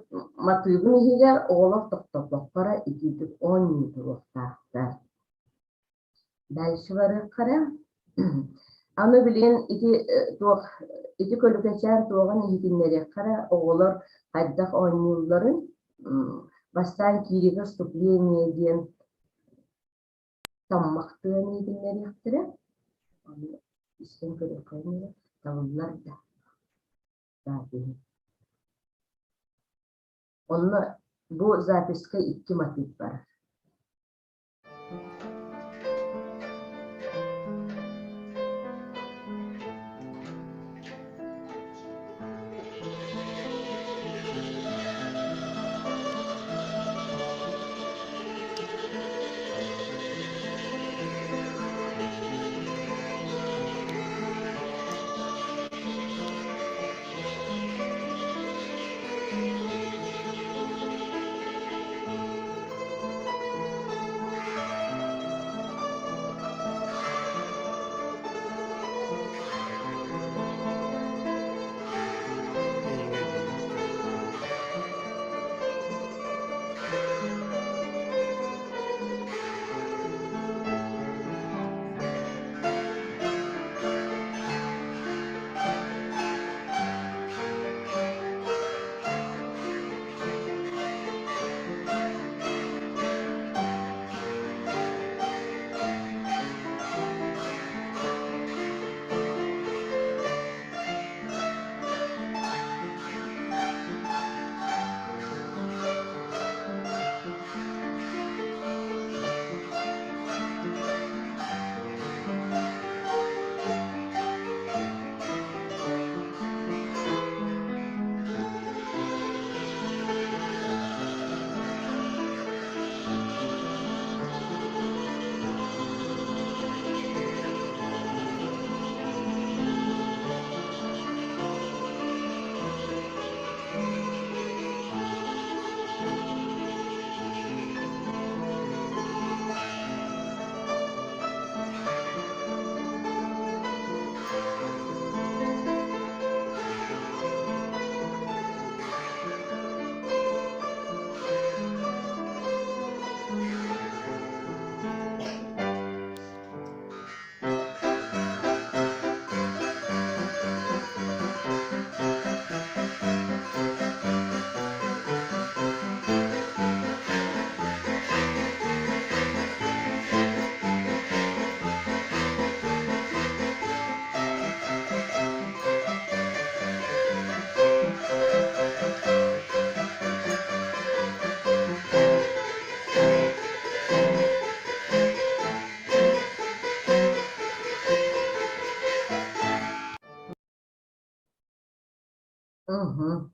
матыыбын иһигэр оҕолор тохтоппокко итиитик оонньуу туруохтаахтар. Дальше барыаххара. Аны билигин ити туох ити көлүкэчээн туоҕун иһитиннэриэххэ оҕолор хайдах оонньуулларын бастаан киириигэ вступление диэн таммахтыан иһитиннэриэхтэрэ. Аны истэн көрүөххэ табыллар да запиһи. Онно бу записка икки матыып барар.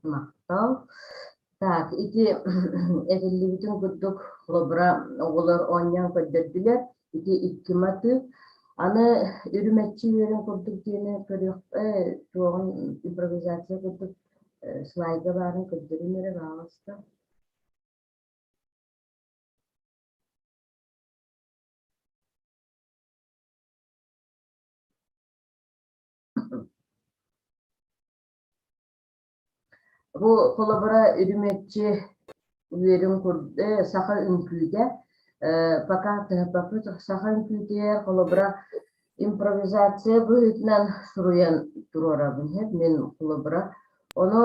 Махтал. Так, ити этиллибитин курдук, холобура, оҕолор оонньоон көрдөрдүлэр. Ити икки матыып. Аны үрүмэччи үөрэн курдук диэни көрүөх туоҕун импровизация курдук слайда баарын көрдөрүн эрэ баҕаста. Бу холобура үрүмэччи үөрүн курдук саха үҥкүүтэ пока тыһыппаппыт саха үҥкүүтүгэр холобура импровизация быһыытынан суруйан туруорабын мин холобура ону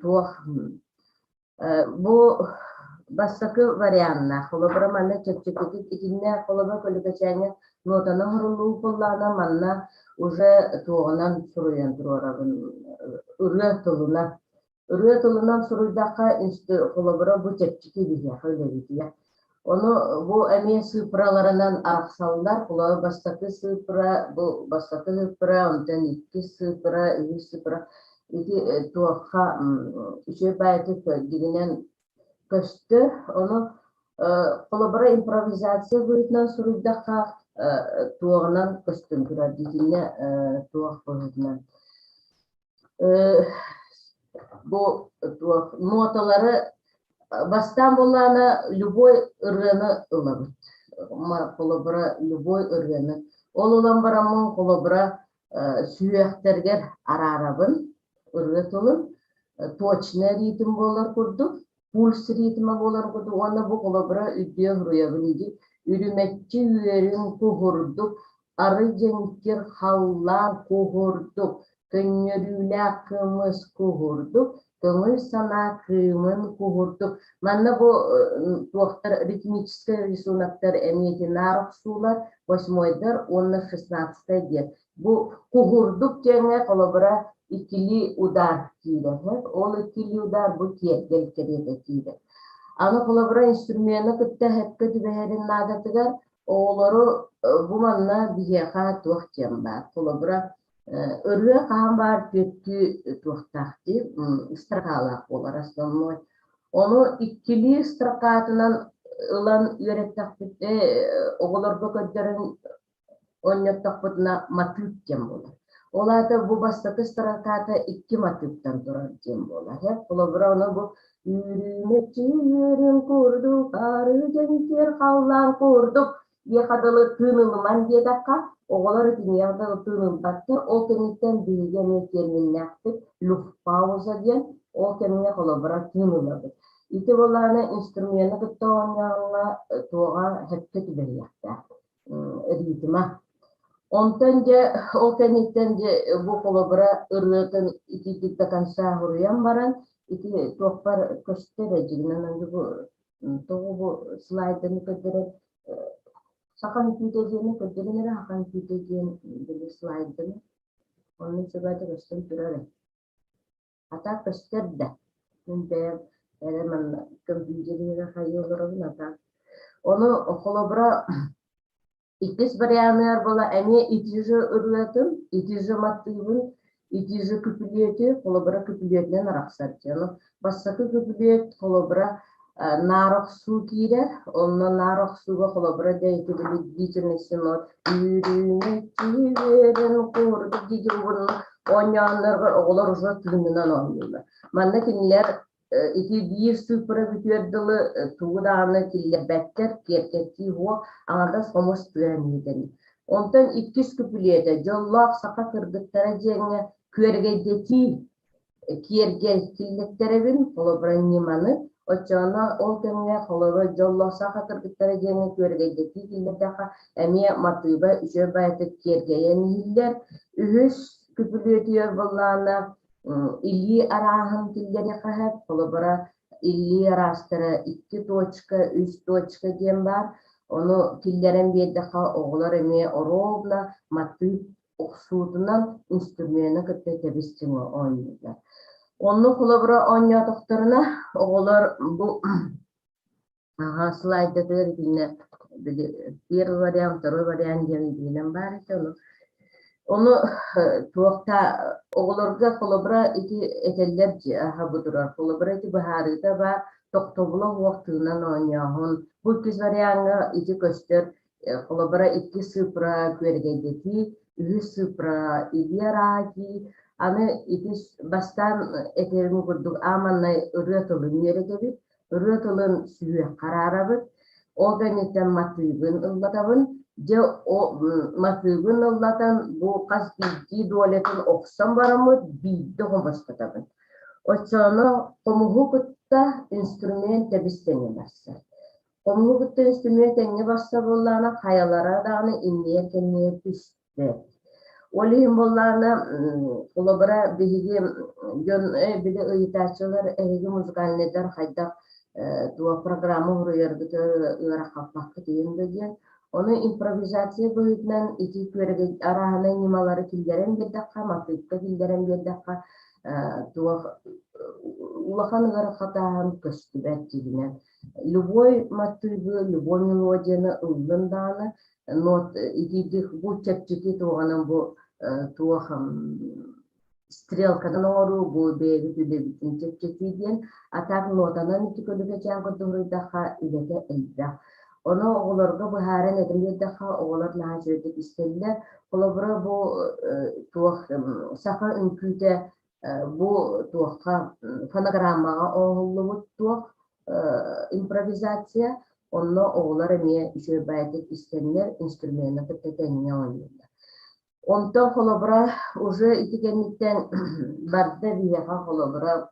туох Бу бастакы варианнаах. Холобура, манна чэпчэкитик итиннэ холобура көлүкэчээҥҥэ нотаны оҥоруллуу буоллаҕына, манна уже туоҕунан суруйан туруорабын ырыа тылынан. Ырыа тылынан суруйдахха, холобура, бу чэпчэки биһиэхэ үлэбитигэр. Ону бу эмиэ сыыппараларынан арахсаллар. Холобура, бастакы сыыппара, бу бастакы сыыппара, онтон иккис сыыппара, үһүс сыыппара. Ити туохха үчүгэй баайытык дьиҥинэн көстөр. Ону холобура импровизация быһыытынан суруйдахха туоҕунан көстөн турар итиннэ туох быһыытынан. Бу туох ноталары бастаан буоллаҕына любой ырыаны ылабыт. Холобура любой ырыаны. Ол ылан бараммын холобура сүһүөхтэргэр араарабын ырыа тылын точный ритм буолар курдук, пульс ритмэ буолар курдук уонна бу холобура үтүө суруйабын ити үрүмэччи үөрүн куһурдук ары дьэҥкир халлаан куһурдук көнньөрүүлээх кымыс куһурдук көҥүл санаа кыымын куһурдук манна бу туохтар ритмическэй рисуноктар эмиэ наар охсуулар восьмойдар уонна шестнадцатай диэн бу куһурдук диэҥҥэ холобура иккилии удар киирэр ол иккилии удар бу киэргэл кэриэтэ киирэр аны холобура инструмены кытта сөпкө түбэһэрин наадатыгар оҕолору бу манна биһиэхэ туох диэн баар холобура Ырыа хаһан баар түөттүү туохтаах дии, строкалаах буолар основной. Ону иккилии строкатынан ылан үөрэттэхпит оҕолорго көрдөрөн оонньоттохпутуна матыып диэн буолар. Ол аата бу бастакы строката икки матыыптан турар диэн буолар. Холобура, ону бу Үүрүүнэччи үөрүн курдук, ары дьэҥкир халлаан курдук диэхэ дылы тыынылыман диэтэххэ, оҕолор итиниэхэ дылы тыынылбаттар. Ол кэнниттэн биһиги эмиэ терминнээхпит люфтпауза диэн, ол кэмҥэ холобура тыынылабыт. Ити былаана инструмены кытта оонньооҥҥо туоҕа сөпкө түбэһиэхтээх ритма. Онтон дьэ ол кэнниттэн дьэ бу холобура ырыатын итиитик до конца суруйан баран ити туохпар көстөр ээ дьиҥинэн бу тоҕо бу слайданы көрдөрөр саха үҥкүүтэ диэни көрдөрөн эрэ саха үҥкүүтэ диэн били слайданы онно сыбаата көстөн турар ээ ата көстөр да мин бэйэм эрэ манна компьютерыгар хайыы олоробун ата ону холобура Иккис варианыгар буола эмиэ ити же ырыатын, ити же матыыбын, ити же күпүлүөтү, холобура күпүлүөтүнэн арахсар дьэ. Ону бастакы күпүлүөт холобура наар охсуу киирэр, онно наар охсууга холобура дьэ ити били длительный синод үүрүүнэ киирэн курдук дии оонньооннорго оҕолор уже тыынынан оонньууллар. Манна кинилэр Ити биир сыыппара бүтүөр дылы тугу даҕаны киллэрбэттэр, киэркэттии уо аҥардас хомус тыаһын иһитэний. Онтон иккис күпүлүөтэ дьоллоох саха кыргыттара диэҥҥэ күөргэйдэтии киэргэл киллэттэрэбин, холобура ньыманы, оччоҕуна ол кэмҥэ холобура дьоллоох саха кыргыттара диэҥҥэ күөргэйдэтии киллэрдэххэ эмиэ матыыба үчүгэй баайытык киэргэйэн иһиллэр. Үһүс күпүлүөтүгэр буоллаҕына Илии арааһын киллэриэххэ сөп. Холобура, илии араастара икки точка, үс точка диэн баар. Ону киллэрэн биэрдэххэ, оҕолор эмиэ оруобуна матыып охсуутунан инструмены кытта тэбис-тэҥэ оонньууллар. Онно холобура оонньоотохторуна, оҕолор бу Аҕа слайдатыгар итиннэ били первый вариант, второй вариант диэн билинэн баар этэ ону. Ону туохта оҕолорго холобура ити этэллэр дьи аха бу турар холобура ити быһаарыыта баар тохтобула суох тыынан оонньооһун бу иккис вариаҥҥа ити көстөр холобура икки сыыппара күөрэгэйдэтии үһүс сыыппара илии арааһа аны ити бастаан этэрим курдук ааманнай ырыа тылын үөрэтэбит ырыа тылын сүһүөххэ араарабыт, ол кэнниттэн матыыбын ыллатабын. Дьэ, матыыбын ыллатан бу хас биирдии долятын охсон бараммыт биирдэ хомостотобун. Оччоҕуна хомуһу кытта инструмент тэбис тэҥҥэ барсар. Хомуһу кытта инструмент тэҥҥэ барсар буоллаҕына, хайалара даҕаны иннигэр-кэннигэр түспэт. Ол иһин буоллаҕына, холобура, биһиги дьон били ыйытааччылар эһиги музыкальнайдар хайдах туох программа суруйаргытыгар ыарахаппаккыт иһин да диэн. Ону импровизация быһыытынан ити күөрэгэй арааһынай ньымалары киллэрэн биэрдэххэ, матыыпка киллэрэн биэрдэххэ, туох улахан ыарахатааһын көстүбэт дьиҥинэн. Любой матыыбы, любой мелодияны ыллын даҕаны, нот итиитик бу чэпчэки туоҕунан бу туох стрелканан оҥоруу бу бэйэбит үлэбитин чэпчэтии диэн, а так нотанан ити көлүкэчээн курдук суруйдахха үлэтэ элбэх. Ону оҕолорго быһааран этэн биэрдэххэ, оҕолор наһаа үчүгэйдик истэллэр. Холобура, бу туох саха үҥкүүтэ бу туохха фонограммаҕа оҥоһуллубут туох импровизация, онно оҕолор эмиэ үчүгэй баайдык истэннэр инструмены кытта тэҥҥэ оонньууллар. Онтон холобура уже ити кэнниттэн барда биһиэхэ холобура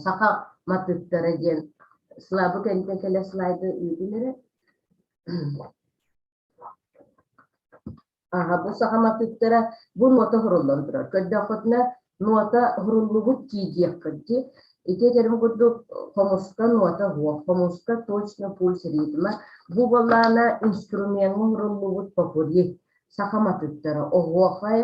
саха матыыптара диэн слабы кэнниттэн кэлэр слайды ыытын эрэ. Аха, бу саха матыыптара бу нота хуруллан турар. Көрдөххүтүнэ нота хуруллубут дии диэххит дии. Ити этэрим курдук хомуска нота суох, хомуска точно пульс ритма. Бу буоллаҕына инструмеҥҥа хуруллубут попури, саха матыыптара, оһуохай,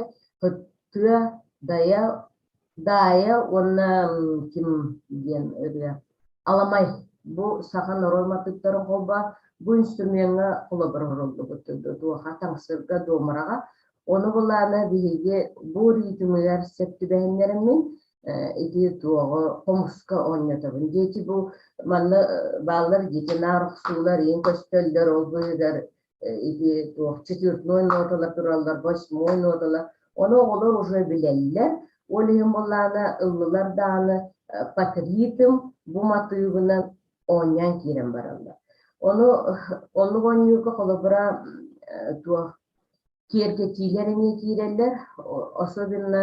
тыа, дайа, Даайа уонна ким диэн ырыа Аламай бу саха норуот матыыптарын холбоон бу инструмеҥҥа холобур оҥоруллубут туоха таҥсырга домраҕа ону былаана биһиги бу ритмыгар сөп түбэһиннэриммин ити туоҕу хомуска оонньотобун диэти бу манна бааллар диэти наар охсуулар иин көстөллөр ол быыһыгар ити туох четвертной ноталар тураллар, восьмой ноталар. Ону оҕолор уже билэллэр. Ол иһин буоллаҕына ыллылар даҕаны патритм бу матыыбынан оонньоон киирэн бараллар. Ону оннук оонньуурга холобура туох киэргэтиилэр эмиэ киирэллэр. Особенно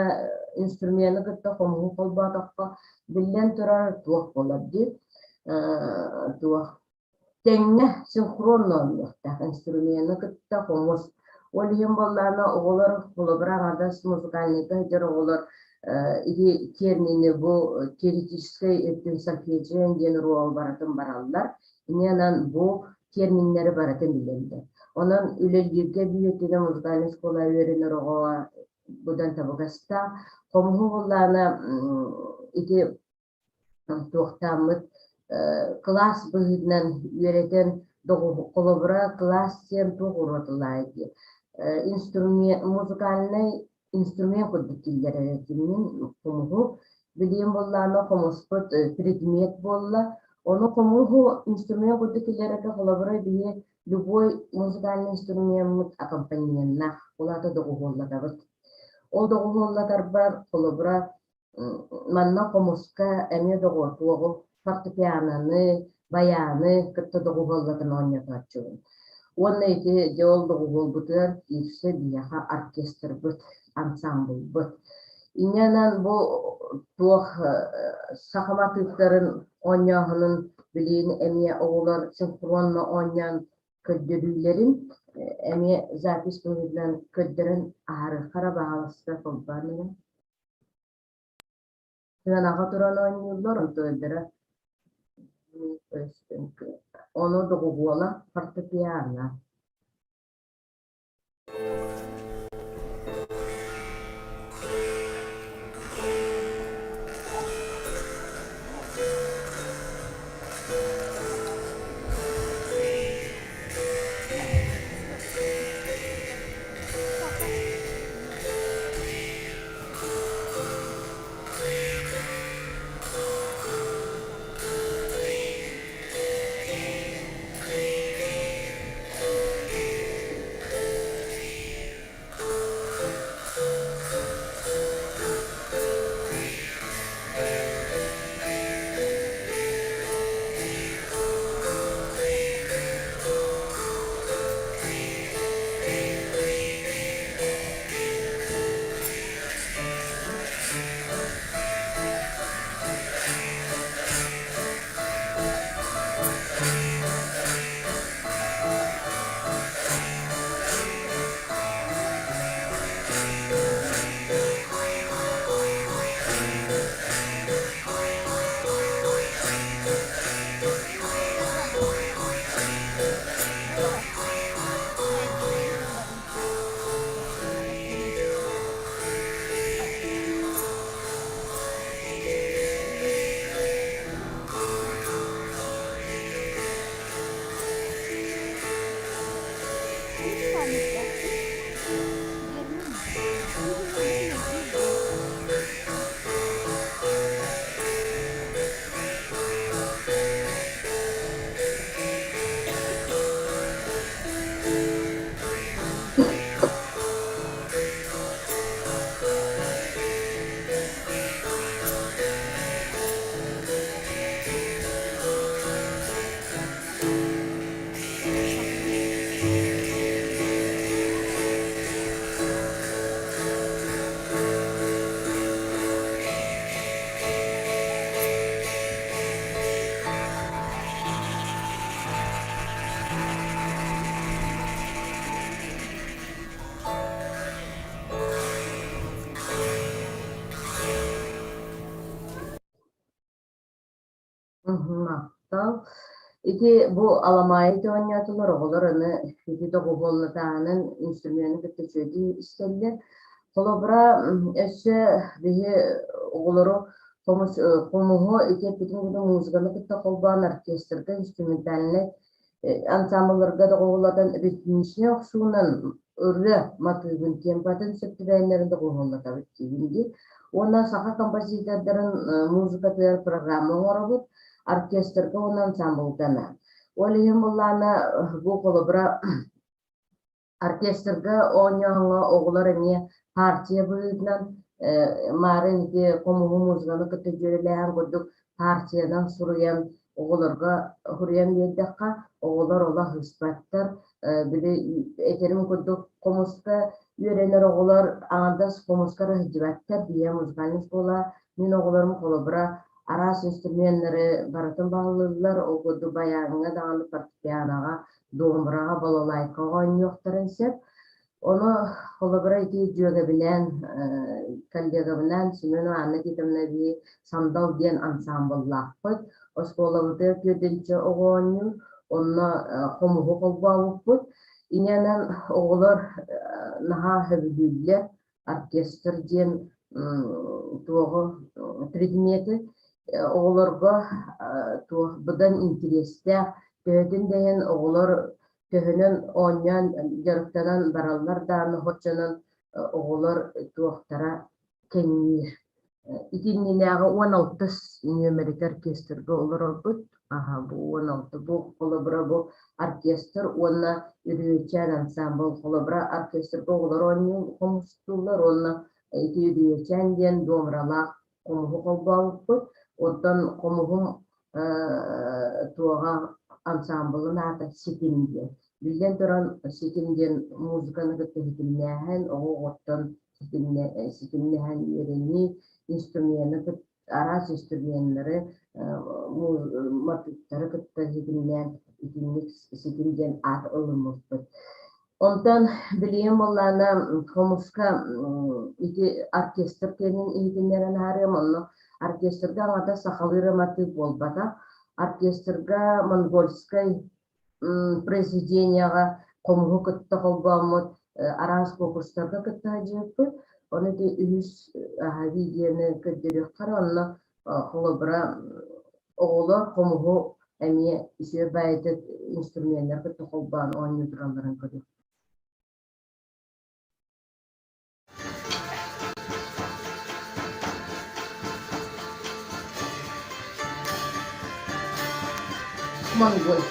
инструмены кытта хомуһу холбоотоххо биллэн турар туох буолар дии туох Тэҥҥэ синхронно оонньуохтаах инструмены кытта хомус. Ол иһин буоллаҕына оҕолор холобура аҥардас музыкальнайга сылдьар оҕолор ити термини бу теоретическай өттүн сольфеджио диэн уруогу барытын бараллар. Инньэ бу терминнэри барытын билэллэр. Онон үлэлииргэ бүөтүнэ музыкальнай школа үөрэнэр оҕо быдан табыгастаах. Хомуһу буоллаҕына ити туохтааммыт кылаас быһыытынан үөрэтэн холобура кылаас диэн туох уруотулаай диye инструмент музыкальнай инструмент курдук киллэрэр этиммин хомуһу билиэн буоллаҕына хомуспут предмет буолла ону хомуһу инструмент курдук киллэрэргэ холобура биһи любой музыкальный инструмеммыт аккомпанеменнаах ол аата доҕуһуоллатабыт ол доҕуһуоллатарбар холобура Манна хомуска эмиэ доҕуотуоҕу, фортепианоны, байааны кытта доҕуһуоллатан оонньотооччубун. Уонна ити дьэ ол доҕуһуолбутугар киирсэ биһиэхэ оркестрбыт, ансамблбыт. Инньэ бу туох саха матыыптарын оонньооһунун билигин эмиэ оҕолор синхронно оонньоон көрдөрүүлэрин эмиэ запись быһыытынан көрдөрөн аһарыахха эрэ баҕаласта холбоон эрэ. Сыанаҕа туран оонньууллар, онтуойдара ону доҕуһуола фортепиано. Ити бу аламаайы оонньоотулар, оҕолор аны ити доҕуһуоллатааһынын инструмены кытта үчүгэйдик истэллэр. Холобура, өссө биһи оҕолору хомус, хомуһу ити эппитим курдук музыканы кытта холбоон оркестрга инструментальнай ансамблларга доҕуһуоллатан ритмичнэй охсуунан ырыа матыыбын темпатын сөп түбэһиннэрин доҕуһуоллатабыт диибин дии. Уонна саха композитордарын музыкатыгар программа оҥоробут, оркестрга уонна ансамблга Ол иһин буллаана бу холобура оркестрга оонньооһуҥҥа оҕолор эмиэ партия быһыытынан маарын ити хомуһу музыканы кытта дьүөрэлэһэн курдук партиянан суруйан оҕолорго суруйан биэрдэххэ оҕолор олох ыспаттар били этэрим курдук хомуска үөрэнэр оҕолор аҥардас хомуска эрэ сылдьыбаттар биһиэ музыкальнай школа мин оҕолорум холобура араас инструменнары барытын баһылыыллар ол курдук байааҥҥа даҕаны фортепианоҕа домраҕа балалайкаҕа оонньуохтарын сөп ону холобура ити дьүөгэбинээн коллегабынаан Семенова Анна Титовна биһи Сандал диэн ансаамбыллаахпыт оскуолабытыгар түөртүнчэ оҕо оонньуур онно хомуһу холбообуппут инньэнэн оҕолор наһаа сөбүлүүллэр оркестр диэн туоҕу предмети оҕолорго туох быдан интириэстээх төһөтүн да иһин оҕолор төһөнөн оонньоон дьарыктанан бараллар даҕаны оччонон оҕолор туохтара кэҥиир. Итиннинээҕи 16 нүөмэритэ оркестрга олорорбут. Аһа, бу 16 бу холобура бу оркестр уонна Үрүөчээн ансаамбыл холобура оркестрга оҕолор оонньуу хомустууллар уонна ити Үрүөчээн диэн домралаах хомуһу холбообуппут. Оттон хомуһум туоҕа ансаамбылын аата Ситим диэн. Биллэн туран, Ситим диэн музыканы кытта ситимнээһин, оҕо оҕоттон ситимнэһэн үөрэнии, инструмены араас инструменнары, матыыптары кытта ситимнээн итинник ситим диэн аат ылыммыппыт. Онтон билигин буоллаҕына хомуска ити оркестр киэнин иһитиннэрэн аһарыам, онно оркестрга аҥата сахалыы эрэ матыып буолбатах. Оркестрга монгольскай произведениеҕа хомуһу кытта холбооммут араас куонкурстарга кытта сылдьыбыппыт. Ону ити үһүс видеоны көрдөрүөххэ эрэ, онно холобура оҕолор хомуһу эмиэ үчүгэй баайытык инструменнары кытта холбоон оонньуу туралларын көрүөх. Монгол.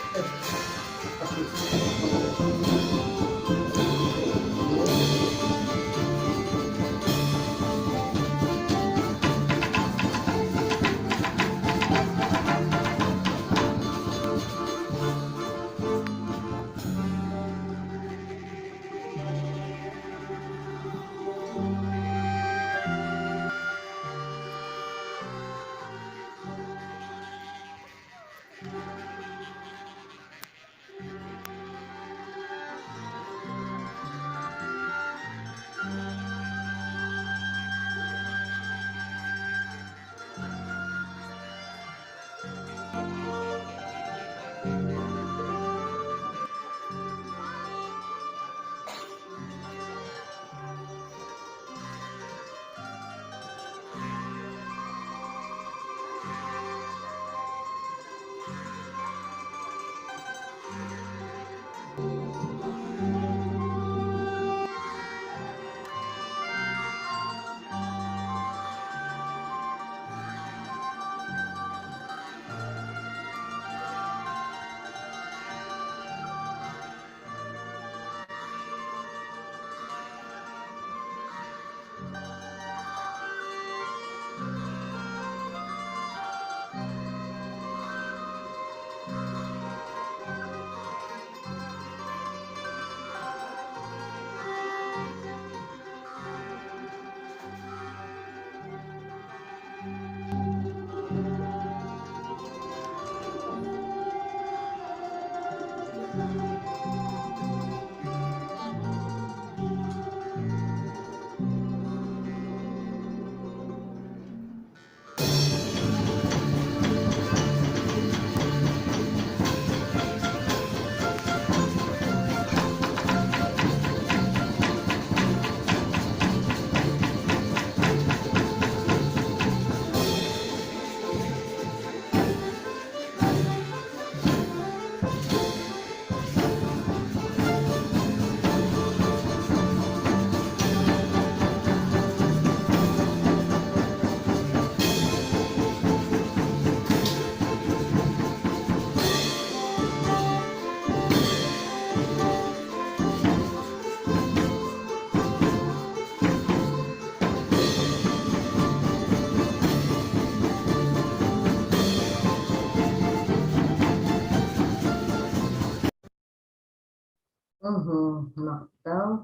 Махтал.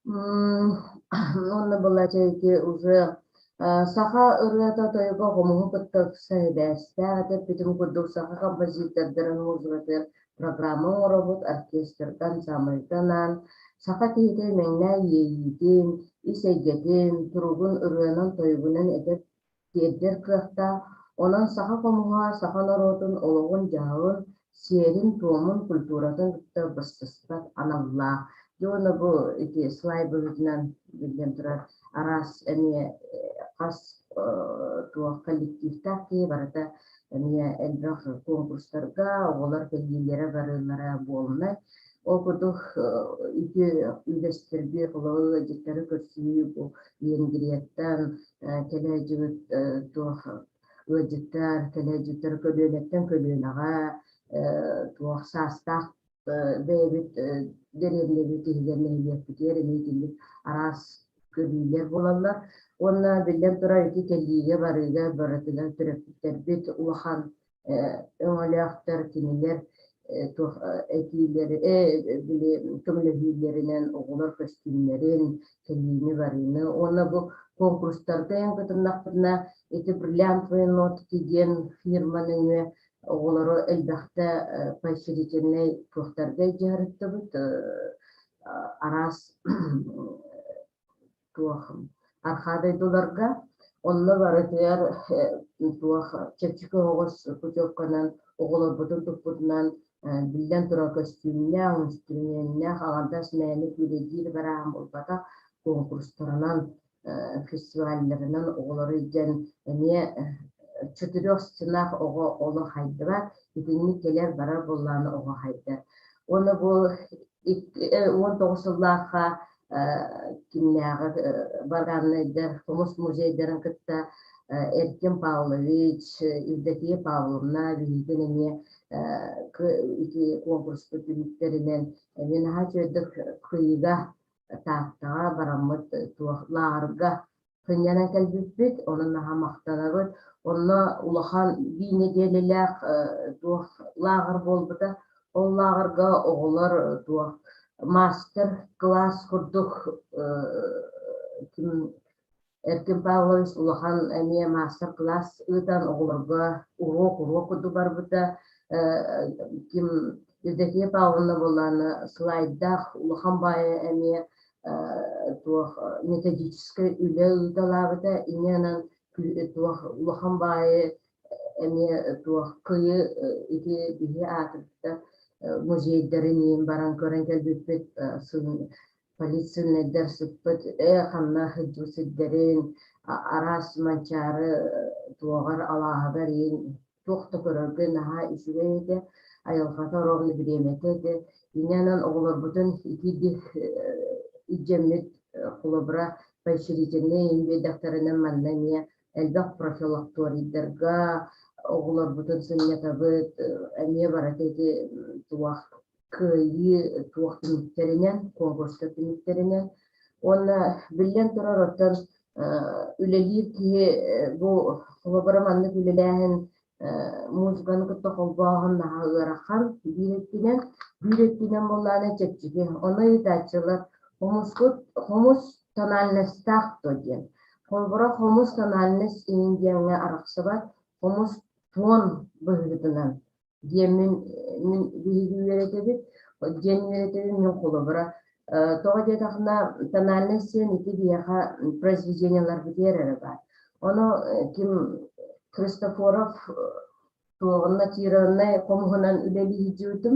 Уонна была ити уже саха ырыата тойуга хомуһу кытта ыкса сибээстээх этэ. Бүтүн курдук саха композитордарын музыкатыгар программа оҥоробут, оркестрга, ансамбльга анаан саха киһитэ имэҥнээх иэйиитин, ис эйгэтин, туругун ырыанан-тойугунан этэр тиэрдэр кыахтаах. Онон саха хомуһа саха норуотун олоҕун-дьаһалын, сиэрин-туомун, культуратын кытта быстыспат аналлаах. Дьэ уонна бу ити слайд быһыытынан биллэн турар араас эмиэ хас туох коллективтаах киһи барыта эмиэ элбэх конкурстарга оҕолор кэлиилэрэ барыылара буолунай. Ол курдук ити үгэстэргэ холобур ыалдьыттары көрсүү бу Венгрияттан кэлээдьибит туох ыалдьыттар, кэлээдьиттэр көлүөнэттэн көлүөнэҕэ туох саастаах бэйэбит дэриэбинэбит иһигэр нэһилиэкпитигэр эмиэ итинник араас көрүүлэр буолаллар. Уонна биллэн турар ити кэлиигэ барыыга барытыгар төрөппүттэрбит улахан өҥөлөөхтөр, кинилэр туох этиилэри били көмөлөһүүлэринэн оҕолор көстүүмнэрин, кэлиини-барыыны уонна бу конкурстарга эн кытыннахпытына ити бриллиантовые нотки диэн фирма нөҥүө оҕолору элбэхтэ поощрительнай туохтарга дьарыктабыт араас туох архаа дойдуларга онно барытыгар туох чэпчэки оҕус путевканан оҕолорбутун туппутунан биллэн турар көстүүмнээх, инструменнээх аҥардас мээнэ күүлэйдиир барааһын буолбатах конкурстарынан, фестивалларынан оҕолору илдьэн эмиэ четырех стенах оҕо олох хайдыбат, итинник кэлэр барар буоллаҕына оҕо хайдар. Уонна бу 19 сыллаахха кимнээҕи барааннайдар хомус музейдарын кытта Эркин Павлович, Евдокия Павловна биһигин эмиэ ити конкурспут түмүктэринэн эмиэ наһаа үчүгэйдик кыйыга Тааттаҕа бараммыт туох лааҕырга сынньанан кэлбиппит, онон наһаа махтанабыт. Онно улахан биир нэдиэлэлээх туох лааҕыр буолбута. Ол лааҕырга оҕолор туох мастер-класс курдук ким Эркин Павлович улахан эмиэ мастер-класс ыытан оҕолорго уруок-уруок курдук барбыта. Ким Евдокия Павловна буоллаҕына слайдаах улахан баайа эмиэ туох методическай үлэ ыыталаабыта инньэ туох улахан баайы эмиэ туох кыйы ити биһи аатырбыта музейдарын иин баран көрөн кэлбиппит полицейнайдар сыппыт ээ ханна сылдьыбыт сирдэрин араас манчаары туоҕар алааһыгар иин туох да көрөргө наһаа үчүгэй этэ, айылҕата ровно бириэмэтэ этэ. Инньэ оҕолорбутун итиирдик илдьэммит холобура поощрительнай иһин биэрдэхтэринэ манна эмиэ элбэх профилакторийдарга оҕолорбутун сынньатабыт, эмиэ барыта ити туох кыайыы туох түмүктэринэн, конкурстар түмүктэринэн. Уонна биллэн турар оттон үлэлиир киһи бу холобура маннык үлэлээһин музыканы кытта холбооһун наһаа ыарахан биир өттүнэн, биир өттүнэн буоллаҕына чэпчэки. Ону ыйытааччылар хомускут хомус тональностаах дуо диэн. Холобура хомус тональность иһин диэҥҥэ арахсыбат, хомус тон быһыытынан диэммин мин биһиги үөрэтэбит диэн үөрэтэбин мин холобура тоҕо диэтэххинэ тональный сиэн ити биһиэхэ произведениеларбытыгар эрэ баар ону ким Христофоров туоҕунна тираннай хомуһунан үлэлии сылдьыбытым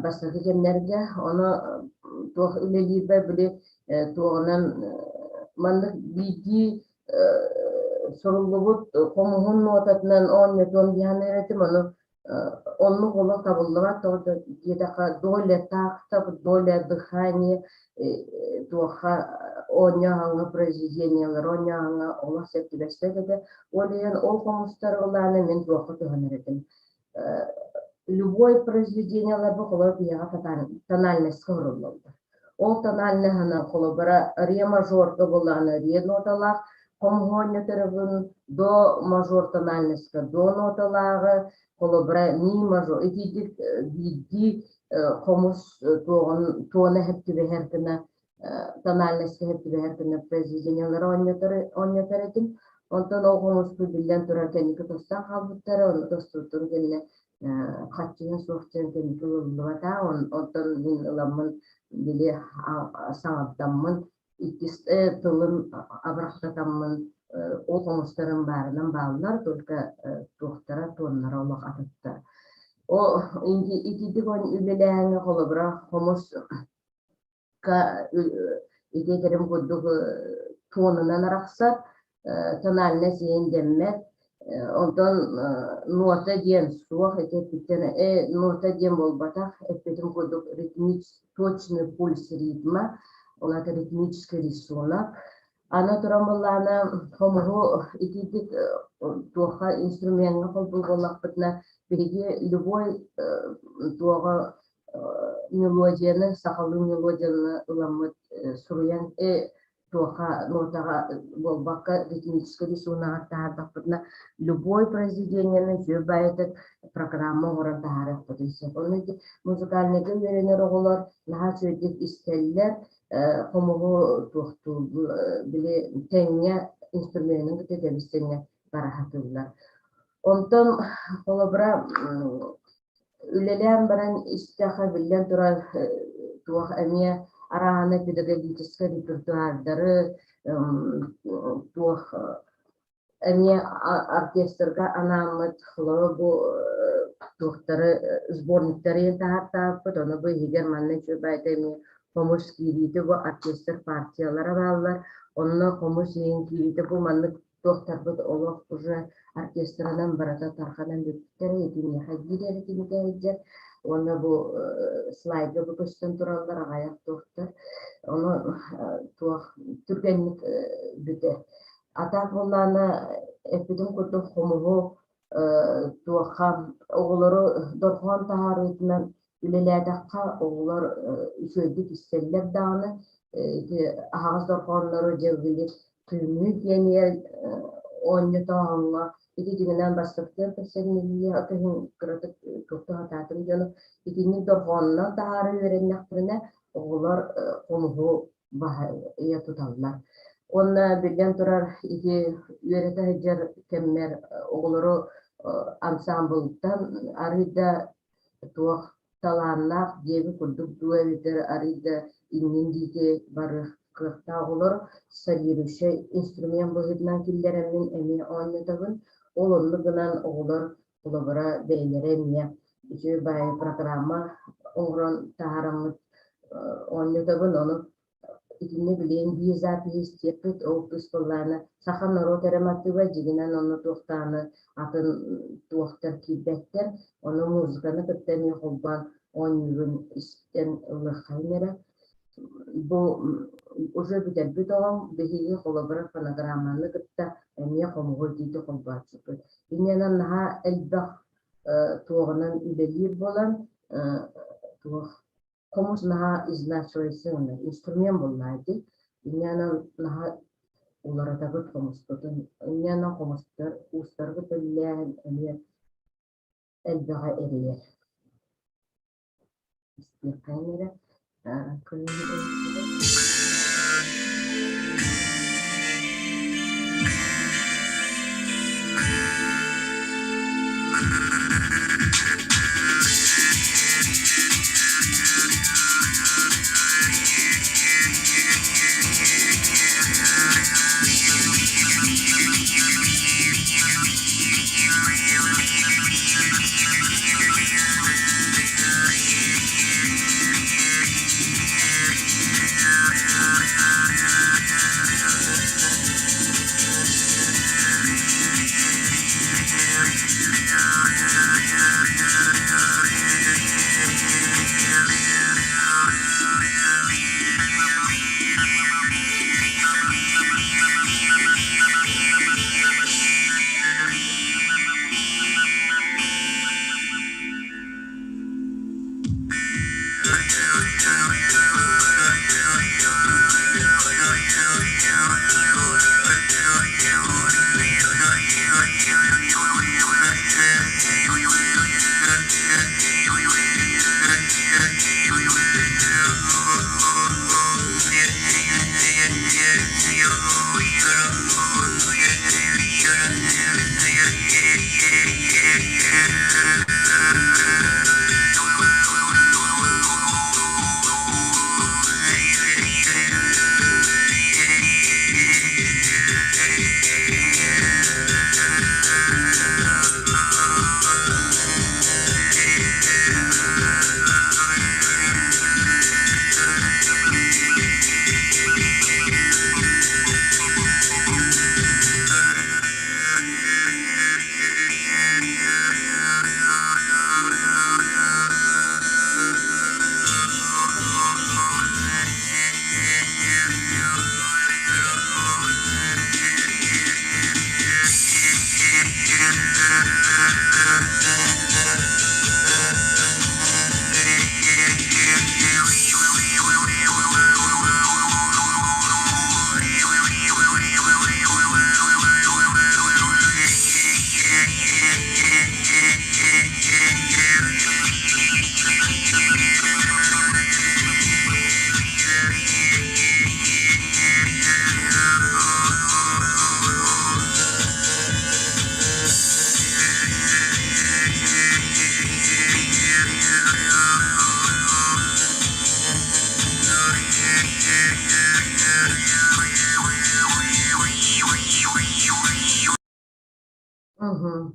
бастакы кэмнэргэ ону туох үлэлиирбэр били туоҕунан маннык биирдии суруллубут хомуһун нуотатынан оонньотуом дии саныыр этим, ону оннук олох табыллыбат тоҕо диэтэххэ доля такта, доля дыхания туохха оонньооһуҥҥа произведениелары оонньооһуҥҥа олох сөп түбэспэт этэ. Ол иһин ол хомустары ылааны мин туохха туһанар этим. Любой произведениеларбы холобур биһиэхэ тональностька уһуруллаллар. Ол тональноһынан холобура ре мажорга буоллаҕына ре ноталаах хомуһуонньа төрөбүн, до мажор тональностька до ноталааҕы, холобура ми мажор итиитик биирдии. хомус туоҕун туона сөп түбэһэр гына тональность сөп түбэһэр гына произведениелары оонньотор этим. Онтон ол хомуспут биллэн турар кэнники тостон хаалбыттара, ону тостубутун кэннэ хаччыга суох диэн кэнники ылыллыбата. Онтон мин ыламмын били саҥардаммын иккис тылын абырахтатаммын ол хомустарым баарынан бааллар, только туохтара туоннара олох атыттар. О ититик үлэлээһиҥҥэ холобура хомус ити этэрим курдук туонунан арахсар, тональность иһин дэммэт. Онтон нота диэн суох, ити эппиттэн нота диэн буолбатах, эппитим курдук ритмич точный пульс ритма, ол аата ритмический рисунок. Аны туран буоллаҕына хомуһу итиитик туохха инструмеҥҥа холбуур буоллахпытына биһиги любой туоҕа мелодияны сахалыы мелодияны ыламмыт суруйан туоха нотаҕа буолбакка ритмическэй рисунаҕа таһаардахпытына любой произведениены үчүгэй баайытык программа оҥорон таһаарыахпытын сөп. Онно ити музыкальныйга үөрэнэр оҕолор наһаа үчүгэйдик истэллэр, хомуһу туохтуу били тэҥҥэ инструменын кытта тэбис тэҥҥэ бара сатыыллар. Онтон холобура Үлэлээн баран истэххэ, биллэн турар, туох эмиэ арааһынай педагогическай репертуардары, туох эмиэ оркестрга анааммыт, холобура, бу туохтары сборниктары таһаартаабыппыт, ону бу иһигэр манна үчүгэй эмиэ хомус киириитэ бу оркестр партиялара бааллар, онно хомус иһин киириитэ бу маннык туохтарбыт олох уже оркестранан барыта тарҕанан бүппүттэрэ итиниэхэ биир эрэ кинигэ сылдьар уонна бу слайдга бу көстөн тураллар аҕайах туохтар ону туох түргэнник бүтэр. А так буоллаҕына эппитим курдук хомуһу туохха оҕолору дорҕоон таһаарыытынан үлэлээтэххэ оҕолор үчүгэйдик истэллэр даҕаны ити аһаҕас дорҕооннору дьэ били түүҥҥү пионер оонньотооһуҥҥа ити дьиҥинэн бастакытыгар көрсөннүллүө кыһын кыратык туохтуу сатаатым дьону итинник дорҕоонунан таһаара үөрэннэхтэринэ оҕолор хомуһу баһыйа туталлар. Уонна биллэн турар ити үөрэтэ сылдьар кэммэр оҕолору ансаамбылтан арыый да туох талааннаах диэби курдук дуу эбэтэр арыый да иннин диэки барыах кыахтаах оҕолор солирующай инструмент быһыытынан киллэрэммин эмиэ оонньотобун. Ол оннук гынан оҕолор холобура бэйэлэрэ эмиэ үчүгэй баайы программа оҥорон таһаараммыт оонньотобун. Ону Итиннэ билигин биир запиһи истиэхпит, ол кыыс буоллаҕына саха норуот эрэ матыыба, дьиҥинэн онно туохтааны атын туохтар киирбэттэр, ону музыканы кытта эмиэ холбоон оонньуурун истэн ылыаххайын эрэ. Бу уже бүтэрбит оҕом биһиги холобура фонограмманы кытта эмиэ хомуһу итиити холбооччуппут. Инньэнэн наһаа элбэх туоҕунан үлэлиир буолан туох Хомус наһаа изнашивайсыҥ инструмент буоллаа дии. Инньээнэн наһаа уларытабыт хомуспутун. Инньээнэн хомустар уустарбыт үллээн эмиэ элбэҕи эрийэр. Истиэххэйин эрэ.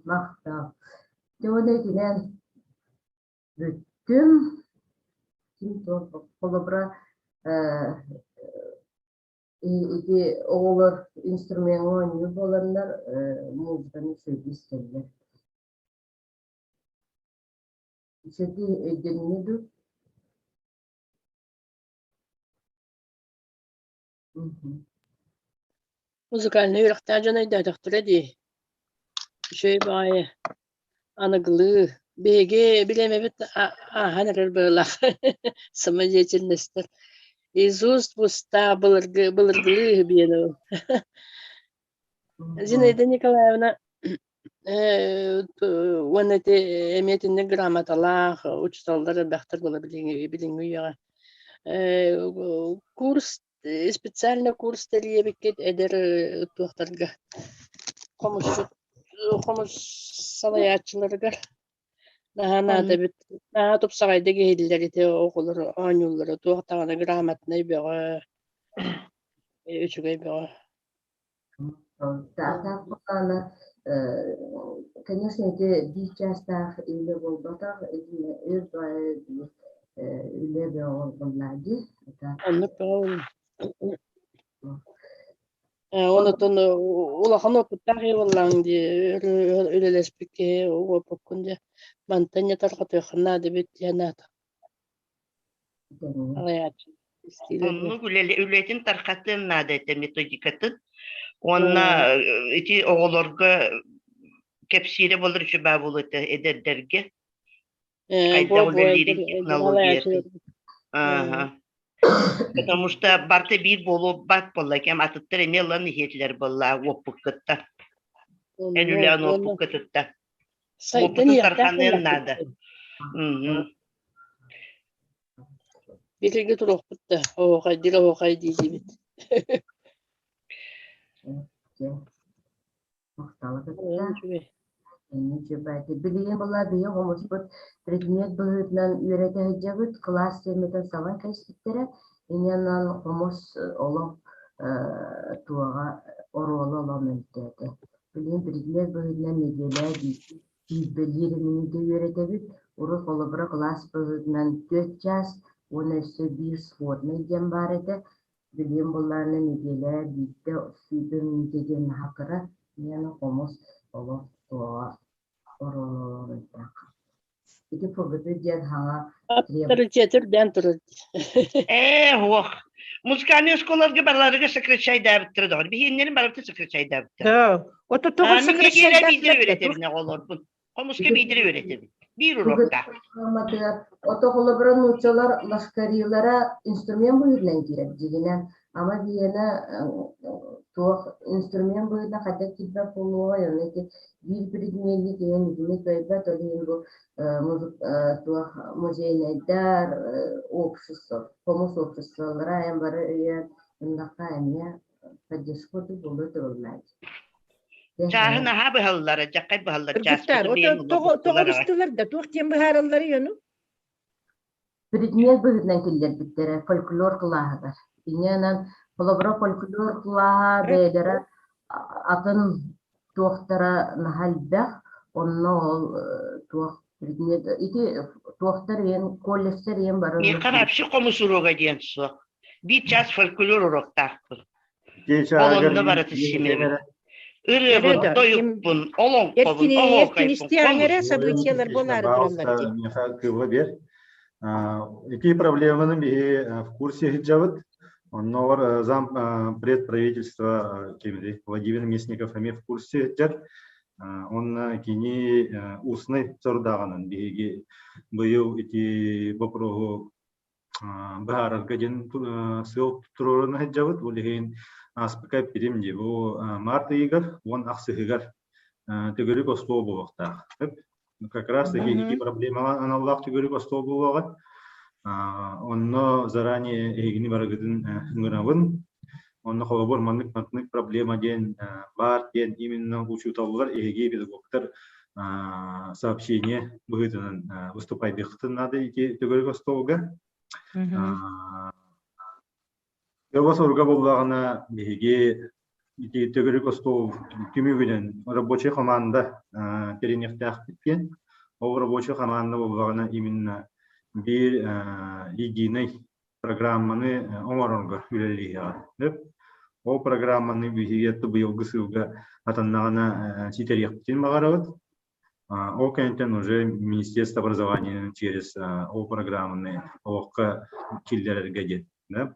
Махтал. Дьэ уонна итинэн бүттүм. Ким туох холобура ити оҕолор инструмеҥҥа оонньуур буоланнар музыканы үчүгэйдик истэллэр. Үчүгэй өйдөннө дуу? Музыкальнай үөрэхтээх дьон өйдөөтөхтөрө дии. Үчүгэй баҕайы аныгылыы. Биһиги билиэмэбит ааһан эрэр быһыылаах самодеятельностар. Из уст в уста былыргы былыргылыы үһү биэн ол. Зинаида Николаевна уонна ити эмиэ итинник грамоталаах учууталлар элбэхтэр буола билиҥҥи билиҥҥи үйэҕэ. Курс специально курс тэрийэбиккит эдэр туохтарга хомусчут хомус салайааччыларыгар наһаа наада эбит. Наһаа тупсаҕайдык иһиллэр ити оҕолор оонньууллара туох даҕаны грамотнай бөҕө, үчүгэй бөҕө. Конечно, ити биир чаастаах үлэ буолбатах, итиннэ өр баайы үлэ бөҕө буолла дии. Оннук бөҕө Онотон улахан уопуттаах киһи буоллаҕыҥ дии, үлэлэспит киһи уопуккун дьэ мантан дьэ тарҕатыаххын наада эбит диэн аата. Салайааччы Оннук үлэтин тархатыан наада этэ методикатын. Уонна ити оҕолорго кэпсиирэ буолар үчүгэй буолуо этэ эдэрдэргэ. Хайдах үлэлиирин технологиятын. Ааһа. Потому что барыта биир буолуо буолла кэм атыттар эмиэ ылан иһиэтилэр буолла уоппуккутта. Эн үлэҕин уоппуккутутта. Уопутун тарханыан наада. Биһиги туруохпут да, оһуохайдыыр оһуохай дии-диибит. Махтала кытта. Билигин була биһи хомуспут предмет быһыытынан үөрэтэ сылдьабыт, кылаас тиэмэтин сабан кэбиспиттэрэ. Инньэ хомус олох туоҕа оруола олох мөлтөөтө. Билигин предмет быһыытынан нэдиэлэ сүүрбэлиир мүнүүтэ үөрэтэбит. Урут холобура кылаас быһыытынан 4 чаас уонна өссө биир своднай диэн баар этэ. Билигин буллаҕына нэдиэлэ биирдэ 120 мүнүүтэ диэн наһаа кыра. Миэнэ хомус олох туоҕа оруолуйдаах. Ити ФГТ диэн хаҥа Авторитет үрдээн турар. Ээ, уох. Музыкальный оскуолаларга барыларыгар сокращайдаабыттара доҕор. Биһиэннэрин барыта сокращайдаабыттара. Да. Ото тоҕо Мин нэдиэлэ биирдэ үөрэтэбин оҕолорбун. Хомуска биирдэ үөрэтэбин. Биир уроктаах. Ото холобура нууччалар лашкарилара инструмент быһыытынан киирэр дьиҥинэн. Ама биһиэнэ туох инструмент быһыытынан хайдах киирбэт буолуоҕай, ону ити биир предмети киһи итини кыайбат, ол иһин бу туох музейнайдар общество, хомус обществолара эн бары өйөөн ыннахха эмиэ. Поддержка буолуо тыллааччы. Чааһын аһаа быһаллара, дьаххай быһаллар Кыргыттар, чааспыты бэйэм тоҕо тоҕо быстылар аҕай. быстылар да туох диэн быһааралларый ону? Предмет быһыытынан киллэрбиттэрэ фольклор кылааһыгар. Инньэ холобура фольклор кылааһа бэйэлэрэ атын туохтара наһаа элбэх, онно ол туох предмет ити туохтар иэн колледжтар иэн бары Миэхэ вообще хомус уруога диэн суох. Биир чаас фольклор уруоктаахпын. Ол онно барыта симэбин. Ырыабын, тойукпун, олоҥхобун, оһуокайбын, эрэ событиялар буолаары тураллар дии. Миэхэ кыылла биэр. Ити проблеманы биһи в курсе сылдьабыт. Оннооҕор зам предправительства Владимир Местников эмиэ в курсе сылдьар. Онно кини устный сорудааҕынан биһиги быйыл ити боппуруоһу быһаарарга диэн сыал туруоран сылдьабыт. Ол иһин ааспыка эппитим дии, бу март ыйыгар уон ахсыһыгар төгүрүк остуол буолуохтаах. Как раз таки ити проблемаҕа аналлаах төгүрүк остуол буолуоҕа. Онно заранее эһигини барыгытын ыҥырабын. Онно холобур маннык маннык проблема диэн баар диэн именно учууталлар эһиги педагогтар сообщение быһыытынан выступайдыаххытын наада ити төгүрүк остуолга. Сыала-соруга буоллаҕына биһиги ити төгүрүк остуол түмүгүнэн рабочай команда тэриниэхтээхпит диэн. Ол рабочай команда буоллаҕына именно биир единый программаны оҥорорго үлэлиэҕэ. Ол программаны биһиги быйылгы сылга атаннаҕына ситэриэхпитин баҕарабыт. Ол кэнниттэн уже Министерство образования через ол программаны олоххо киллэрэргэ диэн да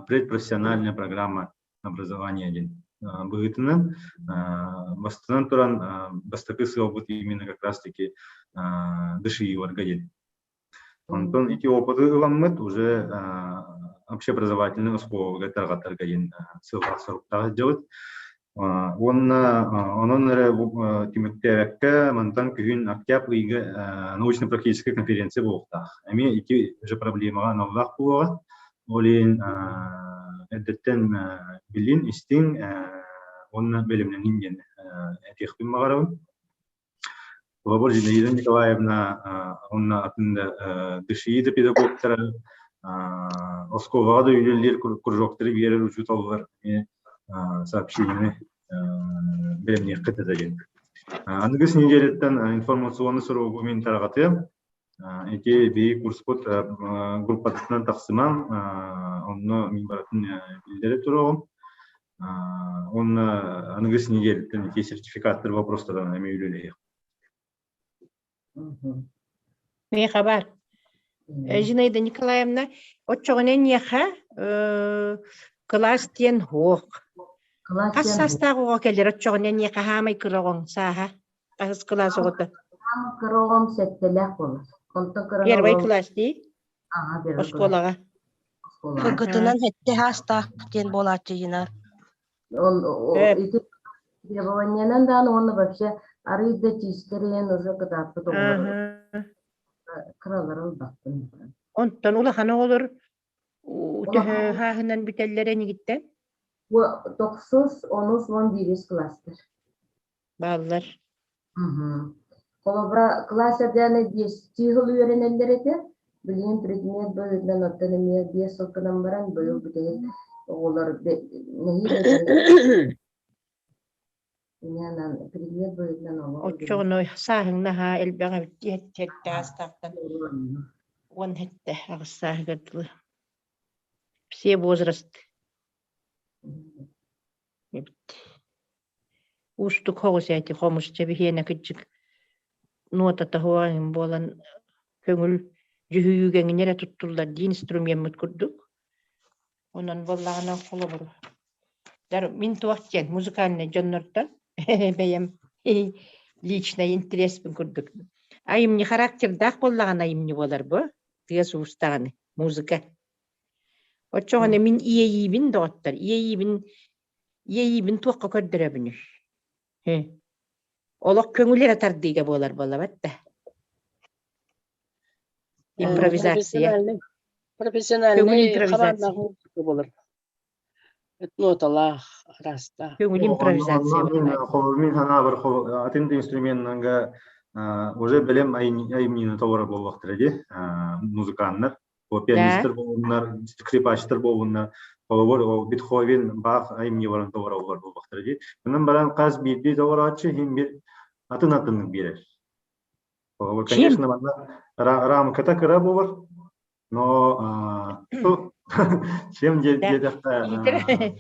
предпрофессиональная программа образования диэн быһыытынан бастатан туран бастакы сыалбыт именно как раз таки дышииларга диэн Онтон ити опыты ыламмыт уже общеобразовательный оскуолага тарҕатарга диэн сыаллаах-соруктаах сылдьабыт. Уонна онон эрэ түмүктээбэккэ мантан күһүн октябрь ыйга научно-практическая конференция буолуохтаах. Эмиэ ити уже проблемаҕа аналлаах буолуоҕа. Ол иһин эрдэттэн билин, истиҥ уонна бэлэмнэниҥ диэн этиэхпин баҕарабын. Холобур, Зинаида Николаевна уонна атын да ДШИ да педагогтара оскуолаҕа да үлэлиир кружоктары биэрэр учууталлар эмиэ сообщениены бэлэмниэххит этэ диэн. Аныгыс неделяттан информационный суругу мин тарҕатыам. Ити биһиги курспут группатынан тахсымаҥ, онно мин барытын биллэрэ туруоҕум. Уонна аныгыс неделяттан ити сертификаттар вопростарынан эмиэ үлэлэһиэх. Миэхэ баар. Зинаида Николаевна, оччоҕуна эниэхэ кылаас диэн суох. Хас саастаах оҕо кэлэр оччоҕуна эниэхэ хаамай кыра оҕоҥ сааһа? Хаһыс кылаас оҕото? Хаамай кыра оҕом сэттэлээх буолар. Онтон кыра Первый класс дии? Оскуолаҕа. Кыргытынан сэттэ саастаах диэн буолааччы Динар. Он ити требованиянан даҕаны уонна вообще арыый да тиистэрин уже кытааппыт оҕолор кыралары ылбаппын. Онтон улахан оҕолор төһө хааһынан бүтэллэр энигиттэн? Тохсус, онус, уон биирис кылаастар. Бааллар. Холобура, кылаас эрдэҕинэ биэстии сыл үөрэнэллэр этэ. Билигин предмет быһыытынан оттон эмиэ биэс сыл гынан баран быйыл бүтэһик оҕолор нэһиилэ инээнэн предмет быһыытынан олох Оччоҕуна сааһыҥ наһаа элбэх эбит дии сэттэ аастаахтан уон сэттэ аҕыс сааһыгар дылы. Все возраст эбит. Уустук соҕус эти хомус чэбиһиэнэ кырдьык нуотата суох эҥин буолан көҥүл дьүһүйүүгэ эҥин эрэ туттуллар дии инструмеммыт курдук. Онон буоллаҕына холобур дар мин туох диэн музыкальнай дьоннортон бэйэм личный интереспин курдук айымньы характердаах буоллаҕына айымньы буолар бу тыас уус даҕаны музыка. Оччоҕуна мин иэйиибин доҕоттор иэйиибин Иэйиибин туохха көрдөрөбүнүй? Олох көҥүл эрэ тардыыга буолар буоллабат да? Импровизация. Профессиональный Көҥүл импровизация. буолар. Ноталаах, араастаах. Көҥүл импровизация Онно мин санаабар атын да инструменнарга уже бэлэм айымньыны толорор буоллахтара дии музыканнар пианистар буолуннар, скрипачтар буолуннар, холобур Бетховен, Бах айымньыларын толороллор буоллахтара дии. Онон баран хас биирдии толорооччу иһин бир атын атыннык биэрэр. Холобур, конечно, манна рамката кыра буолар, но чем диэтэххэ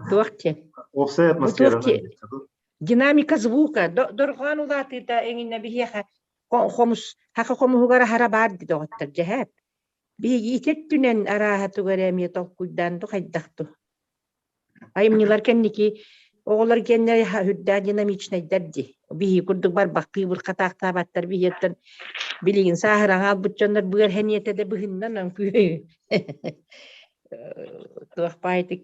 Туох диэн? Уопсай атмосфера. Динамика звука дорҕоон улаатыыта эҥинэ биһиэхэ хомус хака хомуһугар аһара баар дии доҕоттор дьэһээп. Биһиги ити өттүнэн арааһа тугу эрэ эмиэ толкуйдаан ду хайдах ду. Айымньылар кэнники оҕолор геннэ үрдээх динамичнайдар дии. Биһиги курдук барбахтыы бырхатаахтаабаттар биһиэттэн билигин сааһыраҥ аалбыт дьоннор быар хэниэтэ да быһыннан туох баайтык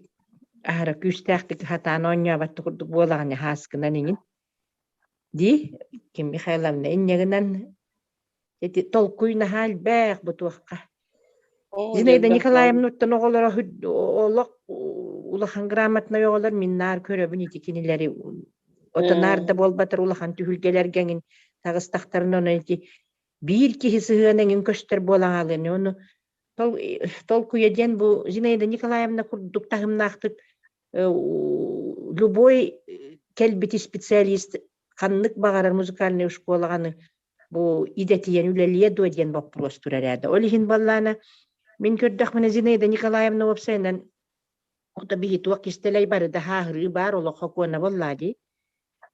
аһара күүстээхтик хатаан оонньообот курдук буолаҕын хааскынан иҥин Дии, Ким Михайловна инньэ гынан ити толкуй наһаа элбэх бу туохха. Зинаида Николаевнаттан оҕолоро олох улахан грамотнай оҕолор мин наар көрөбүн ити кинилэри ото наар да буолбатар улахан түһүлгэлэргэ эҥин таҕыстахтарына ону ити биир киһи сыһыана эҥин көстөр буолан хаалыан ону толкуйа диэн бу Зинаида Николаевна курдук таһымнаахтык любой кэлбит специалист ханнык баҕарар музыкальнай школаҕаны бу идэтийэн үлэлиэ дуо диэн боппуруос турар ээ. Ол иһин баллаана мин көрдөхпүнэ Зинаида Николаевна уопсайынан ото биһи туох кистэлэй бары да хааһырыы баар олоххо куона буоллаа дии.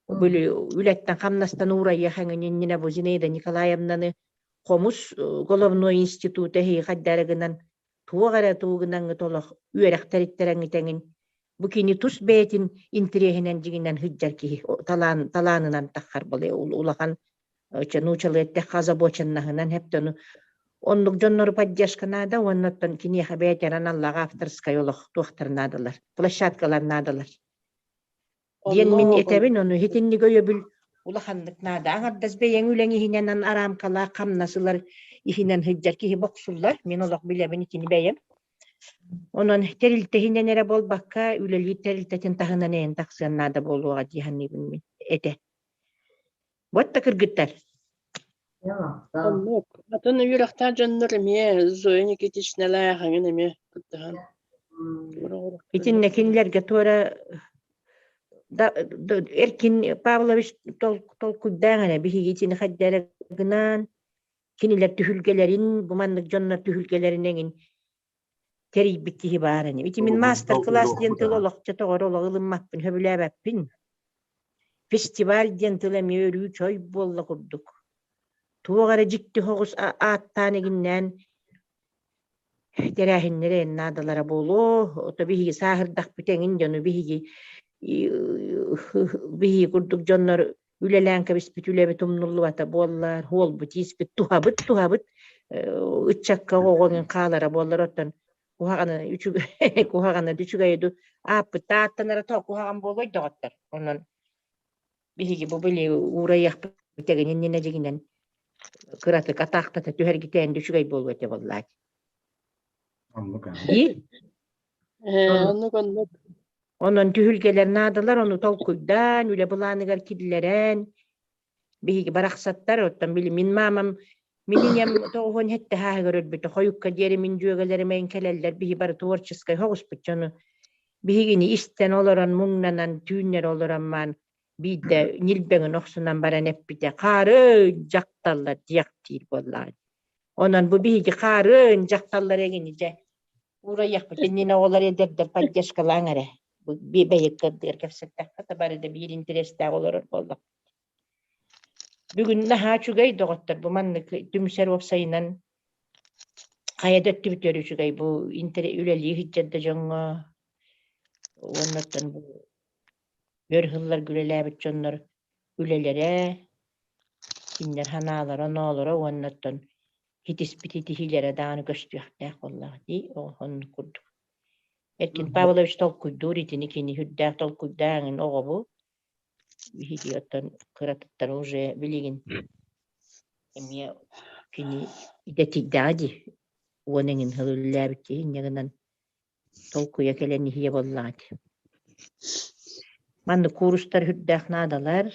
Били үлэттэн хамнастан уурайыах эҥин иннинэ бу Зинаида Николаевнаны хомус головной института эһиги хайдары гынан туох эрэ тугунаҥҥыт олох үөрэхтэриттэрэҥҥитэҥин бу кини тус бэйэтин интириэһинэн дьиҥинэн сылдьар киһи талаан талаанынан таххар балай улахан нуучалыы эттэххэ озабоченнаһынан хэптөну оннук дьоннору поддержка наада уонна оттон киниэхэ бэйэтэрэн аллаҕа авторскай олох туохтар наадалар площадкалар наадалар Диэн мин этэбин, ону итинник өйөбүл улаханнык наада. Аҥардас бэйэҥ үлэҥ иһинэн арамкалаах хамнас ылар иһинэн сылдьар киһи бохсуллар. Мин олох билэбин итини бэйэм. Онон тэрилтэ иһинэн эрэ буолбакка, үлэлиир тэрилтэтин таһынан эйэн тахсыан наада буолуоҕа дии саныыбын мин этэ. Вот да кыргыттар. Оннук. Атын үөрэхтээх дьоннор эмиэ Зоя Никитичналаах эҥин эмиэ кыттыһан. Итиннэ кинилэргэ туора да, Эркин Павлович толкуйдаан эрэ биһиги итини хайда эрэ гынан кинилэр түһүлгэлэрин бу маннык дьоннор түһүлгэлэрин эҥин тэрийбит киһи баар ини. Ити мин маастар-кылаас диэн тыл олохчо тоҕоро олох ылыммаппын, сөбүлээбэппин. Фестиваль диэн тыл эмиэ өрүү чой буолла курдук. Туох эрэ дьикти соҕус ааттаан игиннээн тэрээһиннэри эн наадалара буолуо. Ото биһиги сааһырдахпыт эҥин дьону биһиги биһиги курдук дьоннор үлэлээн кэбиспит үлэбит умнуллубата буоллар, уолбут ииспит туһабыт туһабыт ыччакка оҕоҥун хаалара буоллар оттон куһаҕаны үчүгэй куһаҕаны үчүгэйи ду ааппыт ааттанара то куһаҕан буолуой доҕоттор онон биһиги бу били уурайыахпыт тэгин иннинэ дьигинэн кыратык атаахтата түһэргитээн үчүгэй буолуо этэ буоллаат Оннук дии Оннук оннук. Онон түһүлгэлэр наадалар, ону толкуйдаан, үлэ былааныгар киллэрэн, биһиги барахсаттар, оттон били мин маамам, мин ийэм 97 сааһыгар өлбүтэ, хойукка диэри мин дьүөгэлэрим эйин кэлэллэр, биһи бары творческай соҕуспут дьону биһигини истэн олорон, муҥнанан, түүннэри олорон маан биирдэ ньилбэҥин охсунан баран эппитэ, хаары дьахталлар диэхтиир буоллаҕа. Онон бу биһиги хаарын дьахталлар эҥини дьэ Уурайыахпыт иннинэ оҕолор эдэрдэр поддержкалааҥ эрэ. Бу бэйэккэрдигэр кэпсэттэххэ да бары да биир интэриэстээх олорор буоллах. Бүгүн наһаа үчүгэй доҕоттор бу маннык түмсэр уопсайынан хайа да өттүбүтүгэр үчүгэй бу үлэлии сылдьар да дьоҥҥо уоннаттан бу өр сылларга үлэлээбит дьоннор үлэлэрэ кинилэр санаалара-оноолоро уоннаттан итиспит итиһиилэрэ даҕаны көстүөхтээх буоллаҕа дии оннук курдук. Эркин Павлович толкуйдуур итини кини сүрдээх толкуйдааҥын оҕобу биһиги оттон кыратыттан уже билигин эмиэ кини идэтийдэҕэ дии уон эҥин сыл үлэлээбит киһи инньэ гынан толкуйа кэлэн иһиэ буоллаҕа дии. Маннык куурустар үрдээх наадалар.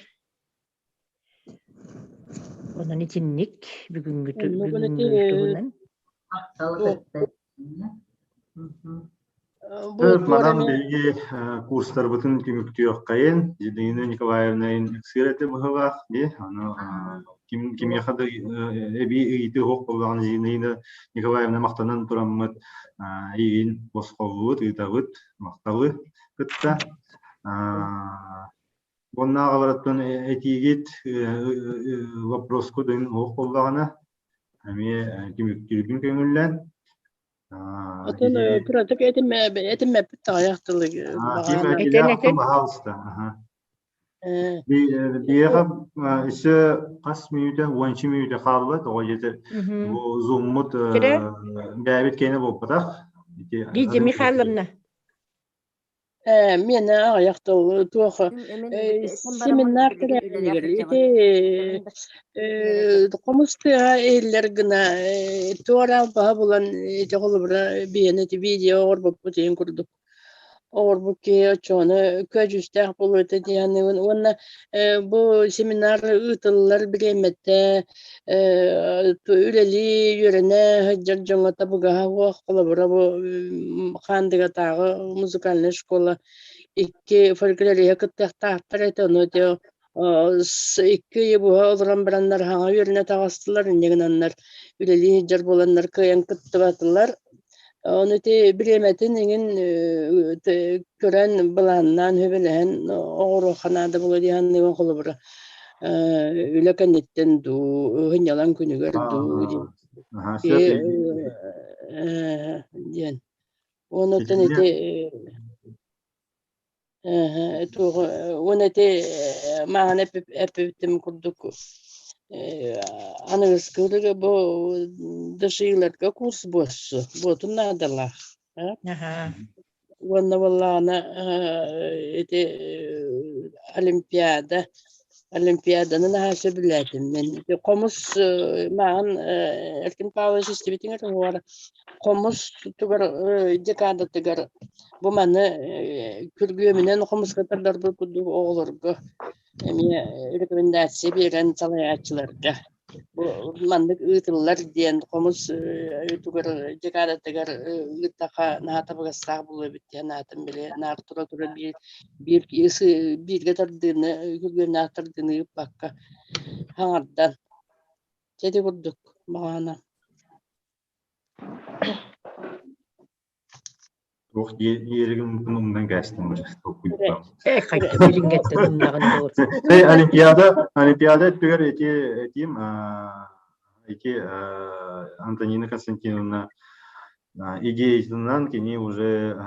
Онон итинник бүгүҥҥү бүгүҥҥү туһунан. Манан биһиги курстарбытын түмүктүөххэйин. Зинаида Николаевна ыксыыр этэ быһыылаах дии. Аны ким кимиэхэ да эбии ыйытыы суох буоллаҕына Зинаида Николаевна махтанан тураммыт эйигин босхоллубут, ыытабыт, махталы кытта. Уоннааҕыларыттан этиигит вопроску дын суох буоллаҕына эмиэ түмүктүүргүн көҥүллэн. Отон кыратык этиммэппит таҕайах тылы Этен этен. Пожалуйста. Биэхэ өссө хас мүнүүтэ, уонча мүнүүтэ хаалла, тоҕо диэтэр бу зуммут бэйэбит киэнэ буолбатах. Лидия Михайловна. Миэнэ аҕыйах тыл туох семинар тэрээһинигэр ити хомус тыаһа иһиллэр гына туора албаһа булан ити холобура биһиэнэ ити видео оҥорбуппут иһин курдук оҥорбут киһи оччоҕуна көдьүүстээх буолуо этэ дии саныыбын уонна бу семинар ыытыллар бириэмэтэ үлэлии, үөрэнэ сылдьар дьоҥҥо табыгаһа суох. Холобура, бу Хаандыгатааҕы музыкальнай школа икки фольклориһа кыттыахтаахтар этэ. Ону ити икки ыйы быһа олорон бараннар хаҥа үөрэнэ таҕыстылар, инньэ гынаннар үлэлии сылдьар буоланнар кыайан кыттыбатылар. Ону ити бириэмэтин иҥин көрөн, былааннаан, сөбүлэһэн оҕуруохха наада буолуо дии саныыбын холобура үлэ кэнниттэн дуу, сынньалаҥ күнүгэр дуу диэн. Диэн. Онуттан ити Туох уонна ити мааҕын эппиттим курдук аныгыскылыга бу дышыыларга курс буолсу буотун наадалаах уонна буоллаҕына ити олимпиада олимпиаданы наһаа сөбүлээтим мин ити хомус мааҕын Эркин Павлович истибитиҥэр уһугар хомус тугар декадатыгар Бу маны күргүөмүнэн хомуска тардарбыт курдук оҕолорго эмиэ рекомендация биэрэн салайааччыларга бу маннык ыытыллар диэн хомус тугар декадатыгар ыыттахха наһаа табыгастаах буолуо эбит диэн аатын били наар тура-тура биир биир бииргэ тардыыны күргүөмнээх тардыыны ыыппакка хаҥардан дьэ ити курдук баҕана Туох диэригин умнан кээстим уже Э, хайда билиҥҥэттэн умнаҕын дуо? Олимпиада, Олимпиада өттүгэр ити этиим ити Антонина Константиновна идеятынан кини уже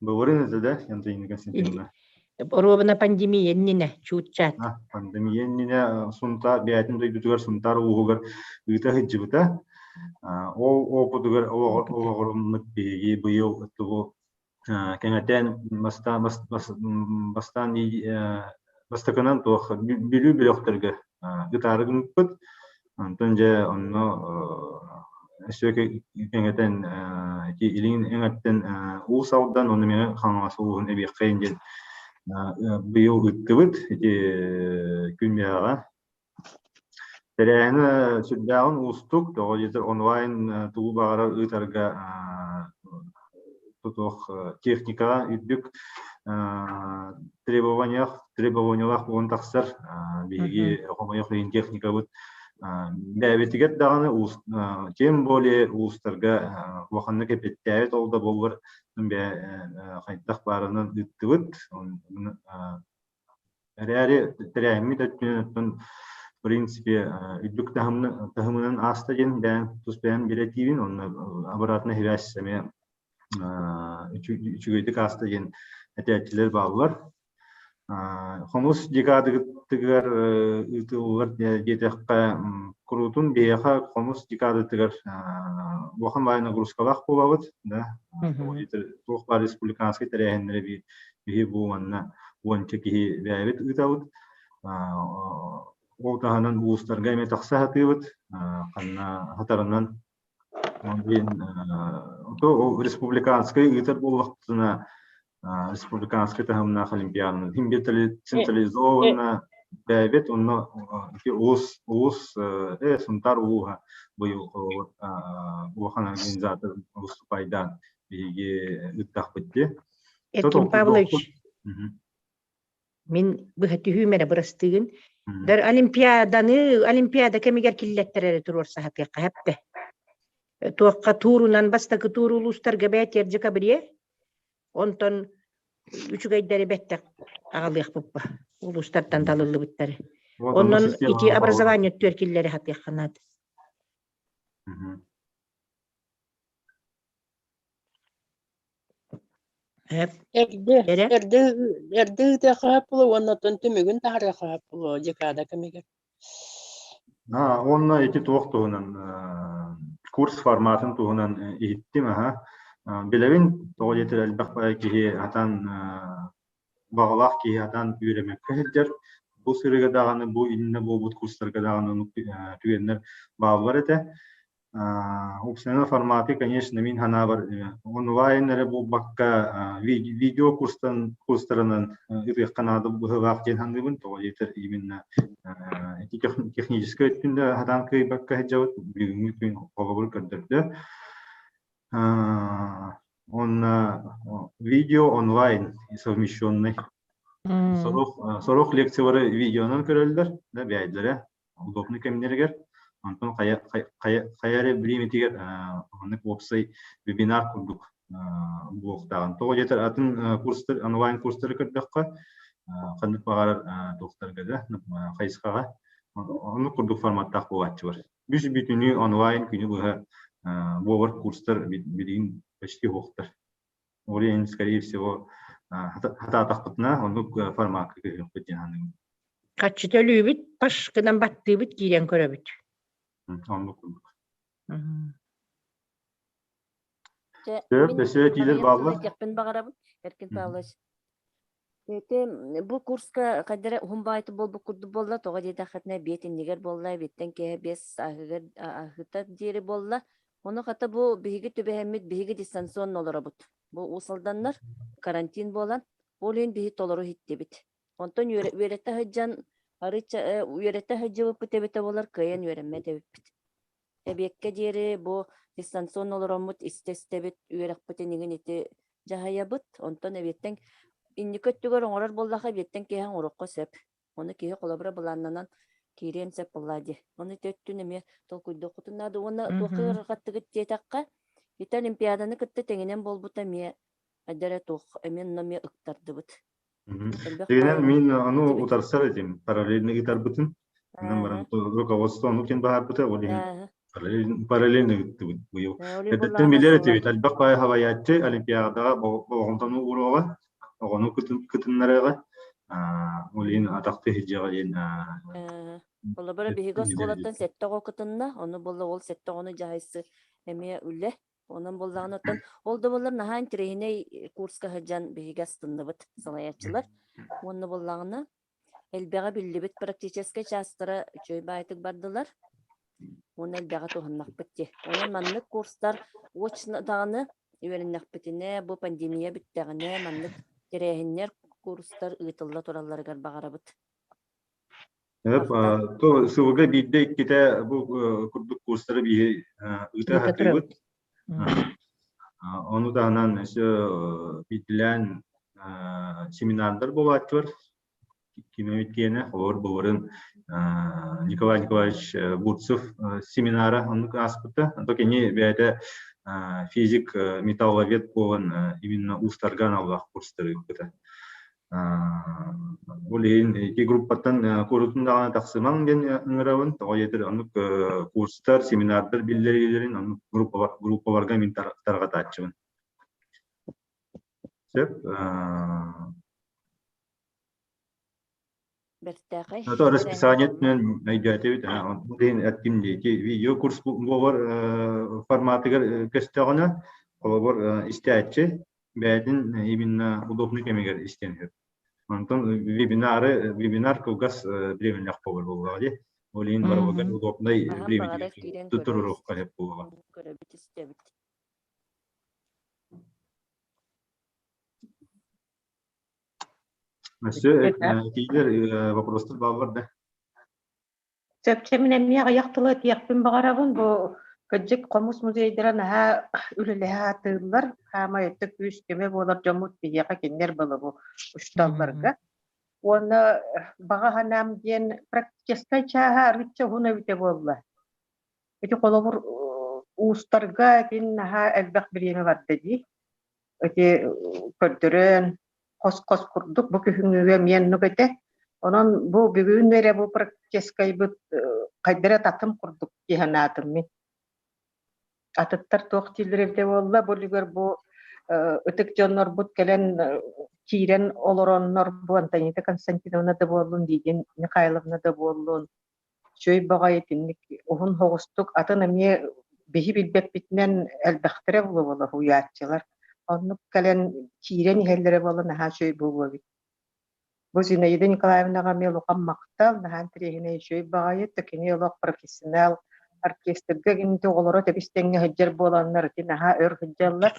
былырын этэ да Антонина Константиновна? Оруобуна пандемия иннинэ чуут-чаат. Пандемия иннинэ Сунтаар бэйэтин дойдутугар Сунтаар улууһугар ыыта сылдьыбыта. Ол опытыгар олоҕуруммут биһиги быйыл тугу кэҥэтэн бастаан бастаан бастакынан туох Бүлүү бөлөхтөргө ытаары гыммыппыт. Онтон дьэ онно өссө кэҥэтэн ити илин эҥэртэн Уус Алдан уонна Мэҥэ Хаҥалас улууһун эбиэххэйин диэн быйыл ыыттыбыт ити күн биһэҕэ. Тэрээһинэ сүрдээҕин уустук, тоҕо диэтэр онлайн тугу баҕарар ыытарга тутуох техникаҕа үрдүк требованиялаах требованиялаах буолан тахсар. Биһиги хомойуох иһин техникабыт бэйэбитигэр даҕаны тем более улуустарга улаханнык эппиэттээбит ол да буоллар хайдах баарынан ыыттыбыт. Эрээри тэрээһиммит өттүнэн в принципе үрдүк таһымынан ааста диэн бэйэм тус бэйэм билэтиибин уонна обратная связь эмиэ үчүгэйдик ааста диэн этээччилэр бааллар. Хомус декадатыгар ыытыллар диэтэххэ, куруутун биһиэхэ хомус декадатыгар улахан баай нагрузкалаах буолабыт да. Туох баар республиканскай тэрээһиннэри биһи бу манна уонча киһи бэйэбит ыытабыт. Ол таһынан улуустарга эмиэ тахса сатыыбыт. Ханна хатарынан ол республиканскай ыытар буоллахпытына республиканскай таһымнаах олимпиаданы иһин централизованно бэйэбит онно ити улус улус Сунтаар улууһа быйыл улахан организатор выступайдаан биһиги ыттахпыт дии. Эркин Павлович, мин быһа түһүүм эрэ бырастыгын. Дар Олимпиаданы Олимпиада кэмигэр киллэттэр эрэ туруорса сатыахха хэптэ. Туохха туурунан бастакы туур улуустарга бээтиэр декабре Онтон үчүгэйдэри бэттэх аҕалыахпыппа улуустартан талыллыбыттары. Онон ити образование өттүгэр киллэри сатыахха наада. Эрдэ эрдэ эрдэ ыытыахха сөп буолуо уонна оттон түмүгүн таһаарыахха сөп буолуо декада кэмигэр. Уонна ити туох туһунан курс форматын туһунан иһиттим аһа. Билэбин тоҕо диэтэр элбэх киһи атан баҕалаах киһи атан үөрэммэккэ сылдьар. Бу сырыыга даҕаны бу иннинэ буолбут курстарга даҕаны түгэннэр бааллар этэ. Уопсайынан форматы, конечно, мин санаабар онлайн эрэ буолбакка видео курстан курстарынан ытыахха наада быһыылаах диэн саныыбын. Тоҕо диэтэр именно ити техническэй өттүн да сатаан кыайбакка сылдьабыт. Бүгүҥҥү күн холобур көрдөрдө. Уонна видео онлайн совмещенный. Сорох сорох лекциялары видеонан көрөллөр, да бэйэлэрэ удобный кэмнэригэр онтон хайа хайа хайа эрэ бириэмэтигэр маннык уопсай вебинар курдук буолуохтааҕын. Тоҕо диэтэр атын курстар онлайн курстары көрдөххө ханнык баҕарар туохтарга да хайысхаҕа оннук курдук форматтаах буолааччы бар. Үс бүтүнүү онлайн күнү быһа буолар курстар билигин почти суохтар. Ол иһин, скорее всего, хатаатахпытына, оннук формакка көһүөхпүт диэн саныыбын. Хаччы төлүүбүт, паш гынан баттыыбыт, киирэн көрөбүт. Оннук курдук. Чэ, Сөп, мин өссө этиилэр аҕыйах бааллар. тылы этиэхпин баҕарабын, Эркин Павлович. Ити бу курска хайдара эрэ уһун баайты буолбут курдук буолла, тоҕо диэтэххитинэ биэт иннигэр буолла, эбиэттэн киэһэ биэс аһыгар аһыта диэри буолла. Ону хата бу биһиги түбэһэммит биһиги дистанционно олоробут. Бу Уус Алданнар карантин буолан, ол иһин биһи толору иһиттибит. Онтон үөрэтэ сылдьан арыычча үөрэтэ сылдьыбыппыт эбитэ буолар кыайан үөрэммэт эбиппит. Эбиэккэ диэри бу дистанционно олороммут истэ-истэбит үөрэхпитин иҥин ити дьаһайабыт. Онтон эбиэттэн инники өттүгэр оҥорор буоллаха эбиэттэн киэһэ оҥоруохха сөп. Ону киһи холобура былааннанан киириэн сөп буоллаа дии. Ону ити өттүн эмиэ толкуйдуоххутун наада. Уонна туохха ыарырҕаттыгыт диэтэххэ, ити Олимпиаданы кытта тэҥинэн буолбута эмиэ эрэ туох эмиэ онно эмиэ ыктардыбыт. Элбэх Дегенен баайы мин ону этибит. утарсар этим, параллельно ыытарбытын. Онон баран руководство ону кин баһарбыта, ол иһин параллельно ыыттыбыт быйыл. Ол иһин Эрдэттэн буоллаҕына билэр сыллар этибит, элбэх баай халайааччы Олимпиадаҕа болҕомтону ууруоҕа, оҕону кытыннарыаҕа, ол иһин атахты сылдьыаҕа диэн Холобура, биһиги оскуолаттан сэттэ оҕо кытынна, ону буолла ол сэттэ оҕону дьаһайсы эмиэ үлэ. Онон буоллаҕына оттон ол да буоллар наһаа интэриэһинэй курска сылдьан биһиги астынныбыт салайааччылар. Уонна буоллаҕына элбэҕи биллибит практическай чаастара үчүгэй баайтык бардылар. Уонна элбэҕи туһаннахпыт дии. Онон маннык курстар очно даҕаны үөрэннэхпитинэ, бу пандемия бүттэҕинэ маннык тэрээһиннэр, курстар ыытылла туралларыгар баҕарабыт. Сөп, то сылга биирдэ иккитэ бу курдук курстары биһи ыыта сатыыбыт. Ону таһынан өссө биирдилээн семинардар буолааччылар. Ким эмит киэнэ, холобур былырын Николай Николаевич Бурцев семинара оннук ааспыта. То кини бэйэтэ физик, металловед буолан именно уустарга аналлаах курстары ыыппыта. Ол иһин ити группаттан куорутун даҕаны тахсымаҥ диэн ыҥырабын. Тоҕо диэтэр оннук курстар, семинардар биллэриилэрин оннук группаларга мин тарҕатааччыбын. Сөп. Бэртээхэй. Ото расписание өттүнэн өйдөөтүбүт. Ол иһин эттим дии, ити видео курс буолар форматыгар көстөҕүнэ, холобур, истээччи бэйэтин именно удобный кэмигэр истиэн сөп. Онтон вебинары, вебинар кылгас временнэх буолар буоллаҕа дии. Ол иһин барыбыгар удобный Хаһан временигэр баҕарар киирэн көрөр туруоруохха сөп буолуоҕа. Көрөбүт, истэбит. Өссө этиилэр, вопростар бааллар да? Сөпчө мин эмиэ аҕыйах тылы этиэхпин баҕарабын. Бу кырдьык хомус музейдара наһаа үлэлэһэ сатыыллар. Хаамай өттө күүс-көмө буолар дьоммут биһиэхэ кинилэр балыбы учууталларга. Уонна баҕа санаам диэн практическай чааһа арыычча уһун эбитэ буолла. Ити холобур уустарга итин наһаа элбэх бириэмэ барда дии. Ити көрдөрөн хос-хос курдук бу күһүҥҥүгэ эмиэ оннук этэ. Онон бу бүгүн эрэ бу практическайбыт хайдара эрэ татым курдук дии санаатым мин. Атыттар туох дииллэр эбитэ буолла, бу үлүгэр бу ытык дьоннорбут кэлэн киирэн олороннор бу Антонита Константиновна да буоллун, Лидия Михайловна да буоллун, үчүгэй баҕайы итинник уһун соҕустук атын эмиэ биһи билбэппитинэн элбэхтэрэ буола уһуйааччылар. Оннук кэлэн киирэн иһэллэрэ буолла наһаа үчүгэй буолуо эбит. Бу Зинаида Николаевнаҕа эмиэ улахан махтал, наһаа интэриэһинэй үчүгэй баҕайы, то кини олох профессионал оркестрга гинти оҕолоро тэбис-тэҥҥэ сылдьар буоланнар ити наһаа өр сылдьаллар.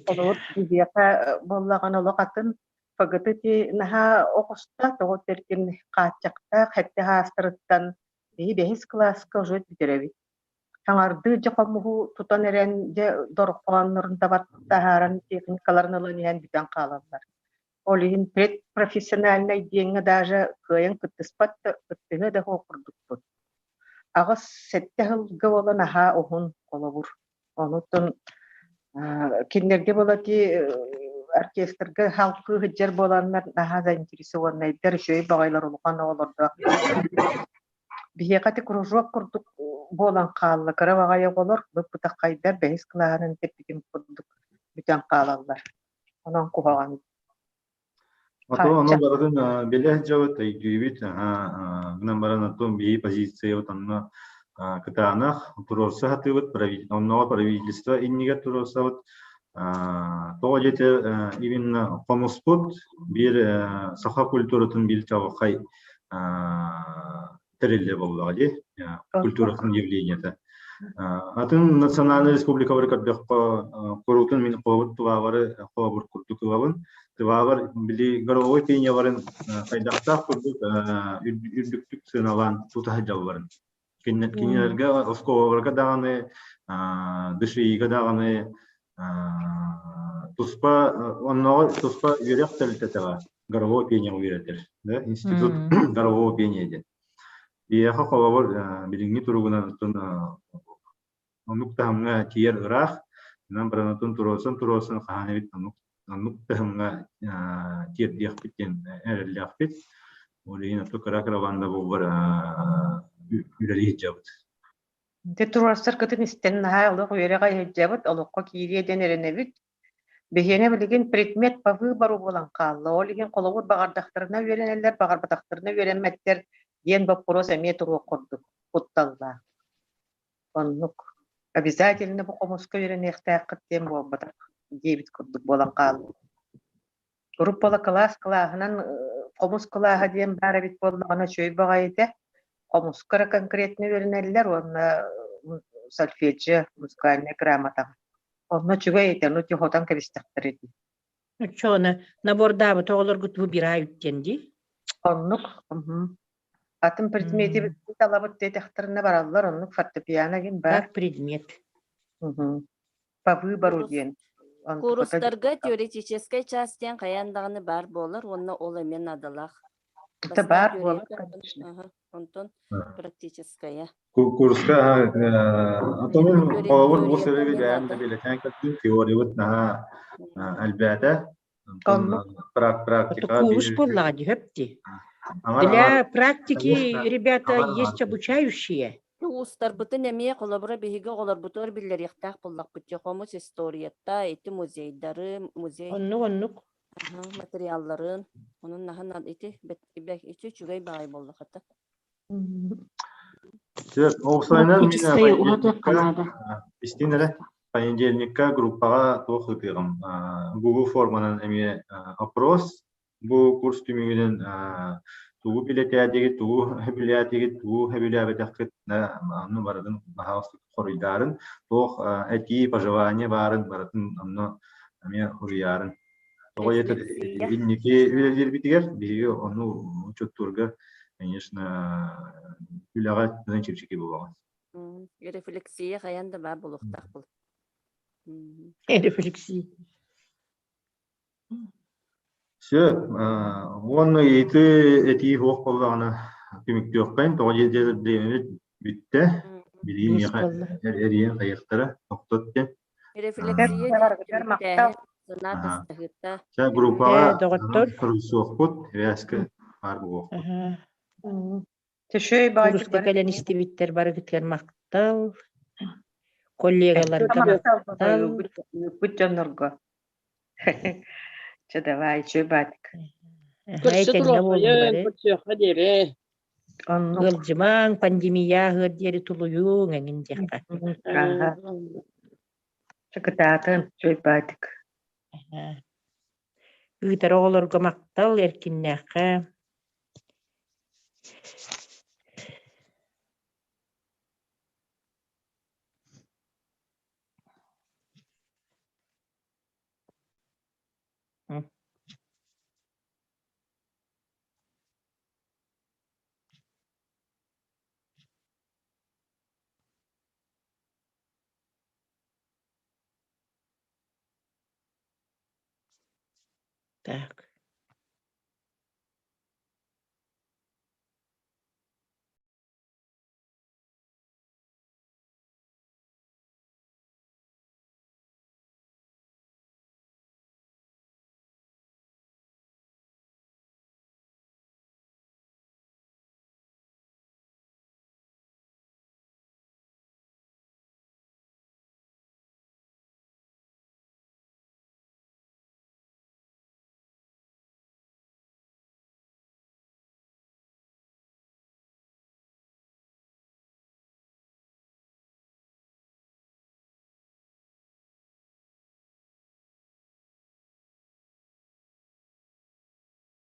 Холобур, биһиэхэ буоллаҕына олох атын ФГТ ити наһаа оҕуста, тоҕо этэргин хааччахтаах сэттэ саастарыттан биһи бэһис кылааска уже бүтэрэбит. Саҥардыы дьэ хомуһу тутан эрэн дьэ дорҕооннорун таһааран техникаларын ылан иһэн бүтэн хаалаллар. Ол иһин предпрофессиональнай диэҥҥэ даже кыайан кыттыспат да кыттыһыа да суох курдукпут. Аҕыс сэттэ сылга буола наһаа уһун холобур. Онуттан кинилэргэ буола ити оркестрга халкыы сылдьар буоланнар наһаа заинтересованнайдар, үчүгэй баҕайылар улахан оҕолордоох. Биһиэхэ ити кружок курдук буолан хаалла. Кыра баҕайы оҕолор быт-бытаххайдар бэһис кылааһынан тэппитим курдук бүтэн хаалаллар. Онон куһаҕан. Ото ону барытын билэ сылдьабыт, өйдүүбүт. Гынан баран оттон биһи позициябыт онно кытаанах, туруорса сатыыбыт, онноҕо правительство иннигэр туруорсабыт. Тоҕо диэтэр именно хомуспут биир саха культуратын биир чаҕылхай тэриллэ буоллаҕа дии, культуратын явлениета. Атын национальнай республикалары көрдөххө, куруутун мин холобур тываабары холобур курдук ылабын. Тываабар били горовой пенияларын хайдахтаах курдук үрдүктүк сыаналаан тута сылдьалларын. Кинилэргэ оскуолаларга даҕаны, ДШИ-га даҕаны туспа онноҕо туспа үөрэх тэрилтэтэ горовой пение үөрэтэр. Институт горового пения диэн. Биһиэхэ холобур билиҥҥи туругунан оттон оннук таһымҥа тиийэр ыраах, онон баранатын туруорсан-туруорсан хаһан эбит оннук оннук таһымҥа тиэрдиэхпит диэн эрэллээхпит. Ол иһин оттон кыра-кыра баанда буоллар үлэлии сылдьабыт. Ити туруорсаргытын истэн наһаа олох үөрэҕэ сылдьабыт, олоххо киириэ диэн эрэнэбит. Биһиэнэ билигин предмет по выбору буолан хаалла. Ол иһин холобур баҕардахтарына үөрэнэллэр, баҕарбатахтарына үөрэммэттэр диэн боппуруос эмиэ туруох курдук кутталлаах. Оннук. Обязательно бу хомуска үөрэниэхтээххит диэн буолбатах диэбит курдук буолан хаалла. Группала кылаас кылааһынан хомус кылааһа диэн баар эбит буоллаҕына үчүгэй баҕайы этэ. Хомуска эрэ конкретно үөрэнэллэр уонна сольфеджио, музыкальная грамотаҕа. Онно үчүгэй этэ, ону тихотан кэбистэхтэрэ дии. Оччоҕуна набордаабыт оҕолоргут выбирают диэн дии. Оннук. Атын предмети талабыт диэтэхтэринэ бараллар, оннук фортепиано диэн баар. Как предмет. По выбору диэн. Курстарга теоретическай часть диэн хайаан даҕаны баар буолар уонна ол эмиэ наадалаах. Это баар буолар, конечно. Онтон практическая. Курска атомун холобур бу сырыыга бэйэм да билэтэн көрдүм, теориябыт наһаа элбээтэ. Практика Курс буоллаҕа дии, хөп дии. Для практики, ребята, есть обучающие. Уустарбытын эмиэ холобура биһиги оҕолорбутугар биллэриэхтээх буоллахпыт дьэ хомус историята, ити музейдары, музей Оннук оннук. материалларын, онон наһан ити ити үчүгэй баҕайы буоллахата. Сөп, офсайынан мин истин эрэ понедельникка группаҕа туох ыытыаҕым Google форманан эмиэ опрос Бу курс түмүгүнэн тугу билэтээтигит, тугу сөбүлээтигит, тугу сөбүлээбэтэххит онно барытын баһаалыста хоруйдаарын, туох этии, пожелание баарын барытын онно эмиэ хоруйаарын. Тоҕо диэтэр инники үлэлиирбитигэр биһиги ону учуоттуурга, конечно, үлэҕэ чэпчэки буолуоҕа. Рефлексия хайан да баар буолуохтаах был. Рефлексия. Все, уонна ити этии суох буоллаҕына түмүктүөхпүн, тоҕо диэтэр бириэмэбит бүттэ. Билигин миэхэ эрийэн хайыахтара, тохтот диэн. Рефлексия махтал. Санаа тастаһыыта. Чэ, группаҕа суруйсуохпут, связка баар буолуохпут. Түшөй баайдык Курска кэлэн истибиттэр барыгытыгар махтал. Коллегаларга махтал. Ыыппыт дьоннорго. Чэ, давай, чөй баатик. Көрсө туруоххайын, көрсүөххэ диэри. Ыалдьымаҥ, пандемия аһыар диэри тулуйуҥ эҥин диэххэ. Чэ, кытаатын, чөй баатик. Ыытар оҕолорго махтал, эркиннээххэ. Так.